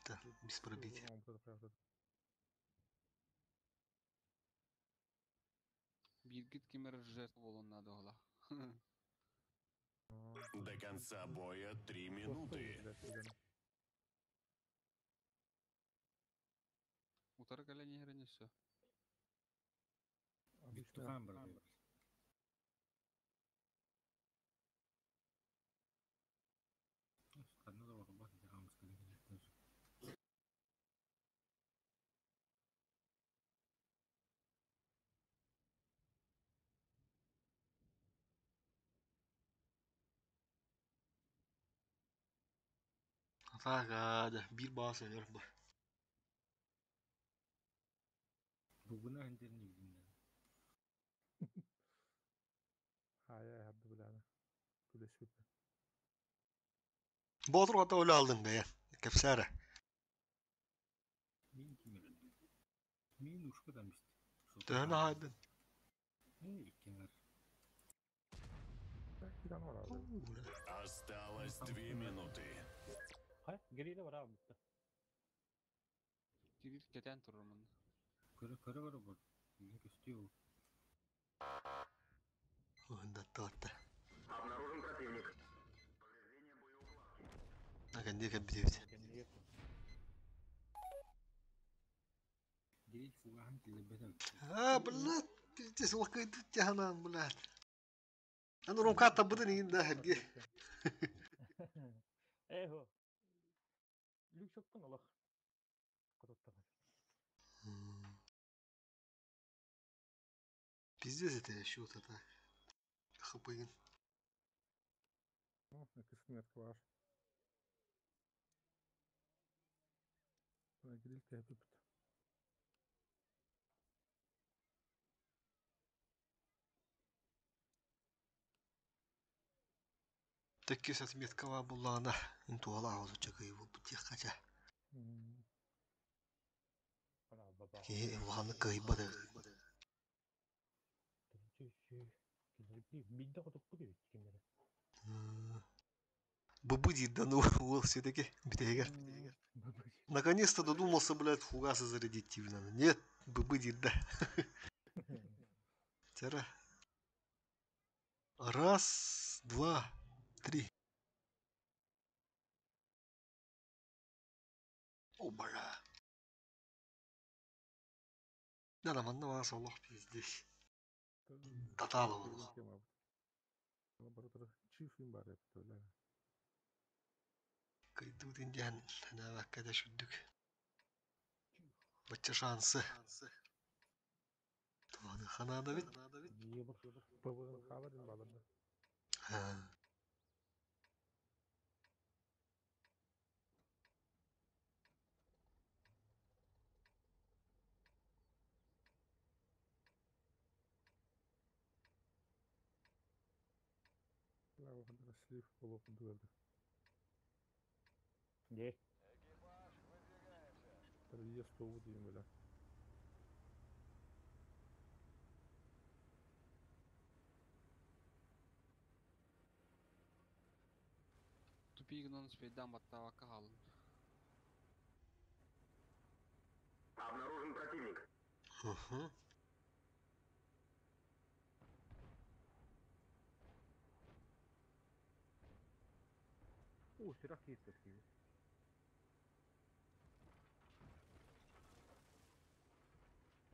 Да, без пробития. Биргит кимер жертва болон надо ола. До конца боя 3 минуты. Утары кэлэн иһэрин все. Бүттү бар. Ханна да бар хамыс кэлэн. Так, да, бир баас өлөр бу. Бубына хандыр нигдин. Хая хабды биланы. Күлөшүп. Ботур ата өлө алдың бе. Кепсәре. Мин кимер. Мин ушка да мист. Төһөнө хайдын. Иккенер. Bir tane var abi. Осталось 2 минуты. Хай, гриле бар абытты. Гриль кетен турur мында. Көрө көрө көрө бор. Үйгө көстүү. Ында татта. Обнаружен противник. Аган диге битебит. Гриль фугахан килбетен. А, блядь, пиздец, лакай тут тянан, блядь. Аны ромката быдын иин да херге. Эхо. Люк шоккун олох. Кототтагар. Пиздец это еще вот это. Хапыгин. Ну, кисмет var. Гриль кәпіп. Теккес отметкава буллаана. Интуала аузу чакай бу бутия хача. Ки улаханы кыйбады. Бидде котоппу кебит кимнere. Бубы да ну уол все-таки битегер. Наконец-то додумался, блядь, фугасы зарядить тивно. Нет, быбы да. Тера. Раз, два, три. О, бля. Да, да, манна вас Аллах пиздец. Таталова. Чифин бар это, Кайдут индиан, на когда шүдүк. Бача шансы. Туаны. Ханада бит. ПВН хаалар дин баларда. Слив болуп курдук. Де. Есть то дейм бля. Тупигынан успейдан баттавакка халын. Обнаружен противник. Угу. О, сирах есть такие.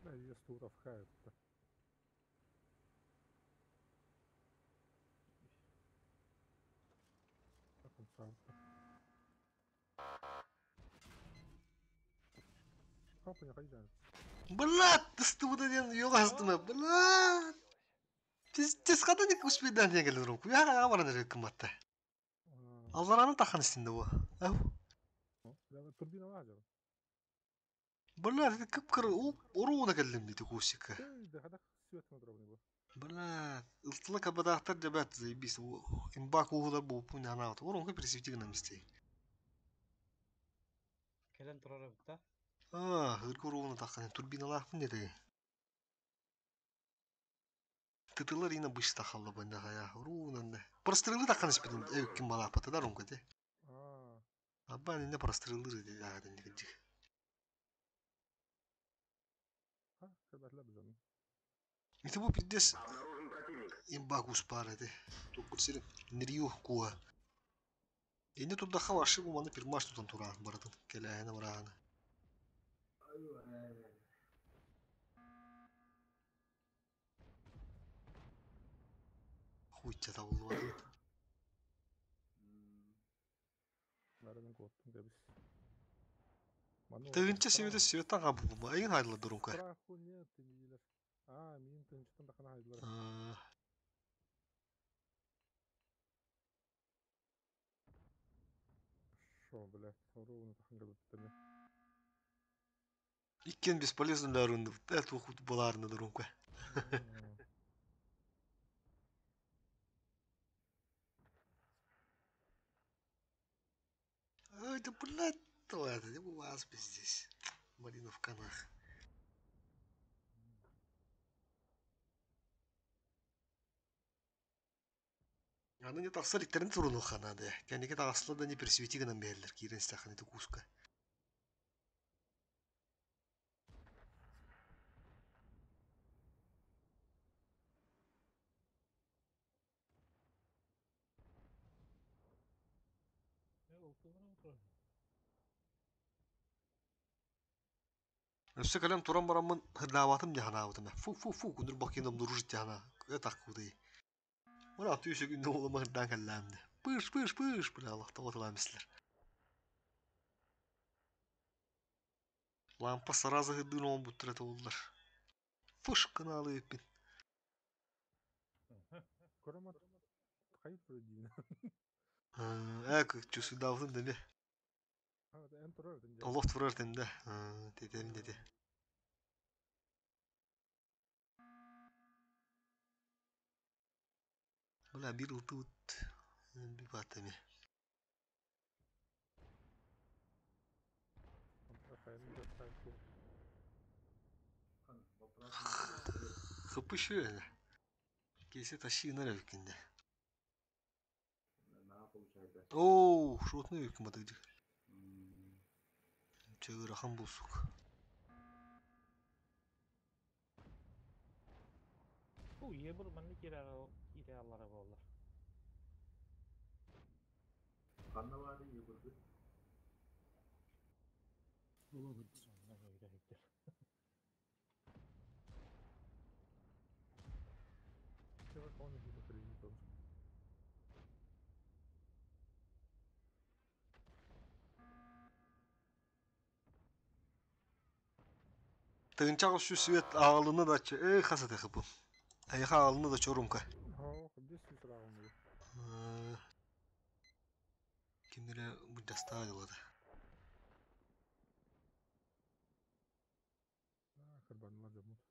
Да, есть то равхает. Так он сам. Папа, не ходи. Блядь, ты ден йогастыма, блядь. Пиздец, когда не успейдан не келдим руку. Я баран кыматта. Алларанын тахан истинде бу. Ау. Турбина лазер. Блядь, кып-кыр уруuna келдим дейdi кусика. Да, хадах свет смотровный был. Блядь, ылтыла кабадахтар жабат заебись. Имбак угулар бу пуня анаут. Урунга присвети на месте. Келен турар бит. А, ыркы уруuna тахан турбиналаах деди. Тытылар ина быш тахалла банда хая. Уруунан. Прострелы тахан испедин. Эвкин балапата да рунга де. Абан ине прострелы деди агадын дигинжик. Это бу пиздец. Имбак успар эти. Туккут Нирью куа. Эне турда хавашы бу маны пирмаш тутан тура баратын. Келәһене барааны. Хуйча табылды бар. Нарадан коттум кебис. Тыгынча себете себеттан кабыл бу. Айын хайдыла дурунка. Страху нет, дилер. А, мин тынчтан да кана хайдылар. Шо, бля, ровно тахан кебиттер. Иккен бесполезный ларунды. Это ухут баларны дурунка. Ой, да блядь, ладно, не у вас здесь. Малина в канах. Аны не тақсар иттерин туруну ханады. Кәнеке тағасыла да не персвети гынан бәрлер. Кирен стаханы куска. Өссө калем туран бараммын хырдаабатым жаханаабытым. Фу фу фу күндүр бакин обнаружить жахана. Это куды. Мына түйсө күндө олама хырдаан каллаамды. Пыш пыш пыш бля Аллах тоғытыламыслар. Лампа сразу хырдын он буттура оллар. Фыш каналы өппин. Корамат хайп дин. Э, как чувствую деме. Олох турар да. Тетерин деди. Бля, бир тут биватами. Хыпышы. Кесе тащи на ревкинде. Оу, шотны юким атыгдик. Чыгырахан булсук. Бу ебір манны киралары болар. Канна бары ебірді. Тыгынчах үсүс свет аҕалыны да эй хас атыхыппын. Эйиэхэ аҕалыны да чорумка. 500 аҕалыны. Ким эрэ былдьастаҕа дылыта. Кырбаннылар дьоммут.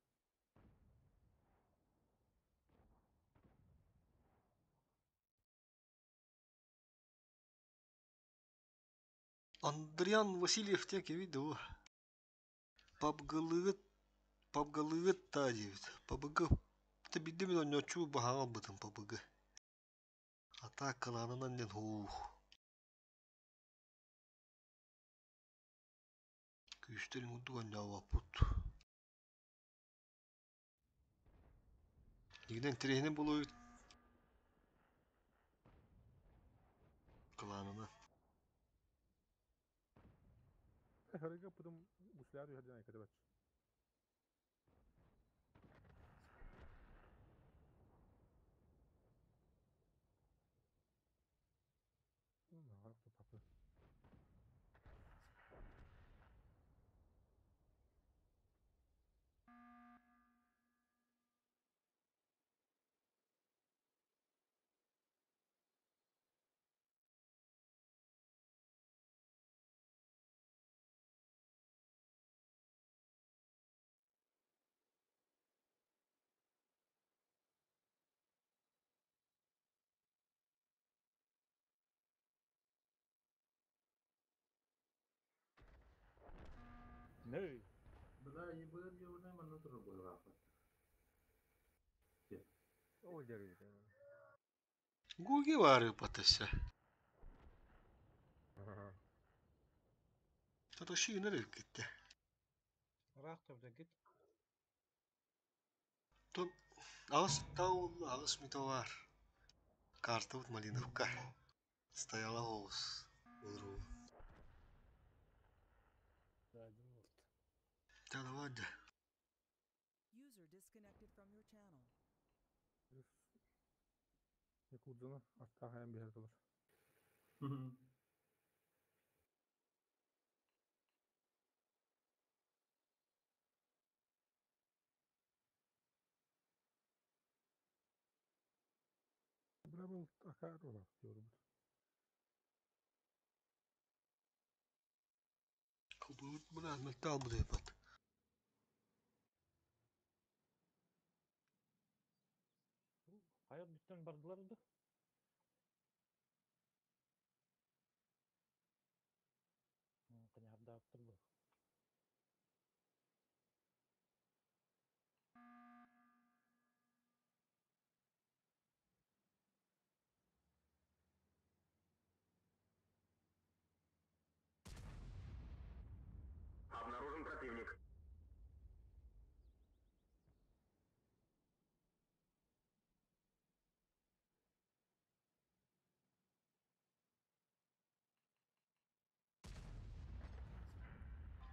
Андриан Васильев диэн кимий дуу? Пабгалыыгыт пабгалыыгыт даа диэбит. ПБГ ты биирдэ мин оонньооччу баһаҕа ылбытым ПБГ. Атаакалаанынан диэн һуух. Күүстэрин курдук оонньообоппут. Игнен интэриэһинэй буолуо эбит. Кылаанынан. Харыга потом гусляр үһэрдэн айкатыбат. Ней. Бля, ебыр юрнай манна турар буолаахпыт. Ол дьарыйда. Гуги бары патася. Таташи нere gitti? Ыраах да гит. Тон аҕыс таул аҕыс метовар. Карта вот Малиновка. Стояла голос. Уру. Да давай да. User disconnected from your channel. Якудзаны аттаах айан биһэр толор. Бля был акар олар diyorum. Кылбыт бына мөлтө албыт ыпат. Хайат бүттен бардылар да. Кынярдаптыр бу. Обнаружен противник.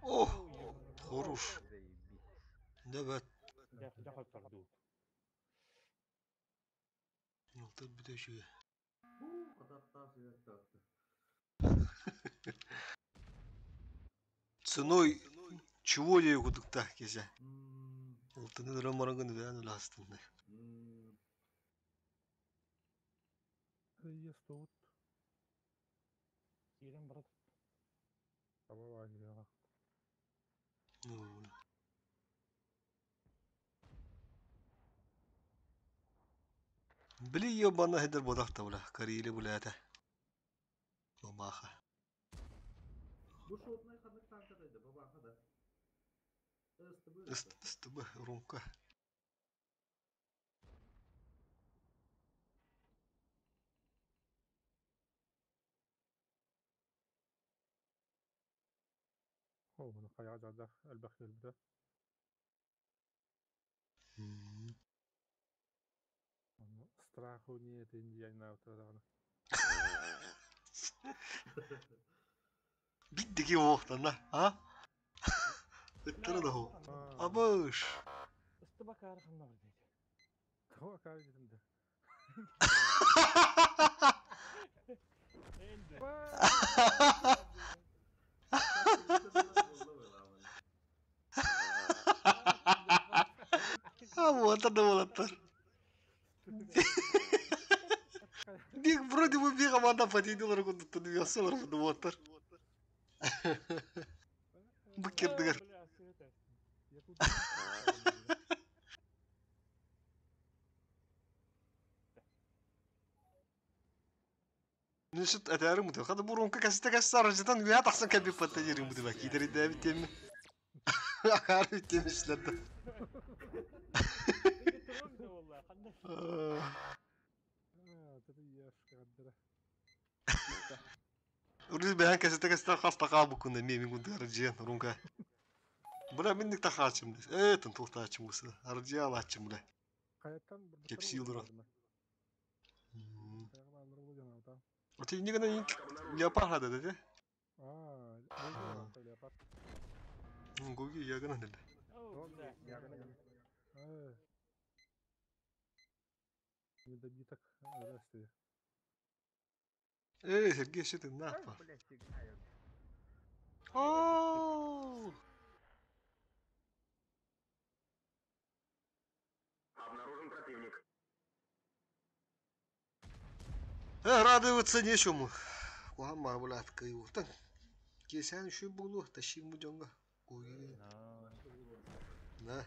О, хорош. Да бэт. Дьахаттар дуу. Алтын бүтөшүгө. Ататтаа сыяктаатты. Ценой чего ли кудукта кесе. Алтыны дөрө марангын бән уластын. Есть тут. Киирен барат. Таба бар. Ну. Били ебана хедер бодахта була. Карили булата. Бабаха. Бу шотнай ханнык танкада бабаха да. СТБ. СТБ румка. О, bunu kaya жадах элбэх келбите. Страху нет индиана утраданы. Биттики оохтан а? Ыттара да хо. Абыш. Ыстыба кары ханна бар дейт. Того кары дедим де. Энди. Вот да уолаттар. Биг вроде бы биг команда потейдилар курдуктан үөхсэлэр бу уолаттар. Бу кирдигэр. Нүсүт этээрим буту. Хада бурунка кэсте кэсте арыжытан үһэ тахсан кэлбит патта дирим буту ба. Китеридээбит тиэмми. Акаары тиэмишлерде. Урус бэһэн кэсте кэсте хас такаа буккунда миэмин кунду арыжыан рунка. Бля минник тахаачым. Э тын туохтаачым бусы. Арыжыа алаачым бля. Кепси олорон. Оти иннигана леопард хада да? Гуги ягана деді. Недобиток здравствуй. Эй, Сергей, что ты нахуй? О! Обнаружен противник. Радоваться нечему. Куһаҕан блядь, кыйуутан. Киэсээн үчүгэй буолуо, тащим бу дьоҥҥо. Да.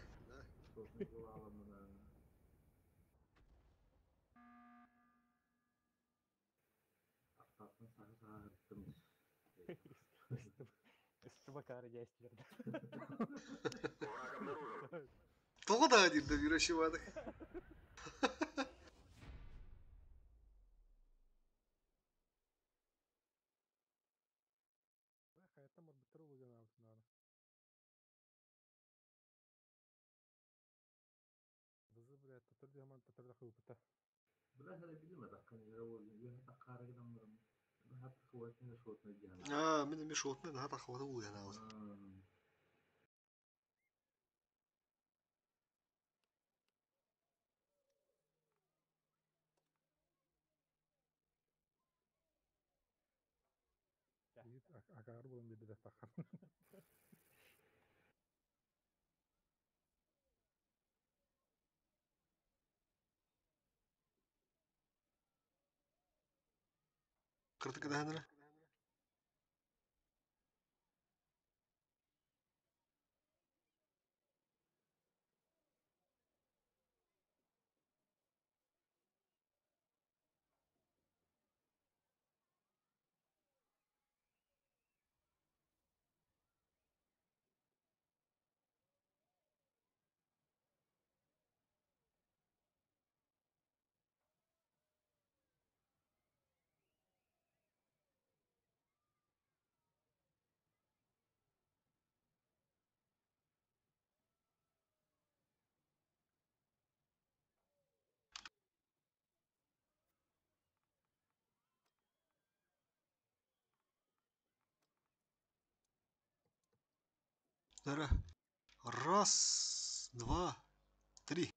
Тоҕо да диир да биир ошибадык. Хайаттан барбыттар улуган аабытынаары. Бызы блядь, татар диһаман татар да хыпыта. Аа, мин эмиэ шотный наһаа таххабата уулуйан аабыт. Акаар буолан биэрдэ да таххар. Кыртык даһанара. Раз, два, три.